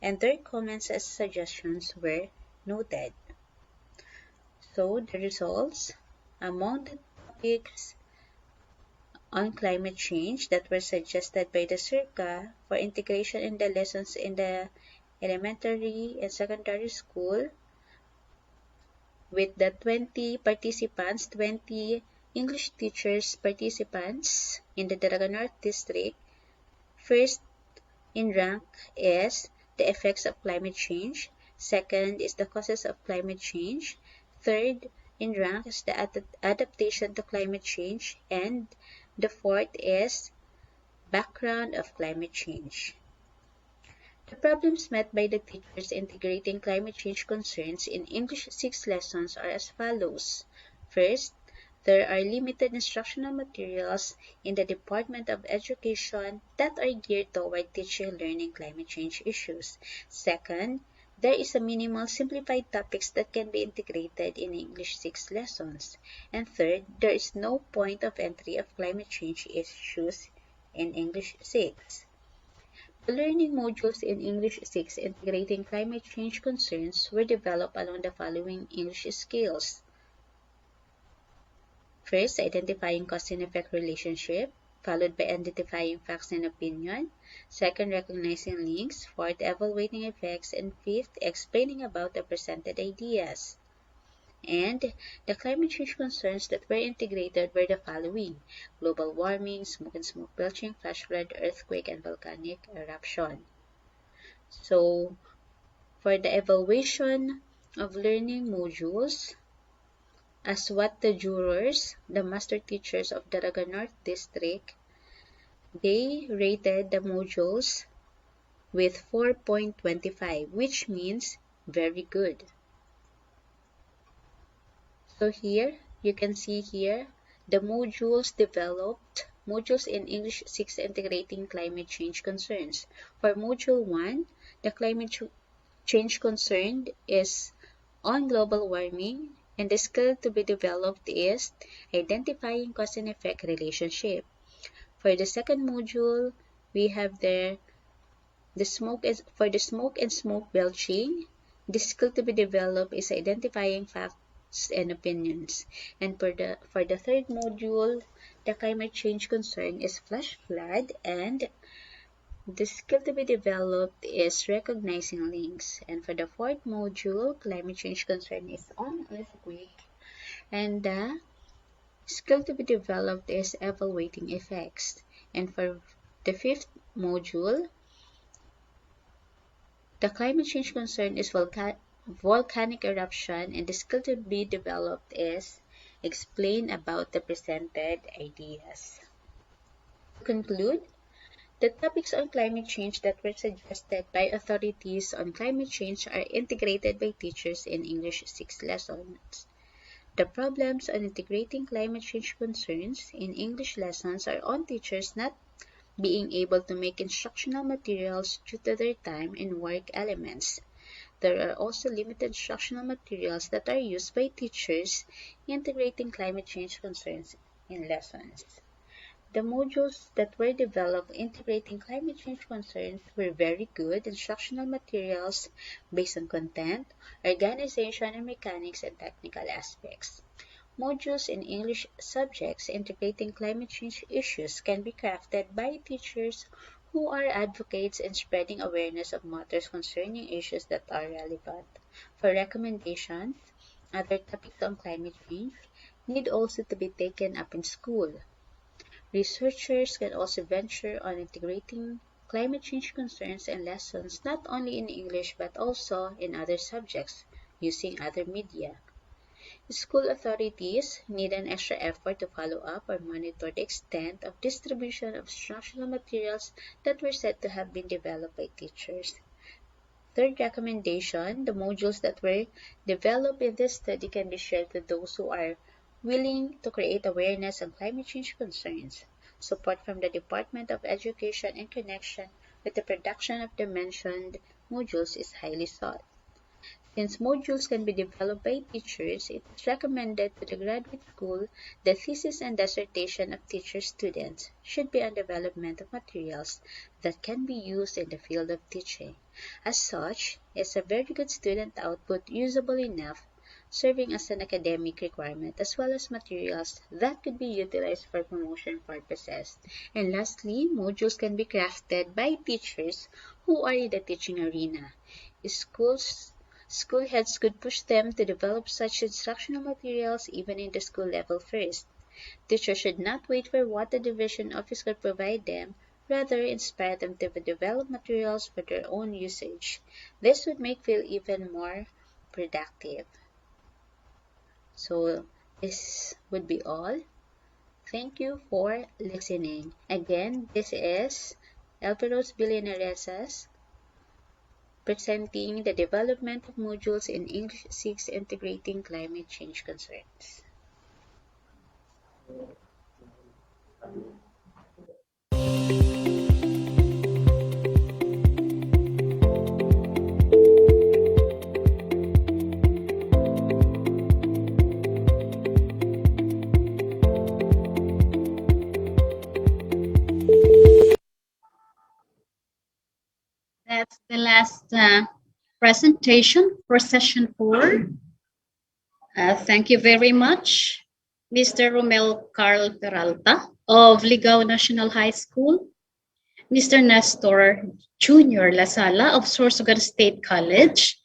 and their comments as suggestions were noted. So, the results, among the topics on climate change that were suggested by the SERCA for integration in the lessons in the elementary and secondary school, with the twenty participants, twenty English teachers participants in the Daraga North District. First in rank is the effects of climate change. Second is the causes of climate change. Third in rank is the ad-, adaptation to climate change. And the fourth is background of climate change. The problems met by the teachers integrating climate change concerns in English six lessons are as follows. First, there are limited instructional materials in the Department of Education that are geared toward teaching learning climate change issues. Second, there is a minimal simplified topics that can be integrated in English six lessons. And third, there is no point of entry of climate change issues in English six. The learning modules in English six integrating climate change concerns were developed along the following English skills. First, identifying cause and effect relationship, followed by identifying facts and opinion. Second, recognizing links. Fourth, evaluating effects. And fifth, explaining about the presented ideas. And the climate change concerns that were integrated were the following: global warming, smoke and smoke belching, flash flood, earthquake, and volcanic eruption. So, for the evaluation of learning modules, as what the jurors, the master teachers of Daraga North District, they rated the modules with four point twenty-five, which means very good. So here, you can see here, the modules developed, modules in English six integrating climate change concerns. For module one, the climate ch-, change concern is on global warming, and the skill to be developed is identifying cause and effect relationship. For the second module, we have there the smoke is, for the smoke and smoke belching, the skill to be developed is identifying fact, and opinions. And for the for the third module, the climate change concern is flash flood, and the skill to be developed is recognizing links. And for the fourth module, climate change concern is on earthquake, and the skill to be developed is evaluating effects. And for the fifth module, the climate change concern is volca- volcanic eruption, and the skill to be developed is explain about the presented ideas. To conclude, the topics on climate change that were suggested by authorities on climate change are integrated by teachers in English six lessons. The problems on integrating climate change concerns in English lessons are on teachers not being able to make instructional materials due to their time and work elements. There are also limited instructional materials that are used by teachers integrating climate change concerns in lessons. The modules that were developed integrating climate change concerns were very good instructional materials based on content, organization, and mechanics and technical aspects. Modules in English subjects integrating climate change issues can be crafted by teachers who are advocates in spreading awareness of matters concerning issues that are relevant. For recommendations, other topics on climate change need also to be taken up in school. Researchers can also venture on integrating climate change concerns and lessons not only in English but also in other subjects using other media. School authorities need an extra effort to follow up or monitor the extent of distribution of instructional materials that were said to have been developed by teachers. Third recommendation, the modules that were developed in this study can be shared with those who are willing to create awareness on climate change concerns. Support from the Department of Education in connection with the production of the mentioned modules is highly sought. Since modules can be developed by teachers, it is recommended to the graduate school the thesis and dissertation of teacher students should be on development of materials that can be used in the field of teaching. As such, it's a very good student output usable enough, serving as an academic requirement as well as materials that could be utilized for promotion purposes. And lastly, modules can be crafted by teachers who are in the teaching arena. Schools, school heads could push them to develop such instructional materials even in the school level first. Teachers should not wait for what the division office could provide them, rather inspire them to develop materials for their own usage. This would make field even more productive. So this would be all. Thank you for listening. Again, this is Elperose Billionaires presenting the development of modules in English six integrating climate change concerns. That's the last uh, presentation for session four. Uh, thank you very much, Mister Romel Carl Peralta of Ligao National High School, Mister Nestor Junior Lasala of Sorsogon State College,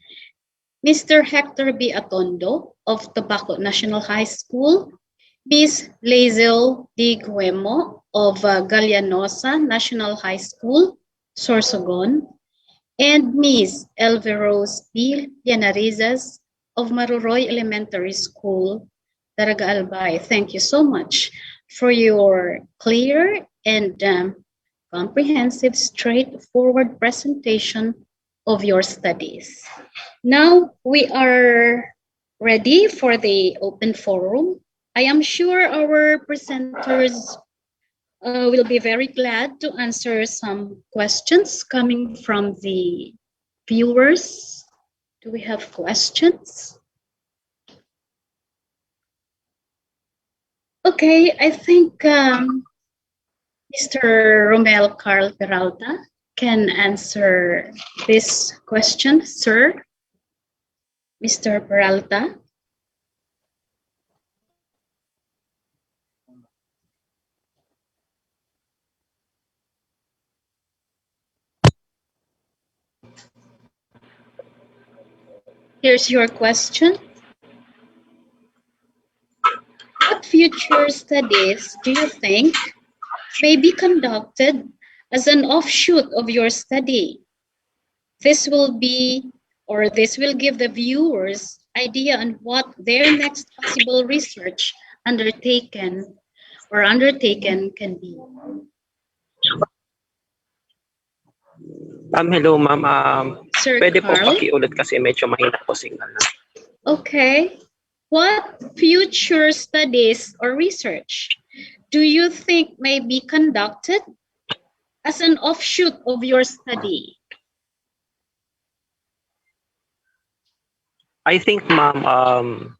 Mister Hector B. Atondo of Tabaco National High School, Miss Lazel D. Guemo of uh, Gallanosa National High School, Sorsogon, and Miss Elverose B. Llanarizas of Maruroy Elementary School, Daraga Albay. Thank you so much for your clear and um, comprehensive, straightforward presentation of your studies. Now we are ready for the open forum. I am sure our presenters uh, will be very glad to answer some questions coming from the viewers. Do we have questions? Okay, I think um, Mister Romel Carl Peralta can answer this question, sir. Mister Peralta? Here's your question. What future studies do you think may be conducted as an offshoot of your study? This will be, or this will give the viewers idea on what their next possible research undertaken or undertaken can be. Um, hello, ma'am. Um, Sir pwede po Carl? Pakiulit kasi medyo mahina po signal na. Okay. What future studies or research do you think may be conducted as an offshoot of your study? I think, ma'am, um,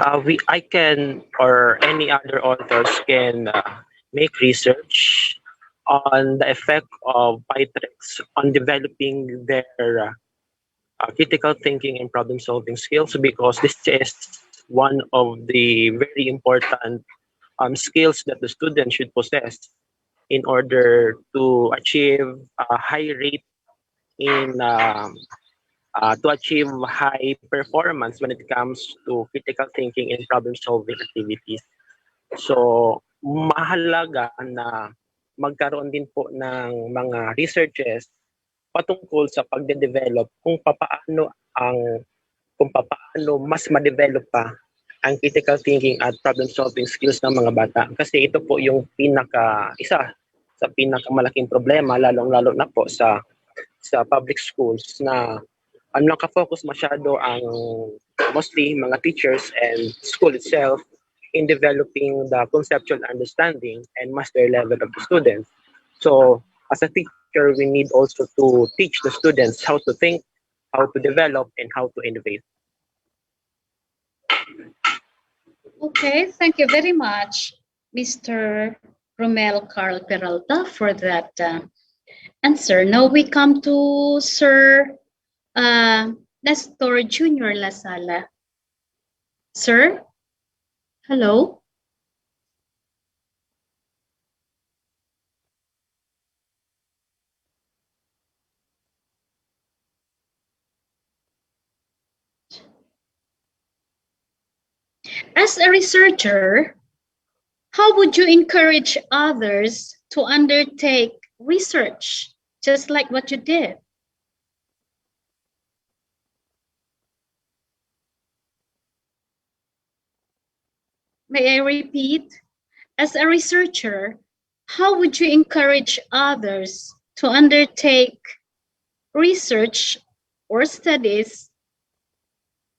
uh, we I can or any other authors can uh, make research on the effect of Pytrex on developing their uh, uh, critical thinking and problem solving skills, because this is one of the very important um, skills that the student should possess in order to achieve a high rate in um, uh, to achieve high performance when it comes to critical thinking and problem solving activities. So, mahalaga na magkaroon din po ng mga researches patungkol sa pagde-develop kung papaano ang kung papaano mas ma-develop pa ang critical thinking at problem solving skills ng mga bata, kasi ito po yung pinaka isa sa pinakamalaking problema, lalong-lalo na po sa sa public schools, na ang nakafocus masyado ang mostly mga teachers and school itself in developing the conceptual understanding and mastery level of the students. So, as a teacher, we need also to teach the students how to think, how to develop, and how to innovate. Okay, thank you very much, Mister Romel Carl Peralta, for that uh, answer. Now we come to Sir uh, Nestor Junior Lasala. Sir? Hello? As a researcher, how would you encourage others to undertake research just like what you did? May I repeat? As a researcher, how would you encourage others to undertake research or studies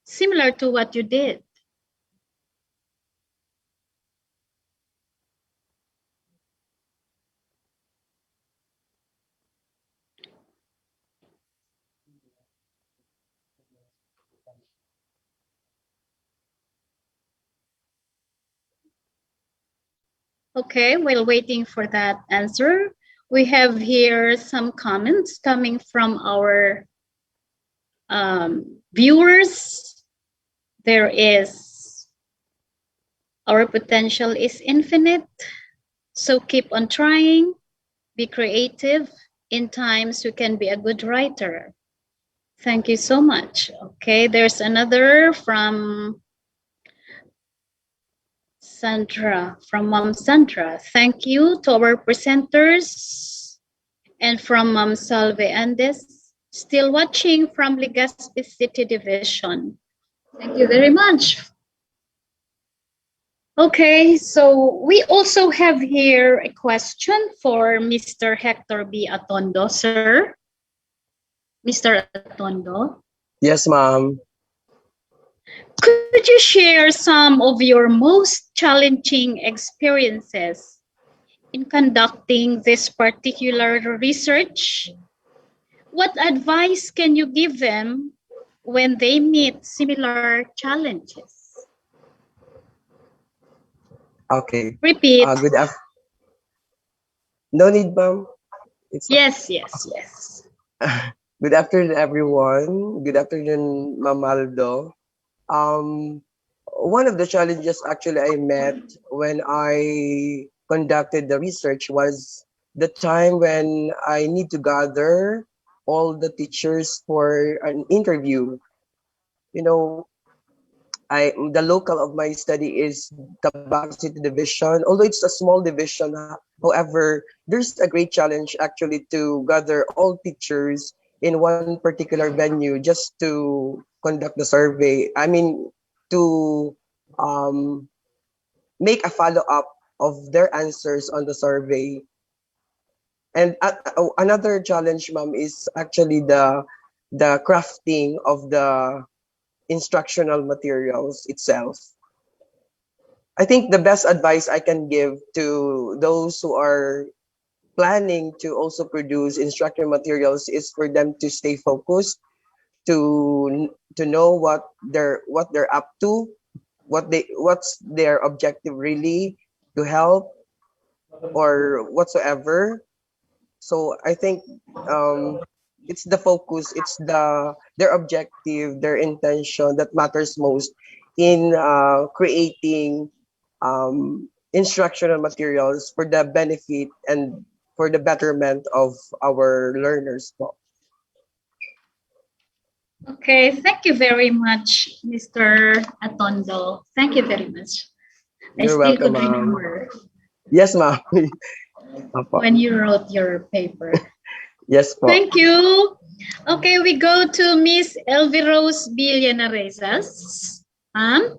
similar to what you did? Okay, while waiting for that answer, we have here some comments coming from our um, viewers. There is, our potential is infinite, so keep on trying, be creative. In times, you can be a good writer. Thank you so much. Okay, there's another from Sandra, from Mom Sandra. Thank you to our presenters and from Mom Salve Andes. Still watching from Legazpi City Division. Thank you very much. Okay, so we also have here a question for Mister Hector B. Atondo, sir. Mister Atondo? Yes, ma'am. Could you share some of your most challenging experiences in conducting this particular research? What advice can you give them when they meet similar challenges? Okay. Repeat. Uh, good af- No need, ma'am. It's Yes, yes, yes. Good afternoon, everyone. Good afternoon, Ma'am Aldo. Um, one of the challenges actually I met when I conducted the research was the time when I need to gather all the teachers for an interview. You know, I the local of my study is Tabaco City Division. Although it's a small division, ha- however, there's a great challenge actually to gather all teachers in one particular venue just to conduct the survey. I mean, to um, make a follow-up of their answers on the survey. And uh, uh, another challenge, ma'am, is actually the the crafting of the instructional materials itself. I think the best advice I can give to those who are planning to also produce instructional materials is for them to stay focused, to to know what they're what they're up to, what they what's their objective really, to help or whatsoever. So I think um, it's the focus, it's the their objective, their intention that matters most in uh, creating um, instructional materials for the benefit and for the betterment of our learners po. Okay, thank you very much, Mister Atondo. Thank you very much. I You're still welcome, could ma'am. remember Yes, ma'am. Opo. When you wrote your paper. Yes po. Thank you. Okay, we go to Miss Elvie Rose Villanueva. Ma'am?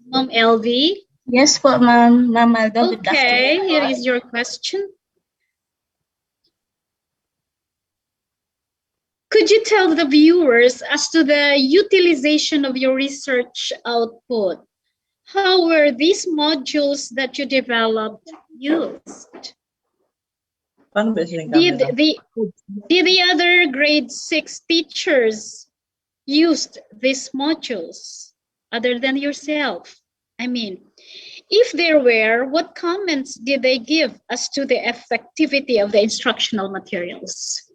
Ma'am Elvie? Yes po, Ma'am. Ma'am Aldo, good Okay, afternoon here po. Is your question. Could you tell the viewers as to the utilization of your research output? How were these modules that you developed used? Paano ba silang Did gamit? the did the other grade six teachers used these modules other than yourself? I mean, if there were, what comments did they give as to the effectivity of the instructional materials?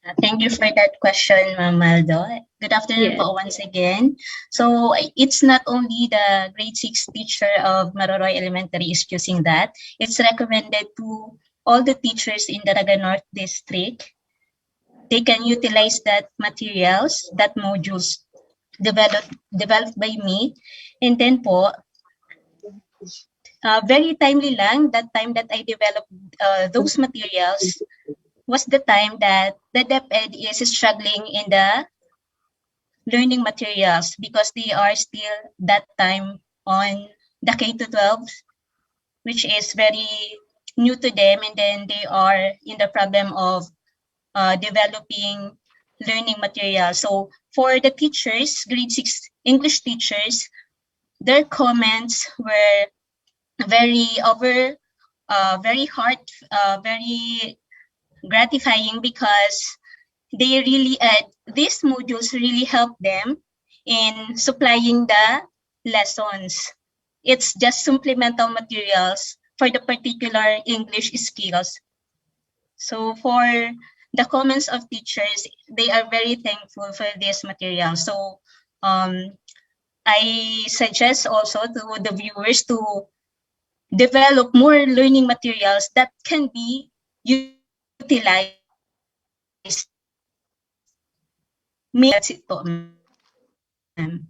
Uh, Thank you for that question, Ma'am Aldo. Good afternoon Yes. po once again. So, it's not only the grade six teacher of Maroroy Elementary is using that. It's recommended to all the teachers in Daraga North District. They can utilize that materials, that modules developed developed by me. And then po, uh, very timely lang, that time that I developed uh, those materials was the time that the DepEd is struggling in the learning materials because they are still that time on the K to twelve, which is very new to them, and then they are in the problem of uh, developing learning materials. So for the teachers, grade six English teachers, their comments were very over, uh, very heart, uh, very gratifying because they really, uh, these modules really help them in supplying the lessons. It's just supplemental materials for the particular English skills. So for the comments of teachers, they are very thankful for this material. So um, I suggest also to the viewers to develop more learning materials that can be utilized. That's it po, ma'am.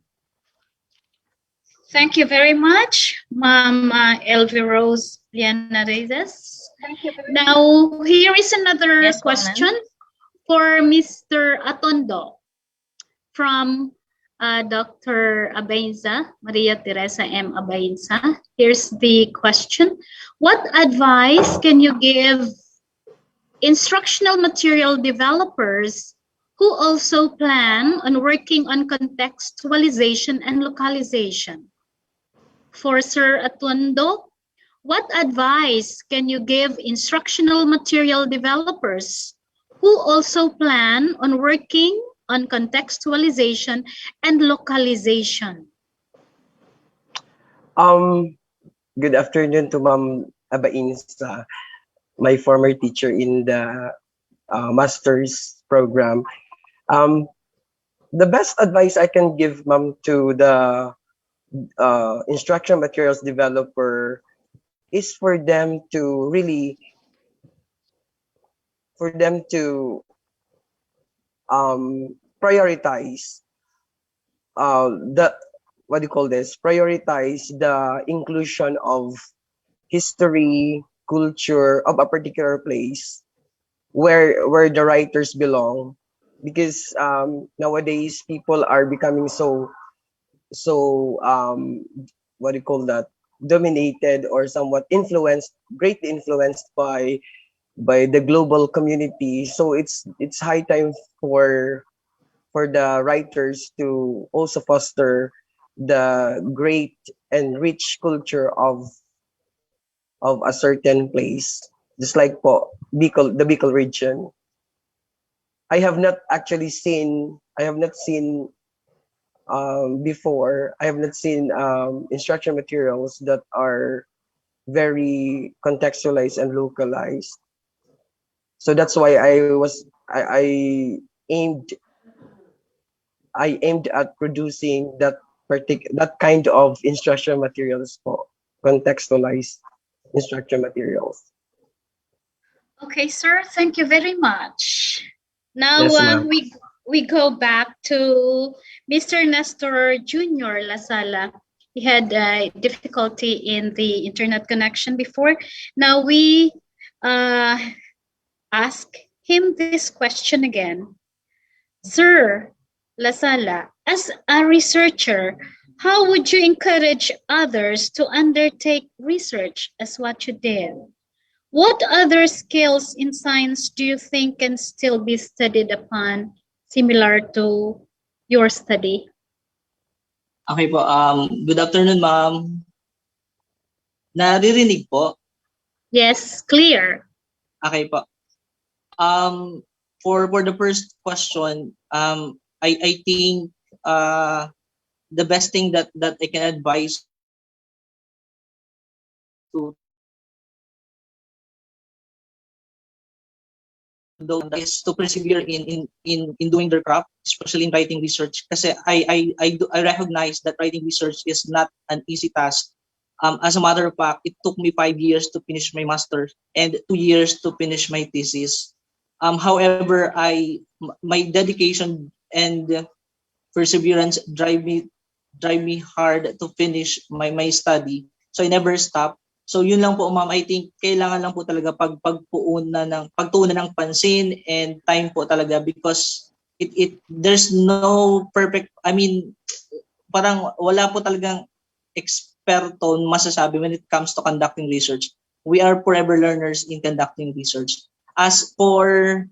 Thank you very much, Ma'am uh, Elvie Rose Villanueva. Now, here is another Yes po, ma'am. Question for Mister Atondo from uh, Doctor Abainza, Maria Teresa M. Abainza. Here's the question. What advice can you give instructional material developers who also plan on working on contextualization and localization? For Sir Atondo, what advice can you give instructional material developers who also plan on working on contextualization and localization? Um, good afternoon to Ma'am Abainza, my former teacher in the uh, master's program. Um, the best advice I can give, ma'am, to the uh, instruction materials developer is for them to really, for them to, um, prioritize, uh, the, what do you call this? Prioritize the inclusion of history, culture of a particular place where, where the writers belong, because, um, nowadays people are becoming so, so, um, what do you call that? Dominated or somewhat influenced, greatly influenced by, by the global community. So it's, it's high time for, for the writers to also foster the great and rich culture of, of a certain place, just like po Bicol, the Bicol region. I have not actually seen, I have not seen, um, before, I have not seen, um, instruction materials that are very contextualized and localized. So that's why I was, I, I aimed, I aimed at producing that partic-, that kind of instruction materials po, contextualized instruction materials. Okay, sir. Thank you very much. Now, Yes, uh, ma'am. we, we go back to Mister Nestor Junior Lasala. He had, uh, difficulty in the internet connection before. Now, we, uh, ask him this question again. Sir Lasala, as a researcher, how would you encourage others to undertake research as what you did? What other skills in science do you think can still be studied upon, similar to your study? Okay po. Um, good afternoon, ma'am. Naririnig po? Yes, clear. Okay po. Um, for, for the first question, um, I, I think, uh, the best thing that, that I can advise to those is to persevere in, in, in, in doing their craft, especially in writing research. Kasi I, I, I, do, I recognize that writing research is not an easy task. Um, as a matter of fact, it took me five years to finish my master's and two years to finish my thesis. Um, however, I, m-, my dedication and perseverance drive me, drive me hard to finish my, my study. So I never stop. So yun lang po, ma'am. I think kailangan lang po talaga pag-, pagpuunan ng, pagtuunan ng pansin and time po talaga, because it, it, there's no perfect, I mean, parang wala po talagang eksperto masasabi when it comes to conducting research. We are forever learners in conducting research. As for,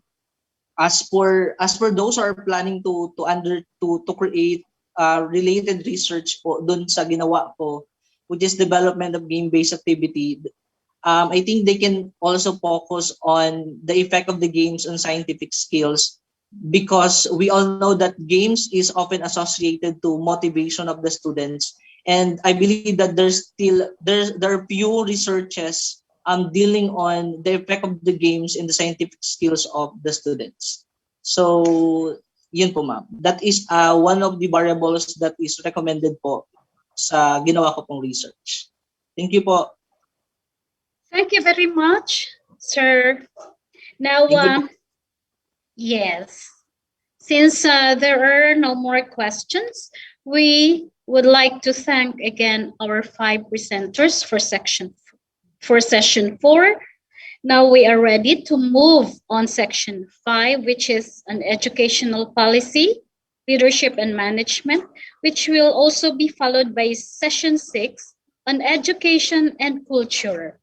as for, as for those who are planning to, to under, to, to create, uh, related research po dun sa ginawa ko, which is development of game-based activity, um, I think they can also focus on the effect of the games on scientific skills, because we all know that games is often associated to motivation of the students. And I believe that there's still, there's, there are few researches, um, dealing on the effect of the games in the scientific skills of the students. So, yun po, ma'am. That is, uh, one of the variables that is recommended po sa ginawa ko pong research. Thank you po. Thank you very much, sir. Now, Thank you uh, po. Yes. Since, uh, there are no more questions, we would like to thank again our five presenters for section, for session four. Now we are ready to move on section five, which is an educational policy, leadership and management, which will also be followed by session six on education and culture.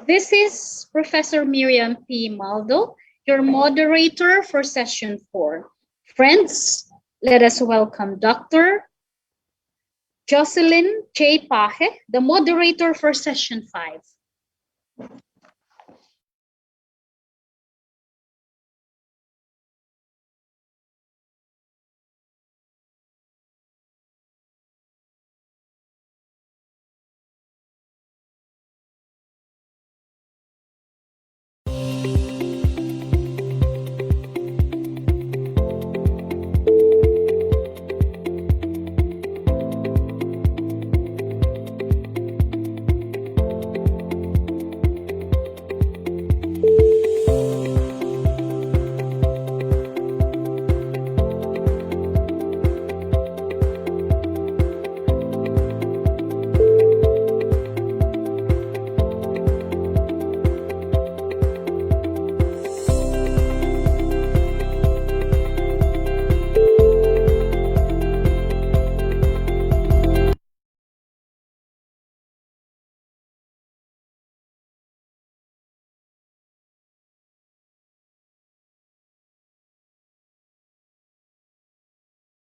This is Professor Miriam P. Maldo, your moderator for session four. Friends, let us welcome Doctor Jocelyn J. Paje, the moderator for session five.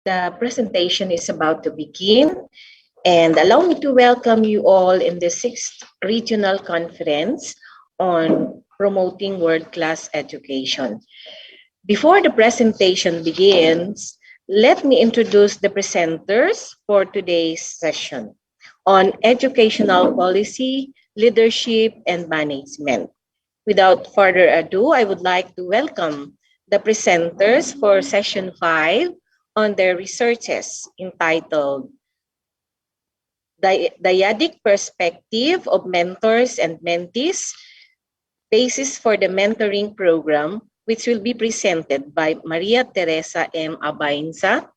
The presentation is about to begin, and allow me to welcome you all in the sixth Regional Conference on Promoting World-Class Education. Before the presentation begins, let me introduce the presenters for today's session on educational policy, leadership, and management. Without further ado, I would like to welcome the presenters for session five on their researches entitled Dy-, Dyadic Perspective of Mentors and Mentees, Basis for the Mentoring Program, which will be presented by Maria Teresa M. Abainsa,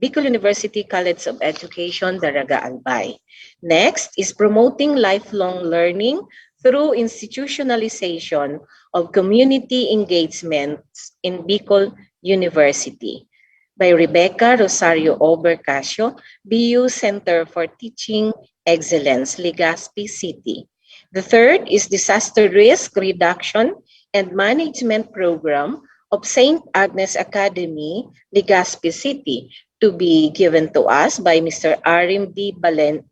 Bicol University College of Education, Daraga, Albay. Next is promoting lifelong learning through institutionalization of community engagements in Bicol University by Rebecca Rosario Obercacio, B U Center for Teaching Excellence, Legazpi City. The third is disaster risk reduction and management program of Saint Agnes Academy, Legazpi City, to be given to us by Mister Arim D. Balen-,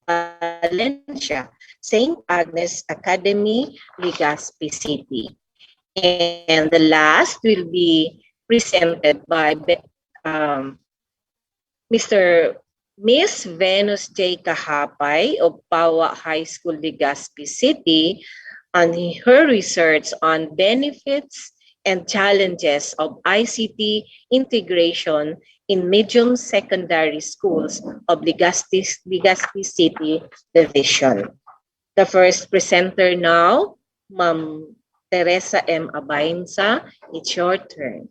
Valencia, Saint Agnes Academy, Legazpi City. And the last will be presented by Be-, um, Mister Miss Venus J. Kahapay of Pawa High School, Legazpi City, on her research on benefits and challenges of I C T integration in medium secondary schools of Legazpi, Legazpi City Division. The first presenter now, Ma'am Teresa M. Abainsa, it's your turn.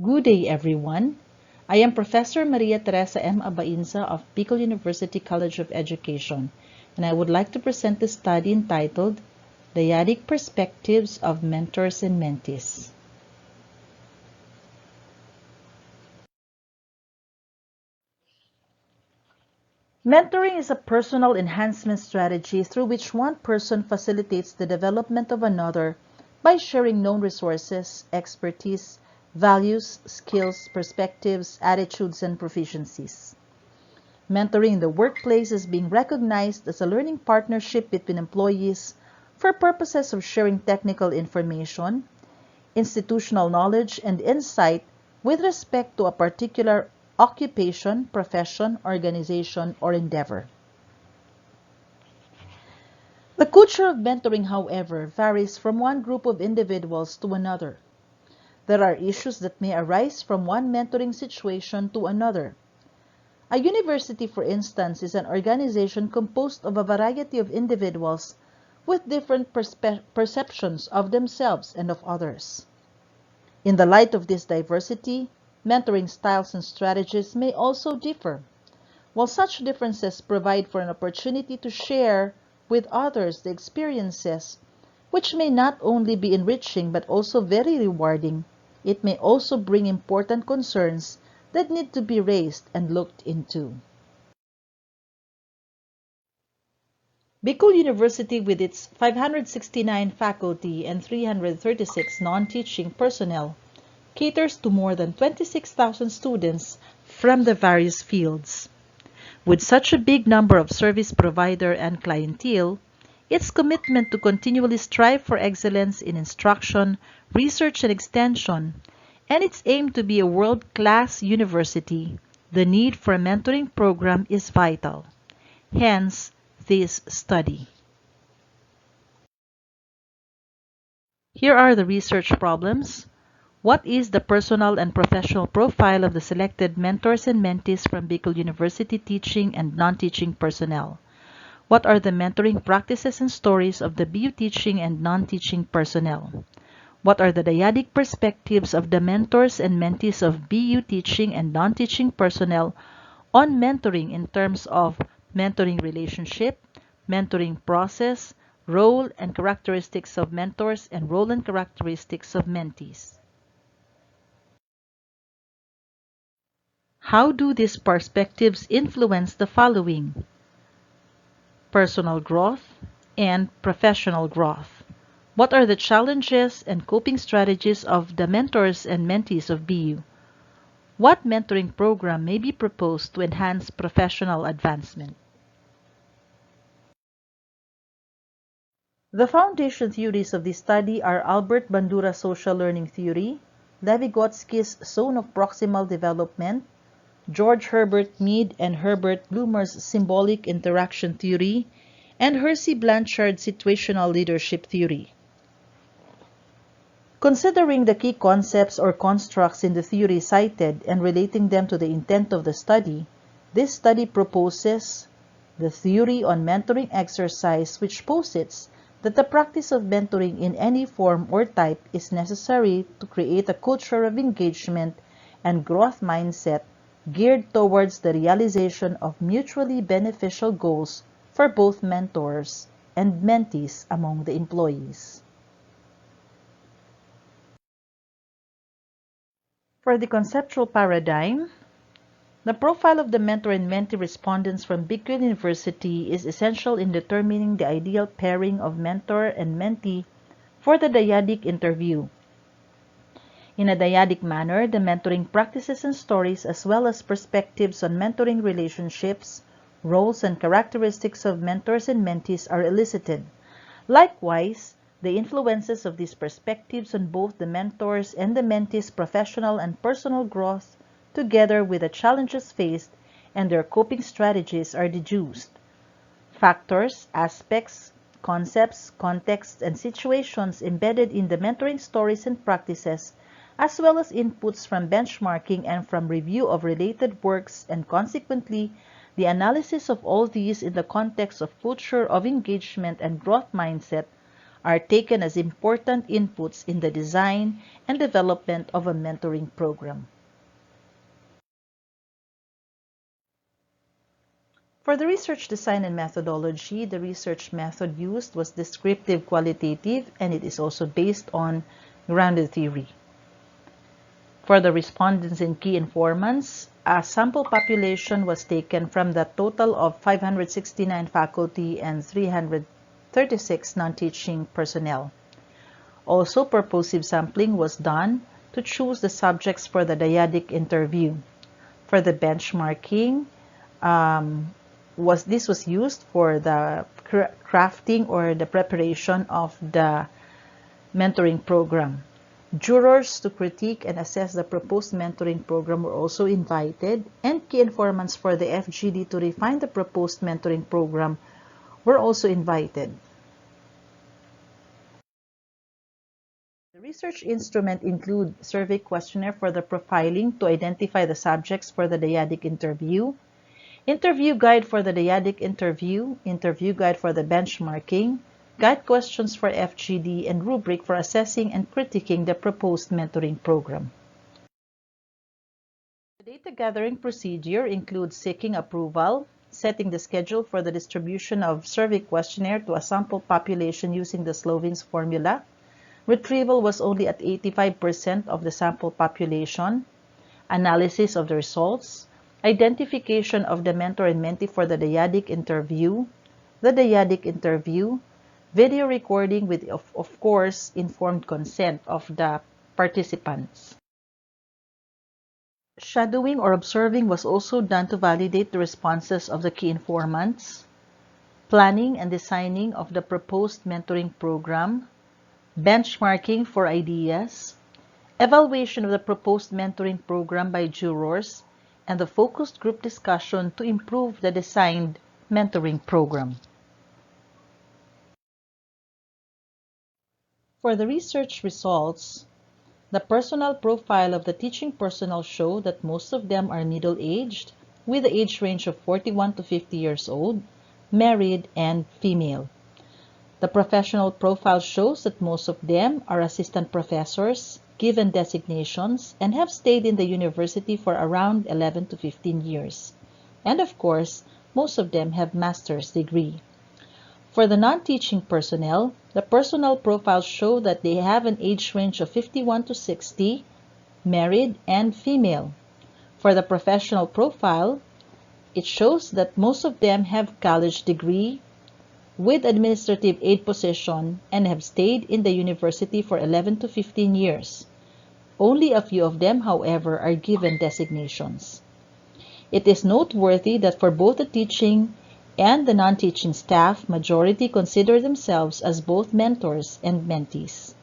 Good day, everyone. I am Professor Maria Teresa M. Abainsa of Bicol University College of Education, and I would like to present the study entitled Dyadic Perspectives of Mentors and Mentees. Mentoring is a personal enhancement strategy through which one person facilitates the development of another by sharing known resources, expertise, values, skills, perspectives, attitudes, and proficiencies. Mentoring in the workplace is being recognized as a learning partnership between employees for purposes of sharing technical information, institutional knowledge, and insight with respect to a particular occupation, profession, organization, or endeavor. The culture of mentoring, however, varies from one group of individuals to another. There are issues that may arise from one mentoring situation to another. A university, for instance, is an organization composed of a variety of individuals with different perspe-, perceptions of themselves and of others. In the light of this diversity, mentoring styles and strategies may also differ. While such differences provide for an opportunity to share with others the experiences, which may not only be enriching but also very rewarding, it may also bring important concerns that need to be raised and looked into. Bicol University, with its five hundred sixty-nine faculty and three hundred thirty-six non-teaching personnel, caters to more than twenty-six thousand students from the various fields. With such a big number of service provider and clientele, its commitment to continually strive for excellence in instruction, research, and extension, and its aim to be a world-class university, the need for a mentoring program is vital. Hence, this study. Here are the research problems. What is the personal and professional profile of the selected mentors and mentees from Bicol University teaching and non-teaching personnel? What are the mentoring practices and stories of the B U teaching and non-teaching personnel? What are the dyadic perspectives of the mentors and mentees of B U teaching and non-teaching personnel on mentoring in terms of mentoring relationship, mentoring process, role and characteristics of mentors, and role and characteristics of mentees? How do these perspectives influence the following: personal growth and professional growth? What are the challenges and coping strategies of the mentors and mentees of B U? What mentoring program may be proposed to enhance professional advancement? The foundation theories of this study are Albert Bandura's social learning theory, Levygotsky's zone of proximal development, George Herbert Mead and Herbert Blumer's symbolic interaction theory, and Hersey Blanchard's situational leadership theory. Considering the key concepts or constructs in the theory cited and relating them to the intent of the study, this study proposes the theory on mentoring exercise, which posits that the practice of mentoring in any form or type is necessary to create a culture of engagement and growth mindset geared towards the realization of mutually beneficial goals for both mentors and mentees among the employees. For the conceptual paradigm, the profile of the mentor and mentee respondents from Bicol University is essential in determining the ideal pairing of mentor and mentee for the dyadic interview. In a dyadic manner, the mentoring practices and stories, as well as perspectives on mentoring relationships, roles, and characteristics of mentors and mentees are elicited. Likewise, the influences of these perspectives on both the mentors and the mentees' professional and personal growth, together with the challenges faced and their coping strategies, are deduced. Factors, aspects, concepts, contexts, and situations embedded in the mentoring stories and practices, as well as inputs from benchmarking and from review of related works, and consequently, the analysis of all these in the context of culture of engagement and growth mindset, are taken as important inputs in the design and development of a mentoring program. For the research design and methodology, the research method used was descriptive qualitative, and it is also based on grounded theory. For the respondents and key informants, a sample population was taken from the total of five hundred sixty-nine faculty and three hundred thirty-six non-teaching personnel. Also, purposive sampling was done to choose the subjects for the dyadic interview. For the benchmarking, um, was this was used for the cra- crafting or the preparation of the mentoring program. Jurors to critique and assess the proposed mentoring program were also invited, and key informants for the F G D to refine the proposed mentoring program were also invited. The research instrument include survey questionnaire for the profiling to identify the subjects for the dyadic interview, interview guide for the dyadic interview, interview guide for the benchmarking, guide questions for F G D, and rubric for assessing and critiquing the proposed mentoring program. The data gathering procedure includes seeking approval, setting the schedule for the distribution of survey questionnaire to a sample population using the Sloven's formula. Retrieval was only at eighty-five percent of the sample population. Analysis of the results, identification of the mentor and mentee for the dyadic interview, the dyadic interview, video recording with, of, of course, informed consent of the participants. Shadowing or observing was also done to validate the responses of the key informants. Planning and designing of the proposed mentoring program, benchmarking for ideas, evaluation of the proposed mentoring program by jurors, and the focused group discussion to improve the designed mentoring program. For the research results, The personal profile of the teaching personnel show that most of them are middle-aged, with the age range of forty-one to fifty years old, married, and female. The professional profile shows that most of them are assistant professors, given designations, and have stayed in the university for around eleven to fifteen years. And of course, most of them have master's degree. For the non-teaching personnel, the personal profiles show that they have an age range of fifty-one to sixty, married and female. For the professional profile, it shows that most of them have college degree with administrative aid position and have stayed in the university for eleven to fifteen years. Only a few of them, however, are given designations. It is noteworthy that for both the teaching and the non-teaching staff, majority consider themselves as both mentors and mentees.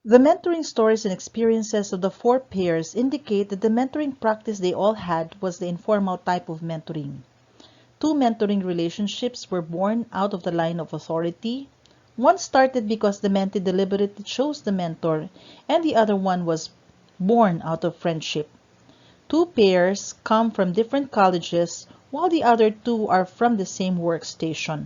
The mentoring stories and experiences of the four pairs indicate that the mentoring practice they all had was the informal type of mentoring. Two mentoring relationships were born out of the line of authority. One started because the mentee deliberately chose the mentor, and the other one was born out of friendship. Two pairs come from different colleges, while the other two are from the same workstation.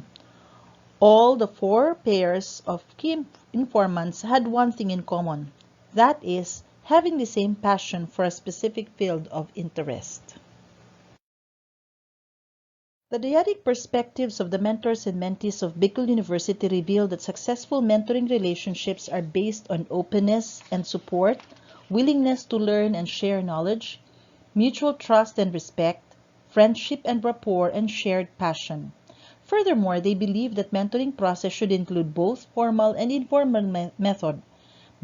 All the four pairs of key informants had one thing in common, that is, having the same passion for a specific field of interest. The dyadic perspectives of the mentors and mentees of Bicol University reveal that successful mentoring relationships are based on openness and support, willingness to learn and share knowledge, mutual trust and respect, friendship and rapport, and shared passion. Furthermore, they believe that mentoring process should include both formal and informal me- method,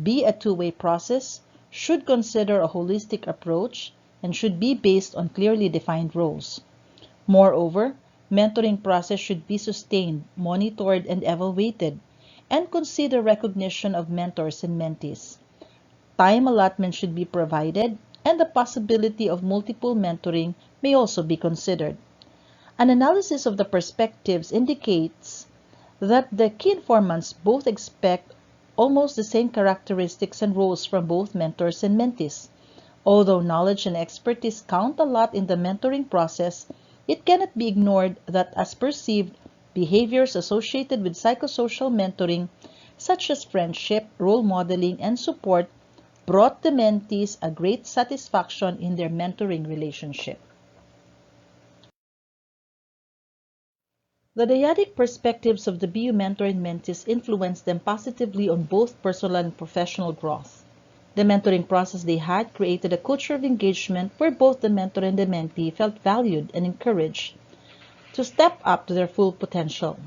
be a two-way process, should consider a holistic approach, and should be based on clearly defined roles. Moreover, mentoring process should be sustained, monitored, and evaluated, and consider recognition of mentors and mentees. Time allotment should be provided, and the possibility of multiple mentoring may also be considered. An analysis of the perspectives indicates that the key informants both expect almost the same characteristics and roles from both mentors and mentees. Although knowledge and expertise count a lot in the mentoring process, it cannot be ignored that, as perceived, behaviors associated with psychosocial mentoring, such as friendship, role modeling, and support, brought the mentees a great satisfaction in their mentoring relationship. The dyadic perspectives of the B U mentor and mentees influenced them positively on both personal and professional growth. The mentoring process they had created a culture of engagement where both the mentor and the mentee felt valued and encouraged to step up to their full potential.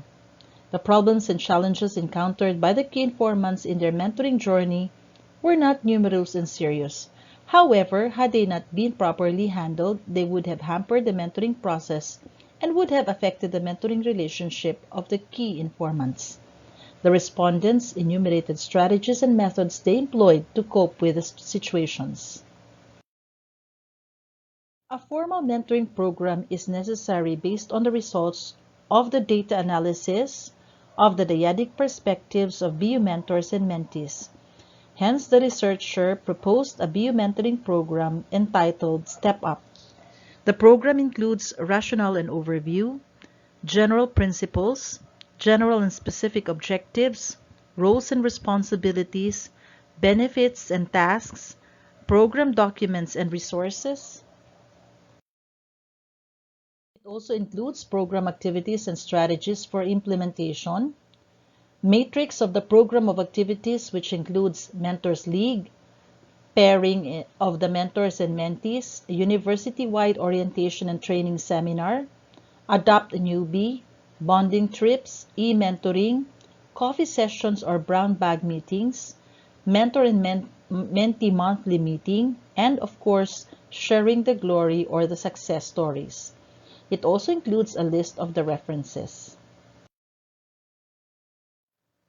The problems and challenges encountered by the key informants in their mentoring journey were not numerous and serious. However, had they not been properly handled, they would have hampered the mentoring process and would have affected the mentoring relationship of the key informants. The respondents enumerated strategies and methods they employed to cope with the s- situations. A formal mentoring program is necessary based on the results of the data analysis of the dyadic perspectives of B U mentors and mentees. Hence, the researcher proposed a B U mentoring program entitled Step Up. The program includes rationale and overview, general principles, general and specific objectives, roles and responsibilities, benefits and tasks, program documents and resources. It also includes program activities and strategies for implementation, matrix of the program of activities, which includes Mentors League, pairing of the mentors and mentees, university-wide orientation and training seminar, adopt a newbie, bonding trips, e-mentoring, coffee sessions or brown bag meetings, mentor and men- mentee monthly meeting, and of course, sharing the glory or the success stories. It also includes a list of the references.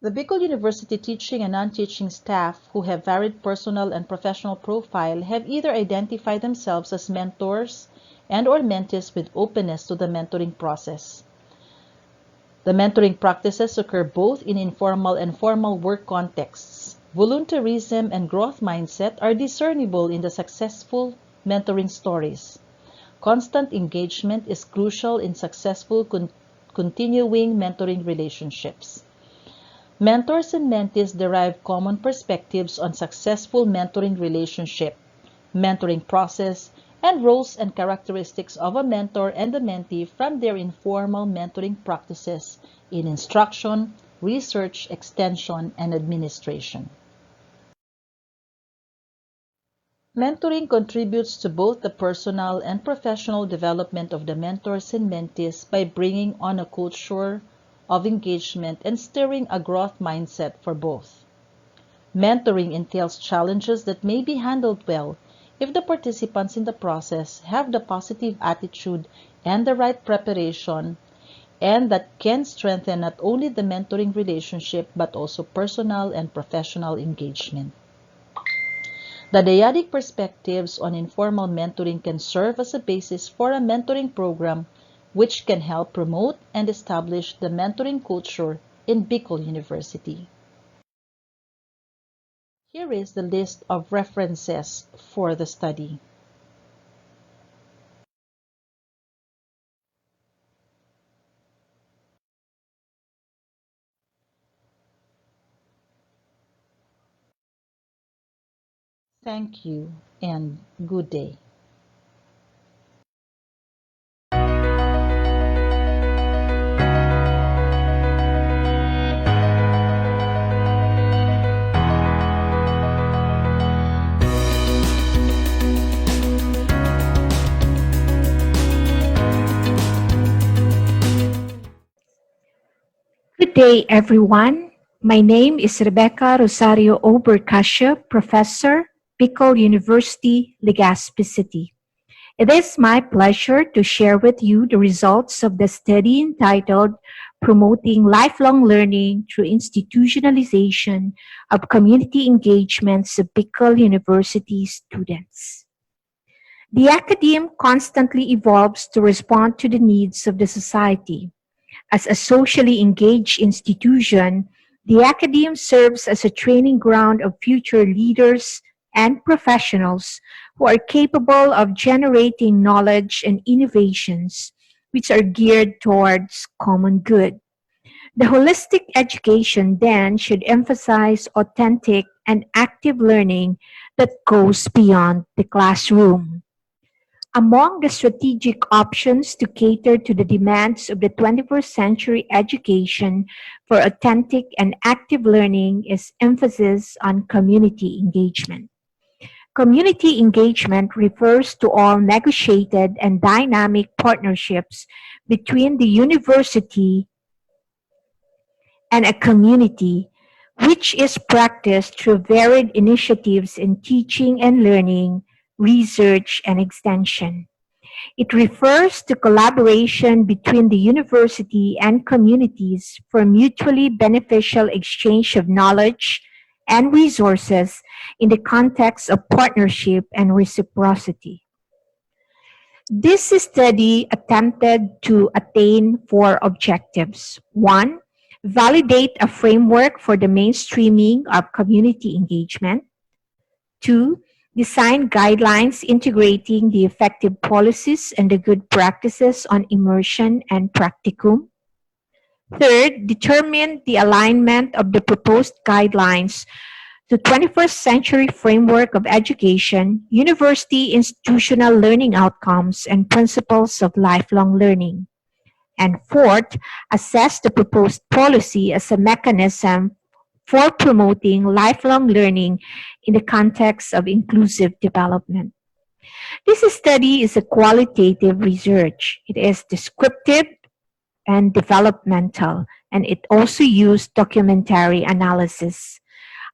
The Bicol University teaching and non-teaching staff who have varied personal and professional profile have either identified themselves as mentors and or mentees with openness to the mentoring process. The mentoring practices occur both in informal and formal work contexts. Volunteerism and growth mindset are discernible in the successful mentoring stories. Constant engagement is crucial in successful con- continuing mentoring relationships. Mentors and mentees derive common perspectives on successful mentoring relationship, mentoring process, and roles and characteristics of a mentor and a mentee from their informal mentoring practices in instruction, research, extension, and administration. Mentoring contributes to both the personal and professional development of the mentors and mentees by bringing on a culture of engagement and stirring a growth mindset for both. Mentoring entails challenges that may be handled well if the participants in the process have the positive attitude and the right preparation, and that can strengthen not only the mentoring relationship but also personal and professional engagement. The dyadic perspectives on informal mentoring can serve as a basis for a mentoring program which can help promote and establish the mentoring culture in Bicol University. Here is the list of references for the study. Thank you and good day. Good day, everyone. My name is Rebecca Rosario Obercasio, Professor, Bicol University, Legazpi City. It is my pleasure to share with you the results of the study entitled Promoting Lifelong Learning Through Institutionalization of Community Engagements of Bicol University Students. The academe constantly evolves to respond to the needs of the society. As a socially engaged institution, the academe serves as a training ground of future leaders and professionals who are capable of generating knowledge and innovations which are geared towards common good. The holistic education then should emphasize authentic and active learning that goes beyond the classroom. Among the strategic options to cater to the demands of the twenty-first century education for authentic and active learning is emphasis on community engagement. Community engagement refers to all negotiated and dynamic partnerships between the university and a community, which is practiced through varied initiatives in teaching and learning, research, and extension. It refers to collaboration between the university and communities for mutually beneficial exchange of knowledge and resources in the context of partnership and reciprocity. This study attempted to attain four objectives. One, validate a framework for the mainstreaming of community engagement. Two, design guidelines integrating the effective policies and the good practices on immersion and practicum. Third, determine the alignment of the proposed guidelines to twenty-first century framework of education, university institutional learning outcomes, and principles of lifelong learning. And fourth, assess the proposed policy as a mechanism for promoting lifelong learning in the context of inclusive development. This study is a qualitative research. It is descriptive and developmental, and it also used documentary analysis.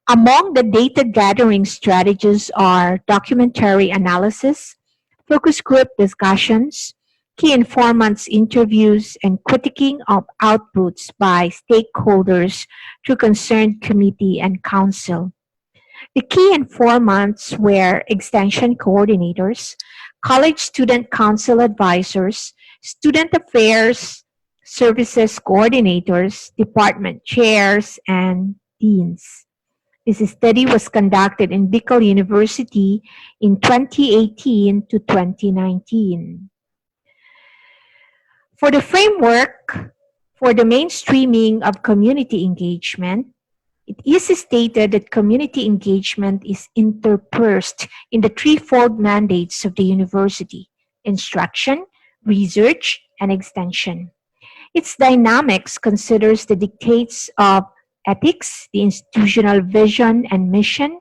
Among the data gathering strategies are documentary analysis, focus group discussions, key informants interviews, and critiquing of outputs by stakeholders through concerned committee and council. The key informants were extension coordinators, college student council advisors, student affairs services coordinators, department chairs, and deans. This study was conducted in Bicol University in twenty eighteen to twenty nineteen. For the framework for the mainstreaming of community engagement, it is stated that community engagement is interspersed in the threefold mandates of the university: instruction, research, and extension. Its dynamics considers the dictates of ethics, the institutional vision and mission,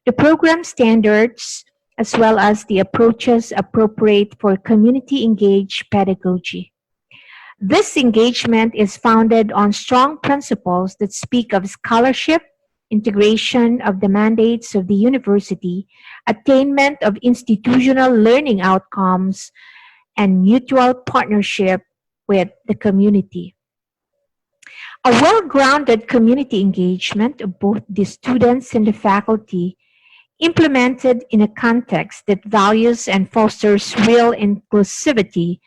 the program standards, as well as the approaches appropriate for community-engaged pedagogy. This engagement is founded on strong principles that speak of scholarship, integration of the mandates of the university, attainment of institutional learning outcomes, and mutual partnership with the community. A well-grounded community engagement of both the students and the faculty, implemented in a context that values and fosters real inclusivity,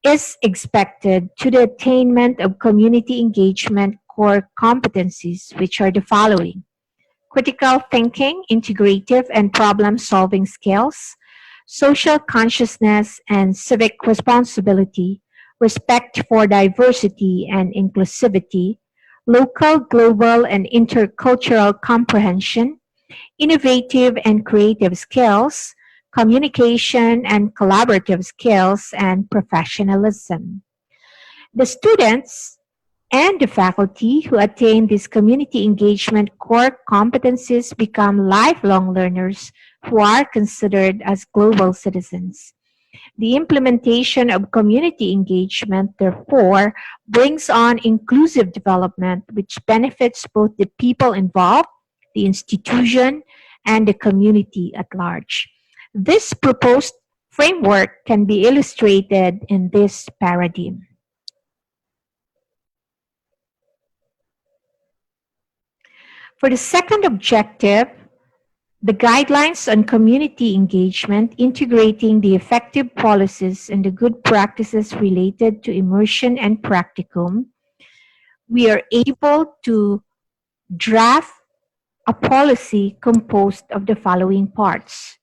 is expected to the attainment of community engagement core competencies, which are the following: critical thinking, integrative and problem-solving skills, social consciousness and civic responsibility, respect for diversity and inclusivity, local, global, and intercultural comprehension, innovative and creative skills, communication and collaborative skills, and professionalism. The students and the faculty who attain these community engagement core competencies become lifelong learners who are considered as global citizens. The implementation of community engagement, therefore, brings on inclusive development, which benefits both the people involved, the institution, and the community at large. This proposed framework can be illustrated in this paradigm. For the second objective, the guidelines on community engagement, integrating the effective policies and the good practices related to immersion and practicum, we are able to draft a policy composed of the following parts: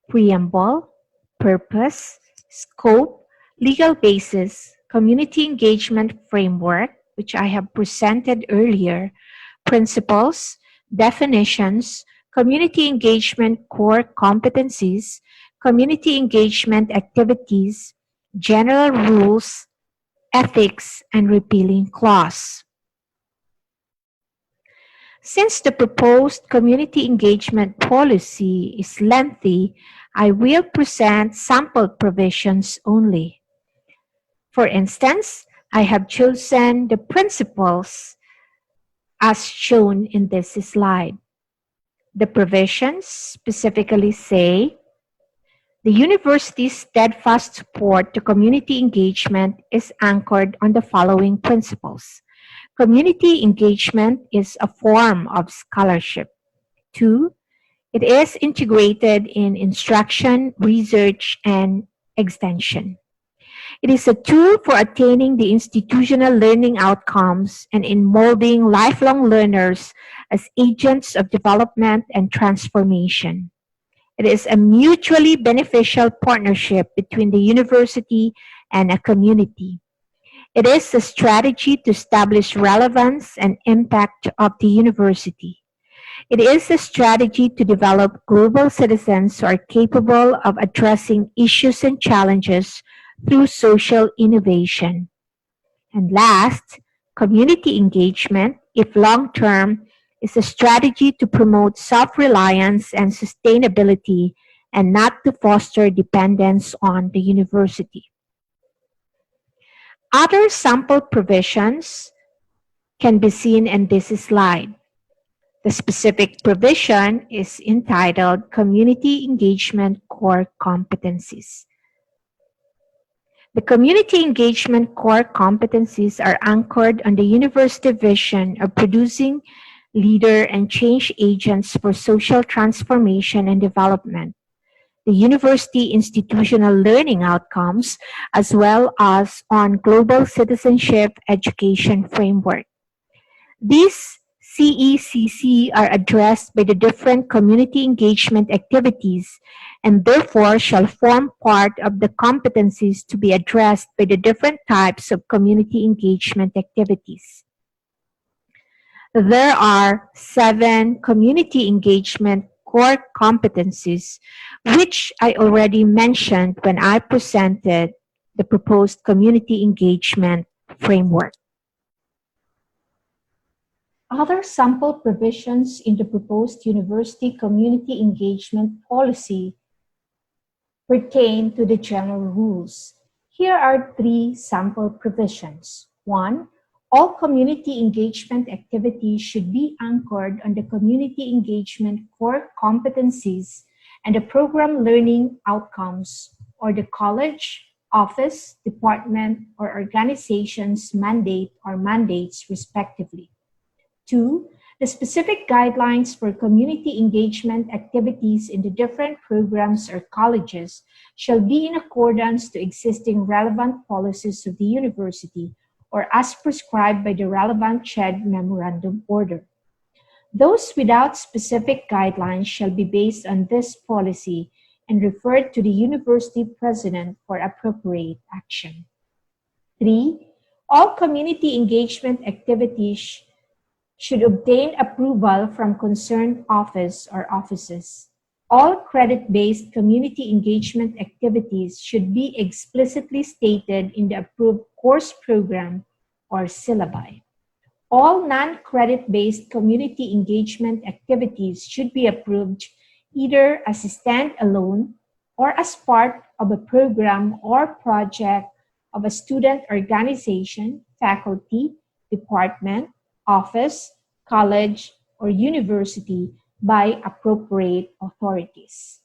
preamble, purpose, scope, legal basis, community engagement framework, which I have presented earlier, principles, definitions, community engagement core competencies, community engagement activities, general rules, ethics, and repealing clause. Since the proposed community engagement policy is lengthy, I will present sample provisions only. For instance, I have chosen the principles as shown in this slide. The provisions specifically say, the university's steadfast support to community engagement is anchored on the following principles. Community engagement is a form of scholarship. Two, it is integrated in instruction, research, and extension. It is a tool for attaining the institutional learning outcomes and in molding lifelong learners as agents of development and transformation. It is a mutually beneficial partnership between the university and a community. It is a strategy to establish relevance and impact of the university. It is a strategy to develop global citizens who are capable of addressing issues and challenges through social innovation. And last, community engagement, if long-term, is a strategy to promote self-reliance and sustainability and not to foster dependence on the university. Other sample provisions can be seen in this slide. The specific provision is entitled Community Engagement Core Competencies. The community engagement core competencies are anchored on the university vision of producing leader and change agents for social transformation and development, the university institutional learning outcomes, as well as on global citizenship education framework. These C E C C are addressed by the different community engagement activities and therefore shall form part of the competencies to be addressed by the different types of community engagement activities. There are seven community engagement core competencies, which I already mentioned when I presented the proposed community engagement framework. Other sample provisions in the proposed university community engagement policy pertain to the general rules. Here are three sample provisions. One, all community engagement activities should be anchored on the community engagement core competencies and the program learning outcomes or the college, office, department, or organization's mandate or mandates, respectively. Two, the specific guidelines for community engagement activities in the different programs or colleges shall be in accordance to existing relevant policies of the university or as prescribed by the relevant CHED memorandum order. Those without specific guidelines shall be based on this policy and referred to the university president for appropriate action. Three, all community engagement activities should obtain approval from concerned office or offices. All credit-based community engagement activities should be explicitly stated in the approved course program or syllabi. All non-credit-based community engagement activities should be approved either as a standalone or as part of a program or project of a student organization, faculty, department, office, college, or university by appropriate authorities.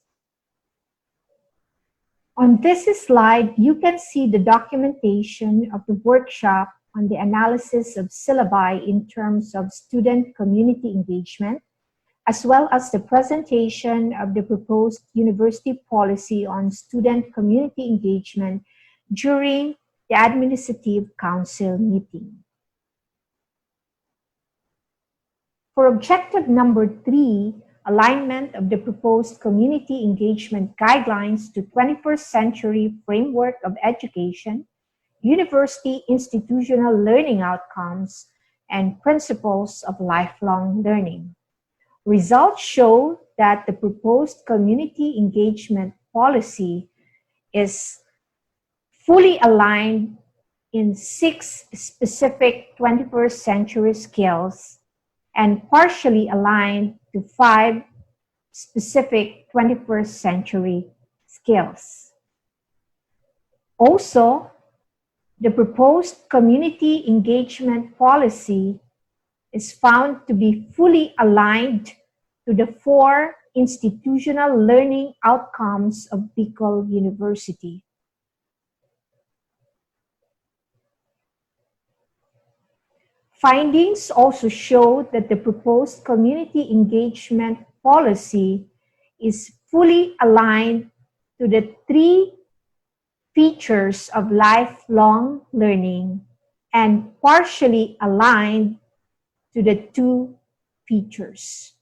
On this slide, you can see the documentation of the workshop on the analysis of syllabi in terms of student community engagement, as well as the presentation of the proposed university policy on student community engagement during the Administrative Council meeting. For objective number three, alignment of the proposed community engagement guidelines to twenty-first century framework of education, university institutional learning outcomes, and principles of lifelong learning. Results show that the proposed community engagement policy is fully aligned in six specific twenty-first century skills and partially aligned to five specific twenty-first century skills. Also, the proposed community engagement policy is found to be fully aligned to the four institutional learning outcomes of Bicol University. Findings also show that the proposed community engagement policy is fully aligned to the three features of lifelong learning and partially aligned to the two features.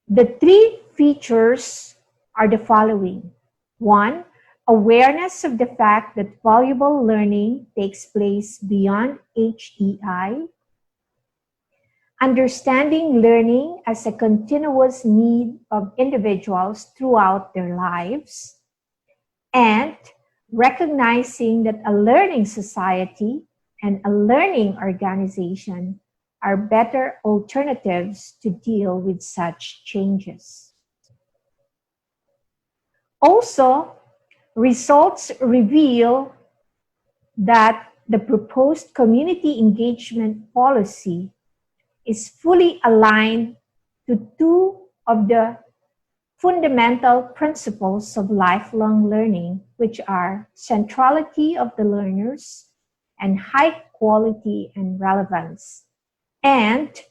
The three features are the following. One, awareness of the fact that valuable learning takes place beyond H E I. Understanding learning as a continuous need of individuals throughout their lives. And recognizing that a learning society and a learning organization are better alternatives to deal with such changes. Also, results reveal that the proposed community engagement policy is fully aligned to two of the fundamental principles of lifelong learning, which are centrality of the learners and high quality and relevance, and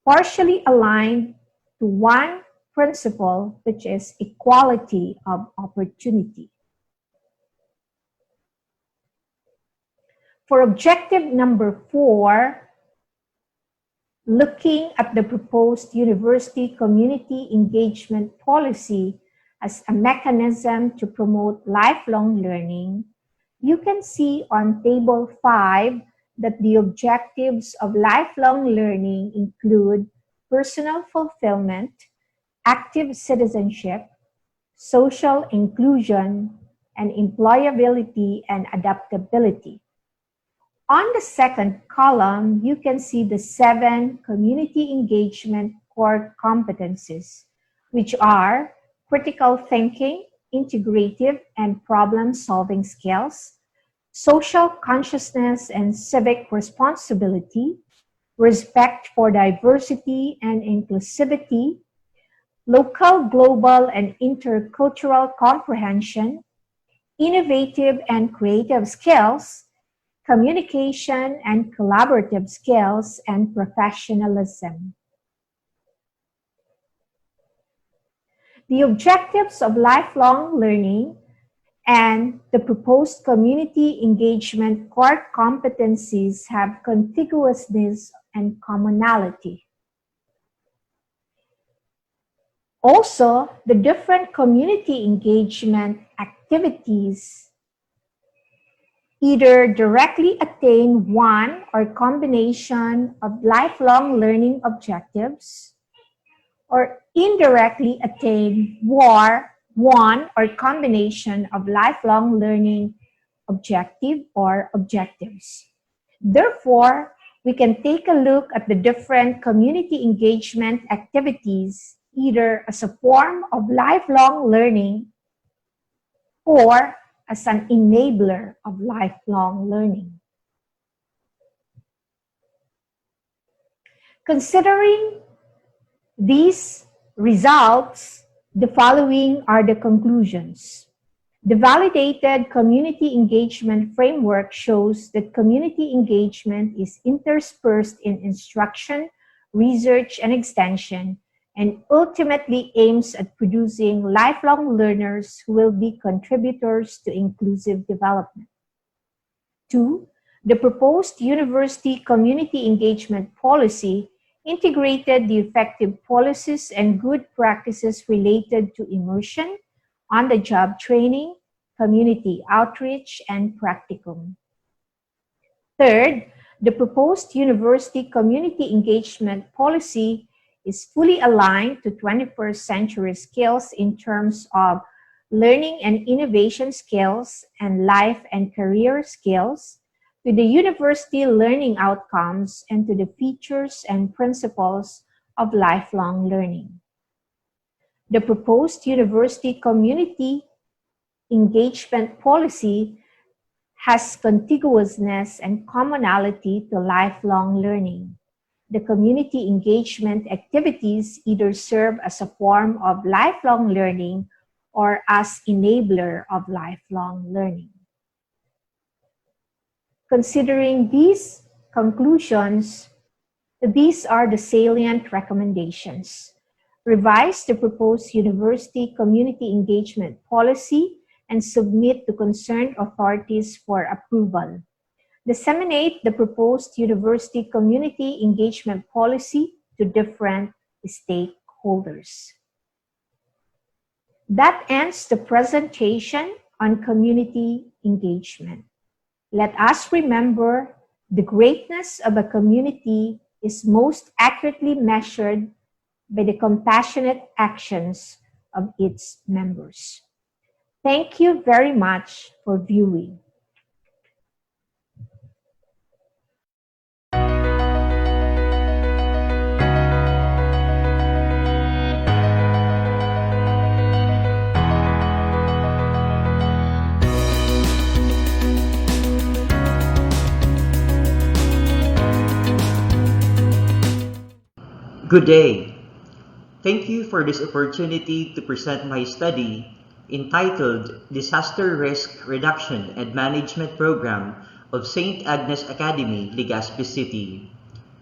partially aligned to one principle, which is equality of opportunity. For objective number four, Looking at the proposed university community engagement policy as a mechanism to promote lifelong learning, you can see on Table five that the objectives of lifelong learning include personal fulfillment, active citizenship, social inclusion, and employability and adaptability. On the second column, you can see the seven community engagement core competencies, which are critical thinking, integrative and problem-solving skills, social consciousness and civic responsibility, respect for diversity and inclusivity, local, global and intercultural comprehension, innovative and creative skills, communication and collaborative skills, and professionalism. The objectives of lifelong learning and the proposed community engagement core competencies have contiguousness and commonality. Also, the different community engagement activities either directly attain one or combination of lifelong learning objectives, or indirectly attain war one or combination of lifelong learning objective or objectives. Therefore, we can take a look at the different community engagement activities either as a form of lifelong learning or as an enabler of lifelong learning. Considering these results, the following are the conclusions. The validated community engagement framework shows that community engagement is interspersed in instruction, research, and extension, and ultimately aims at producing lifelong learners who will be contributors to inclusive development. Two, the proposed university community engagement policy integrated the effective policies and good practices related to immersion, on-the-job training, community outreach, and practicum. Third, the proposed university community engagement policy is fully aligned to twenty-first century skills in terms of learning and innovation skills and life and career skills, to the university learning outcomes, and to the features and principles of lifelong learning. The proposed university community engagement policy has contiguousness and commonality to lifelong learning. The community engagement activities either serve as a form of lifelong learning or as enabler of lifelong learning. Considering these conclusions, these are the salient recommendations. Revise the proposed university community engagement policy and submit to concerned authorities for approval. Disseminate the proposed university community engagement policy to different stakeholders. That ends the presentation on community engagement. Let us remember, the greatness of a community is most accurately measured by the compassionate actions of its members. Thank you very much for viewing. Good day. Thank you for this opportunity to present my study entitled Disaster Risk Reduction and Management Program of Saint Agnes Academy, Legazpi City.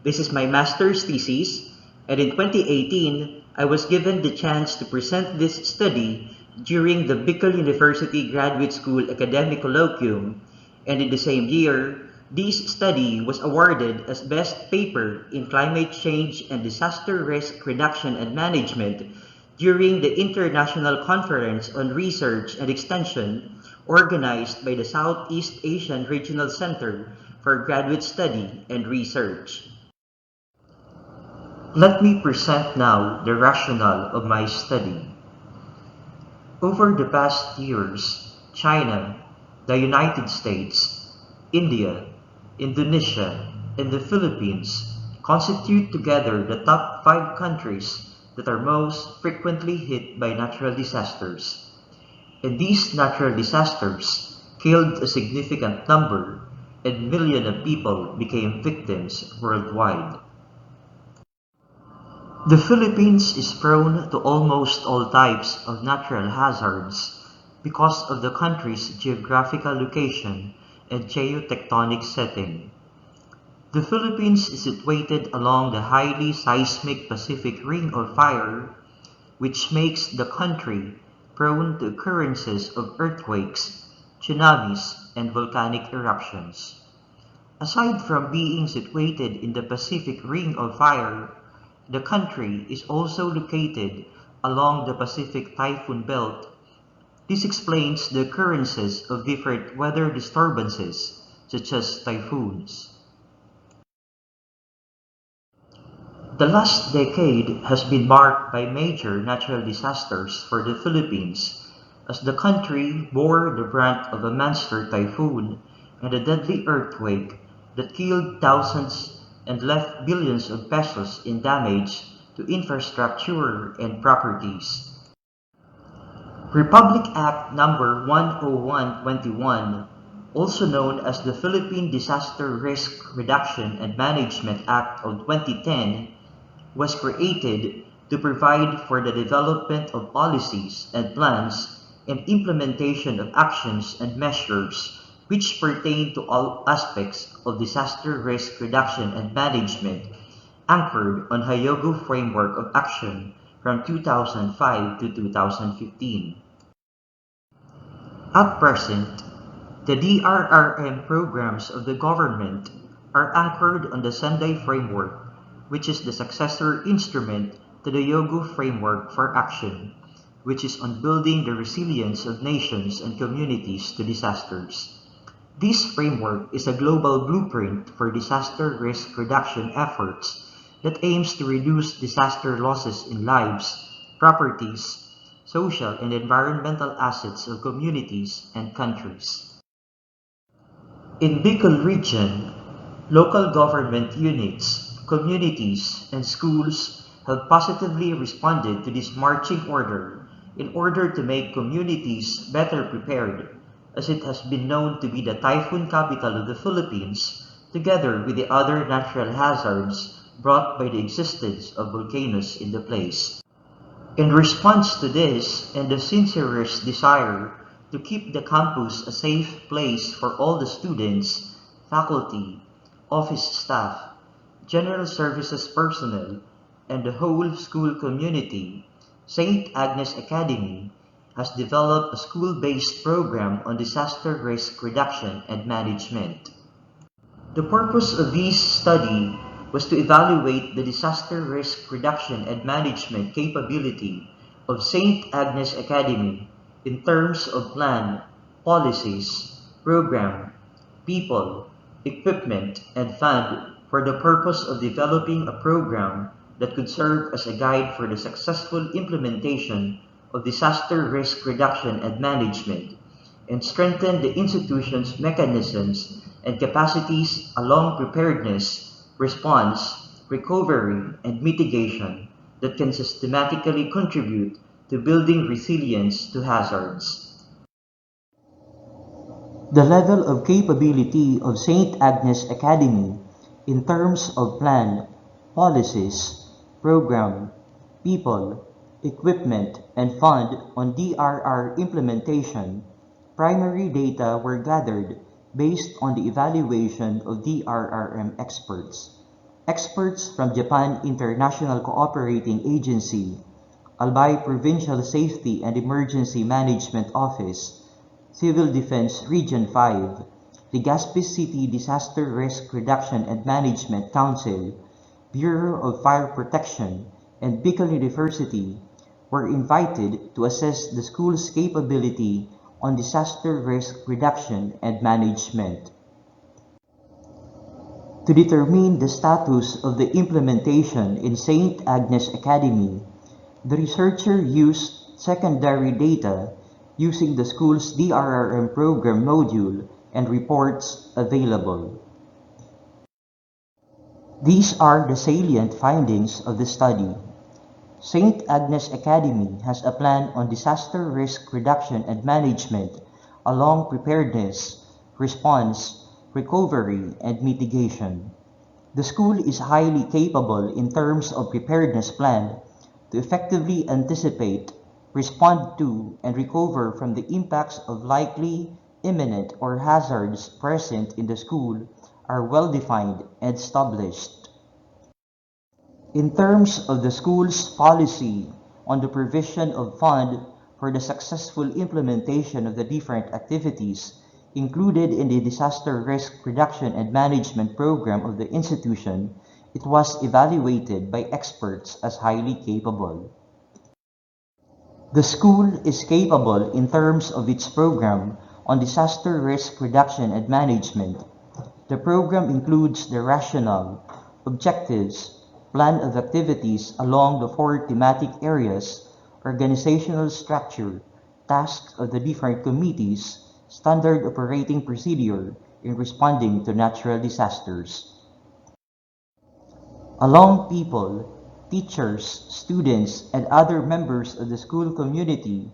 This is my master's thesis, and in twenty eighteen, I was given the chance to present this study during the Bicol University Graduate School Academic Colloquium, and in the same year, This study was awarded as Best Paper in Climate Change and Disaster Risk Reduction and Management during the International Conference on Research and Extension organized by the Southeast Asian Regional Center for Graduate Study and Research. Let me present now the rationale of my study. Over the past years, China, the United States, India, Indonesia, and the Philippines constitute together the top five countries that are most frequently hit by natural disasters. And these natural disasters killed a significant number, and millions of people became victims worldwide. The Philippines is prone to almost all types of natural hazards because of the country's geographical location and geotectonic setting. The Philippines is situated along the highly seismic Pacific Ring of Fire, which makes the country prone to occurrences of earthquakes, tsunamis, and volcanic eruptions. Aside from being situated in the Pacific Ring of Fire, the country is also located along the Pacific Typhoon Belt. This explains the occurrences of different weather disturbances, such as typhoons. The last decade has been marked by major natural disasters for the Philippines, as the country bore the brunt of a monster typhoon and a deadly earthquake that killed thousands and left billions of pesos in damage to infrastructure and properties. Republic Act Number one oh one twenty-one, also known as the Philippine Disaster Risk Reduction and Management Act of twenty ten, was created to provide for the development of policies and plans and implementation of actions and measures which pertain to all aspects of disaster risk reduction and management, anchored on Hyogo Framework of Action from two thousand five to two thousand fifteen. At present, the D R R M programs of the government are anchored on the Sendai Framework, which is the successor instrument to the Hyogo Framework for Action, which is on building the resilience of nations and communities to disasters. This framework is a global blueprint for disaster risk reduction efforts that aims to reduce disaster losses in lives, properties, social and environmental assets of communities and countries. In Bicol region, local government units, communities, and schools have positively responded to this marching order in order to make communities better prepared, as it has been known to be the typhoon capital of the Philippines, together with the other natural hazards brought by the existence of volcanoes in the place. In response to this and the sincerest desire to keep the campus a safe place for all the students, faculty, office staff, general services personnel, and the whole school community, Saint Agnes Academy has developed a school-based program on disaster risk reduction and management. The purpose of this study was to evaluate the disaster risk reduction and management capability of Saint Agnes Academy in terms of plan, policies, program, people, equipment, and fund for the purpose of developing a program that could serve as a guide for the successful implementation of disaster risk reduction and management, and strengthen the institution's mechanisms and capacities along preparedness, response, recovery, and mitigation that can systematically contribute to building resilience to hazards. The level of capability of Saint Agnes Academy in terms of plan, policies, program, people, equipment, and fund on D R R implementation, primary data were gathered based on the evaluation of D R R M experts. Experts from Japan International Cooperating Agency, Albay Provincial Safety and Emergency Management Office, Civil Defense Region five, Legazpi City Disaster Risk Reduction and Management Council, Bureau of Fire Protection, and Bicol University were invited to assess the school's capability on disaster risk reduction and management. To determine the status of the implementation in Saint Agnes Academy, the researcher used secondary data using the school's D R R M program module and reports available. These are the salient findings of the study. Saint Agnes Academy has a plan on disaster risk reduction and management along preparedness, response, recovery, and mitigation. The school is highly capable in terms of preparedness plan to effectively anticipate, respond to, and recover from the impacts of likely imminent or hazards present in the school are well defined and established. In terms of the school's policy on the provision of fund for the successful implementation of the different activities included in the disaster risk reduction and management program of the institution, it was evaluated by experts as highly capable. The school is capable in terms of its program on disaster risk reduction and management. The program includes the rationale, objectives, plan of activities along the four thematic areas, organizational structure, tasks of the different committees, standard operating procedure in responding to natural disasters. Along people, teachers, students, and other members of the school community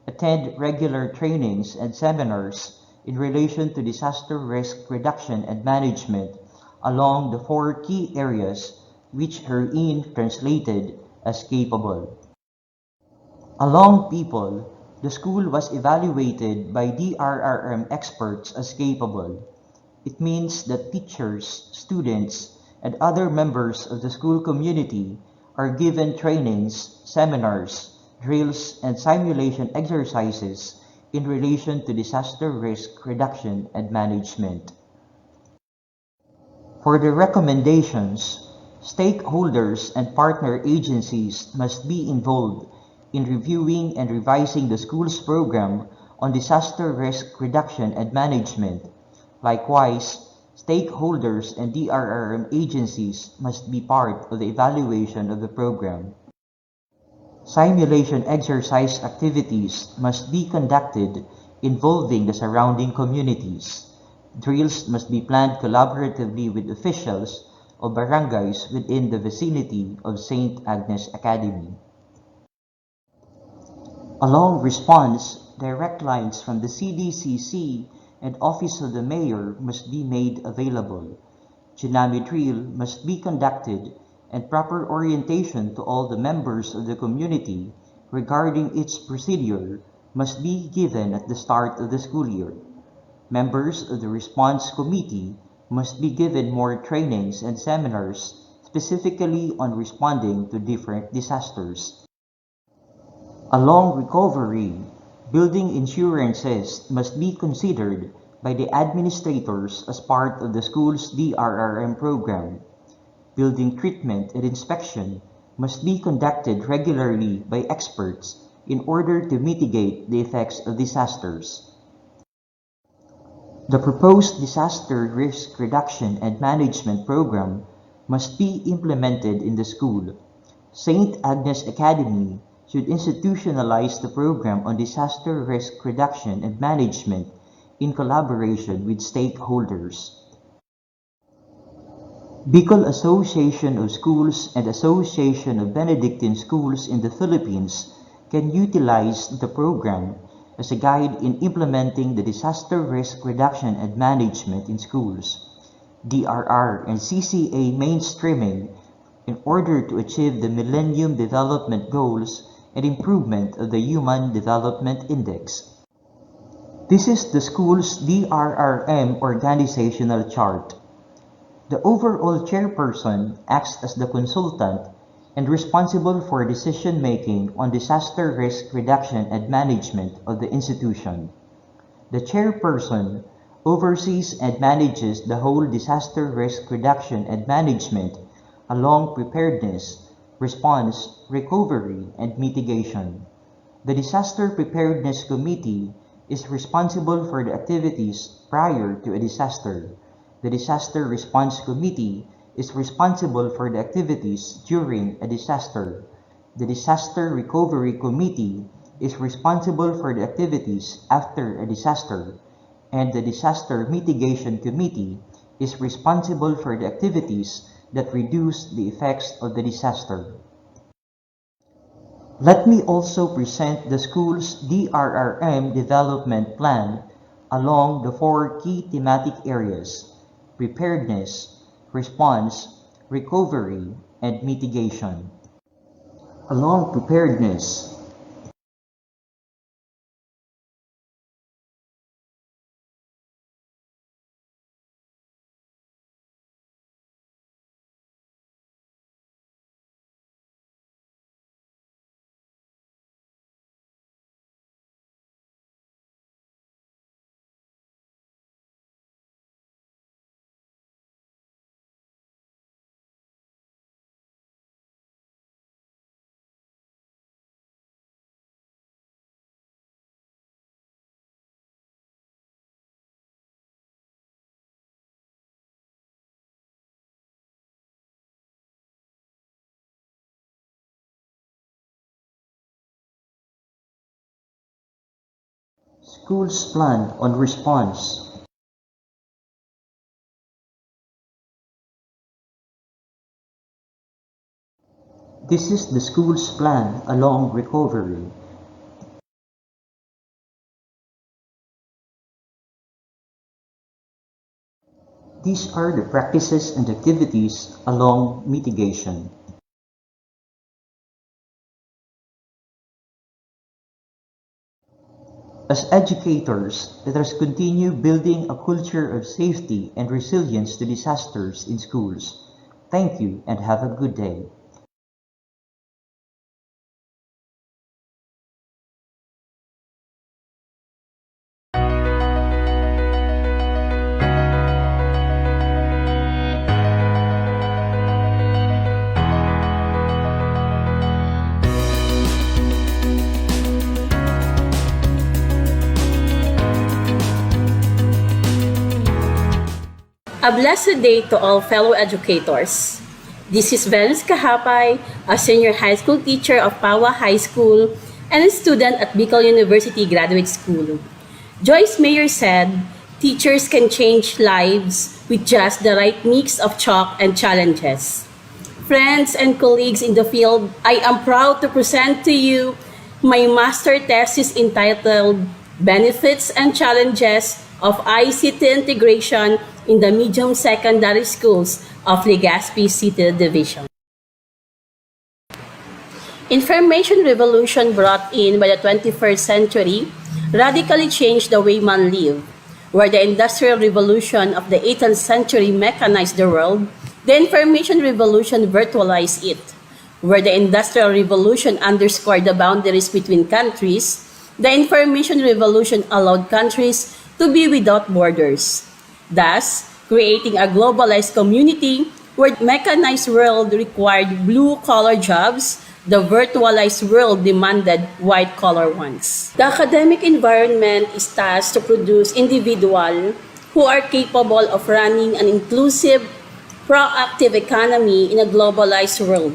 attend regular trainings and seminars in relation to disaster risk reduction and management along the four key areas which herein translated as capable. Along people, the school was evaluated by D R R M experts as capable. It means that teachers, students, and other members of the school community are given trainings, seminars, drills, and simulation exercises in relation to disaster risk reduction and management. For the recommendations, stakeholders and partner agencies must be involved in reviewing and revising the school's program on disaster risk reduction and management. Likewise, stakeholders and D R R M agencies must be part of the evaluation of the program. Simulation exercise activities must be conducted involving the surrounding communities. Drills must be planned collaboratively with officials of barangays within the vicinity of Saint Agnes Academy. Along response, direct lines from the C D C C and Office of the Mayor must be made available. Tsunami drill must be conducted and proper orientation to all the members of the community regarding its procedure must be given at the start of the school year. Members of the response committee must be given more trainings and seminars specifically on responding to different disasters. Along recovery, building insurances must be considered by the administrators as part of the school's D R R M program. Building treatment and inspection must be conducted regularly by experts in order to mitigate the effects of disasters. The proposed disaster risk reduction and management program must be implemented in the school. Saint Agnes Academy should institutionalize the program on disaster risk reduction and management in collaboration with stakeholders. Bicol Association of Schools and Association of Benedictine Schools in the Philippines can utilize the program as a guide in implementing the disaster risk reduction and management in schools, D R R and C C A mainstreaming in order to achieve the Millennium Development Goals and improvement of the Human Development Index. This is the school's D R R M organizational chart. The overall chairperson acts as the consultant and responsible for decision-making on disaster risk reduction and management of the institution. The chairperson oversees and manages the whole disaster risk reduction and management along preparedness, response, recovery, and mitigation. The Disaster Preparedness Committee is responsible for the activities prior to a disaster. The Disaster Response Committee is responsible for the activities during a disaster. The Disaster Recovery Committee is responsible for the activities after a disaster, and the Disaster Mitigation Committee is responsible for the activities that reduce the effects of the disaster. Let me also present the school's D R R M development plan along the four key thematic areas: preparedness, response, recovery, and mitigation. Along preparedness, School's plan on response. This is the school's plan along recovery. These are the practices and activities along mitigation. As educators, let us continue building a culture of safety and resilience to disasters in schools. Thank you and have a good day. A blessed day to all fellow educators. This is Venus Kahapay, a senior high school teacher of Pawa High School and a student at Bicol University Graduate School. Joyce Meyer said, "Teachers can change lives with just the right mix of chalk and challenges." Friends and colleagues in the field, I am proud to present to you my master thesis entitled Benefits and Challenges of I C T Integration in the Medium Secondary Schools of Legazpi City Division. Information revolution brought in by the twenty-first century radically changed the way man live. Where the industrial revolution of the eighteenth century mechanized the world, the information revolution virtualized it. Where the industrial revolution underscored the boundaries between countries, the information revolution allowed countries to be without borders, thus creating a globalized community where mechanized world required blue-collar jobs, the virtualized world demanded white-collar ones. The academic environment is tasked to produce individual who are capable of running an inclusive, proactive economy in a globalized world.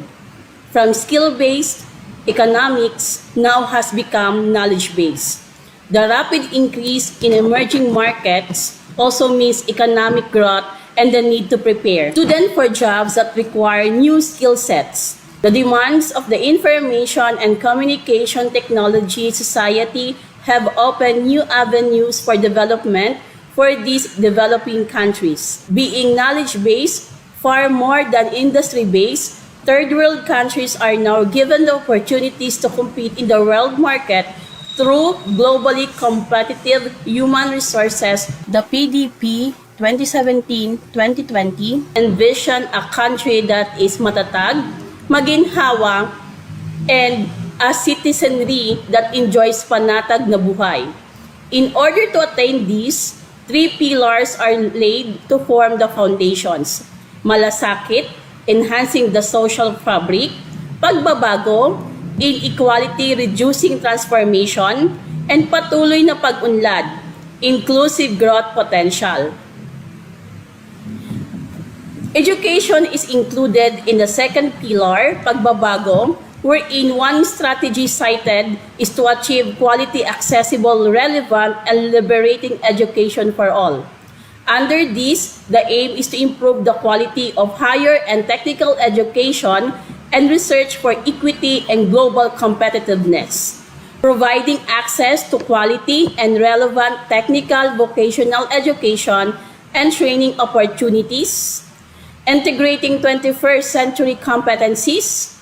From skill-based, economics now has become knowledge-based. The rapid increase in emerging markets also means economic growth and the need to prepare students for jobs that require new skill sets. The demands of the information and communication technology society have opened new avenues for development for these developing countries. Being knowledge-based, far more than industry-based, third world countries are now given the opportunities to compete in the world market through globally competitive human resources. The P D P twenty seventeen twenty twenty envision a country that is matatag, maginhawa, and a citizenry that enjoys panatag na buhay. In order to attain this, Three pillars are laid to form the foundations: malasakit, enhancing the social fabric, pagbabago, inequality reducing transformation, and patuloy na pag-unlad, inclusive growth potential. Education is included in the second pillar, pagbabago, wherein one strategy cited is to achieve quality, accessible, relevant, and liberating education for all. Under this, the aim is to improve the quality of higher and technical education and research for equity and global competitiveness, providing access to quality and relevant technical vocational education and training opportunities, integrating twenty-first century competencies,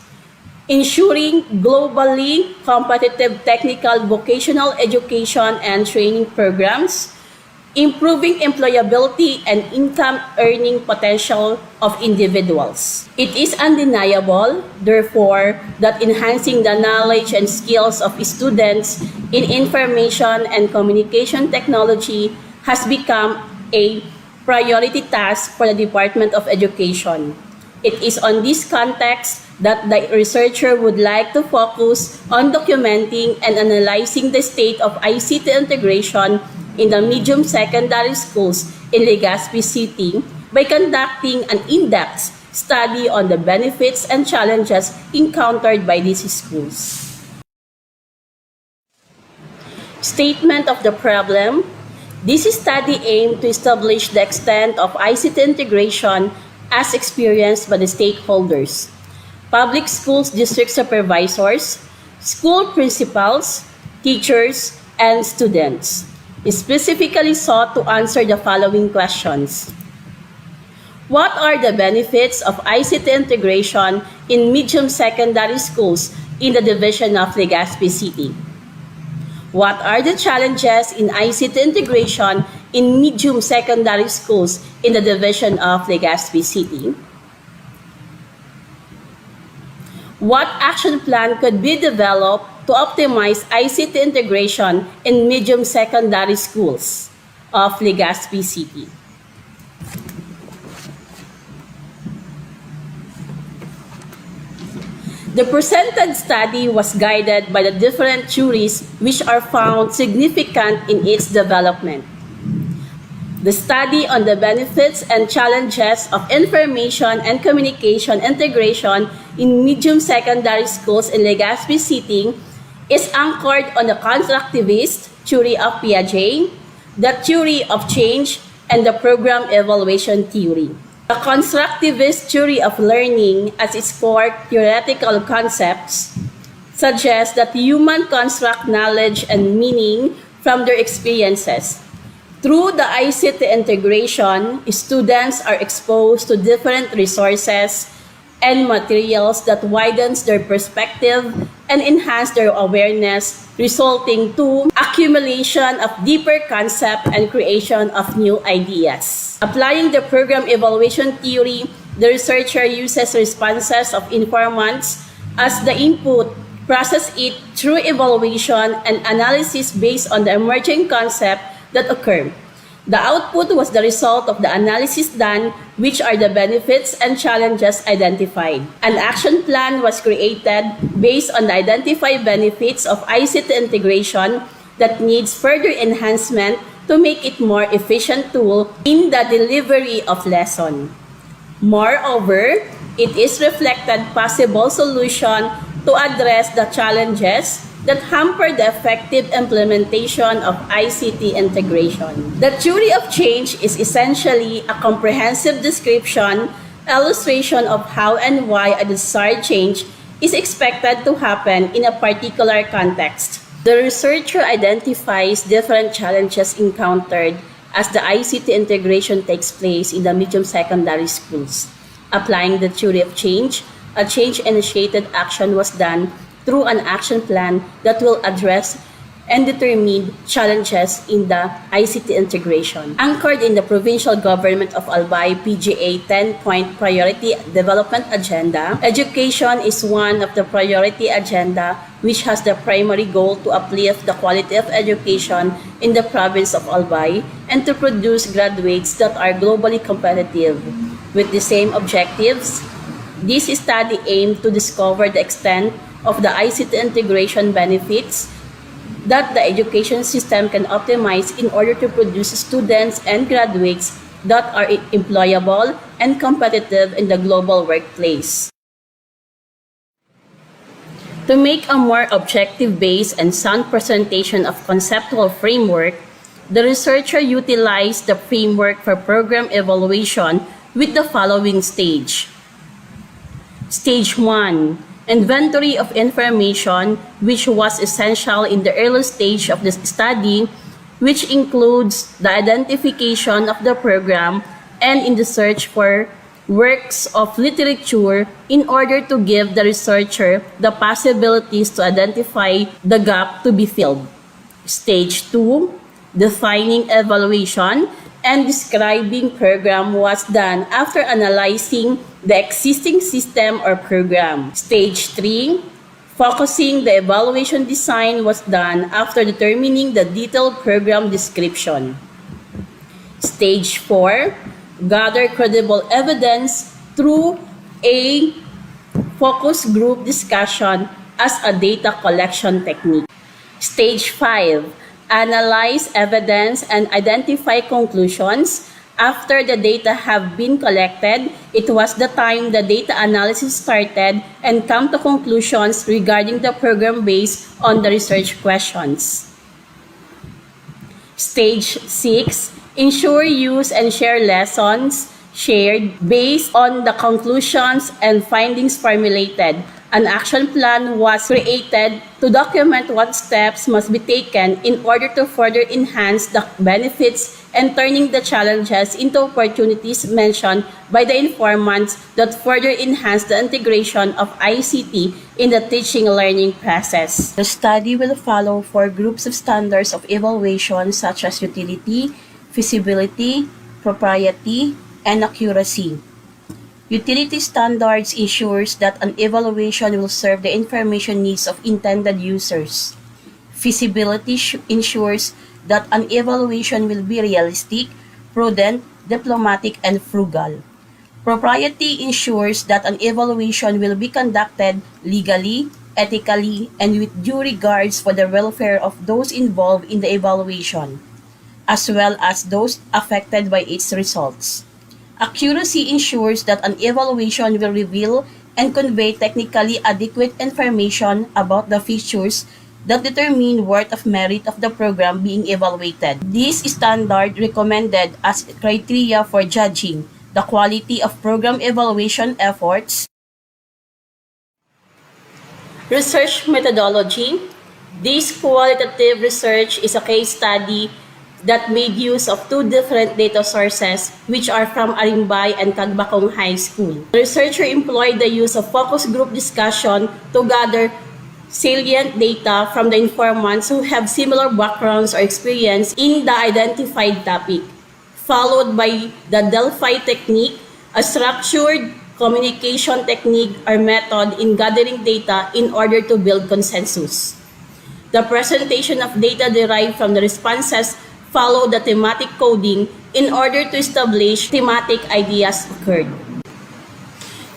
ensuring globally competitive technical vocational education and training programs, improving employability and income earning potential of individuals. It is undeniable, therefore, that enhancing the knowledge and skills of students in information and communication technology has become a priority task for the Department of Education. It is on this context that the researcher would like to focus on documenting and analyzing the state of I C T integration in the medium secondary schools in Legazpi City by conducting an in-depth study on the benefits and challenges encountered by these schools. Statement of the problem. This study aimed to establish the extent of I C T integration as experienced by the stakeholders: public schools district supervisors, school principals, teachers, and students. It specifically sought to answer the following questions: What are the benefits of I C T integration in medium secondary schools in the division of Legazpi City? What are the challenges in I C T integration in medium secondary schools in the division of Legazpi City? What action plan could be developed to optimize I C T integration in medium secondary schools of Legazpi City? The presented study was guided by the different theories which are found significant in its development. The study on the benefits and challenges of information and communication integration in medium secondary schools in Legazpi City is anchored on the constructivist theory of Piaget, the theory of change, and the program evaluation theory. The constructivist theory of learning, as its core theoretical concepts, suggests that human construct knowledge and meaning from their experiences. Through the I C T integration, students are exposed to different resources and materials that widens their perspective and enhance their awareness, resulting to accumulation of deeper concept and creation of new ideas. Applying the program evaluation theory, the researcher uses responses of informants as the input, process it through evaluation and analysis based on the emerging concept that occur. The output was the result of the analysis done, which are the benefits and challenges identified. An action plan was created based on the identified benefits of I C T integration that needs further enhancement to make it more efficient tool in the delivery of lesson. Moreover, it is reflected possible solution to address the challenges that hamper the effective implementation of I C T integration. The theory of change is essentially a comprehensive description, illustration of how and why a desired change is expected to happen in a particular context. The researcher identifies different challenges encountered as the I C T integration takes place in the medium secondary schools. Applying the theory of change, a change initiated action was done through an action plan that will address and determined challenges in the I C T integration. Anchored in the Provincial Government of Albay P G A ten-point Priority Development Agenda, education is one of the priority agenda which has the primary goal to uplift the quality of education in the province of Albay and to produce graduates that are globally competitive. With the same objectives, this study aimed to discover the extent of the I C T integration benefits that the education system can optimize in order to produce students and graduates that are employable and competitive in the global workplace. To make a more objective base and sound presentation of conceptual framework, the researcher utilized the framework for program evaluation with the following stage. Stage one, inventory of information, which was essential in the early stage of the study, which includes the identification of the program and in the search for works of literature in order to give the researcher the possibilities to identify the gap to be filled. Stage two, defining evaluation and describing program was done after analyzing the existing system or program. Stage three, focusing the evaluation design was done after determining the detailed program description. Stage four, gather credible evidence through a focus group discussion as a data collection technique. Stage five, analyze evidence and identify conclusions. After the data have been collected, it was the time the data analysis started and come to conclusions regarding the program based on the research questions. Stage six, ensure use and share lessons shared based on the conclusions and findings formulated. An action plan was created to document what steps must be taken in order to further enhance the benefits and turning the challenges into opportunities mentioned by the informants that further enhance the integration of I C T in the teaching learning process. The study will follow four groups of standards of evaluation such as utility, feasibility, propriety, and accuracy. Utility standards ensures that an evaluation will serve the information needs of intended users. Feasibility sh- ensures that an evaluation will be realistic, prudent, diplomatic, and frugal. Propriety ensures that an evaluation will be conducted legally, ethically, and with due regards for the welfare of those involved in the evaluation, as well as those affected by its results. Accuracy ensures that an evaluation will reveal and convey technically adequate information about the features that determine worth of merit of the program being evaluated. This standard recommended as criteria for judging the quality of program evaluation efforts. Research methodology. This qualitative research is a case study that made use of two different data sources, which are from Arimbay and Cagbacong High School. The researcher employed the use of focus group discussion to gather salient data from the informants who have similar backgrounds or experience in the identified topic, followed by the Delphi technique, a structured communication technique or method in gathering data in order to build consensus. The presentation of data derived from the responses followed the thematic coding in order to establish thematic ideas occurred.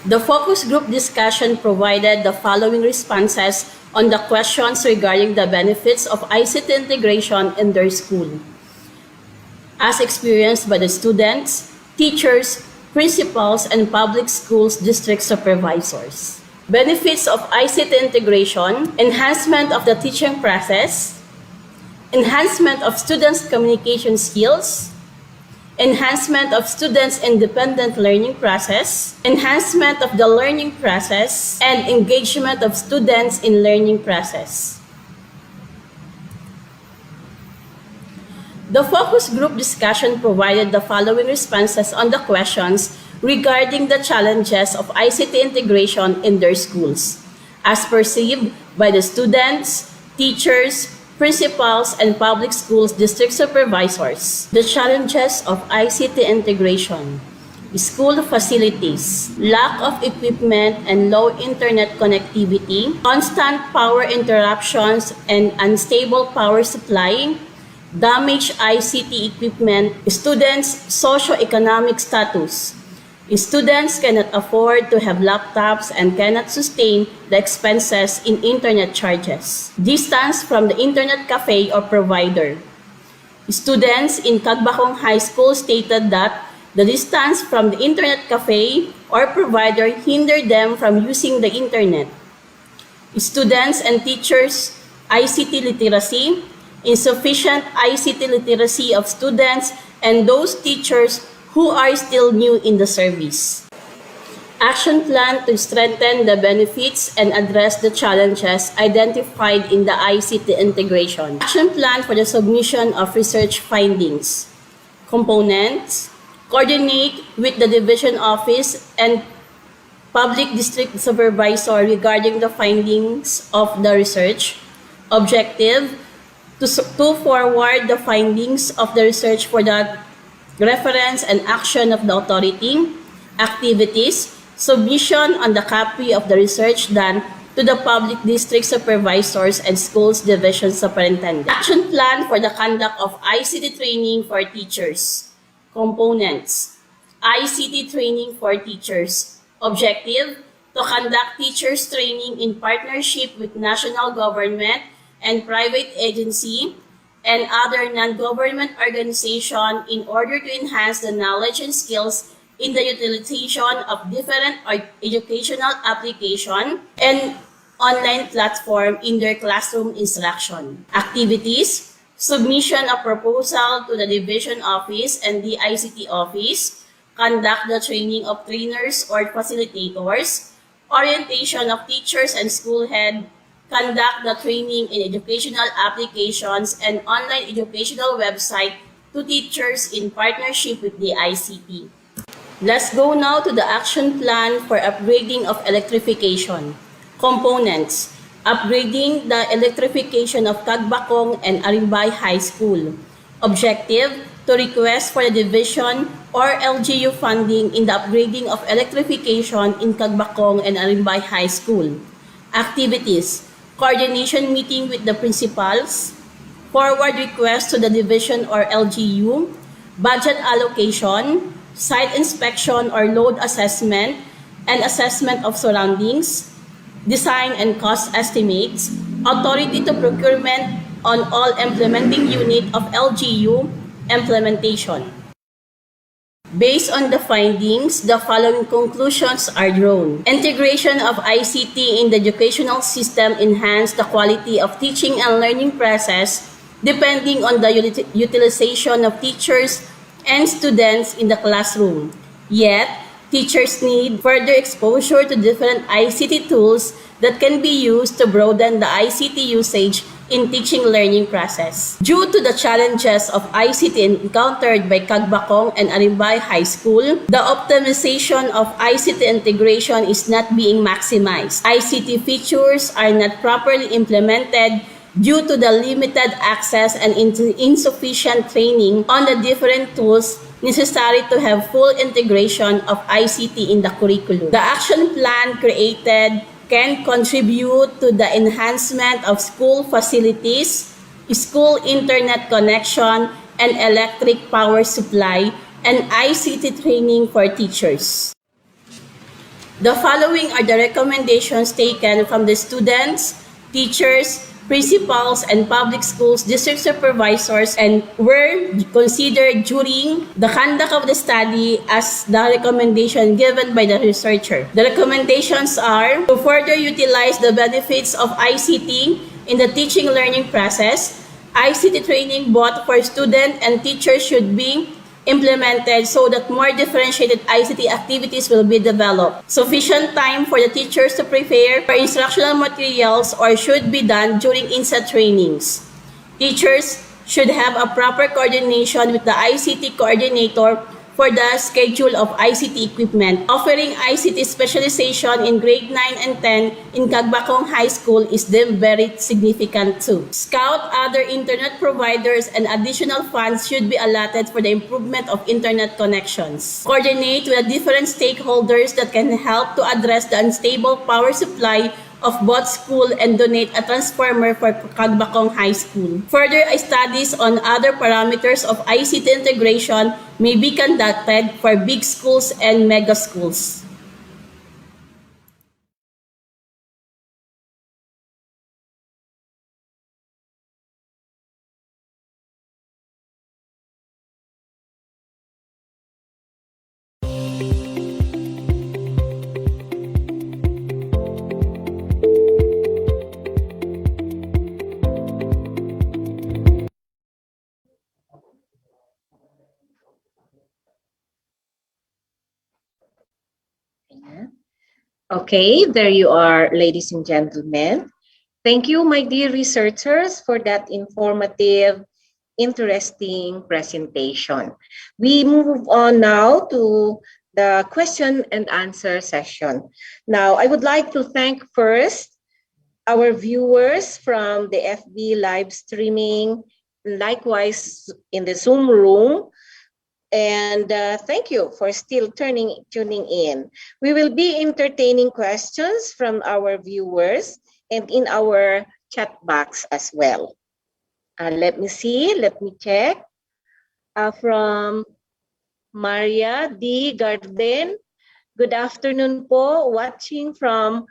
The focus group discussion provided the following responses on the questions regarding the benefits of I C T integration in their school, as experienced by the students, teachers, principals, and public schools district supervisors. Benefits of I C T integration: enhancement of the teaching process, enhancement of students' communication skills, enhancement of students' independent learning process, enhancement of the learning process, and engagement of students in learning process. The focus group discussion provided the following responses on the questions regarding the challenges of I C T integration in their schools, as perceived by the students, teachers, Principals and public schools district supervisors. The challenges of I C T integration, school facilities, lack of equipment and low internet connectivity, constant power interruptions and unstable power supply, damaged I C T equipment, students' socio-economic status. Students cannot afford to have laptops and cannot sustain the expenses in internet charges. Distance from the internet cafe or provider. Students in Cagbacong High School stated that the distance from the internet cafe or provider hindered them from using the internet. Students and teachers, I C T literacy, insufficient I C T literacy of students and those teachers who are still new in the service. Action plan to strengthen the benefits and address the challenges identified in the I C T integration. Action plan for the submission of research findings. Components. Coordinate with the division office and public district supervisor regarding the findings of the research. Objective, to, s- to forward the findings of the research for the reference and action of the authority. Activities, submission on the copy of the research done to the public district supervisors and schools division superintendent. Action plan for the conduct of I C T training for teachers. Components. I C T training for teachers. Objective, to conduct teachers training in partnership with national government and private agency and other non-government organization in order to enhance the knowledge and skills in the utilization of different or educational application and online platform in their classroom instruction. Activities, submission of proposal to the division office and D I C T office, conduct the training of trainers or facilitators, orientation of teachers and school head, conduct the training in educational applications and online educational website to teachers in partnership with the I C T. Let's go now to the action plan for upgrading of electrification. Components. Upgrading the electrification of Cagbacong and Arimbay High School. Objective, to request for the division or L G U funding in the upgrading of electrification in Cagbacong and Arimbay High School. Activities, coordination meeting with the principals, forward request to the division or L G U, budget allocation, site inspection or load assessment, and assessment of surroundings, design and cost estimates, authority to procurement on all implementing unit of L G U implementation. Based on the findings, the following conclusions are drawn. Integration of I C T in the educational system enhance the quality of teaching and learning process depending on the uti- utilization of teachers and students in the classroom. Yet, teachers need further exposure to different I C T tools that can be used to broaden the I C T usage in teaching learning process. Due to the challenges of I C T encountered by Cagbacong and Arimbay High School, the optimization of I C T integration is not being maximized. I C T features are not properly implemented due to the limited access and in- insufficient training on the different tools necessary to have full integration of I C T in the curriculum. The action plan created can contribute to the enhancement of school facilities, school internet connection, and electric power supply, and I C T training for teachers. The following are the recommendations taken from the students, teachers, principals, and public schools district supervisors and were considered during the conduct of the study as the recommendation given by the researcher. The recommendations are to further utilize the benefits of I C T in the teaching learning process. I C T training both for student and teachers should be implemented so that more differentiated I C T activities will be developed. Sufficient time for the teachers to prepare for instructional materials or should be done during insa trainings. Teachers should have a proper coordination with the I C T coordinator for the schedule of I C T equipment. Offering I C T specialization in grade nine and ten in Cagbacong High School is deemed very significant too. Scout other internet providers and additional funds should be allotted for the improvement of internet connections. Coordinate with the different stakeholders that can help to address the unstable power supply of both school and donate a transformer for Cagbacong High School. Further studies on other parameters of I C T integration may be conducted for big schools and mega schools. Ayan. Okay, there you are, ladies and gentlemen. Thank you, my dear researchers, for that informative, interesting presentation. We move on now to the question and answer session. Now, I would like to thank first our viewers from the F B live streaming, likewise in the Zoom room. And uh, thank you for still turning tuning in. We will be entertaining questions from our viewers and in our chat box as well. Uh, let me see, let me check. Uh, from Maria D. Garden, "Good afternoon po, watching from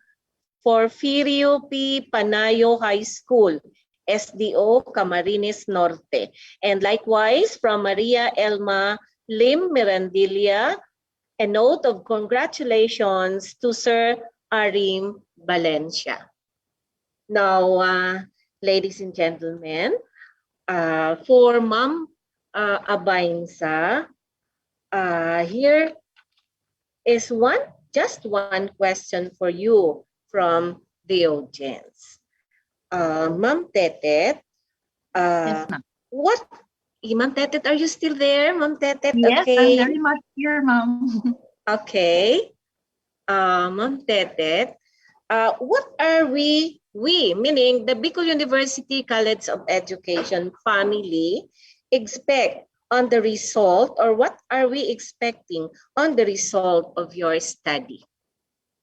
Porfirio P. Panayo High School, S D O, Camarines Norte." And likewise, from Maria Elma Lim Mirandilla, a note of congratulations to Sir Arim Valencia. Now, uh, ladies and gentlemen, uh, for Ma'am uh, Abainsa, uh, here is one, just one question for you from the audience. Uh, Ma'am Tetet, uh, Yes, ma'am. what, eh, Ma'am Tetet, are you still there, Ma'am Tetet? Yes, Okay. I'm very much here, ma'am. Okay. Uh, Ma'am Tetet, uh, what are we, we, meaning the Bicol University College of Education family, expect on the result, or what are we expecting on the result of your study?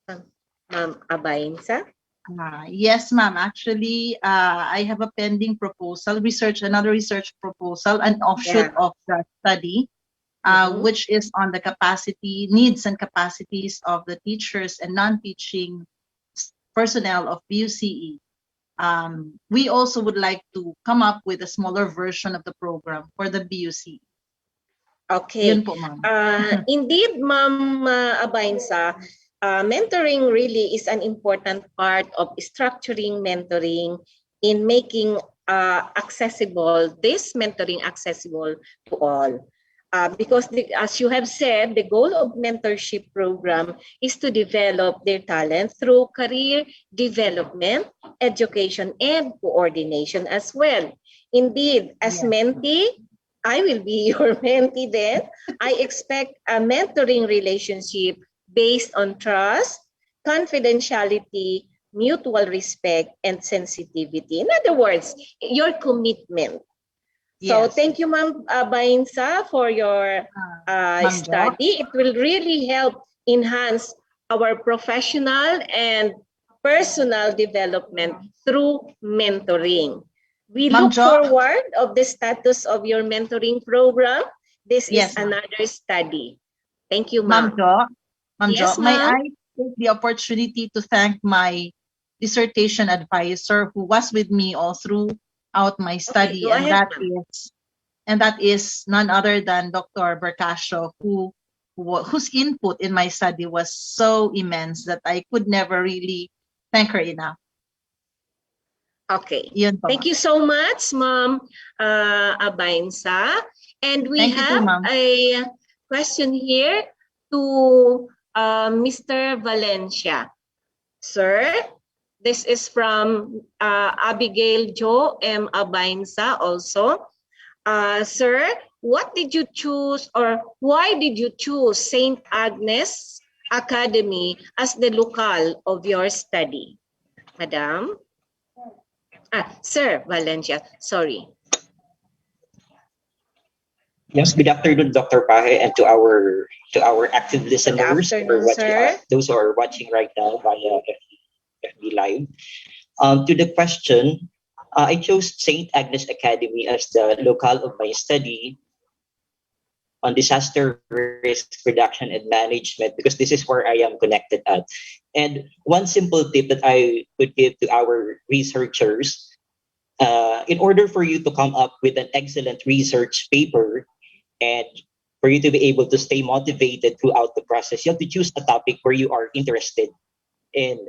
Um, Ma'am Abainsa? Uh, yes, ma'am. Actually, uh, I have a pending proposal, research, another research proposal, an offshoot Yeah. of the study, uh, Mhm. which is on the capacity, needs and capacities of the teachers and non-teaching s- personnel of B U C E. Um, we also would like to come up with a smaller version of the program for the B U C E. Okay. Yun po, ma'am. Uh, indeed, Ma'am uh, Abainsa, uh, mentoring really is an important part of structuring mentoring in making uh, accessible, this mentoring accessible to all. Uh, because the, as you have said, the goal of mentorship program is to develop their talent through career development, education, and coordination as well. Indeed, as Yes. mentee, I will be your mentee then. I expect a mentoring relationship based on trust, confidentiality, mutual respect, and sensitivity. In other words, your commitment. So Yes. Thank you, Ma'am uh, Bainsa, for your uh, Ma'am Jo. study. It will really help enhance our professional and personal development through mentoring. We Ma'am look Jo. forward of the status of your mentoring program. This is Yes, ma'am. Another study. Thank you, Ma'am ma'am. Jo, Ma'am Jo, Yes, may ma'am. I take the opportunity to thank my dissertation advisor who was with me all throughout my study, Go and ahead, that ma'am. is and that is none other than Doctor Bercasio, who, who whose input in my study was so immense that I could never really thank her enough. Okay. Yun po, Thank ma'am. you so much, Ma'am uh, Abainsa. And we Thank you too, have ma'am. a question here to uh, Mister Valencia. Sir, this is from uh, Abigail Jo M. Abainsa also. Uh, sir, what did you choose, or why did you choose Saint Agnes Academy as the local of your study? Madam? Ah, Sir Valencia, sorry. Yes, good afternoon, Doctor Pahe, and to our to our active listeners, afternoon, or watching, sir. Uh, those who are watching right now via F B Live. Um, to the question, uh, I chose Saint Agnes Academy as the locale of my study on disaster risk reduction and management, because this is where I am connected at. And one simple tip that I would give to our researchers, uh, in order for you to come up with an excellent research paper and for you to be able to stay motivated throughout the process, you have to choose a topic where you are interested in.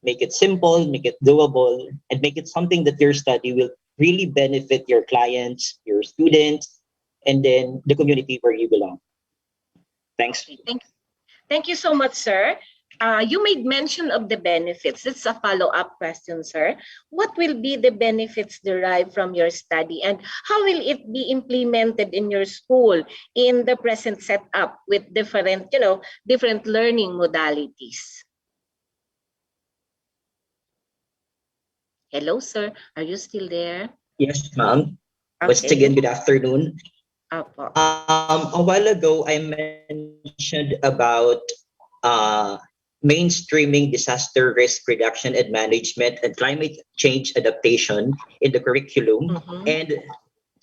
Make it simple, make it doable, and make it something that your study will really benefit your clients, your students, and then the community where you belong. Thanks. Thank, thank you so much, sir. Uh, you made mention of the benefits. That's a follow-up question, sir. What will be the benefits derived from your study, and how will it be implemented in your school in the present setup with different, you know, different learning modalities? Hello, sir. Are you still there? Yes, ma'am. Once again, good afternoon. Opo. Um, a while ago, I mentioned about uh, mainstreaming disaster risk reduction and management and climate change adaptation in the curriculum. Mhm. And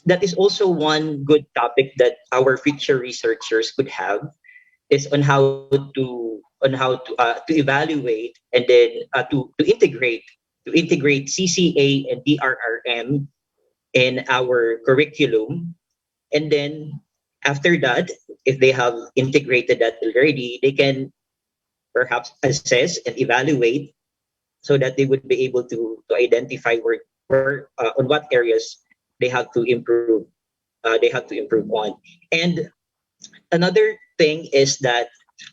that is also one good topic that our future researchers could have, is on how to on how to uh, to evaluate and then uh, to to integrate to integrate C C A and D R R M in our curriculum. And then after that, if they have integrated that already, they can perhaps assess and evaluate so that they would be able to, to identify where, where uh, on what areas they have to improve, uh, they have to improve on. And another thing is that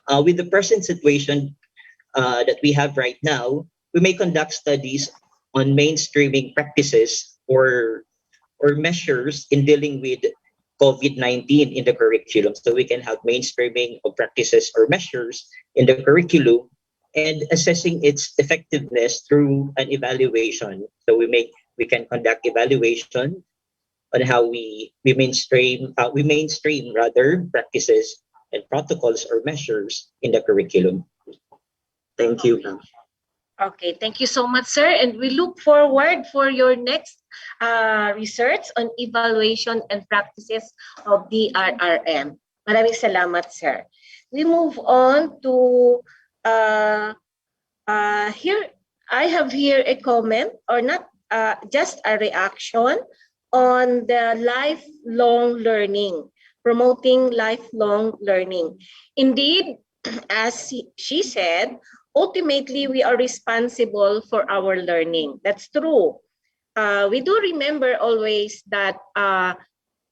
uh, with the present situation uh, that we have right now, we may conduct studies on mainstreaming practices or or measures in dealing with COVID nineteen in the curriculum. So we can have mainstreaming of practices or measures in the curriculum and assessing its effectiveness through an evaluation. So we make we can conduct evaluation on how we we mainstream uh, we mainstream rather practices and protocols or measures in the curriculum. Thank you, ma'am. Okay, thank you so much, sir. And we look forward for your next uh, research on evaluation and practices of D R R M. Maraming salamat, sir. We move on to uh, uh, here. I have here a comment, or not uh, just a reaction, on the lifelong learning, promoting lifelong learning. Indeed, as she, she said, ultimately we are responsible for our learning. That's true. Uh, we do remember always that uh,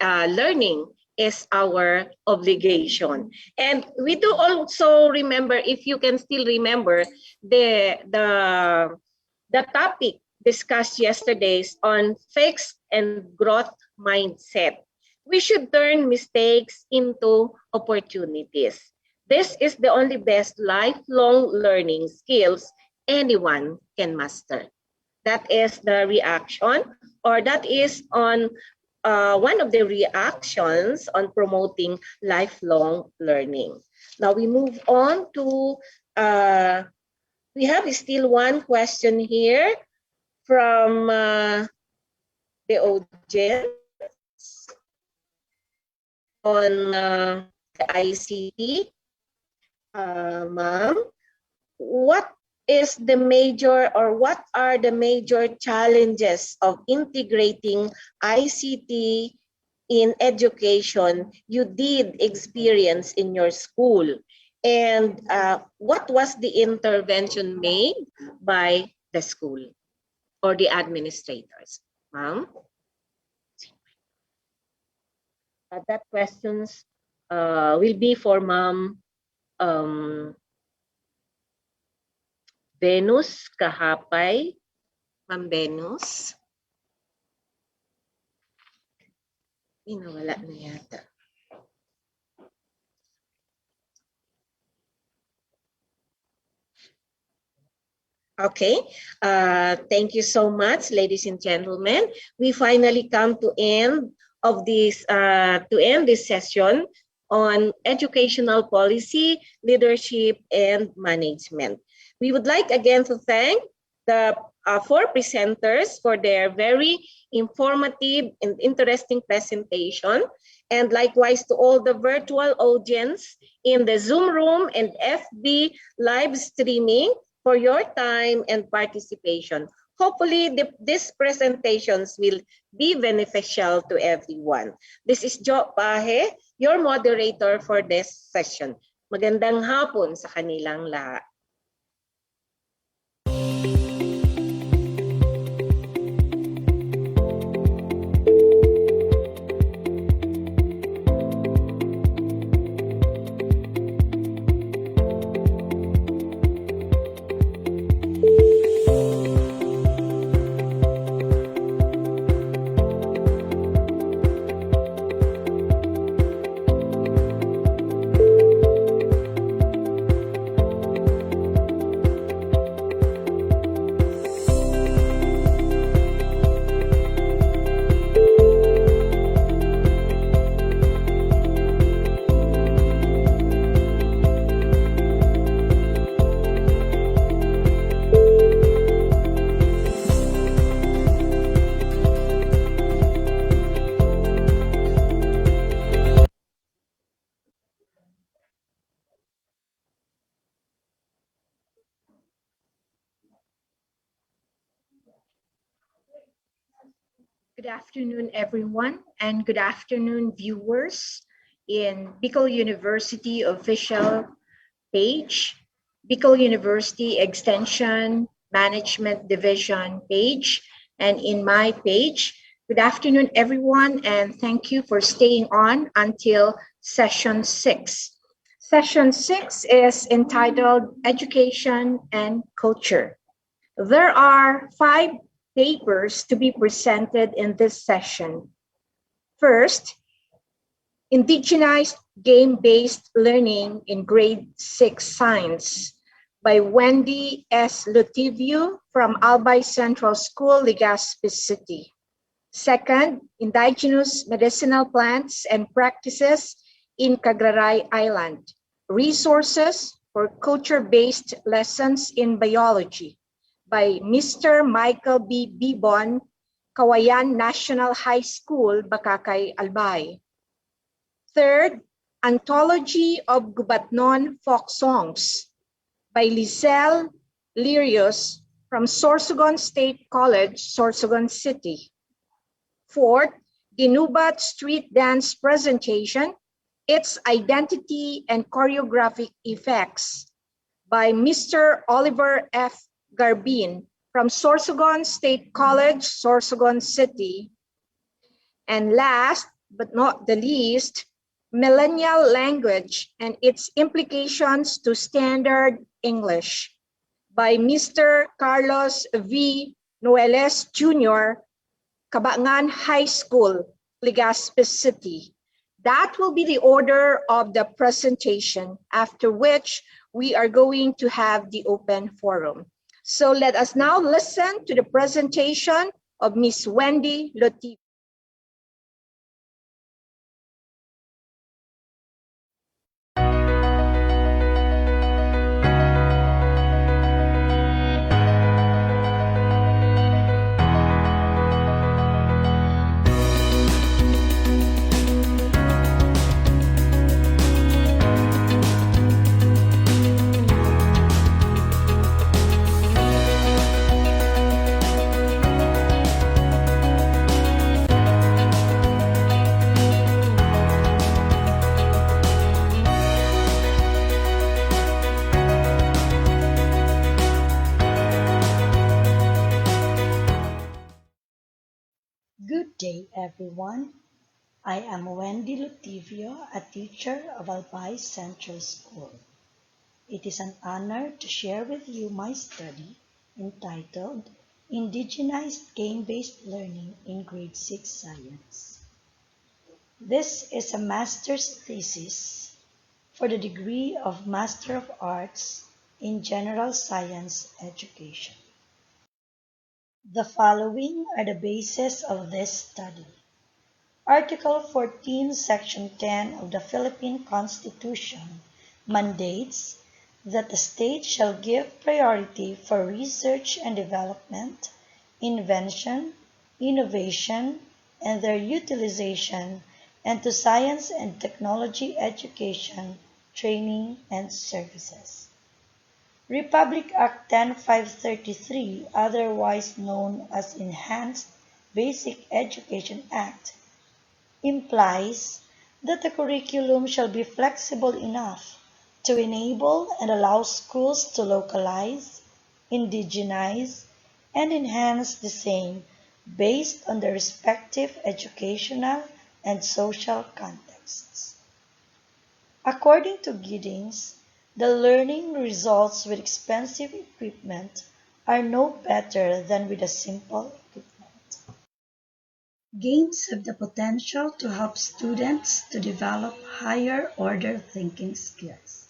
uh, learning is our obligation. And we do also remember, if you can still remember, the the the topic discussed yesterday is on fixed and growth mindset. We should turn mistakes into opportunities. This is the only best lifelong learning skills anyone can master. That is the reaction, or that is on uh, one of the reactions on promoting lifelong learning. Now we move on to, uh, we have still one question here from uh, the audience on uh, the I C T. Uh, ma'am, what is the major, or what are the major challenges of integrating I C T in education you did experience in your school? And uh, what was the intervention made by the school or the administrators? Ma'am? Uh, that questions uh, will be for Ma'am um, Venus Kahapay. Ma'am Venus. Ay, nawala na yata. Okay. Uh, thank you so much, ladies and gentlemen. We finally come to end of this, uh, to end this session on educational policy, leadership, and management. We would like again to thank the, uh, four presenters for their very informative and interesting presentation, and likewise to all the virtual audience in the Zoom room and F B live streaming for your time and participation. Hopefully, the, these presentations will be beneficial to everyone. This is Jo Pahe, your moderator for this session. Magandang hapon sa kanilang lahat. Good afternoon, everyone, and good afternoon, viewers in Bicol University official page, Bicol University Extension Management Division page, and in my page. Good afternoon, everyone, and thank you for staying on until session six. Session six is entitled Education and Culture. There are five papers to be presented in this session. First, Indigenized Game-Based Learning in Grade six Science by Wendy S. Lutivio from Albay Central School, Legazpi City. Second, Indigenous Medicinal Plants and Practices in Cagraray Island. Resources for Culture-Based Lessons in Biology by Mister Michael B. Bibon, Cauayan National High School, Bacacay, Albay. Third, Anthology of Gubatnon Folk Songs by Lizelle Lirios from Sorsogon State College, Sorsogon City. Fourth, Dinubat Street Dance Presentation, Its Identity and Choreographic Effects by Mister Oliver F. Garbin from Sorsogon State College, Sorsogon City. And last but not the least, Millennial Language and Its Implications to Standard English by Mister Carlos V. Noeles Junior, Cabangan High School, Legazpi City. That will be the order of the presentation, after which we are going to have the open forum. So let us now listen to the presentation of Miss Wendy Lotivo. Good day, everyone. I am Wendy Lutivio, a teacher of Albay Central School. It is an honor to share with you my study entitled Indigenized Game-Based Learning in Grade six Science. This is a master's thesis for the degree of Master of Arts in General Science Education. The following are the basis of this study. Article fourteen, Section ten of the Philippine Constitution mandates that the state shall give priority for research and development, invention, innovation, and their utilization, and to science and technology education, training, and services. Republic Act ten five thirty-three, otherwise known as Enhanced Basic Education Act, implies that the curriculum shall be flexible enough to enable and allow schools to localize, indigenize, and enhance the same based on their respective educational and social contexts. According to Giddings, the learning results with expensive equipment are no better than with a simple equipment. Games have the potential to help students to develop higher order thinking skills.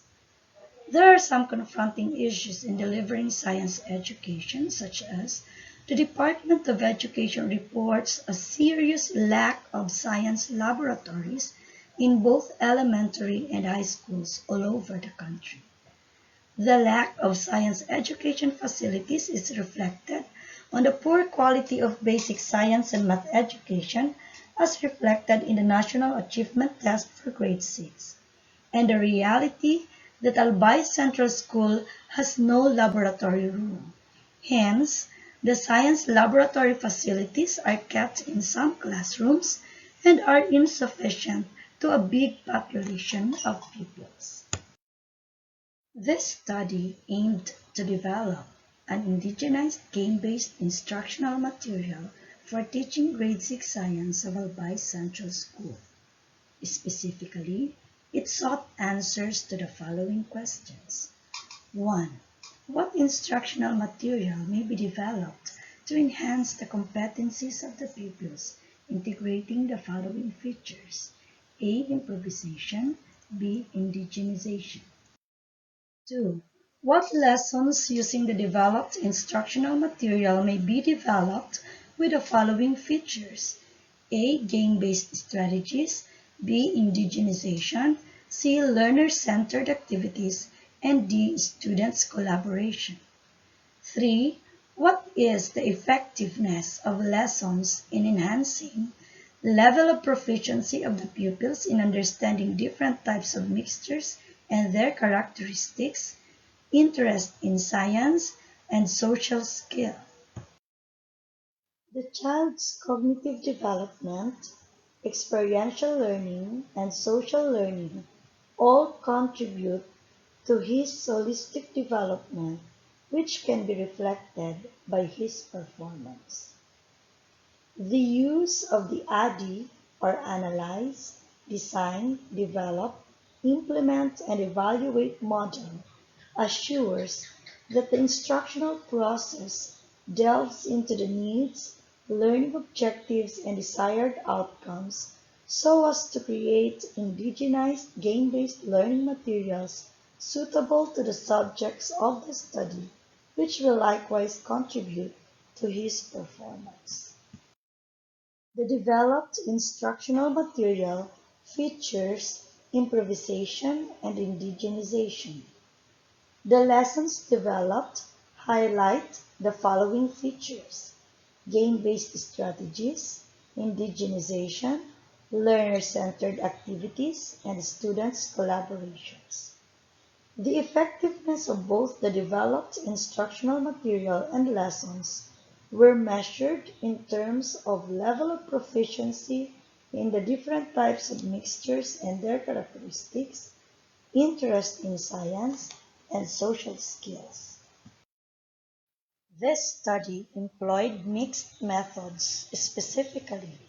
There are some confronting issues in delivering science education, such as the Department of Education reports a serious lack of science laboratories in both elementary and high schools all over the country. The lack of science education facilities is reflected on the poor quality of basic science and math education, as reflected in the National Achievement Test for Grade six, and the reality that Albay Central School has no laboratory room. Hence, the science laboratory facilities are kept in some classrooms and are insufficient to a big population of pupils. This study aimed to develop an indigenized game-based instructional material for teaching grade six science of Albay Central School. Specifically, it sought answers to the following questions. One, what instructional material may be developed to enhance the competencies of the pupils, integrating the following features? A, improvisation, B, indigenization. Two, what lessons using the developed instructional material may be developed with the following features? A, game-based strategies, B, indigenization, C, learner-centered activities, and D, students' collaboration. Three, what is the effectiveness of lessons in enhancing the level of proficiency of the pupils in understanding different types of mixtures and their characteristics, interest in science, and social skill? The child's cognitive development, experiential learning, and social learning all contribute to his holistic development, which can be reflected by his performance. The use of the ADDIE, or analyze, design, develop, implement, and evaluate model, assures that the instructional process delves into the needs, learning objectives, and desired outcomes so as to create indigenized game-based learning materials suitable to the subjects of the study, which will likewise contribute to his performance. The developed instructional material features improvisation and indigenization. The lessons developed highlight the following features: game-based strategies, indigenization, learner-centered activities, and students' collaborations. The effectiveness of both the developed instructional material and lessons were measured in terms of level of proficiency in the different types of mixtures and their characteristics, interest in science, and social skills. This study employed mixed methods, specifically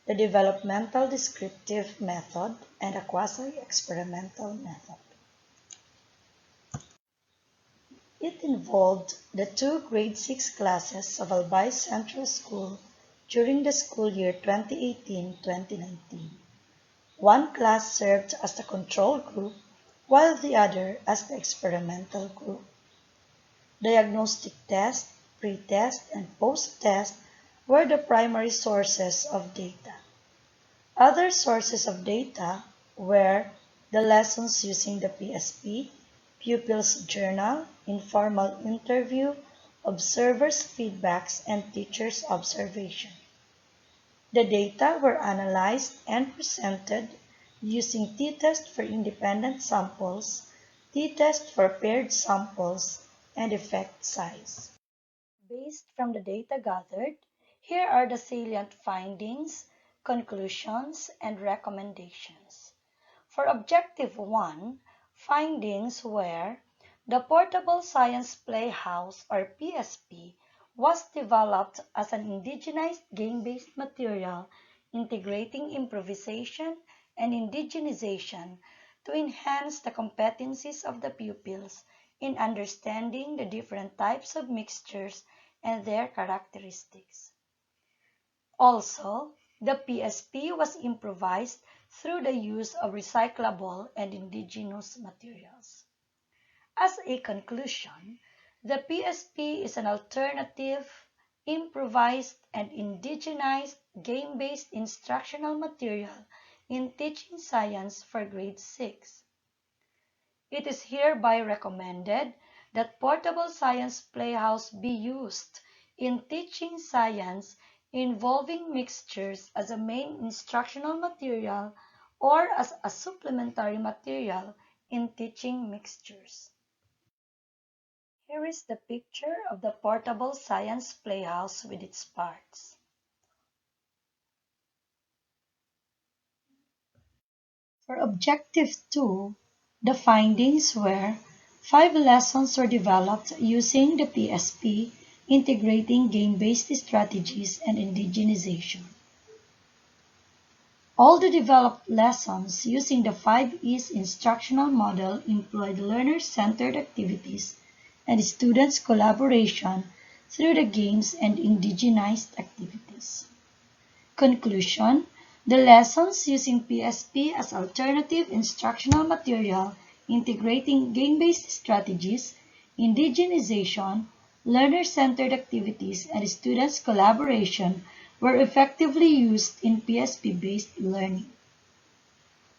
the developmental descriptive method and a quasi-experimental method. It involved the two grade six classes of Albay Central School during the school year twenty eighteen twenty nineteen. One class served as the control group, while the other as the experimental group. Diagnostic test, pre-test, and post-test were the primary sources of data. Other sources of data were the lessons using the P S P, pupils' journal, informal interview, observers' feedbacks, and teachers' observation. The data were analyzed and presented using t-test for independent samples, t-test for paired samples, and effect size. Based from the data gathered, here are the salient findings, conclusions, and recommendations. For Objective one, findings were the Portable Science Playhouse, or P S P, was developed as an indigenized game-based material integrating improvisation and indigenization to enhance the competencies of the pupils in understanding the different types of mixtures and their characteristics. Also, the P S P was improvised through the use of recyclable and indigenous materials. As a conclusion, the P S P is an alternative, improvised, and indigenized game-based instructional material in teaching science for grade six. It is hereby recommended that Portable Science Playhouse be used in teaching science involving mixtures as a main instructional material or as a supplementary material in teaching mixtures. Here is the picture of the Portable Science Playhouse with its parts. For Objective two, the findings were five lessons were developed using the P S P, integrating game-based strategies and indigenization. All the developed lessons using the five E's instructional model employed learner-centered activities and students' collaboration through the games and indigenized activities. Conclusion: the lessons using P S P as alternative instructional material, integrating game-based strategies, indigenization, learner-centered activities, and students' collaboration were effectively used in P S P-based learning.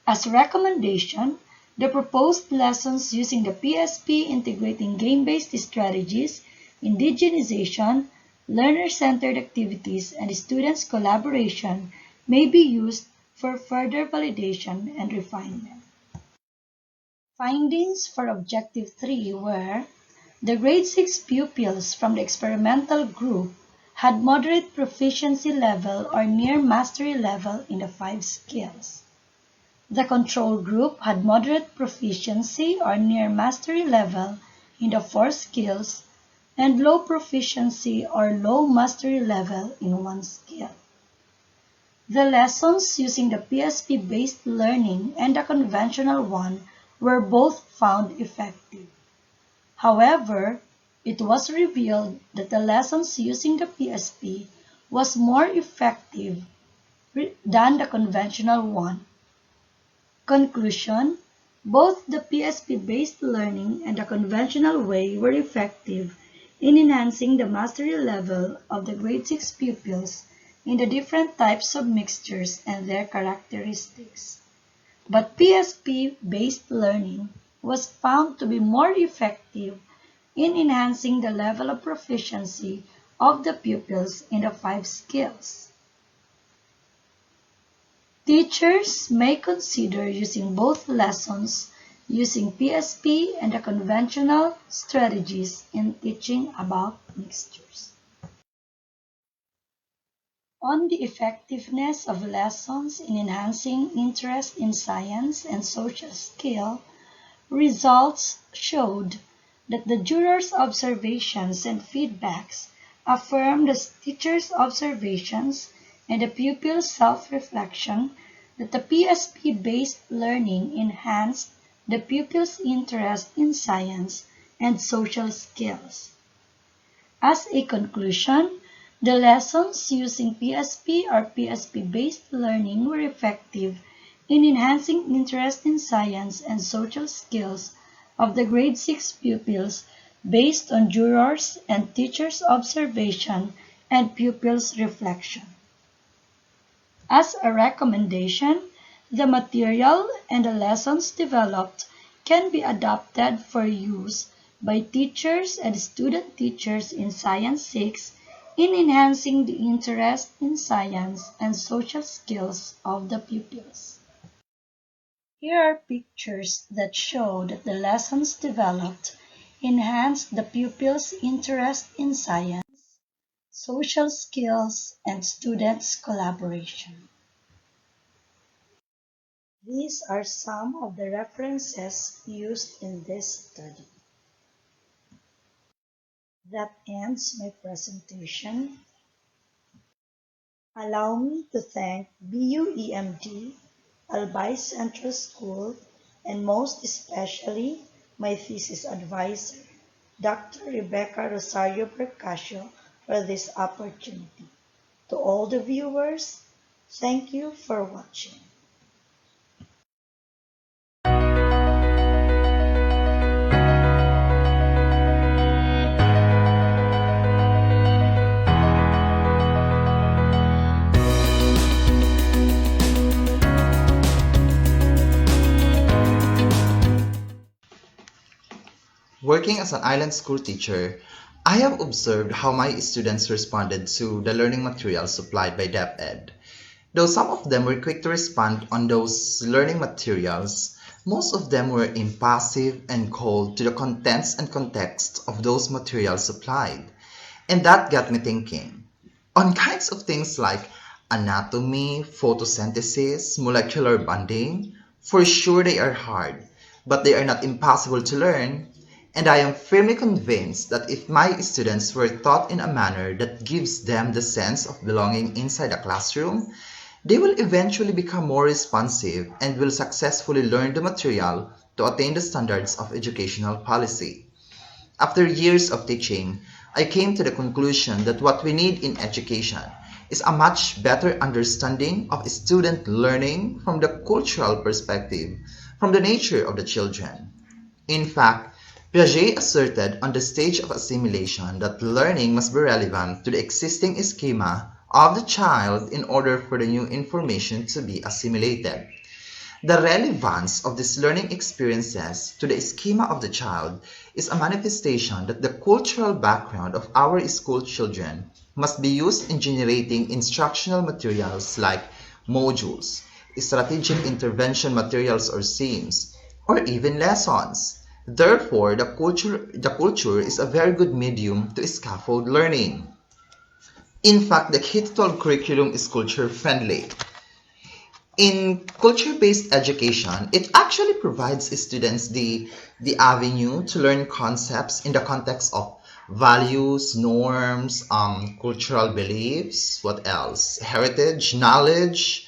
As recommendation, the proposed lessons using the P S P integrating game-based strategies, indigenization, learner-centered activities, and students' collaboration may be used for further validation and refinement. Findings for Objective three were: the grade six pupils from the experimental group had moderate proficiency level or near mastery level in the five skills. The control group had moderate proficiency or near mastery level in the four skills and low proficiency or low mastery level in one skill. The lessons using the P S P-based learning and the conventional one were both found effective. However, it was revealed that the lessons using the P S P was more effective re-, than the conventional one. Conclusion: both the P S P-based learning and the conventional way were effective in enhancing the mastery level of the grade six pupils in the different types of mixtures and their characteristics. But P S P-based learning was found to be more effective in enhancing the level of proficiency of the pupils in the five skills. Teachers may consider using both lessons using P S P and the conventional strategies in teaching about mixtures. On the effectiveness of lessons in enhancing interest in science and social skill, results showed that the jurors' observations and feedbacks affirm the teacher's observations and the pupil's self-reflection that the P S P-based learning enhanced the pupil's interest in science and social skills. As a conclusion, the lessons using P S P or P S P-based learning were effective in enhancing interest in science and social skills of the grade six pupils based on jurors' and teachers' observation and pupils' reflection. As a recommendation, the material and the lessons developed can be adapted for use by teachers and student teachers in Science six in enhancing the interest in science and social skills of the pupils. Here are pictures that show that the lessons developed enhanced the pupils' interest in science, social skills, and students' collaboration. These are some of the references used in this study. That ends my presentation. Allow me to thank B U E M D, Albay Central School, and most especially my thesis advisor, Doctor Rebecca Rosario Bercasio, for this opportunity. To all the viewers, thank you for watching. Working as an island school teacher, I have observed how my students responded to the learning materials supplied by DepEd. Though some of them were quick to respond on those learning materials, most of them were impassive and cold to the contents and context of those materials supplied. And that got me thinking. On kinds of things like anatomy, photosynthesis, molecular bonding, for sure they are hard, but they are not impossible to learn. And I am firmly convinced that if my students were taught in a manner that gives them the sense of belonging inside a classroom, they will eventually become more responsive and will successfully learn the material to attain the standards of educational policy. After years of teaching, I came to the conclusion that what we need in education is a much better understanding of student learning from the cultural perspective, from the nature of the children. In fact, Piaget asserted on the stage of assimilation that learning must be relevant to the existing schema of the child in order for the new information to be assimilated. The relevance of these learning experiences to the schema of the child is a manifestation that the cultural background of our school children must be used in generating instructional materials like modules, strategic intervention materials or SIMs, or even lessons. Therefore, the culture, the culture is a very good medium to scaffold learning. In fact, the K twelve curriculum is culture-friendly. In culture-based education, it actually provides students the, the avenue to learn concepts in the context of values, norms, um, cultural beliefs, what else? Heritage, knowledge,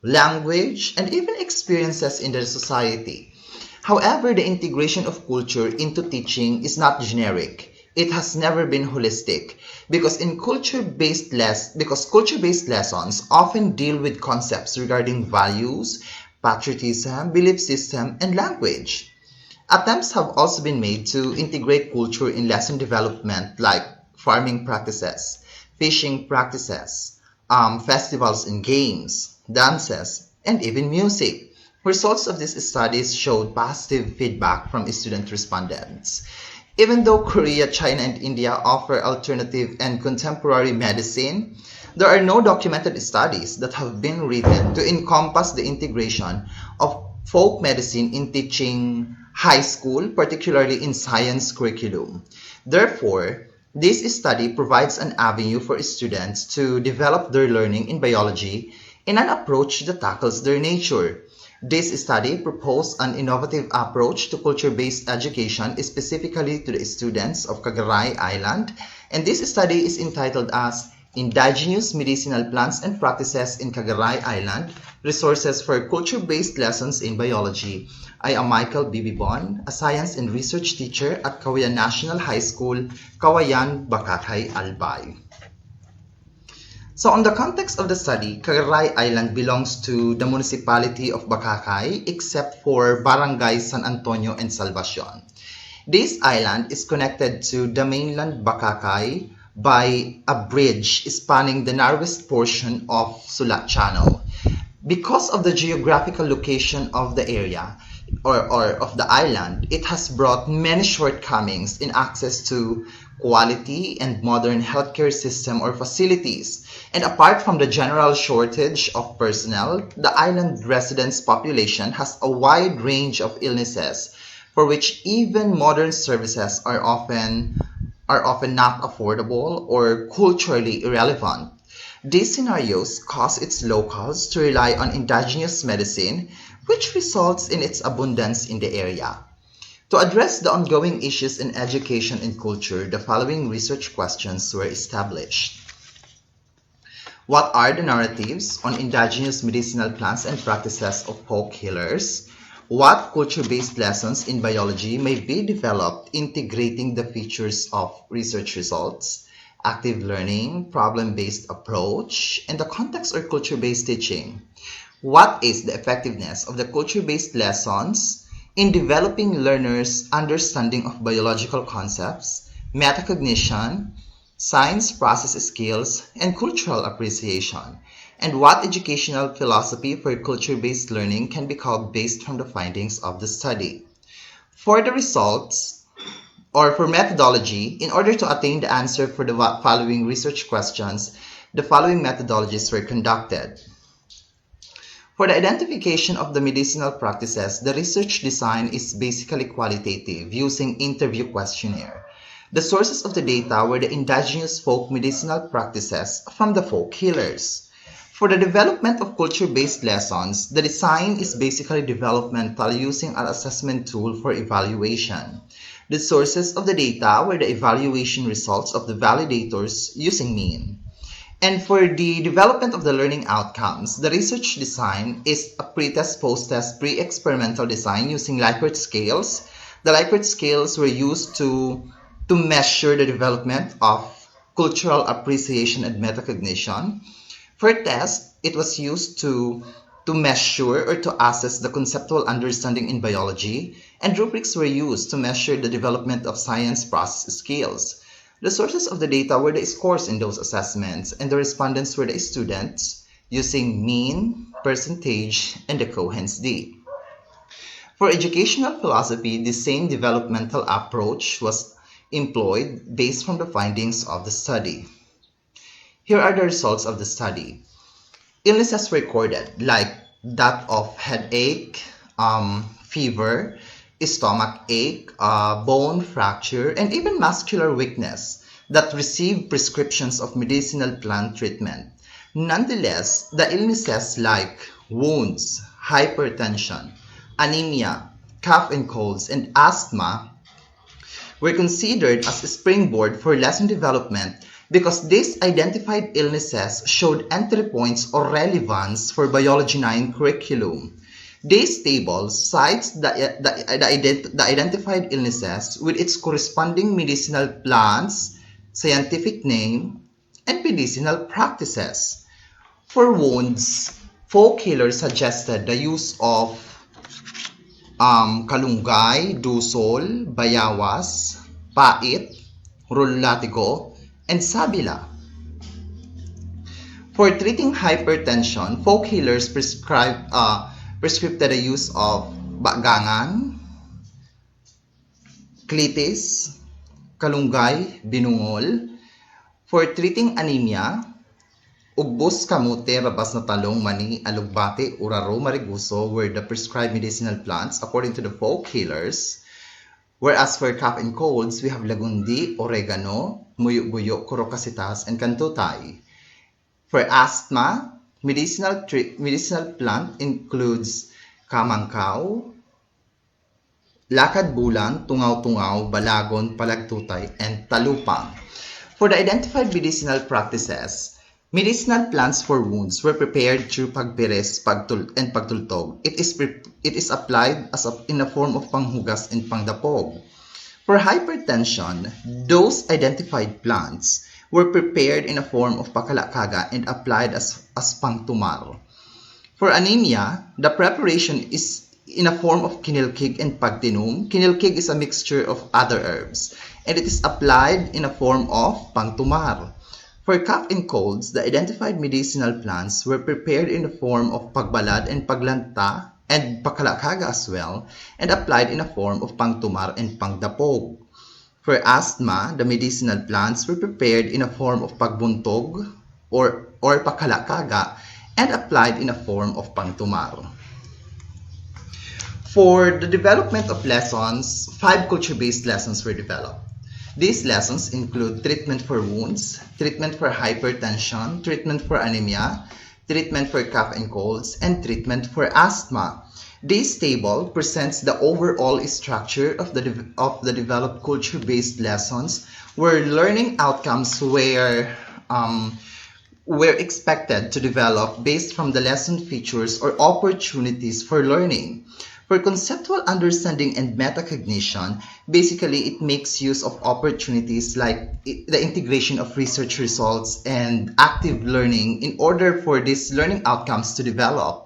language, and even experiences in the society. However, the integration of culture into teaching is not generic. It has never been holistic because in culture-based les- because culture-based lessons often deal with concepts regarding values, patriotism, belief system, and language. Attempts have also been made to integrate culture in lesson development, like farming practices, fishing practices, um, festivals and games, dances, and even music. Results of these studies showed positive feedback from student respondents. Even though Korea, China, and India offer alternative and contemporary medicine, there are no documented studies that have been written to encompass the integration of folk medicine in teaching high school, particularly in science curriculum. Therefore, this study provides an avenue for students to develop their learning in biology in an approach that tackles their nature. This study proposed an innovative approach to culture-based education, specifically to the students of Cagaray Island, and this study is entitled as Indigenous Medicinal Plants and Practices in Cagaray Island, Resources for Culture-Based Lessons in Biology. I am Michael Bibibon, a science and research teacher at Kawayan National High School, Kawayan, Bacacay, Albay. So on the context of the study, Cagaray Island belongs to the municipality of Bacacay, except for Barangay San Antonio and Salvacion. This island is connected to the mainland Bacacay by a bridge spanning the narrowest portion of Sulat Channel. Because of the geographical location of the area or, or of the island, it has brought many shortcomings in access to quality and modern healthcare system or facilities. And apart from the general shortage of personnel, the island residents' population has a wide range of illnesses for which even modern services are often are often not affordable or culturally irrelevant. These scenarios cause its locals to rely on indigenous medicine, which results in its abundance in the area. To address the ongoing issues in education and culture, the following research questions were established. What are the narratives on indigenous medicinal plants and practices of folk healers? What culture-based lessons in biology may be developed integrating the features of research results, active learning, problem-based approach, and the context or culture-based teaching? What is the effectiveness of the culture-based lessons in developing learners' understanding of biological concepts, metacognition, science process skills, and cultural appreciation? And what educational philosophy for culture-based learning can be called based from the findings of the study? For the results, or for methodology, in order to attain the answer for the wa- following research questions, the following methodologies were conducted. For the identification of the medicinal practices, the research design is basically qualitative, using interview questionnaire. The sources of the data were the indigenous folk medicinal practices from the folk healers. For the development of culture-based lessons, the design is basically developmental, using an assessment tool for evaluation. The sources of the data were the evaluation results of the validators using mean. And for the development of the learning outcomes, the research design is a pre-test, post-test, pre-experimental design using Likert scales. The Likert scales were used to, to measure the development of cultural appreciation and metacognition. For test, it was used to, to measure or to assess the conceptual understanding in biology, and rubrics were used to measure the development of science process skills. The sources of the data were the scores in those assessments, and the respondents were the students using mean, percentage, and the Cohen's D. For educational philosophy, the same developmental approach was employed based from the findings of the study. Here are the results of the study. Illnesses recorded, like that of headache, um, fever, stomach ache, uh, bone fracture, and even muscular weakness that receive prescriptions of medicinal plant treatment. Nonetheless, the illnesses like wounds, hypertension, anemia, cough and colds, and asthma were considered as a springboard for lesson development because these identified illnesses showed entry points or relevance for Biology nine curriculum. This table cites the, the, the, ident- the identified illnesses with its corresponding medicinal plants, scientific name, and medicinal practices. For wounds, folk healers suggested the use of um, kalunggay, dusol, bayawas, pait, rol latigo, and sabila. For treating hypertension, folk healers prescribe uh, prescribed the use of bagangan, klitis, kalunggay, binungol. For treating anemia, ugbos, kamote, rabas na talong, mani, alugbati, uraro, mariguso were the prescribed medicinal plants according to the folk healers. Whereas for cough and colds, we have lagundi, oregano, muyo-buyo, kurokasitas, and kantutay. For asthma, medicinal tri- medicinal plant includes kamangkaw, lakad bulan, tungaw-tungaw, balagon, palagtutay, and talupang. For the identified medicinal practices, medicinal plants for wounds were prepared through pagpiris pagtul- and pagtultog. It is, pre- it is applied as a, in a form of panghugas and pangdapog. For hypertension, those identified plants were prepared in a form of pakalakaga and applied as, as pangtumar. For anemia, the preparation is in a form of kinilkig and pagtinom. Kinilkig is a mixture of other herbs, and it is applied in a form of pangtumar. For cough and colds, the identified medicinal plants were prepared in the form of pagbalad and paglanta and pakalakaga as well, and applied in a form of pangtumar and pangdapog. For asthma, the medicinal plants were prepared in a form of pagbuntog or, or pakalakaga and applied in a form of pangtumar. For the development of lessons, five culture-based lessons were developed. These lessons include treatment for wounds, treatment for hypertension, treatment for anemia, treatment for cough and colds, and treatment for asthma. This table presents the overall structure of the, of the developed culture-based lessons where learning outcomes were um, were expected to develop based from the lesson features or opportunities for learning. For conceptual understanding and metacognition, basically it makes use of opportunities like the integration of research results and active learning in order for these learning outcomes to develop.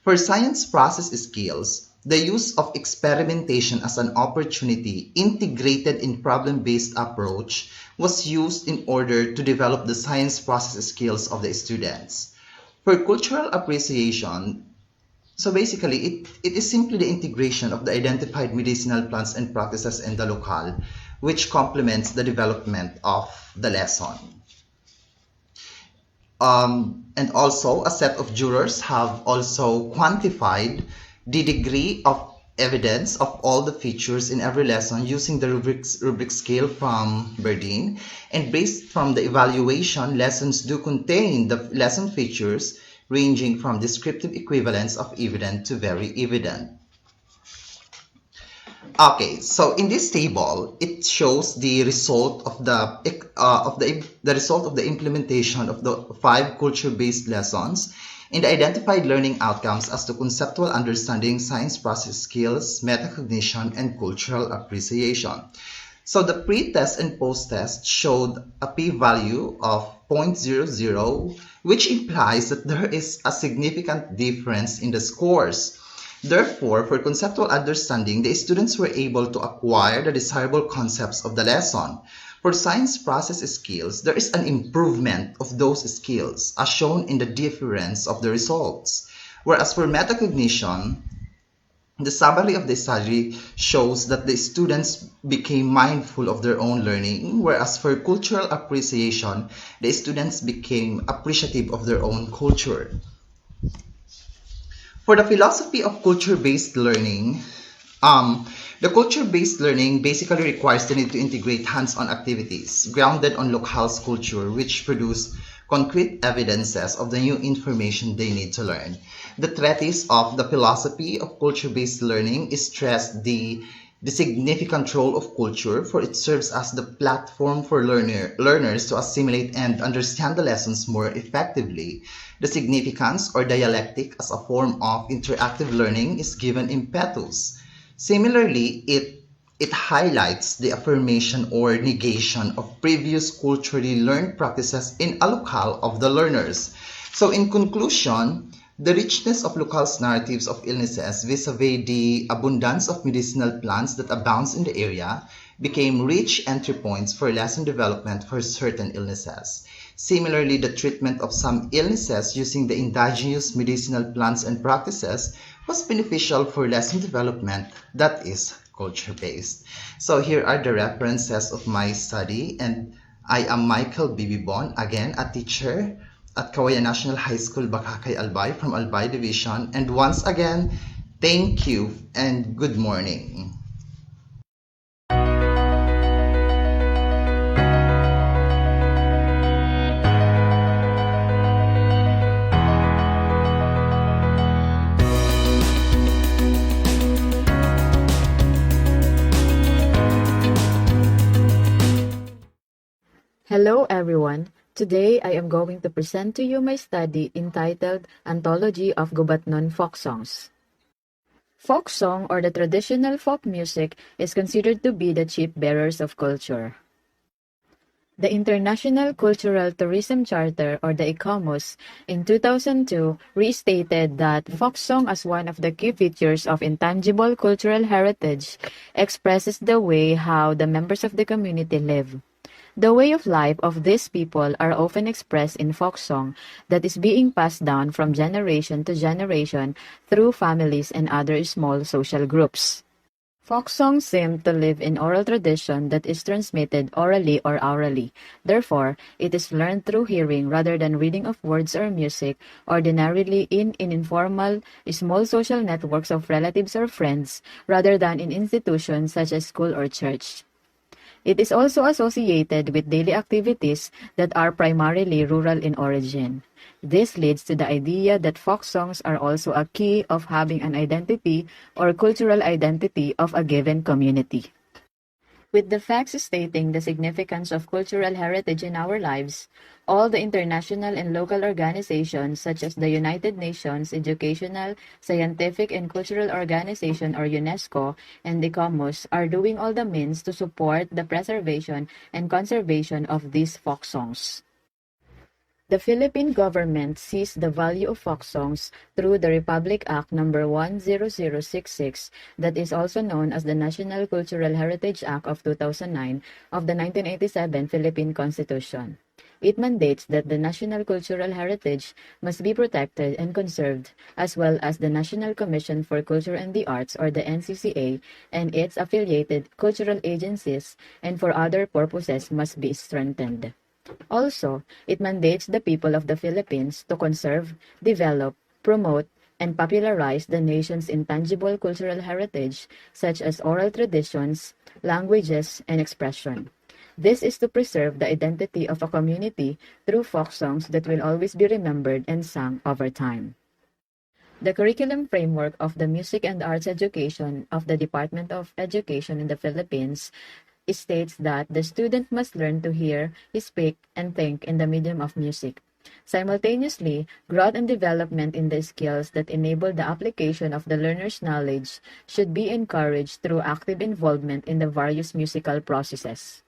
For science process skills, the use of experimentation as an opportunity integrated in problem-based approach was used in order to develop the science process skills of the students. For cultural appreciation, so basically, it, it is simply the integration of the identified medicinal plants and practices in the locale, which complements the development of the lesson. Um, and also, a set of jurors have also quantified the degree of evidence of all the features in every lesson using the rubric, rubric scale from Berdeen. And based from the evaluation, lessons do contain the lesson features ranging from descriptive equivalence of evident to very evident. Okay, so in this table, it shows the result of the uh, of the the result of the implementation of the five culture-based lessons and the identified learning outcomes as to conceptual understanding, science process skills, metacognition, and cultural appreciation. So the pre-test and post-test showed a p-value of zero point zero zero, which implies that there is a significant difference in the scores. Therefore, for conceptual understanding, the students were able to acquire the desirable concepts of the lesson. For science process skills, there is an improvement of those skills, as shown in the difference of the results. Whereas for metacognition, the summary of the study shows that the students became mindful of their own learning, whereas for cultural appreciation, the students became appreciative of their own culture. For the philosophy of culture-based learning, um, the culture-based learning basically requires the need to integrate hands-on activities grounded on locale's culture, which produce concrete evidences of the new information they need to learn. The treatise of the philosophy of culture-based learning stressed the the significant role of culture, for it serves as the platform for learner, learners to assimilate and understand the lessons more effectively. The significance or dialectic as a form of interactive learning is given impetus. Similarly, it it highlights the affirmation or negation of previous culturally learned practices in a locale of the learners. So in conclusion, the richness of locale's narratives of illnesses vis-a-vis the abundance of medicinal plants that abounds in the area became rich entry points for lesson development for certain illnesses. Similarly, the treatment of some illnesses using the indigenous medicinal plants and practices was beneficial for lesson development that is culture-based. So here are the references of my study, and I am Michael Bibibon, again, a teacher at Kawayan National High School, Bacacay, Albay, from Albay Division. And once again, thank you and good morning. Hello, everyone. Today, I am going to present to you my study entitled Anthology of Gubatnon Folk Songs. Folk song or the traditional folk music is considered to be the chief bearers of culture. The International Cultural Tourism Charter, or the ICOMOS, in two thousand two restated that folk song as one of the key features of intangible cultural heritage expresses the way how the members of the community live. The way of life of these people are often expressed in folk song that is being passed down from generation to generation through families and other small social groups. Folk songs seem to live in oral tradition that is transmitted orally or orally. Therefore, it is learned through hearing rather than reading of words or music, ordinarily in, in informal, small social networks of relatives or friends, rather than in institutions such as school or church. It is also associated with daily activities that are primarily rural in origin. This leads to the idea that folk songs are also a key of having an identity or cultural identity of a given community. With the facts stating the significance of cultural heritage in our lives, all the international and local organizations such as the United Nations Educational, Scientific, and Cultural Organization, or UNESCO, and the ICOMOS are doing all the means to support the preservation and conservation of these folk songs. The Philippine government sees the value of folk songs through the Republic Act Number one zero zero six six, that is also known as the National Cultural Heritage Act of two thousand nine of the nineteen eighty-seven Philippine Constitution. It mandates that the national cultural heritage must be protected and conserved, as well as the National Commission for Culture and the Arts, or the N C C A, and its affiliated cultural agencies, and for other purposes must be strengthened. Also, it mandates the people of the Philippines to conserve, develop, promote, and popularize the nation's intangible cultural heritage, such as oral traditions, languages, and expression. This is to preserve the identity of a community through folk songs that will always be remembered and sung over time. The curriculum framework of the Music and Arts Education of the Department of Education in the Philippines states that the student must learn to hear, speak, and think in the medium of music. Simultaneously, growth and development in the skills that enable the application of the learner's knowledge should be encouraged through active involvement in the various musical processes.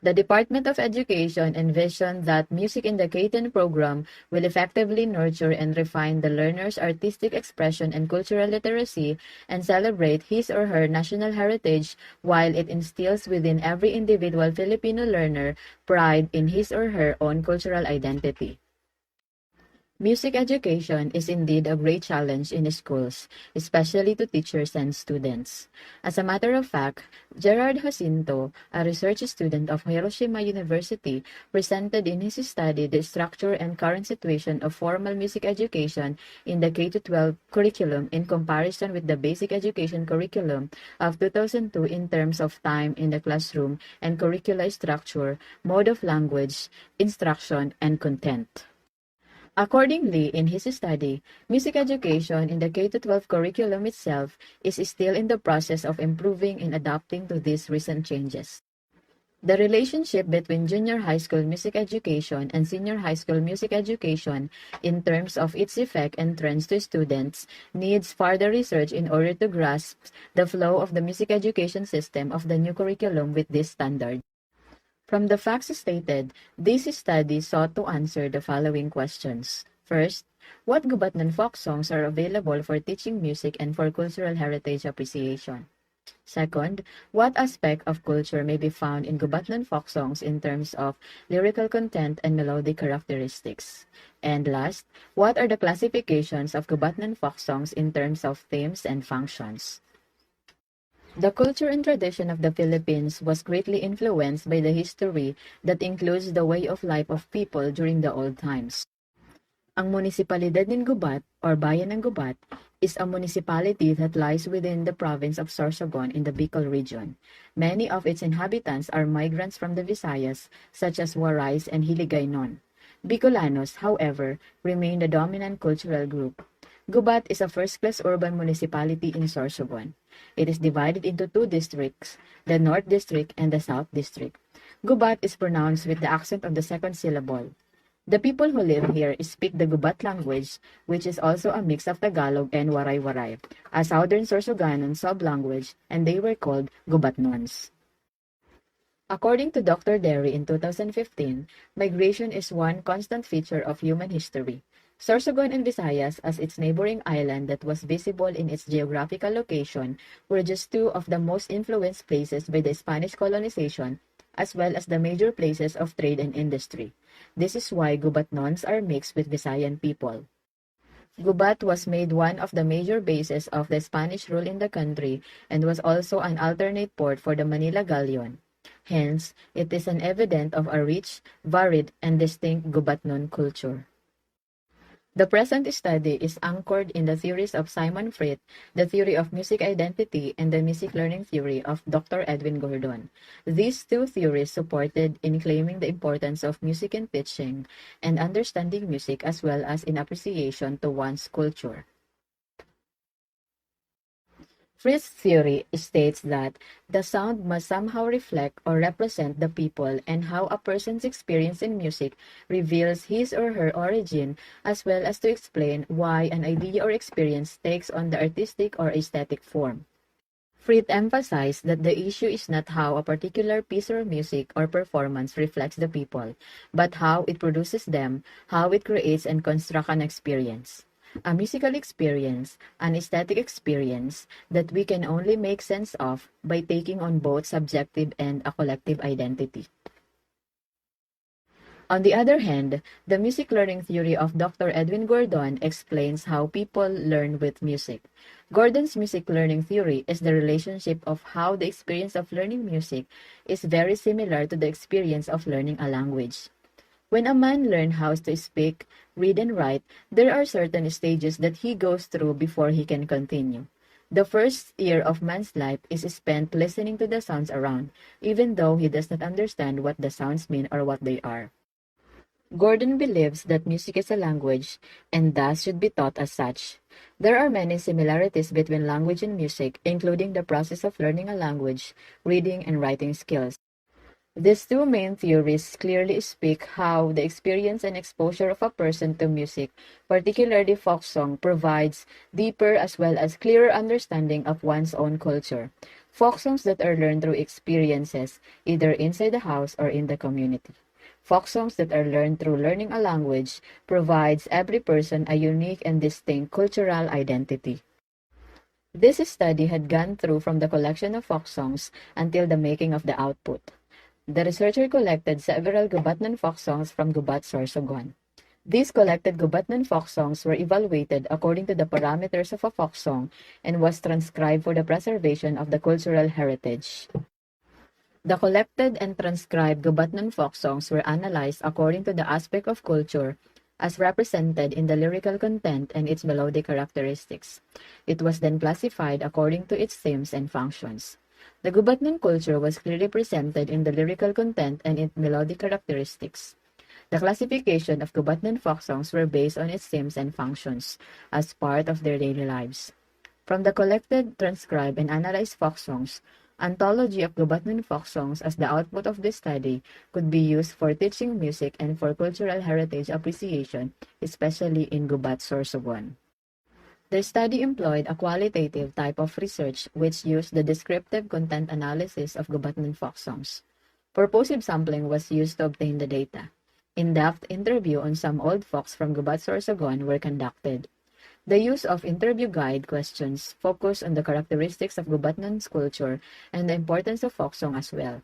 The Department of Education envisioned that music in the K ten program will effectively nurture and refine the learner's artistic expression and cultural literacy and celebrate his or her national heritage, while it instills within every individual Filipino learner pride in his or her own cultural identity. Music education is indeed a great challenge in schools, especially to teachers and students. As a matter of fact, Gerard Jacinto, a research student of Hiroshima University, presented in his study the structure and current situation of formal music education in the K to twelve curriculum in comparison with the basic education curriculum of two thousand two in terms of time in the classroom and curricular structure, mode of language, instruction, and content. Accordingly, in his study, music education in the K to twelve curriculum itself is still in the process of improving and adapting to these recent changes. The relationship between junior high school music education and senior high school music education in terms of its effect and trends to students needs further research in order to grasp the flow of the music education system of the new curriculum with this standard. From the facts stated, this study sought to answer the following questions. First, what Gubatnon folk songs are available for teaching music and for cultural heritage appreciation? Second, what aspect of culture may be found in Gubatnon folk songs in terms of lyrical content and melodic characteristics? And last, what are the classifications of Gubatnon folk songs in terms of themes and functions? The culture and tradition of the Philippines was greatly influenced by the history that includes the way of life of people during the old times. Ang munisipalidad nin Gubat, or Bayan ng Gubat, is a municipality that lies within the province of Sorsogon in the Bicol region. Many of its inhabitants are migrants from the Visayas, such as Warais and Hiligaynon. Bicolanos, however, remain the dominant cultural group. Gubat is a first-class urban municipality in Sorsogon. It is divided into two districts, the North District and the South District. Gubat is pronounced with the accent on the second syllable. The people who live here speak the Gubat language, which is also a mix of Tagalog and Waray-Waray, a southern Sorsogon sub-language, and they were called Gubatnons. According to Doctor Derry in two thousand fifteen, migration is one constant feature of human history. Sorsogon and Visayas, as its neighboring island that was visible in its geographical location, were just two of the most influenced places by the Spanish colonization, as well as the major places of trade and industry. This is why Gubatnons are mixed with Visayan people. Gubat was made one of the major bases of the Spanish rule in the country and was also an alternate port for the Manila galleon. Hence, it is an evidence of a rich, varied, and distinct Gubatnon culture. The present study is anchored in the theories of Simon Frith, the theory of music identity, and the music learning theory of Doctor Edwin Gordon. These two theories supported in claiming the importance of music in teaching and understanding music, as well as in appreciation to one's culture. Frith's theory states that the sound must somehow reflect or represent the people, and how a person's experience in music reveals his or her origin, as well as to explain why an idea or experience takes on the artistic or aesthetic form. Frith emphasized that the issue is not how a particular piece of music or performance reflects the people, but how it produces them, how it creates and constructs an experience. A musical experience, an aesthetic experience, that we can only make sense of by taking on both subjective and a collective identity. On the other hand, the music learning theory of Doctor Edwin Gordon explains how people learn with music. Gordon's music learning theory is the relationship of how the experience of learning music is very similar to the experience of learning a language. When a man learns how to speak, read, and write, there are certain stages that he goes through before he can continue. The first year of man's life is spent listening to the sounds around, even though he does not understand what the sounds mean or what they are. Gordon believes that music is a language and thus should be taught as such. There are many similarities between language and music, including the process of learning a language, reading and writing skills. These two main theories clearly speak how the experience and exposure of a person to music, particularly folk song, provides deeper as well as clearer understanding of one's own culture. Folk songs that are learned through experiences, either inside the house or in the community. Folk songs that are learned through learning a language provides every person a unique and distinct cultural identity. This study had gone through from the collection of folk songs until the making of the output. The researcher collected several Gubatnon folk songs from Gubat Sorsogon. These collected Gubatnon folk songs were evaluated according to the parameters of a folk song and was transcribed for the preservation of the cultural heritage. The collected and transcribed Gubatnon folk songs were analyzed according to the aspect of culture as represented in the lyrical content and its melodic characteristics. It was then classified according to its themes and functions. The Gubatnon culture was clearly presented in the lyrical content and its melodic characteristics. The classification of Gubatnon folk songs were based on its themes and functions as part of their daily lives. From the collected, transcribed, and analyzed folk songs, anthology of Gubatnon folk songs as the output of this study could be used for teaching music and for cultural heritage appreciation, especially in Gubat Sorsogon. The study employed a qualitative type of research which used the descriptive content analysis of Gubatnon folk songs. Purposive sampling was used to obtain the data. In-depth interview on some old folks from Gubat Sorsogon were conducted. The use of interview guide questions focused on the characteristics of Gubatnon's culture and the importance of folk song as well.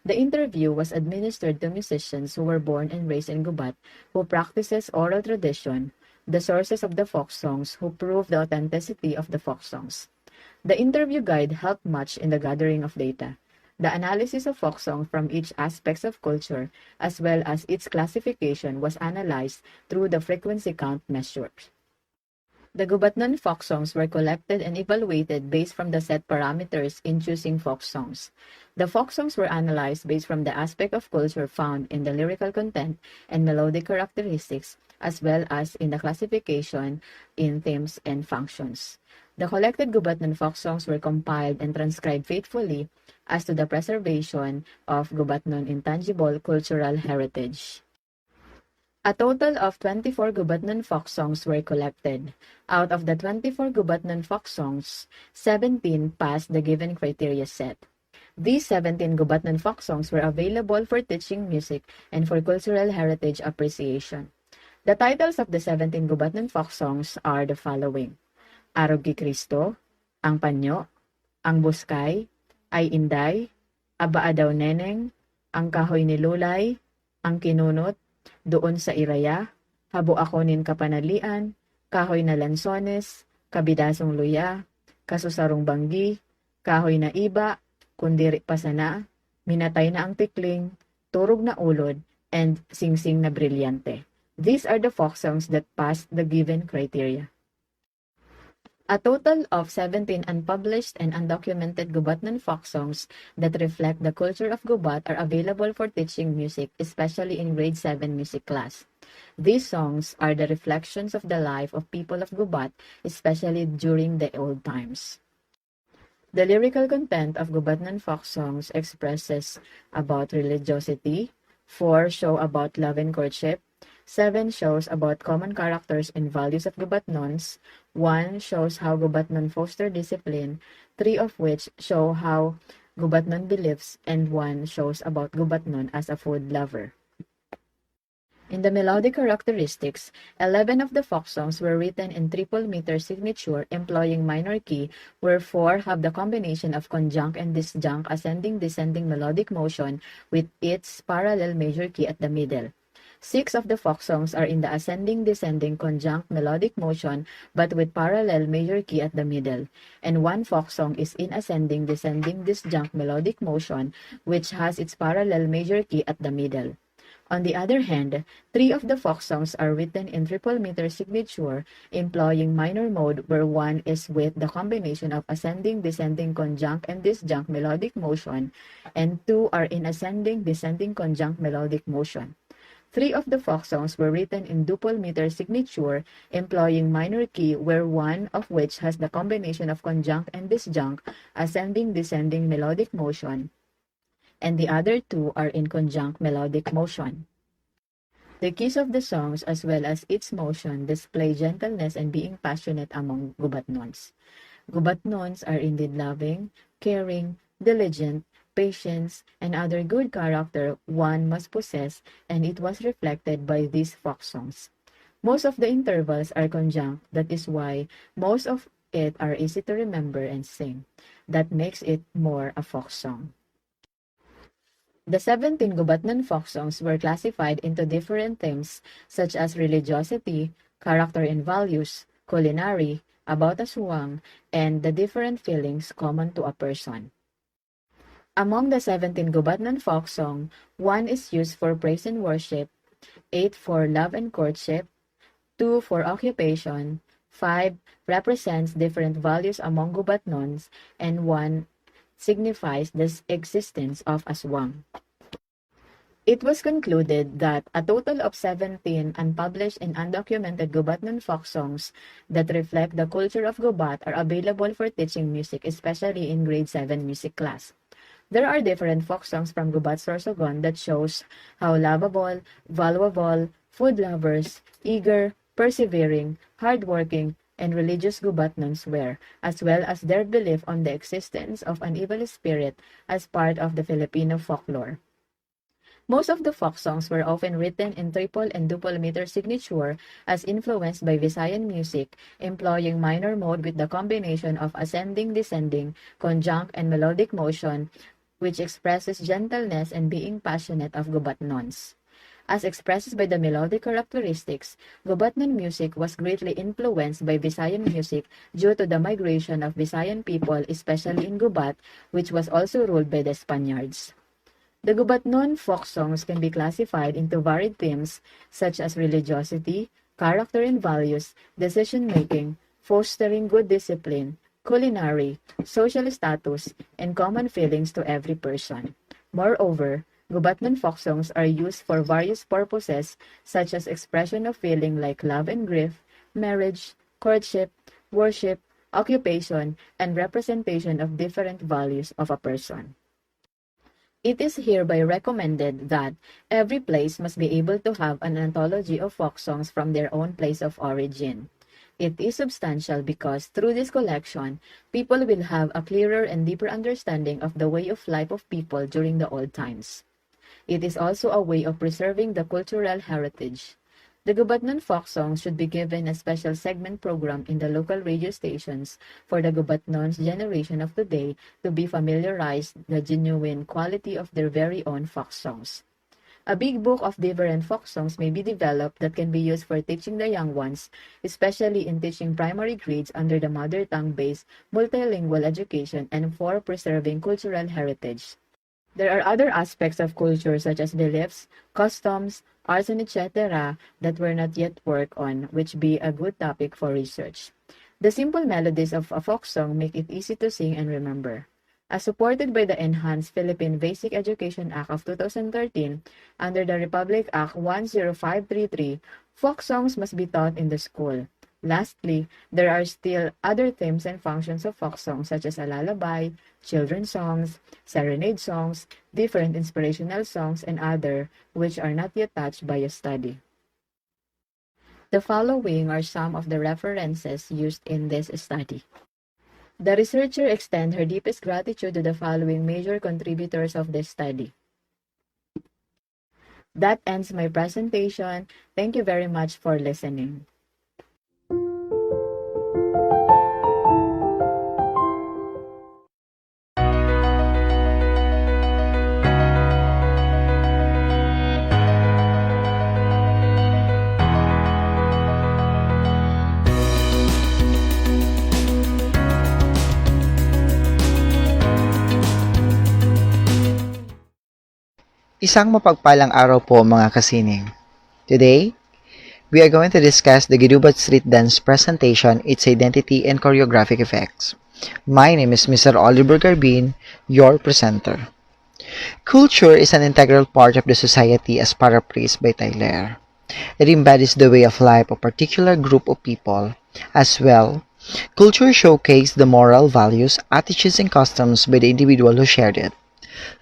The interview was administered to musicians who were born and raised in Gubat, who practices oral tradition, the sources of the folk songs, who prove the authenticity of the folk songs. The interview guide helped much in the gathering of data. The analysis of folk song from each aspects of culture, as well as its classification, was analyzed through the frequency count measure. The Gubatnon folk songs were collected and evaluated based from the set parameters in choosing folk songs. The folk songs were analyzed based from the aspect of culture found in the lyrical content and melodic characteristics, as well as in the classification in themes and functions. The collected Gubatnon folk songs were compiled and transcribed faithfully as to the preservation of Gubatnon intangible cultural heritage. A total of twenty-four Gubatnon folk songs were collected. Out of the twenty-four Gubatnon folk songs, seventeen passed the given criteria set. These seventeen Gubatnon folk songs were available for teaching music and for cultural heritage appreciation. The titles of the seventeen Gubatnon folk songs are the following: Arog ki Cristo, Ang Panyo, Ang Buskay, Ay Inday, Abaa Daw Neneng, Ang Kahoy ni Lulay, Ang Kinunot, Doon sa Iraya, Habo Ako nin Kapanalian, Kahoy na Lansones, Kabidasong Luya, Kasusarong Banggi, Kahoy na Iba, Kun Diri Pa Sana, Minatay na ang Tikling, Turog na Ulod, and Singsing na Brilyante. These are the folk songs that passed the given criteria. A total of seventeen unpublished and undocumented Gubatnon folk songs that reflect the culture of Gubat are available for teaching music, especially in grade seven music class. These songs are the reflections of the life of people of Gubat, especially during the old times. The lyrical content of Gubatnon folk songs expresses about religiosity, four show about love and courtship, seven shows about common characters and values of Gubatnons, one shows how Gubatnon foster discipline, three of which show how Gubatnon beliefs, and one shows about Gubatnon as a food lover. In the melodic characteristics, eleven of the folk songs were written in triple meter signature employing minor key, where four have the combination of conjunct and disjunct ascending-descending melodic motion with its parallel major key at the middle. Six of the folk songs are in the ascending-descending conjunct melodic motion but with parallel major key at the middle, and one folk song is in ascending-descending disjunct melodic motion which has its parallel major key at the middle. On the other hand, three of the folk songs are written in triple meter signature, employing minor mode where one is with the combination of ascending-descending conjunct and disjunct melodic motion, and two are in ascending-descending conjunct melodic motion. Three of the folk songs were written in duple meter signature, employing minor key where one of which has the combination of conjunct and disjunct, ascending-descending melodic motion, and the other two are in conjunct melodic motion. The keys of the songs as well as its motion display gentleness and being passionate among Gubatnons. Gubatnons are indeed loving, caring, diligent, patience, and other good character one must possess, and it was reflected by these folk songs. Most of the intervals are conjunct, that is why most of it are easy to remember and sing. That makes it more a folk song. The seventeen Gubatnon folk songs were classified into different themes such as religiosity, character and values, culinary, about aswang, and the different feelings common to a person. Among the seventeen Gubatnon folk song, one is used for praise and worship, eight for love and courtship, two for occupation, five represents different values among Gubatnons, and one signifies the existence of aswang. It was concluded that a total of seventeen unpublished and undocumented Gubatnon folk songs that reflect the culture of Gubat are available for teaching music, especially in grade seven music class. There are different folk songs from Gubat Sorsogon that shows how lovable, valuable, food lovers, eager, persevering, hardworking, and religious Gubatnons were, as well as their belief on the existence of an evil spirit as part of the Filipino folklore. Most of the folk songs were often written in triple and duple meter signature as influenced by Visayan music, employing minor mode with the combination of ascending, descending, conjunct, and melodic motion, which expresses gentleness and being passionate of Gubatnons. As expressed by the melodic characteristics, Gubatnon music was greatly influenced by Visayan music due to the migration of Visayan people, especially in Gubat, which was also ruled by the Spaniards. The Gubatnon folk songs can be classified into varied themes such as religiosity, character and values, decision-making, fostering good discipline, culinary, social status, and common feelings to every person. Moreover, Gubatnon folk songs are used for various purposes such as expression of feeling like love and grief, marriage, courtship, worship, occupation, and representation of different values of a person. It is hereby recommended that every place must be able to have an anthology of folk songs from their own place of origin. It is substantial because through this collection, people will have a clearer and deeper understanding of the way of life of people during the old times. It is also a way of preserving the cultural heritage. The Gubatnon folk songs should be given a special segment program in the local radio stations for the Gubatnon's generation of today to be familiarized the genuine quality of their very own folk songs. A big book of different folk songs may be developed that can be used for teaching the young ones, especially in teaching primary grades under the mother tongue-based multilingual education and for preserving cultural heritage. There are other aspects of culture such as beliefs, customs, arts, and et cetera that were not yet worked on, which be a good topic for research. The simple melodies of a folk song make it easy to sing and remember. As supported by the Enhanced Philippine Basic Education Act of two thousand thirteen, under the Republic Act one zero five three three, folk songs must be taught in the school. Lastly, there are still other themes and functions of folk songs such as a lullaby, children's songs, serenade songs, different inspirational songs, and other which are not yet touched by a study. The following are some of the references used in this study. The researcher extends her deepest gratitude to the following major contributors of this study. That ends my presentation. Thank you very much for listening. Isang mapagpalang araw po, mga kasining. Today, we are going to discuss the Ginubat Street Dance presentation, its identity, and choreographic effects. My name is Mister Oliver Garbin, your presenter. Culture is an integral part of the society as paraphrased by Tyler. It embodies the way of life of a particular group of people. As well, culture showcases the moral values, attitudes, and customs by the individual who shared it.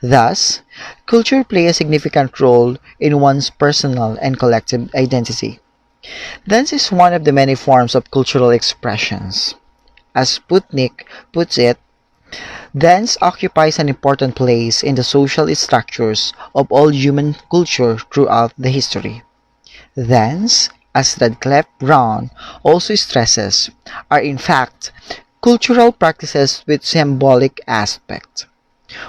Thus, culture plays a significant role in one's personal and collective identity. Dance is one of the many forms of cultural expressions. As Sputnik puts it, dance occupies an important place in the social structures of all human culture throughout the history. Dance, as Radcliffe Brown also stresses, are in fact cultural practices with symbolic aspect.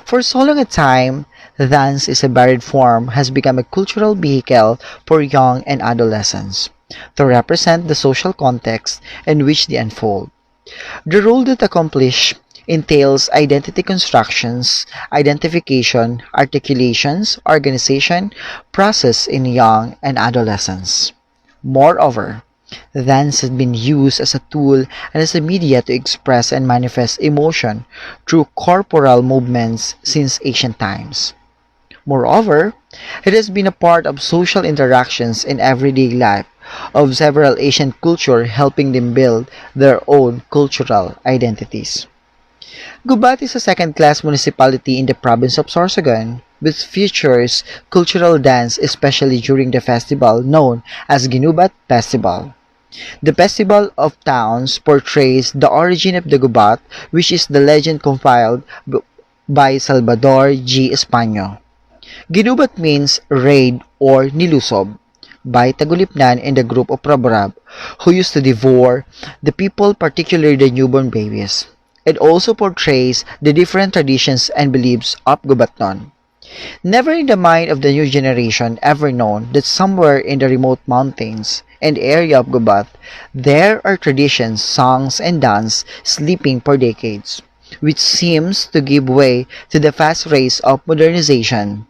For so long a time, dance in a varied form has become a cultural vehicle for young and adolescents to represent the social context in which they unfold. The role that accomplish entails identity constructions, identification, articulations, organization, process in young and adolescents. Moreover, dance has been used as a tool and as a media to express and manifest emotion through corporal movements since ancient times. Moreover, it has been a part of social interactions in everyday life of several ancient culture, helping them build their own cultural identities. Gubat is a second-class municipality in the province of Sorsogon, which features cultural dance, especially during the festival known as Ginubat Festival. The Festival of Towns portrays the origin of the Gubat, which is the legend compiled b- by Salvador G. Españo. Ginubat means raid or nilusob by Tagulipnan and the group of Raburab, who used to devour the people, particularly the newborn babies. It also portrays the different traditions and beliefs of Gubatnon. Never in the mind of the new generation ever known that somewhere in the remote mountains and area of Gubat, there are traditions, songs, and dance sleeping for decades, which seems to give way to the fast race of modernization.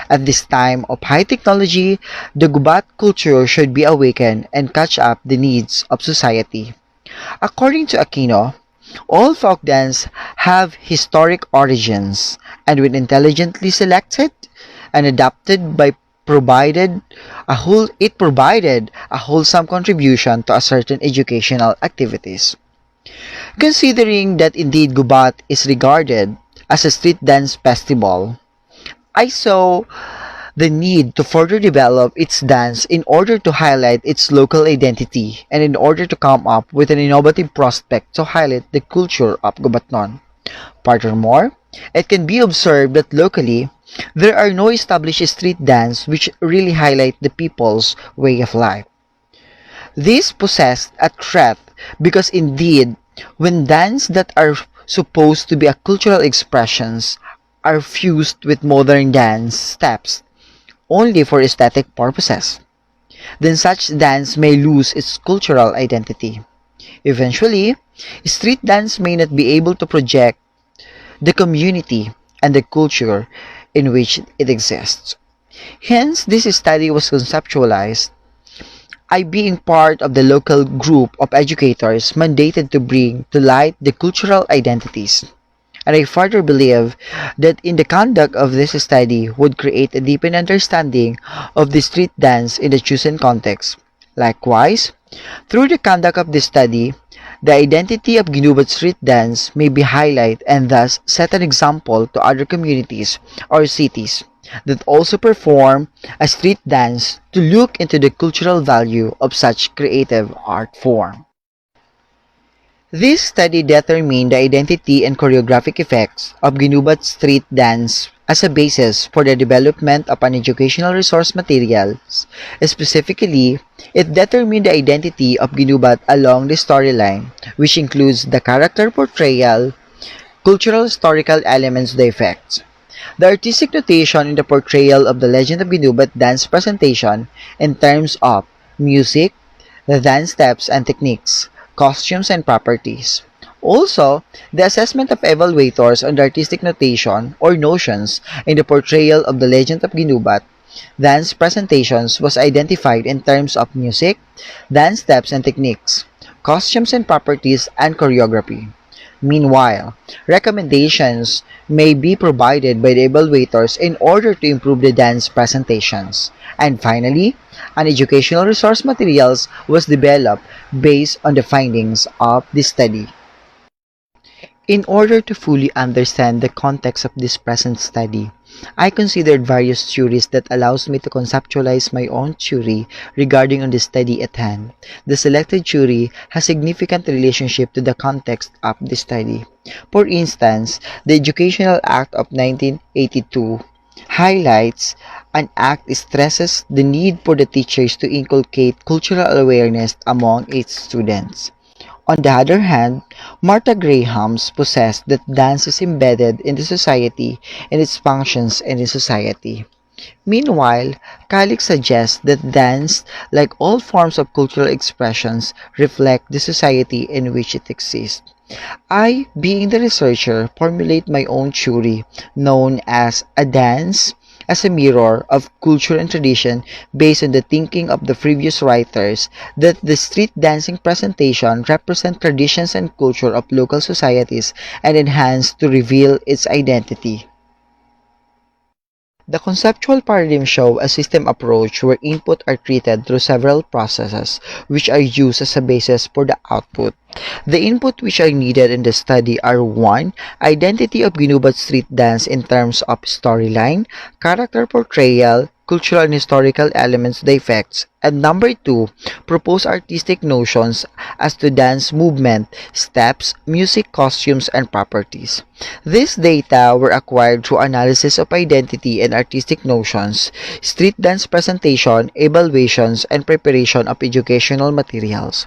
At this time of high technology, the Gubat culture should be awakened and catch up the needs of society. According to Aquino, all folk dance have historic origins and when intelligently selected and adapted by provided a whole it provided a wholesome contribution to a certain educational activities. Considering that indeed Gubat is regarded as a street dance festival, I saw the need to further develop its dance in order to highlight its local identity and in order to come up with an innovative prospect to highlight the culture of Gubatnon. Furthermore, it can be observed that locally, there are no established street dance which really highlight the people's way of life. This poses a threat because indeed, when dance that are supposed to be a cultural expressions are fused with modern dance steps only for aesthetic purposes, then such dance may lose its cultural identity. Eventually, street dance may not be able to project the community and the culture in which it exists. Hence, this study was conceptualized. I, being part of the local group of educators mandated to bring to light the cultural identities, and I further believe that in the conduct of this study would create a deepened understanding of the street dance in the chosen context. Likewise, through the conduct of this study, the identity of Guinubad street dance may be highlighted and thus set an example to other communities or cities that also perform a street dance to look into the cultural value of such creative art form. This study determined the identity and choreographic effects of Guinubad street dance as a basis for the development of an educational resource materials. Specifically, it determined the identity of Guinubad along the storyline, which includes the character portrayal, cultural historical elements, the effects. The artistic notation in the portrayal of the legend of Guinubad dance presentation in terms of music, the dance steps and techniques, costumes and properties. Also, the assessment of evaluators on the artistic notation or notions in the portrayal of the legend of Guinubad dance presentations was identified in terms of music, dance steps and techniques, costumes and properties, and choreography. Meanwhile, recommendations may be provided by the evaluators in order to improve the dance presentations. And finally, an educational resource materials was developed based on the findings of the study. In order to fully understand the context of this present study, I considered various theories that allows me to conceptualize my own theory regarding on the study at hand. The selected theory has significant relationship to the context of the study. For instance, the Educational Act of nineteen eighty-two highlights an act stresses the need for the teachers to inculcate cultural awareness among its students. On the other hand, Martha Graham's possessed that dance is embedded in the society and its functions in the society. Meanwhile, Kalik suggests that dance, like all forms of cultural expressions, reflect the society in which it exists. I, being the researcher, formulate my own theory known as a dance as a mirror of culture and tradition based on the thinking of the previous writers that the street dancing presentation represent traditions and culture of local societies and enhance to reveal its identity. The conceptual paradigm show a system approach where input are treated through several processes which are used as a basis for the output. The input which are needed in the study are one, identity of Guinubad street dance in terms of storyline, character portrayal, cultural and historical elements, the effects, and number two, propose artistic notions as to dance movement, steps, music, costumes, and properties. These data were acquired through analysis of identity and artistic notions, street dance presentation, evaluations, and preparation of educational materials.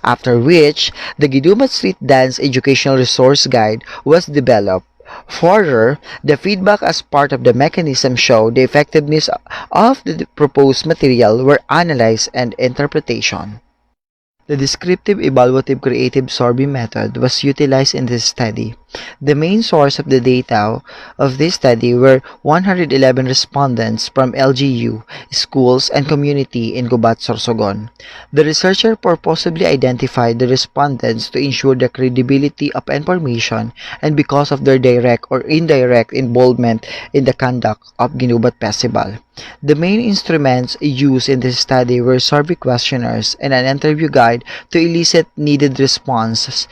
After which, the Guinubad Street Dance Educational Resource Guide was developed. Further, the feedback as part of the mechanism showed the effectiveness of the proposed material were analyzed and interpretation. The descriptive evaluative creative survey method was utilized in this study. The main source of the data of this study were one hundred eleven respondents from L G U, schools, and community in Gubat, Sorsogon. The researcher purposefully identified the respondents to ensure the credibility of information and because of their direct or indirect involvement in the conduct of Guinubad Festival. The main instruments used in this study were survey questionnaires and an interview guide to elicit needed responses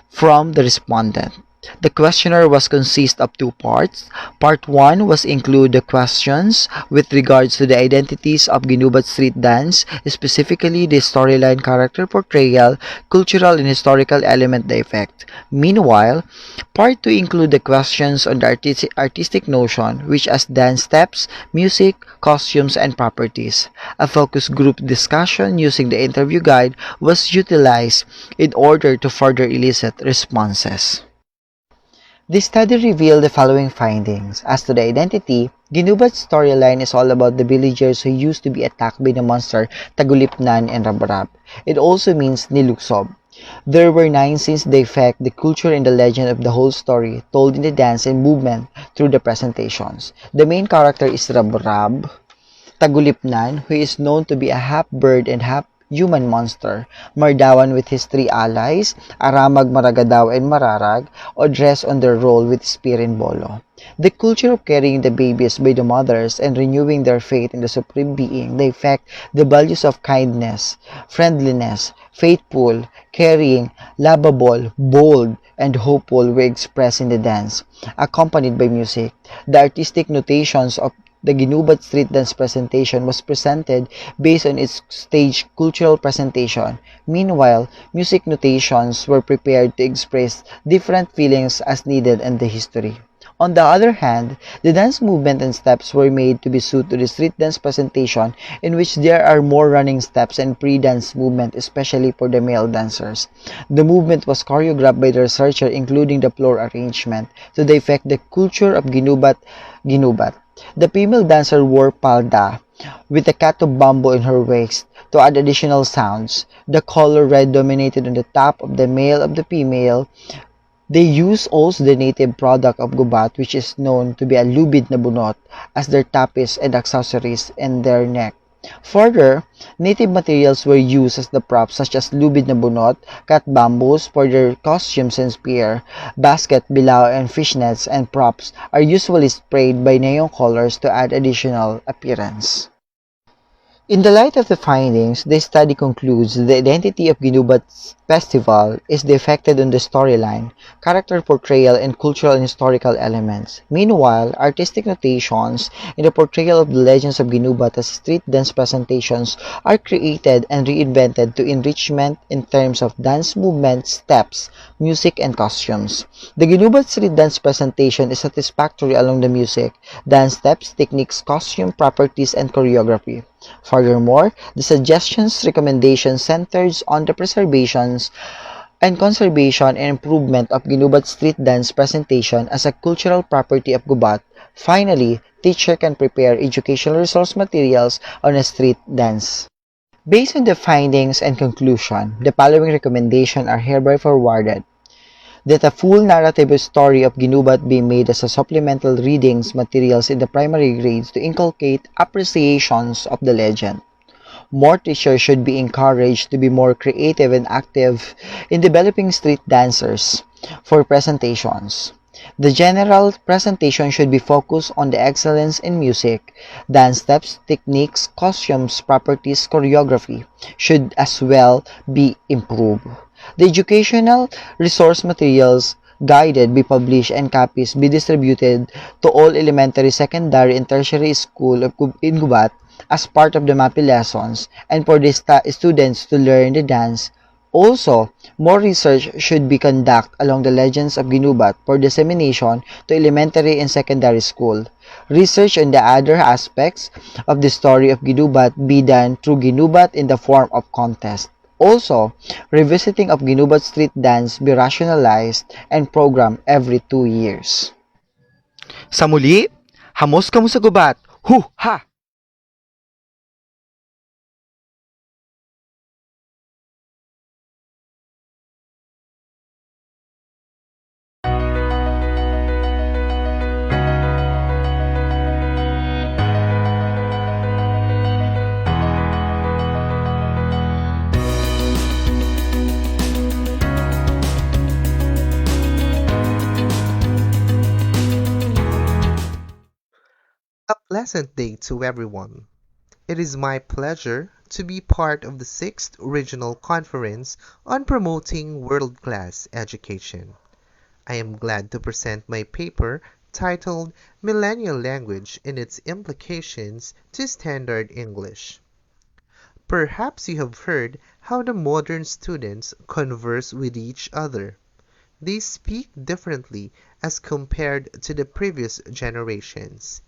from the respondent. The questionnaire was consist of two parts. Part one was include the questions with regards to the identities of Ginubat street dance, specifically the storyline, character portrayal, cultural and historical element, the effect. Meanwhile, part two include the questions on the artis- artistic notion, which as dance steps, music, costumes, and properties. A focus group discussion using the interview guide was utilized in order to further elicit responses. The study revealed the following findings. As to the identity, Ginubat's storyline is all about the villagers who used to be attacked by the monster Tagulipnan and Rabrab. It also means Niluksob. There were nine scenes that affect the culture and the legend of the whole story, told in the dance and movement through the presentations. The main character is Rabrab, Tagulipnan, who is known to be a half bird and half human monster, Mardawan with his three allies, Aramag, Maragadaw, and Mararag, address on their role with Spear and Bolo. The culture of carrying the babies by the mothers and renewing their faith in the Supreme Being, they affect the values of kindness, friendliness, faithful, caring, lovable, bold, and hopeful were expressed in the dance, accompanied by music. The artistic notations of the Ginubat street dance presentation was presented based on its stage cultural presentation. Meanwhile, music notations were prepared to express different feelings as needed in the history. On the other hand, the dance movement and steps were made to be suited to the street dance presentation, in which there are more running steps and pre-dance movement, especially for the male dancers. The movement was choreographed by the researcher, including the floor arrangement, to the effect the culture of Ginubat, Ginubat. The female dancer wore palda with a cut of bamboo in her waist to add additional sounds. The color red dominated on the top of the male of the female. They use also the native product of Gubat, which is known to be a lubid na bunot, as their tapis and accessories in their neck. Further, native materials were used as the props, such as lubid na bunot, cut bamboos for their costumes and spear, basket, bilao, and fishnets, and props are usually sprayed by neon colors to add additional appearance. In the light of the findings, the study concludes that the identity of Ginubat's festival is depicted on the storyline, character portrayal, and cultural and historical elements. Meanwhile, artistic notations in the portrayal of the legends of Ginubat as street dance presentations are created and reinvented to enrichment in terms of dance movement, steps, music, and costumes. The Ginubat street dance presentation is satisfactory along the music, dance steps, techniques, costume, properties, and choreography. Furthermore, the suggestions recommendation centers on the preservations and conservation and improvement of Ginubat street dance presentation as a cultural property of Gubat. Finally, teacher can prepare educational resource materials on a street dance. Based on the findings and conclusion, the following recommendation are hereby forwarded. That a full narrative story of Ginubat be made as a supplemental readings materials in the primary grades to inculcate appreciations of the legend. More teachers should be encouraged to be more creative and active in developing street dancers for presentations. The general presentation should be focused on the excellence in music, dance steps, techniques, costumes, properties, choreography should as well be improved. The educational resource materials guided be published and copies be distributed to all elementary, secondary, and tertiary school of Gub-, in Gubat as part of the MAPEH lessons and for the sta-, students to learn the dance. Also, more research should be conducted along the legends of Ginubat for dissemination to elementary and secondary school. Research on the other aspects of the story of Ginubat be done through Ginubat in the form of contest. Also, revisiting of Ginubat street dance be rationalized and programmed every two years. Sa muli, hamos kamo sa gubat! Hu-ha! A pleasant day to everyone. It is my pleasure to be part of the sixth Regional Conference on Promoting World-Class Education. I am glad to present my paper titled Millennial Language and Its Implications to Standard English. Perhaps you have heard how the modern students converse with each other. They speak differently as compared to the previous generations.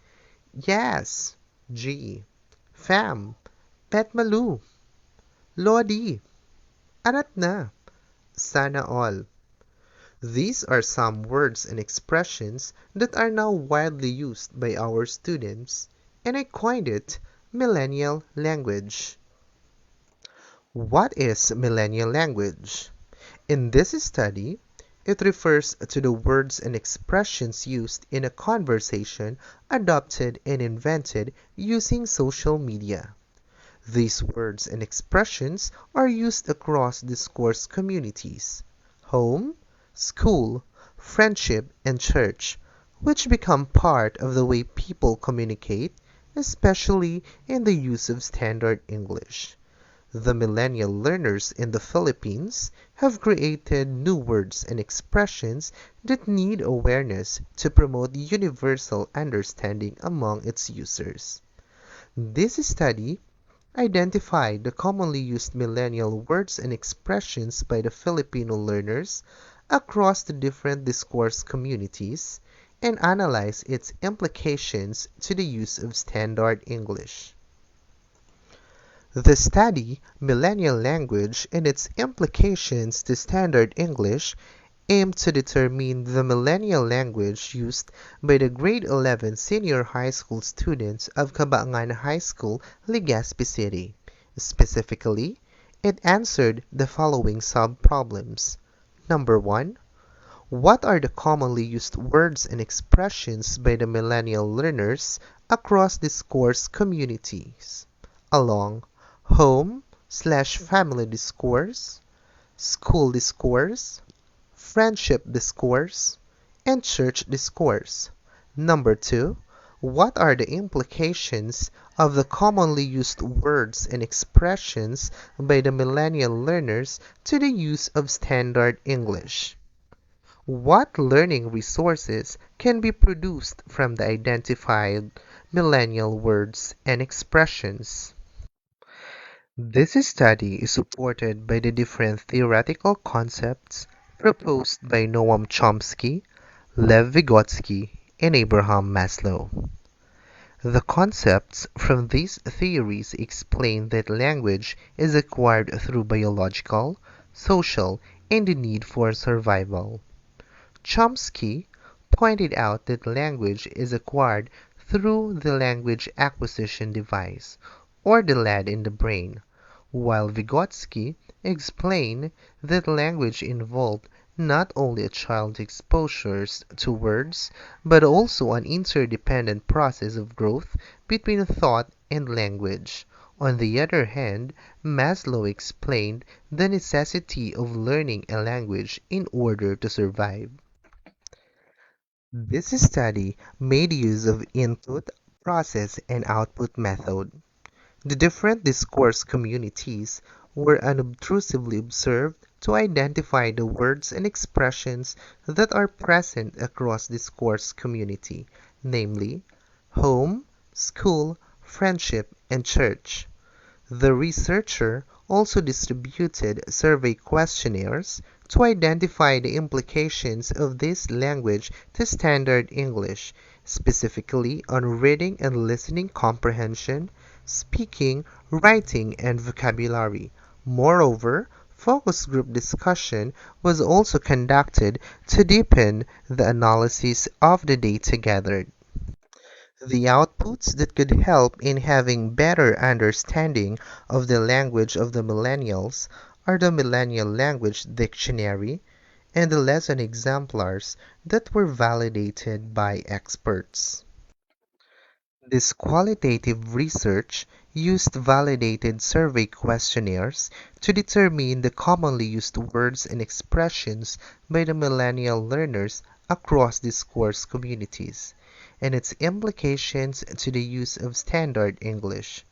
Yes, G, fam, petmalu, lodi, arat na, sana all. These are some words and expressions that are now widely used by our students, and I coined it millennial language. What is millennial language? In this study, it refers to the words and expressions used in a conversation adopted and invented using social media. These words and expressions are used across discourse communities, home, school, friendship, and church, which become part of the way people communicate, especially in the use of standard English. The millennial learners in the Philippines have created new words and expressions that need awareness to promote universal understanding among its users. This study identified the commonly used millennial words and expressions by the Filipino learners across the different discourse communities and analyzed its implications to the use of standard English. The study, Millennial Language and Its Implications to Standard English, aimed to determine the millennial language used by the grade eleven senior high school students of Cabangan High School, Legazpi City. Specifically, it answered the following sub-problems. Number one, what are the commonly used words and expressions by the millennial learners across discourse communities? Along home slash family discourse, school discourse, friendship discourse, and church discourse. Number two, what are the implications of the commonly used words and expressions by the millennial learners to the use of standard English? What learning resources can be produced from the identified millennial words and expressions? This study is supported by the different theoretical concepts proposed by Noam Chomsky, Lev Vygotsky, and Abraham Maslow. The concepts from these theories explain that language is acquired through biological, social, and the need for survival. Chomsky pointed out that language is acquired through the language acquisition device, or the lead in the brain, while Vygotsky explained that language involved not only a child's exposures to words, but also an interdependent process of growth between thought and language. On the other hand, Maslow explained the necessity of learning a language in order to survive. This study made use of input, process, and output method. The different discourse communities were unobtrusively observed to identify the words and expressions that are present across discourse community, namely home, school, friendship, and church. The researcher also distributed survey questionnaires to identify the implications of this language to standard English, specifically on reading and listening comprehension, speaking, writing, and vocabulary. Moreover, focus group discussion was also conducted to deepen the analysis of the data gathered. The outputs that could help in having better understanding of the language of the millennials are the Millennial Language Dictionary and the lesson exemplars that were validated by experts. This qualitative research used validated survey questionnaires to determine the commonly used words and expressions by the millennial learners across discourse communities and its implications to the use of standard English.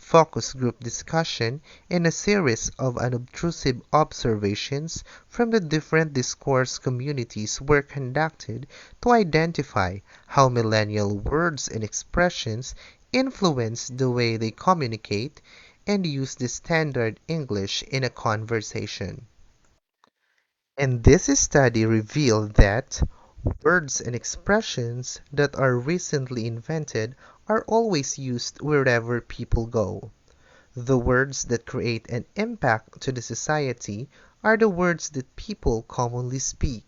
focus group discussion, and a series of unobtrusive observations from the different discourse communities were conducted to identify how millennial words and expressions influence the way they communicate and use the standard English in a conversation. And this study revealed that words and expressions that are recently invented are always used wherever people go. The words that create an impact to the society are the words that people commonly speak.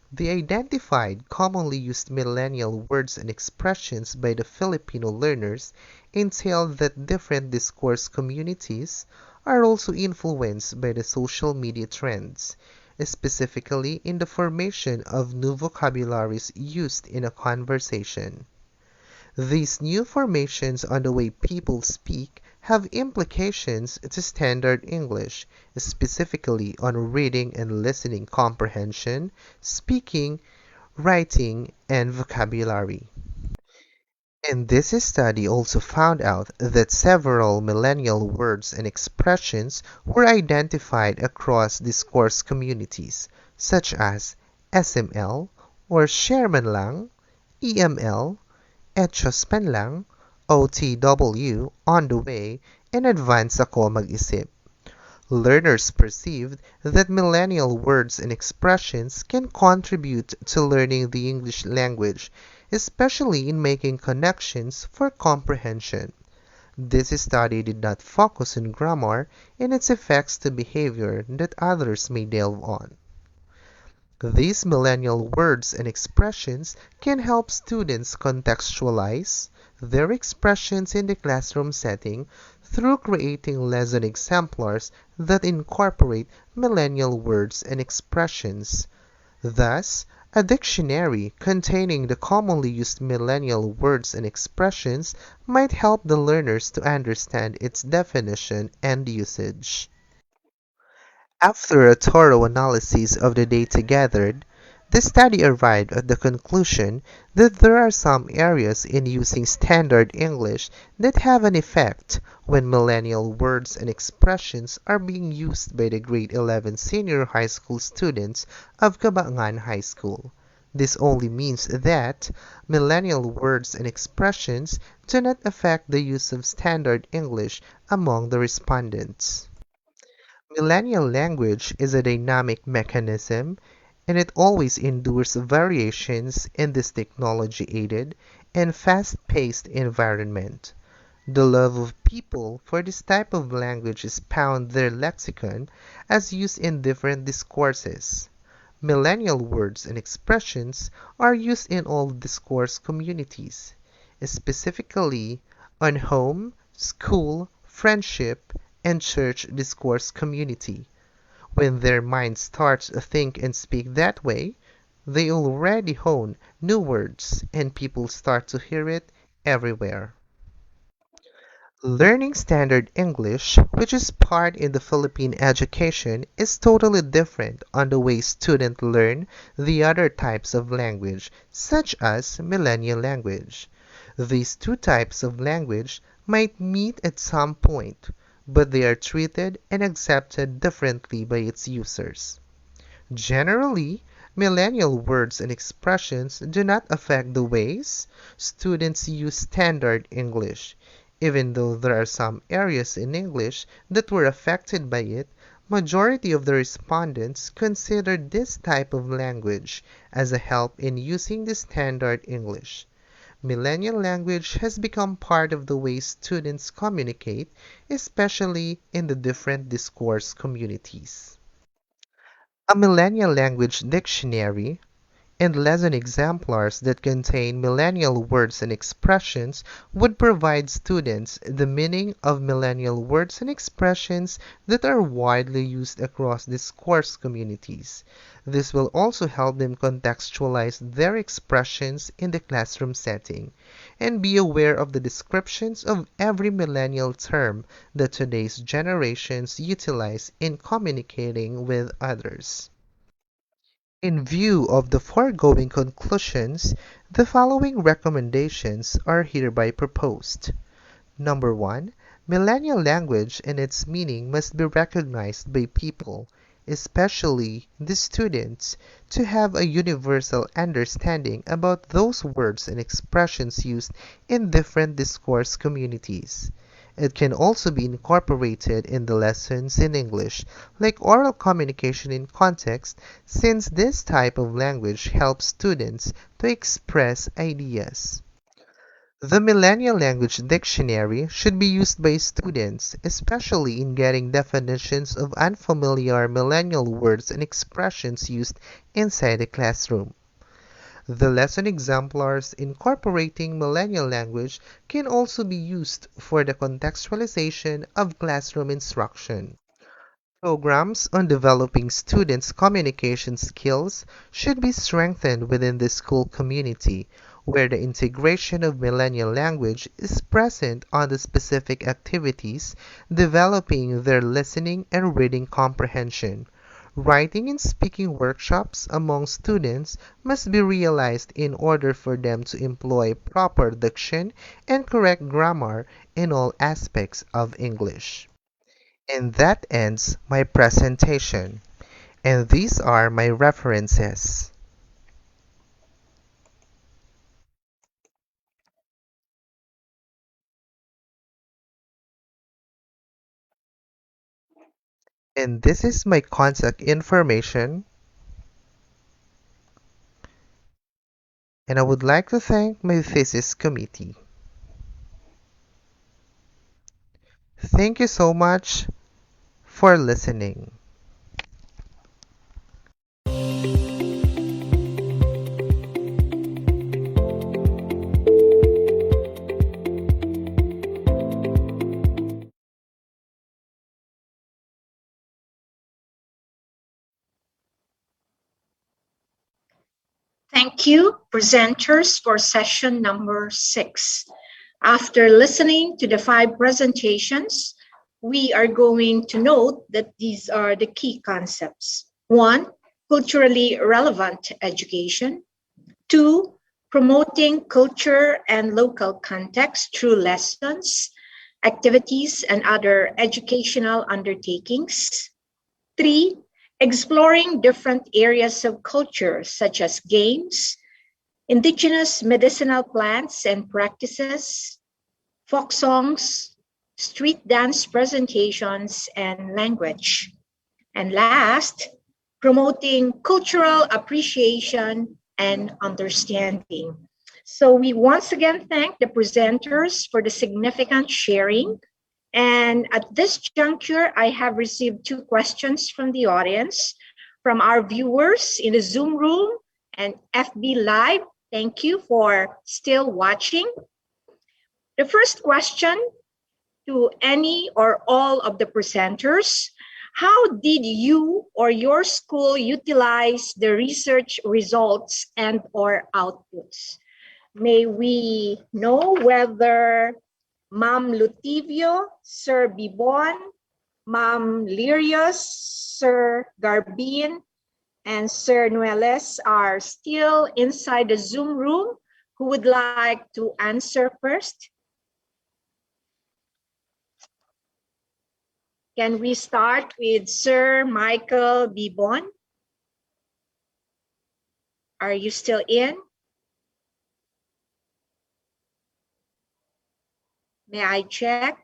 They identified commonly used millennial words and expressions by the Filipino learners entailed that different discourse communities are also influenced by the social media trends, specifically in the formation of new vocabularies used in a conversation. These new formations on the way people speak have implications to standard English, specifically on reading and listening comprehension, speaking, writing, and vocabulary. And this study also found out that several millennial words and expressions were identified across discourse communities, such as S M L or share man lang, E M L, echos man lang, O T W, on the way, and advance ako mag-isip. Learners perceived that millennial words and expressions can contribute to learning the English language, especially in making connections for comprehension. This study did not focus on grammar and its effects to behavior that others may delve on. These millennial words and expressions can help students contextualize their expressions in the classroom setting through creating lesson exemplars that incorporate millennial words and expressions. Thus, a dictionary containing the commonly used millennial words and expressions might help the learners to understand its definition and usage. After a thorough analysis of the data gathered, the study arrived at the conclusion that there are some areas in using standard English that have an effect when millennial words and expressions are being used by the grade eleven senior high school students of Cabangan High School. This only means that millennial words and expressions do not affect the use of standard English among the respondents. Millennial language is a dynamic mechanism, and it always endures variations in this technology-aided and fast-paced environment. The love of people for this type of language is found their lexicon as used in different discourses. Millennial words and expressions are used in all discourse communities, specifically on home, school, friendship, and church discourse community. When their mind starts to think and speak that way, they already hone new words and people start to hear it everywhere. Learning standard English, which is part in the Philippine education, is totally different on the way students learn the other types of language, such as millennial language. These two types of language might meet at some point, but they are treated and accepted differently by its users. Generally, millennial words and expressions do not affect the ways students use standard English, even though there are some areas in English that were affected by it. Majority of the respondents considered this type of language as a help in using the standard English. Millennial language has become part of the way students communicate, especially in the different discourse communities. A millennial language dictionary and lesson exemplars that contain millennial words and expressions would provide students the meaning of millennial words and expressions that are widely used across discourse communities. This will also help them contextualize their expressions in the classroom setting and be aware of the descriptions of every millennial term that today's generations utilize in communicating with others. In view of the foregoing conclusions, the following recommendations are hereby proposed. Number one, Millennial language and its meaning must be recognized by people, especially the students, to have a universal understanding about those words and expressions used in different discourse communities. It can also be incorporated in the lessons in English, like oral communication in context, since this type of language helps students to express ideas. The Millennial Language Dictionary should be used by students, especially in getting definitions of unfamiliar millennial words and expressions used inside the classroom. The lesson exemplars incorporating millennial language can also be used for the contextualization of classroom instruction. Programs on developing students' communication skills should be strengthened within the school community, where the integration of millennial language is present on the specific activities, developing their listening and reading comprehension. Writing and speaking workshops among students must be realized in order for them to employ proper diction and correct grammar in all aspects of English. And that ends my presentation. And these are my references. And this is my contact information. And I would like to thank my thesis committee. Thank you so much for listening. Thank you, presenters, for session number six. After listening to the five presentations, we are going to note that these are the key concepts. One, culturally relevant education. Two, promoting culture and local context through lessons, activities, and other educational undertakings. Three, exploring different areas of culture such as games, indigenous medicinal plants and practices, folk songs, street dance presentations, and language. And last, promoting cultural appreciation and understanding. So we once again thank the presenters for the significant sharing. And at this juncture, I have received two questions from the audience, from our viewers in the Zoom room and F B Live. Thank you for still watching. The first question to any or all of the presenters: how did you or your school utilize the research results and or outputs? May we know whether Ma'am Lutivio, Sir Bibon, Ma'am Lirios, Sir Garbin, and Sir Nueles are still inside the Zoom room. Who would like to answer first? Can we start with Sir Michael Bibon? Are you still in? May I check?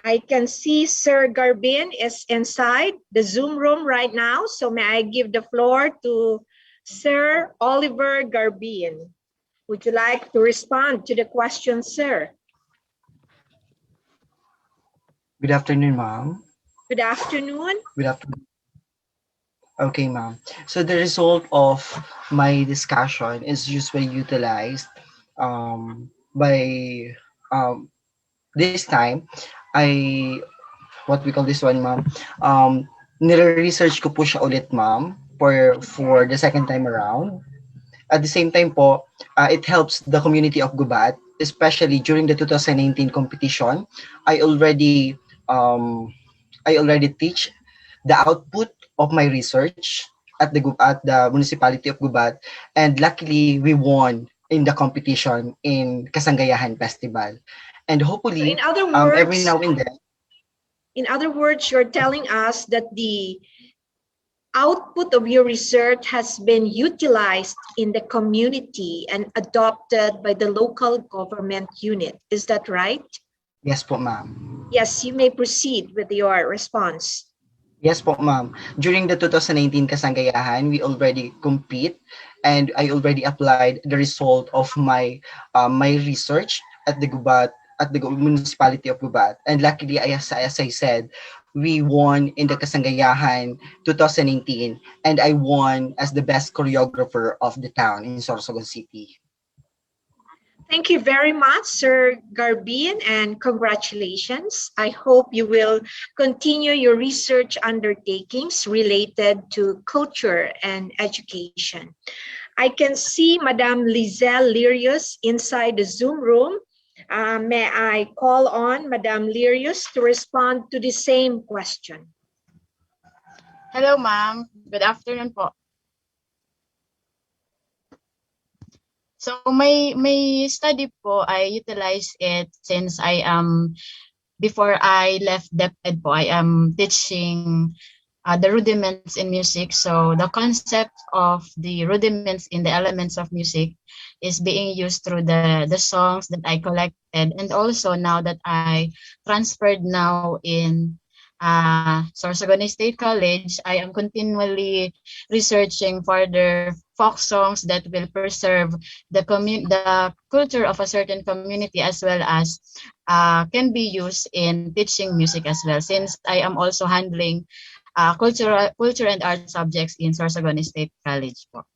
I can see Sir Garbin is inside the Zoom room right now. So may I give the floor to Sir Oliver Garbin? Would you like to respond to the question, sir? Good afternoon, ma'am. Good afternoon. Good afternoon. Okay, ma'am. So the result of my discussion is usually utilized um, by um, this time. I what we call this one, ma'am. Um, nire-research ko po siya ulit, ma'am, for for the second time around. At the same time po, uh, it helps the community of Gubat, especially during the two thousand nineteen competition. I already um, I already teach the output of my research at the at the municipality of Gubat, and luckily we won in the competition in Kasanggayahan Festival. And So hopefully, in other um, every words, now and then, in other words, you're telling us that the output of your research has been utilized in the community and adopted by the local government unit. Is that right? Yes po, ma'am. Yes, you may proceed with your response. Yes po, ma'am. During the two thousand nineteen Kasanggayahan, we already compete and I already applied the result of my uh, my research at the Gubat, at the Gu- municipality of Gubat. And luckily, I, as, as I said, we won in the Kasanggayahan two thousand nineteen, and I won as the best choreographer of the town in Sorsogon City. Thank you very much, Sir Garbin, and congratulations. I hope you will continue your research undertakings related to culture and education. I can see Madam Lizelle Lirios inside the Zoom room. Uh, may I call on Madam Lirios to respond to the same question? Hello, ma'am. Good afternoon po. So my my study po, I utilize it since I am before I left DepEd po, I am teaching uh, the rudiments in music. So the concept of the rudiments in the elements of music is being used through the the songs that I collected, and also now that I transferred now in uh, Sorsogon State College, I am continually researching further folk songs that will preserve the commun- the culture of a certain community, as well as uh, can be used in teaching music as well, since I am also handling uh, cultural culture and art subjects in Sorsogon State College po.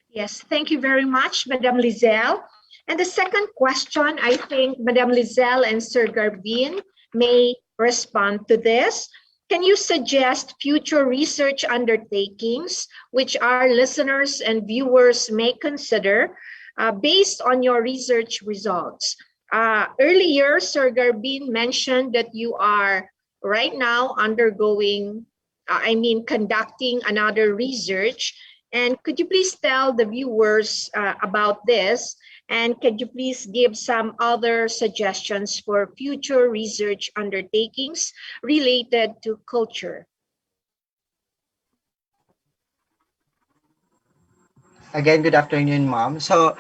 Yes, thank you very much, Madam Lizelle. And the second question, I think Madam Lizelle and Sir Garbin may respond to this. Can you suggest future research undertakings which our listeners and viewers may consider uh, based on your research results? Uh, earlier, Sir Garbin mentioned that you are right now undergoing, uh, I mean, conducting another research. And could you please tell the viewers uh, about this? And could you please give some other suggestions for future research undertakings related to culture? Again, good afternoon, ma'am. So,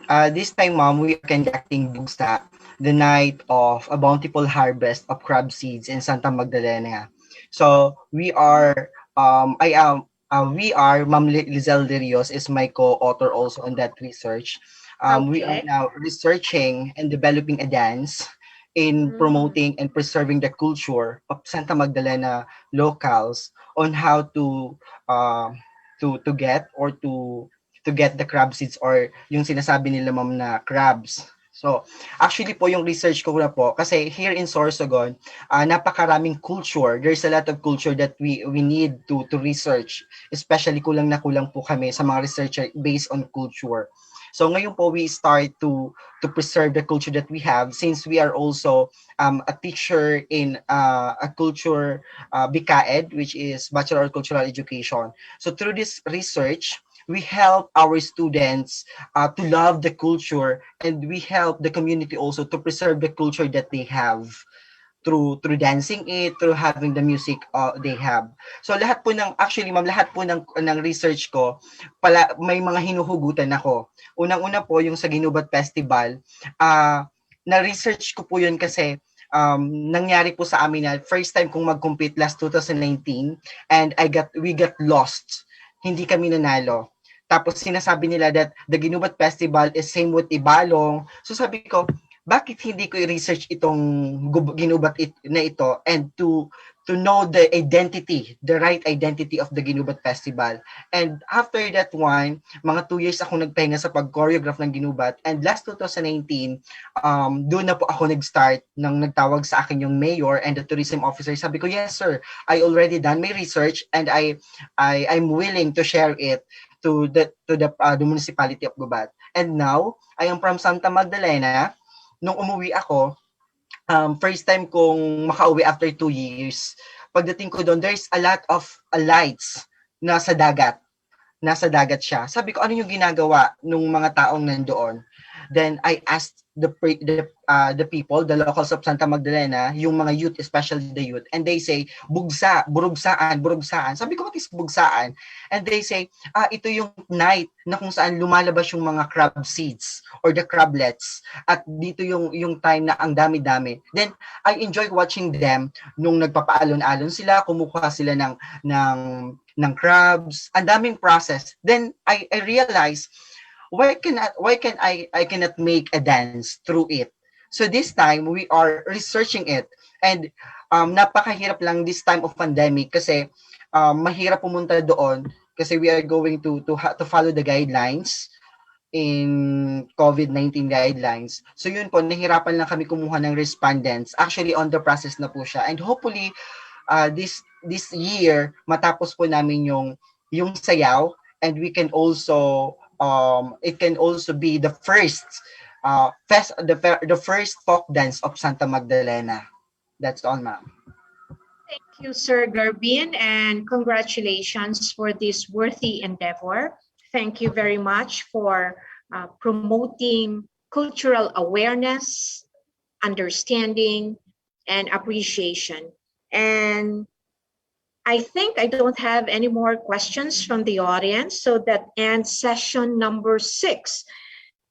uh, this time, ma'am, we are conducting Bugsa, the night of a bountiful harvest of crab seeds in Santa Magdalena. So, we are, um, I am, uh, we are, Ma'am Li- Lizelle Lirios is my co-author also on that research. Um, We are Okay. now researching and developing a dance in Mm. promoting and preserving the culture of Santa Magdalena locals on how to uh, to to get or to to get the crab seeds or yung sinasabi nila, ma'am, na crabs. So, actually po, yung research ko na po, kasi here in Sorsogon, ah, napakaraming culture. There's a lot of culture that we we need to to research. Especially, kulang na kulang po kami sa mga researcher based on culture. So, ngayon po, we start to to preserve the culture that we have, since we are also um, a teacher in uh, a culture uh, BCAED, which is Bachelor of Cultural Education. So through this research, we help our students uh, to love the culture, and we help the community also to preserve the culture that they have through through dancing it, through having the music uh, they have. So lahat po ng, actually, ma'am, lahat po ng ng research ko, pala may mga hinuhugutan ako. Unang-una po yung sa Ginubat Festival, ah na-research ko po yun kasi um, nangyari po sa amin na first time kong mag-compete last two thousand nineteen, and I got we got lost. Hindi kami nanalo. Tapos sinasabi nila that the Ginubat Festival is same with Ibalong. So sabi ko, bakit hindi ko i-research itong gub- Ginubat it- na ito and to to know the identity, the right identity of the Ginubat Festival. And after that one, mga two years akong nagpahinga sa pag-choreograph ng Ginubat. And last two thousand nineteen, um, doon na po ako nag-start nang nagtawag sa akin yung mayor and the tourism officer. Sabi ko, "Yes, sir. I already done my research and I I I'm willing to share it to the to the uh, the municipality of Gubat." And now, I am from Santa Magdalena. Nung umuwi ako, um, first time kong makauwi after two years. Pagdating ko doon, there's a lot of uh, lights na sa dagat. nasa dagat siya. Sabi ko, "Ano yung ginagawa nung mga taong nandoon?" Then I asked the pre- the uh, the people, the locals of Santa Magdalena, yung mga youth, especially the youth, and they say, "Bugsa, burugsaan, burugsaan." Sabi ko, "What is bugsaan?" And they say, "Ah, ito yung night na kung saan lumalabas yung mga crab seeds or the crablets. At dito yung yung time na ang dami-dami." Then I enjoy watching them nung nagpapaalon-alon sila, kumukuha sila ng ng ng crabs, ang daming process. Then I I realize, why can I, why can I I cannot make a dance through it? So this time we are researching it. And um, napakahirap lang this time of pandemic kasi um, mahirap pumunta doon kasi we are going to to ha- to follow the guidelines in COVID nineteen guidelines. So yun po, nahirapan lang kami kumuha ng respondents. Actually, on the process na po siya. And hopefully, uh, this this year, matapos po namin yung yung sayaw, and we can also um it can also be the first uh fest the fir- the first folk dance of Santa Magdalena. That's all, ma'am. Thank you, Sir Garbin, and congratulations for this worthy endeavor. Thank you very much for uh, promoting cultural awareness, understanding, and appreciation. And I think I don't have any more questions from the audience, so that ends session number six,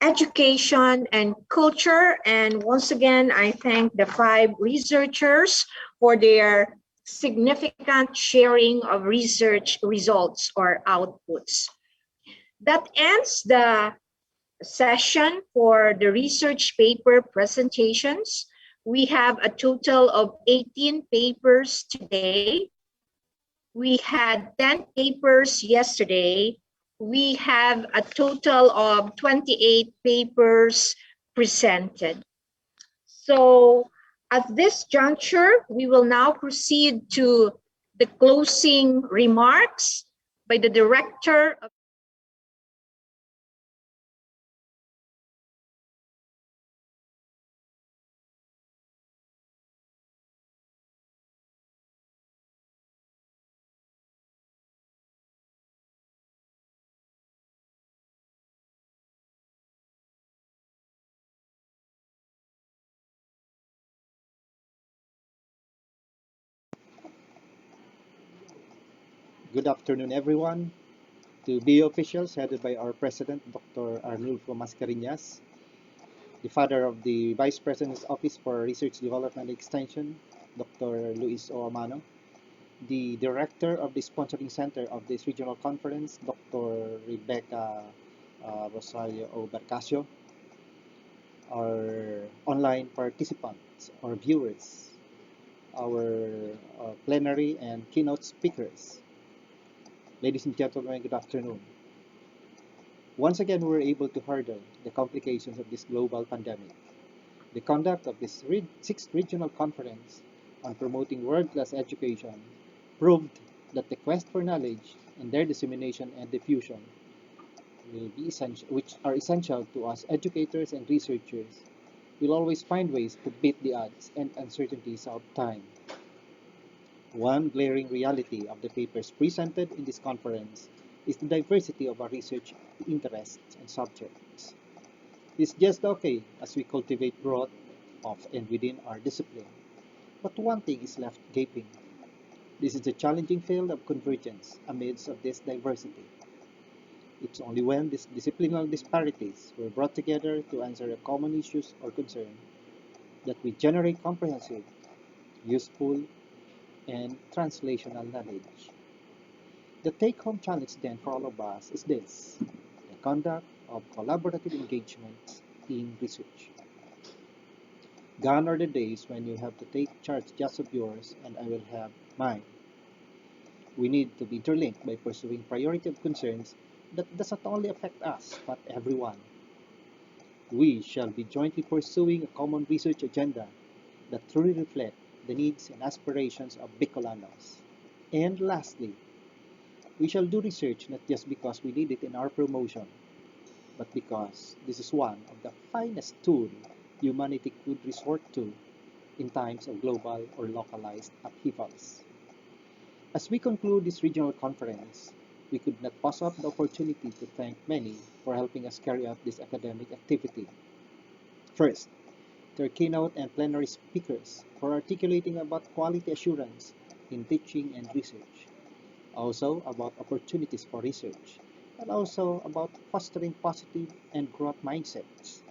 education and culture. And once again, I thank the five researchers for their significant sharing of research results or outputs. That ends the session for the research paper presentations. We have a total of eighteen papers today. We had ten papers yesterday. We have a total of twenty-eight papers presented. So at this juncture, we will now proceed to the closing remarks by the director of Good afternoon, everyone. To B O officials headed by our President, Doctor Arnulfo Mascarenhas, the father of the Vice President's Office for Research, Development, and Extension, Doctor Luis O Amano, the Director of the Sponsoring Center of this regional conference, Doctor Rebecca uh, Rosario O Bercasio, our online participants or viewers, our uh, plenary and keynote speakers. Ladies and gentlemen, good afternoon. Once again, we were able to hurdle the complications of this global pandemic. The conduct of this re- sixth regional conference on promoting world-class education proved that the quest for knowledge and their dissemination and diffusion will be essential, which are essential to us educators and researchers, will always find ways to beat the odds and uncertainties of time. One glaring reality of the papers presented in this conference is the diversity of our research interests and subjects. It's just okay as we cultivate broad of and within our discipline. But one thing is left gaping. This is the challenging field of convergence amidst of this diversity. It's only when these disciplinal disparities were brought together to answer a common issues or concern that we generate comprehensive, useful, and translational knowledge. The take-home challenge then for all of us is this: the conduct of collaborative engagements in research. Gone are the days when you have to take charge just of yours and I will have mine. We need to be interlinked by pursuing priority of concerns that does not only affect us but everyone. We shall be jointly pursuing a common research agenda that truly reflect the needs and aspirations of Bicolanos. And lastly, we shall do research not just because we need it in our promotion, but because this is one of the finest tools humanity could resort to in times of global or localized upheavals. As we conclude this regional conference, we could not pass up the opportunity to thank many for helping us carry out this academic activity. First, their keynote and plenary speakers for articulating about quality assurance in teaching and research, also about opportunities for research, and also about fostering positive and growth mindsets,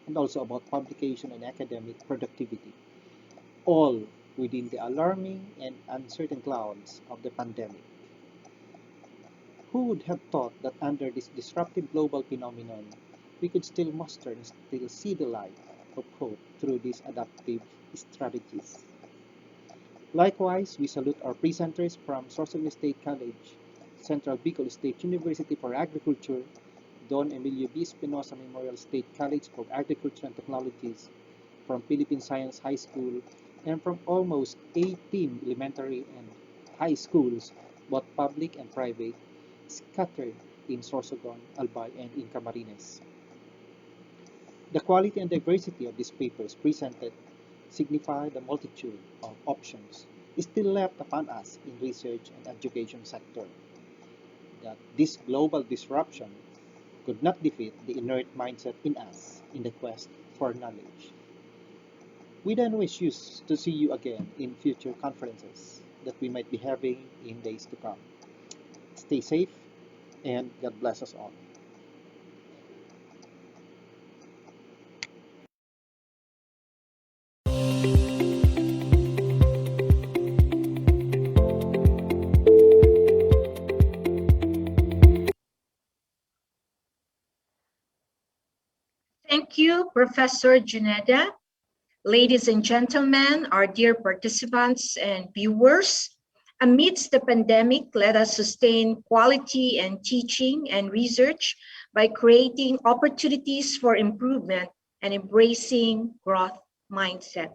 and also about publication and academic productivity, all within the alarming and uncertain clouds of the pandemic. Who would have thought that under this disruptive global phenomenon, we could still muster and still see the light of hope through these adaptive strategies? Likewise, we salute our presenters from Sorsogon State College, Central Bicol State University for Agriculture, Don Emilio B. Espinosa Memorial State College for Agriculture and Technologies, from Philippine Science High School, and from almost eighteen elementary and high schools, both public and private, scattered in Sorsogon, Albay, and in Camarines. The quality and diversity of these papers presented signify the multitude of options still left upon us in research and education sector. That this global disruption could not defeat the inert mindset in us in the quest for knowledge. We then wish you s- to see you again in future conferences that we might be having in days to come. Stay safe and God bless us all. Thank you, Professor Juneda. Ladies and gentlemen, our dear participants and viewers, amidst the pandemic, let us sustain quality and teaching and research by creating opportunities for improvement and embracing growth mindset.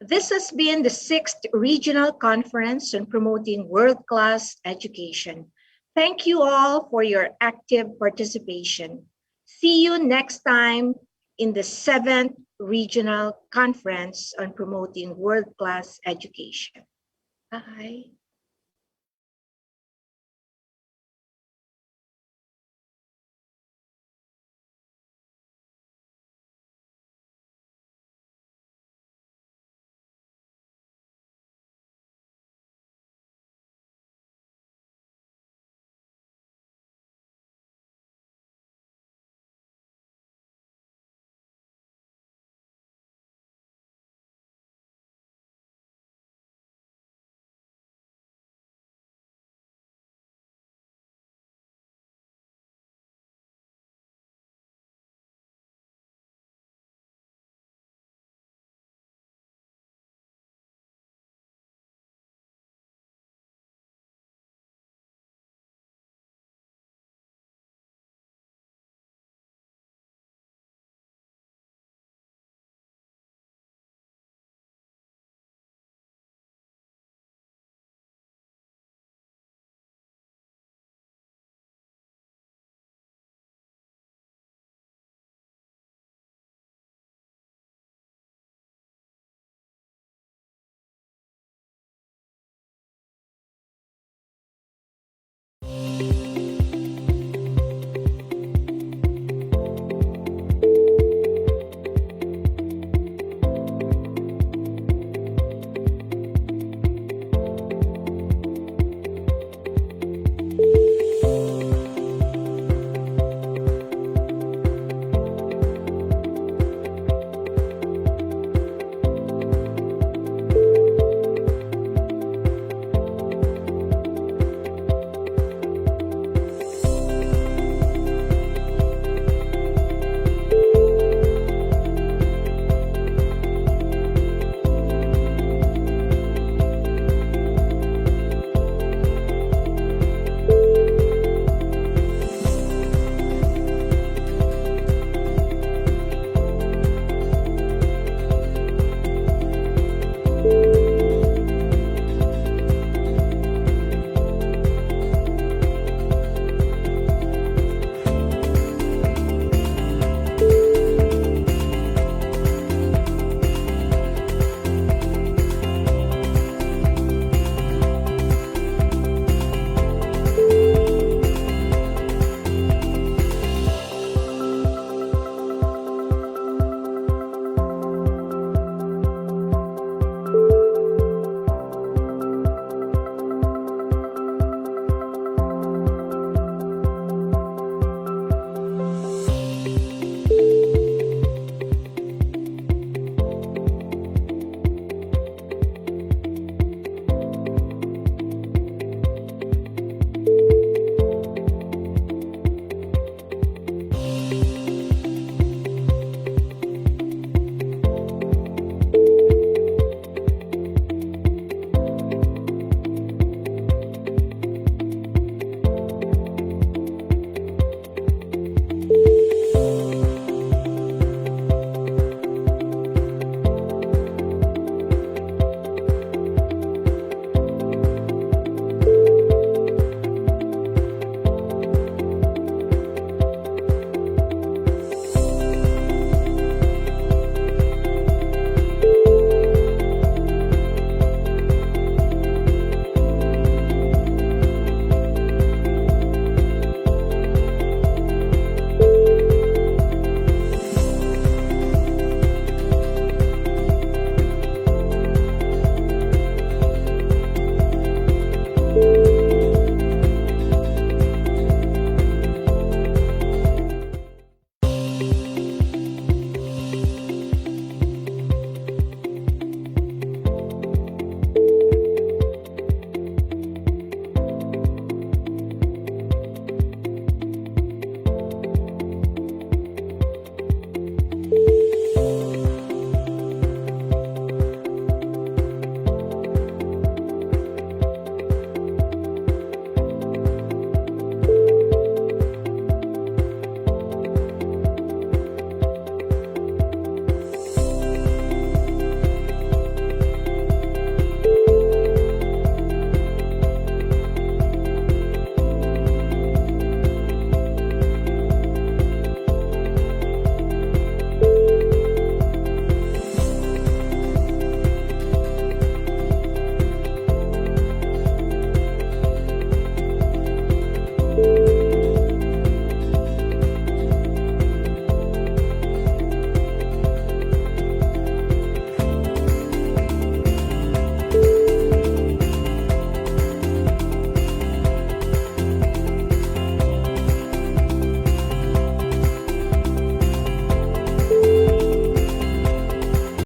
This has been the sixth Regional Conference on Promoting World-Class Education. Thank you all for your active participation. See you next time in the seventh Regional Conference on Promoting World-Class Education. Bye.